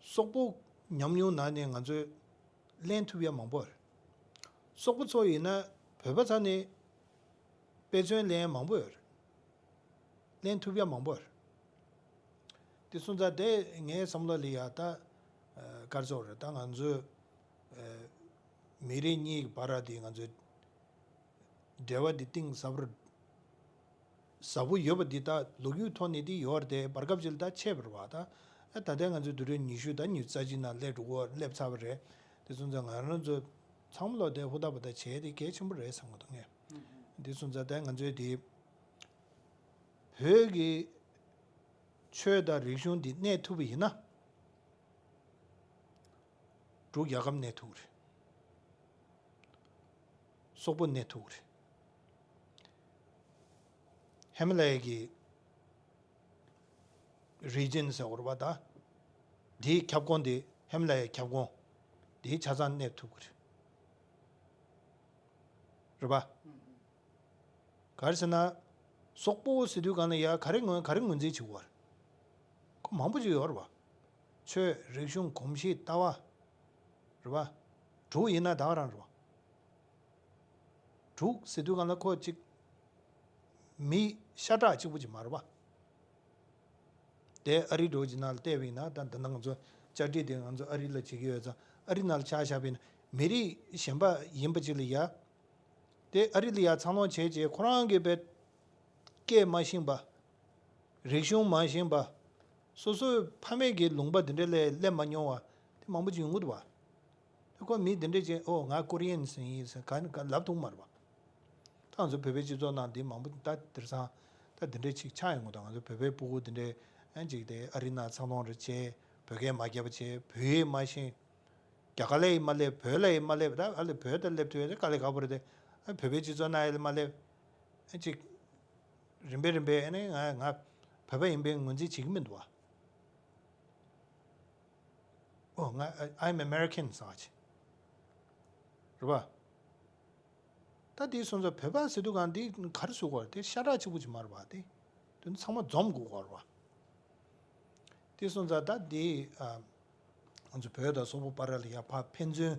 སོག་པོ་ཉམས་མྱོང་ནང་ནས་ང་ཚོས་ལེན་ཐུབ་ཡ་མང་པོ་རེད། སོག་པོ་ཚོ་ཡིན་ན་བོད་པ་ཚོ་ནས་དཔེ་མཚོན་ལེན་ཡ་མང་པོ་ཡོད་རེད། ལེན་ཐུབ་ཡ་མང་པོ་ཡོད་རེད། དེ་སོང་ཙང་དེ་ངའི་བསམ་བློ་ལ་ཡ་ད་ག་རེ་ཟེར་དགོས་རེད། ད་ང་ཚོའི་མི་རིགས་གཉིས་ཀྱི་བར་དེ་ང་ཚོའི་འབྲེལ་བ་འདི་གཏིང་ཟབ་རུ་ཟབ་པོ་ཡོད་པ་འདི་ད་ལོ་རྒྱུས་ཐོག་ནས་འདི་ཡོད་རེད་དེ། བར་སྐབས་ཅིག་ལ་ད་ཆད་པ་རེད་བ། ད་ད་ལྟའི་ང་ཚོའི་དུས་རབས་ཉི་ཤུ་ད་ཉི་ཤུ་རྩ་གཅིག་ནང་སླེབས་འགྲོ་གི་སླེབས་ཚར་བ་རེད། དེ་སོང་ཙང་ང་རང་ཚོ་ཚང་མ་ལོ་དེ་ཧུར་ཐག་པ་ད་བྱས་དེ་གལ་ཆེན་པོ་རེད་བསམ་གི་འདུག་ངས། དེ་སོང་ཙང་ད་ང་ཚོའི་དེ་བོད་ཀྱི་ཆོས་དང་རིག་གཞུང་འདི་གནས་ཐུབ་པ་ཡིན་ན། འབྲུག་རྒྱལ་ཁབ་གནས་ཐུབ་ཀྱི་རེད། སོག་པོ་གནས་ཐུབ་ཀྱི་རེད། ཧི་མ་ལ་ཡའི་གི་རི་ཇན་ཟེར་བ་རེད་པ། ད་དེའི་ཁྱབ་ཁོངས་དེ། ཧི་མ་ལ་ཡའི་ཁྱབ་ཁོངས་དེའི་ཆ་ཚང་གནས་ཐུབ་ཀྱི་རེད། རེད་པ། ག་རེ་ཟེར་ན། སོག་པོ་ཟེར་དུས་སྒང་ལ་ཡ་ག་རེ་ངོས་ག་རེ་ངོས་འཛིན་བྱེད་དགོས་པ་རེད། ཁོ་མང་པོ་ཅིག་ཡོད་རེད་པ། ཆོས་རིག་གཞུང་གོམས་གཤིས་ལྟ་བ། རེད་པ། འབྲུག་ཡིན་ན་ད་ག་རང་རེད་པ། འབྲུག་ཟེར་དུས་སྒང་ལ་ཁོ་ཅིག་མི་ཤ་ཁྲག་གཅིག་པོ་ཅིག་མ་རེད་པ། དེ་ཨ་རི་འདྲ་བོ་ཅིག་ནང་ལ་བལྟས་པ་ཡིན་ན། ད་འདི་ན་ང་ཚོ་བཅར་འདྲི་དེ་ང་ཚོ་ཨ་རི་ལ་བྱེད་ཀྱི་ཡོད་ཙང་། ཨ་རི་ནང་ལ་ཆ་བཞག་པ་ཡིན་ན་མི་རིགས་གཞན་པ་ཡིན་པ་ཅིག་ལ་ཡ། དེ་ཨ་རི་ལ་ཡ་འཚར་ལོངས་བྱས་རྗེས་ཁོ་རང་གི་བས་སྐད་མ་ཤེས་པ། རིག་གཞུང་མ་ཤེས་པ། སོ་སོའི་ཕ་མེས་ཀྱི་ལུང་པ་འདི་འདྲ་ལ་སླེབས་མ་མྱོང་བ་དེ་མང་པོ་ཅིག་ཡོང་གི་འདུག་བ། དེ་ཁོ་མི་འདི་འདྲ་ཅིག་ཨོ་ང་ཀོ་རི་ཡན་ཡིན་ཟེར་ག་ག་ལབ་ཐུབ་མ་རེད་བ། ད་ང་ཚོ་བོད་པའི་སྤྱི་ཚོགས་ནང་འདི་མང་པོ་ད་དེང་སང་ད་འདི་འདྲ་ཅིག་ཆགས་ཡོང་གི་འདུག་ང་ཚོ་བོད་པའི་སྤུ་གུ་འདི་འདྲ་ཨ་ཅིག་དེ་ཨ་རི་ནང་འཚར་ལོངས་རེ་བྱས། བོད་སྐད་མ་བརྒྱབ་པ་བྱས། བོད་ཡིག་མ་ཤེས། རྒྱ་གར་ལ་ཡི་མ་སླེབས། བོད་ལ་ཡི་མ་སླེབས། ད་ཨ་ལེ་བོད་ད་སླེབས་ཐུབ་ཡ་དེ་དཀའ་ལས་ཁག་པོ་རེད་དེ། ཨ་བོད་པའི་སྤྱི་ཚོགས་ནང་ཡི་ལ་མ་སླེབས། ཨ་ཅིག་རིམ་པས་རིམ་པས་ཨ་ནི་ང་ང་བོད་པ་ཡིན་པའི་ངོས་འཛིན་བྱེད་ཀྱི་མི་འདུག་བ། ཨོ་ང་I'm American ཟེར་བ་ཅིག་རེད་བ། ད་དེ་སོང་ཙང་བོད་པ་ཟེར་དུས་སྒང་དེ་ག་རེ་ཟེར་དགོས་རེད། དེ་ཤ་ཁྲག་གཅིག་པོ་ཅིག་མ་རེད་བ། དེ་དེ་ཚང་མ་འཛོམས་དགོས་རེད་བ། དེ་སོང་ཙང་ད་དེ་ཨ། ང་ཚོ་བོད་དང་སོག་པོ་བར་ལ་ཡ་ཕར་ཕན་ཚུན་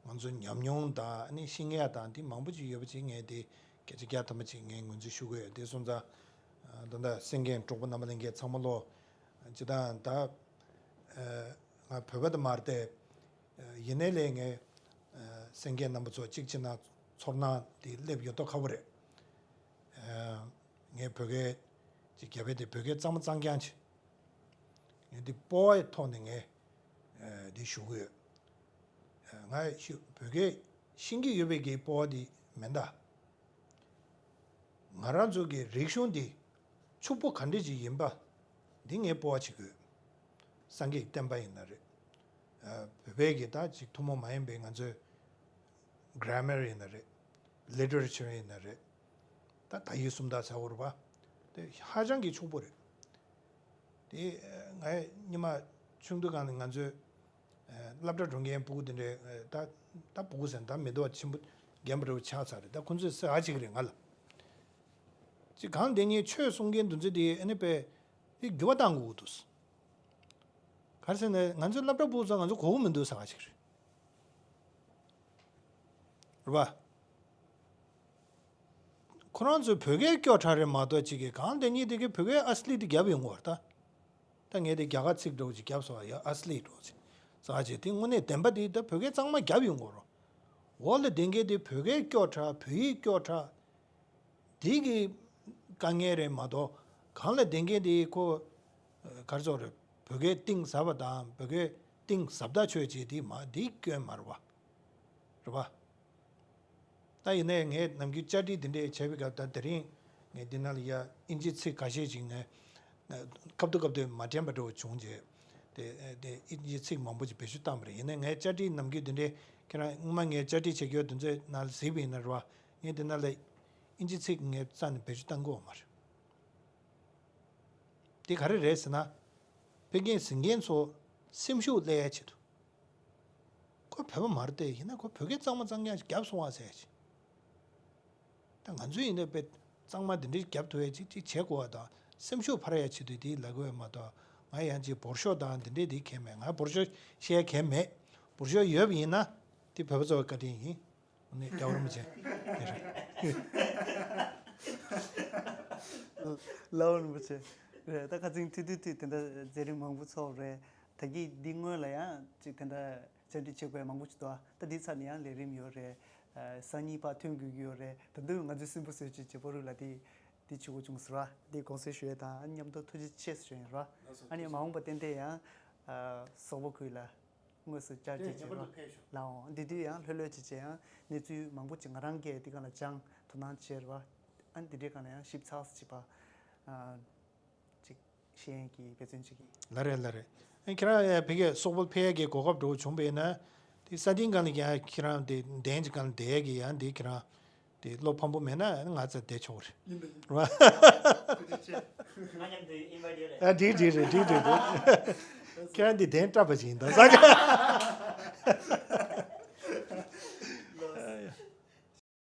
ང་ཚོ་ཉམས་མྱོང་དང་ཨ་ནི་ཤེས་ཡ་དང་དེ་མང་པོ་ཅིག་ཡོད་པ་ཅིག་ངས་དེ་སྐད་ཆ་རྒྱག་ཐུབ་པ་ཅིག་ངས་ངོས་འཛིན་ཞུ་གི་ཡོད། དེ་སོང་ཙང་ད་ལྟ་གསན་མཁན་གྲོགས་པོ་རྣམ་པ་ལྷན་རྒྱས་ཚང་མ་ལོ། ཇི་ལྟར་ད་ང་བོད་པ་དེ་མ་རེད་དེ། ཡིན་ནའི་ལས་ངས་གསན་མཁན་རྣམ་པ་ཚོ་གཅིག་བྱས་ན་ཚོར་སྣང་དེ་སླེབས་ཡོད་མདོག་ཁ་པོ་རེད། ངས་བོད་སྐད་ ཅིག་རྒྱབ་པའི་དེ་བོད་སྐད་གཙང་མ་གཙང་རྐྱང་ཅིག་ངས་འདི་སྤོབས་པའི་ཐོག་ནས་ངས་ཨ་འདི་ཞུ་གི་ཡོད། ཨ་ང་ཤི་བོད་སྐད་ཤེས་ཀྱི་ཡོད་པའི་གི་སྤོབས་པ་འདི་མེད་ད། ང་རང་ཚོ་གི་རིག་གཞུང་འདི་ཕྱུག་པོ་ག་འདྲ་ཅིག་ཡིན་པ་འདི་ངས་སྤོབས་པ་བྱེད་ཀྱི་ཡོད། སངས་རྒྱས་ཀྱི་བསྟན་པ་ཡིན་ན་རེད། ཨ་བོད་པའི་གི་ད་ཅིག་ཐུན་མོང་མ་ཡིན་པའི་ང་ཚོའི་grammar་ཡིན་ན་རེད། literature་ཡིན་ན་རེད། ད་ད་ཡིག་སུམ་རྟགས་ཚ་བོར་བ་དེ་ཧ་ཅང་གི་ཕྱུག་པོ་རེད། དེ་ངས་ཉི་མ་ཆུང་དུས་སྒང་ནས་ང་ཚོའི་སློབ་གྲྭ་འགྲོ་མཁན་སྤུ་གུ་དེ་འདྲའི་ད་ད་སྤུ་གུ་ཟེར་ན་ད་མི་འདུག་བ། ཆེན་པོ་རྒན་པ་འདྲ་བོ་ཆགས་ཚར་རེད། ད་ཁོང་ཚོས་ཟེར་ཨ་ཅིག་རེད་ང་ལ། ཅིག་གང་དེ་ངས་ཆོས་གསུང་མཁན་དེ་ཚོས་དེ་ཨ་ནི་པས་དེ་འགྱུར་བ་བཏང་དགོས་འདུག་ག་རེ་ཟེར་ན་ང་ཚོའི་སློབ་གྲྭ་སྤུ་གུ་ཚོ་ང་ཚོ་གོ་གི་མི་འདུག་ཟེར་ཨ་ཅིག་རེད། རེད་པ། ཁོ་རང་ཚོས་བོད་སྐད་སྐྱོ་དྲགས་རེད་མ་གཏོགས་ཅིག་གིས་གང་དེ་ཉིད་དེ་གི་བོད་སྐད་ཨ་སི་ལི་དེ་རྒྱབ་ཡོང་གི་རེད་ད། ད་ངས་དེ་རྒྱ་གར་ཚིག་འདྲ་བོ་ཅིག་རྒྱབ་སོང་བ་ཡ་ཨ་སི་ལི་འདྲ་བོ་ཅིག་ཟེར་ཅིག་དེ་དངོས་གནས་བདེན་པ་དེ་ད་བོད་སྐད་གཙང་མ་རྒྱབ་ཡོང་གི་རེད། འོག་ལ་བསྡད་མཁན་དེ་བོད་སྐད་སྐྱོ་དྲགས། བོད་ཡིག་སྐྱོ་དྲགས། དེ་གི་དཀའ་ངལ་རེད་མ་གཏོགས་གང་ལ་བསྡད་མཁན་དེ་ཁོ་ག་རེ་ཟེར་དགོས་རེད། བོད་སྐད་གཏིང་ཟབ་པ་དང་བོད་སྐད་གཏིང་ཟབ་ཐག་ཆོད་ཅིག་དེ་མ་དེ་སྐྱོན་མ་རེད་པ། རེད་པ། ད་ཡིན་ནའི་ངས་ནམ་རྒྱུན་བཅར་འདྲི་འདི་འདྲས་བྱས་པའི་སྐབས་ད་དེ་རིང་ངས་འདི་ནང་ལ་ཡ་ཨིན་ཇི་ཚིག་ཁ་ཤས་ཅིག་ངས་སྐབས་དུ་སྐབས་དུ་མ་དྲན་པ་འདྲ་བོ་བྱུང་རྗེས་དེ་དེ་ཨིན་ཇི་ཚིག་མང་པོ་ཅིག་བེད་སྤྱོད་བཏང་བ་རེད། ཡིན་ནའི་ངས་བཅར་འདྲི་ནམ་རྒྱུན་འདི་འདྲས་ཁྱེད་རང་སྔོན་མ་ངས་བཅར་འདྲི་བྱེད་རྒྱུ་དེ་ཚོའི་ནང་ལ་གཟིགས་པ་ཡིན་ན་རེད་པ། ངས་འདི་ནང་ལ་ཨིན་ཇི་ཚིག་ངས་རྩ་ནས་བེད་སྤྱོད་བཏང་གི་ཡོད་མ་རེད། དེ་ག་རེ་རེད་ཟེར་ན། ཕ་གིའི་གཟིགས་མཁན་ཚོ་སེམས་ཤུགས་སླེབས་ཡ་ཆེད་དུ། ཁོ་བོད་པ་མ་རེད་དེ། ཡིན་ན་ཁོ་བོད་སྐད་གཙང་མ་གཙང་རྐྱང་ཞིག་རྒྱབ་སོང་བ་ཟེར་ཡ་ཆེད། ད་ང་ཚོས་ཡིན་ན་དཔེ་གཙང་མ་འདི་འདྲའི་རྒྱབ་ཐུབ་ཡ་ཅིག་ཅིག་བྱེད་དགོས་པ་དང་སེམས་ཤུགས་འཕར་ཡ་ཆེད་དུ་དེ་ལབ་དགོས་པ་མ་གཏོགས། ང་ཡང་ཅིག་འབོར་ཤོག་དང་འདི་འདྲའི་དེ་གལ་མེད། ང་འབོར་ཤོག་བཤད་གལ་མེད། འབོར་ཤོག་ཡོད་པ་ཡིན་ན་དེ་བོད་པ་ཚོའི་བཀའ་དྲིན་ཡིན། ནས་རྒྱལ་བ་རིན་པོ་ཆེ་དེ་རེད། ལགས་འོང་རིན་པོ་ཆེ། རེད། ད་ཁ་སང་ཐུག་དུས་དུས་དེ་འདྲ་མཛད་རིམ་མང་པོ་ཚོགས་རེད། ད་གིན་འདི་སྔོན་ལ་ཡང་ཅིག་དེ་འདྲ་བཅར་འདྲི་བྱེད་དགོས་མང་པོ་ཞིག་འདུག་ཨ་ད་འདི་ཚར་ནས་ཡང་ལས་རིམ་ཡོད་རེད། ཨ་སང་ཉིན་ཕར་ཐོན་དགོས་ཀྱི་ཡོད་རེད། ད་དུང་ང་ཚོའི་སྲིན་པོ་གསོལ་མཆོད་བྱེད་པོ་རུ་ལ་དེ་དེ་བྱེད་དགོས་བྱུང་ཟེར་བ་དེ་དགོངས་སེལ་ཞུ་ཡས་དང་། ཨ་ནི་མཉམ་དུ་ཐུགས་རྗེ་ཆེ་ཞུ་ཡས་རེད་བ། ཨ་ནི་མ་འོངས་པ་ཏན་ཏན་ཡང་ཨ་སོག་པོ་ཁུལ་ལ། དངོས་སུ་བཅར་དེ་རྗེས་ངེས་པར་དུ་ཕེབས་ཤོག་ལའང་འདི་དུས་ཡང་ལྷོད་ལྷོད་ཅིག་བྱས་ཡང་གནས་ཚུལ་མང་པོ་ཅིག་ང་རང་གིས་འདི་ག་ལ་སྦྱང་དོ་སྣང་བྱས་རེད་བ། ཨ་ནི་འདི་འདྲའི་སྒང་ལ་ཡང་ཞིབ་ཚགས་སུ་བྱེད་པ་ཨ་ཅིག་ཤེས་ཡོན་གྱི་འབད་བརྩོན་བྱེད་ཀྱི། ལགས་རེད་ལགས་རེད། ཨ་ཁྱེད་རང་ཡ་ཕ་གིར་སོག་པོར་ཕེབས་ཡས་ཀྱི་གོ་སྐབས་འདྲ་བོ་བྱུང་བས་ན། དེ་ས་སྟེང་སྒང་ལ་ཡང་ཁྱེད་རང་དེ་གདན་གྱི་སྒང་ལ་བསྡད་ཡས་ཀྱི་ཡང་དེ་ཁྱེད་རང་དེ་བློ་ཕམ་པོ་མེད་ན་ང་ཚོ་བསྡད་ཆོག་གི་རེད། ཡིན་པ་ཡིན། རེད་བ། ཐུགས་རྗེ་ཆེ། ང་མཉམ་དུ་ཨིན་ཝའི་ཊི་ཡོད་རེད། ཨ་འགྲིག་འགྲིག་རེད། འགྲིག་འགྲིག་རེད། ཁྱེད་རང་འདི་གདན་སྐྲག་པ་ཞིག་ཡིན་ད་ས་ག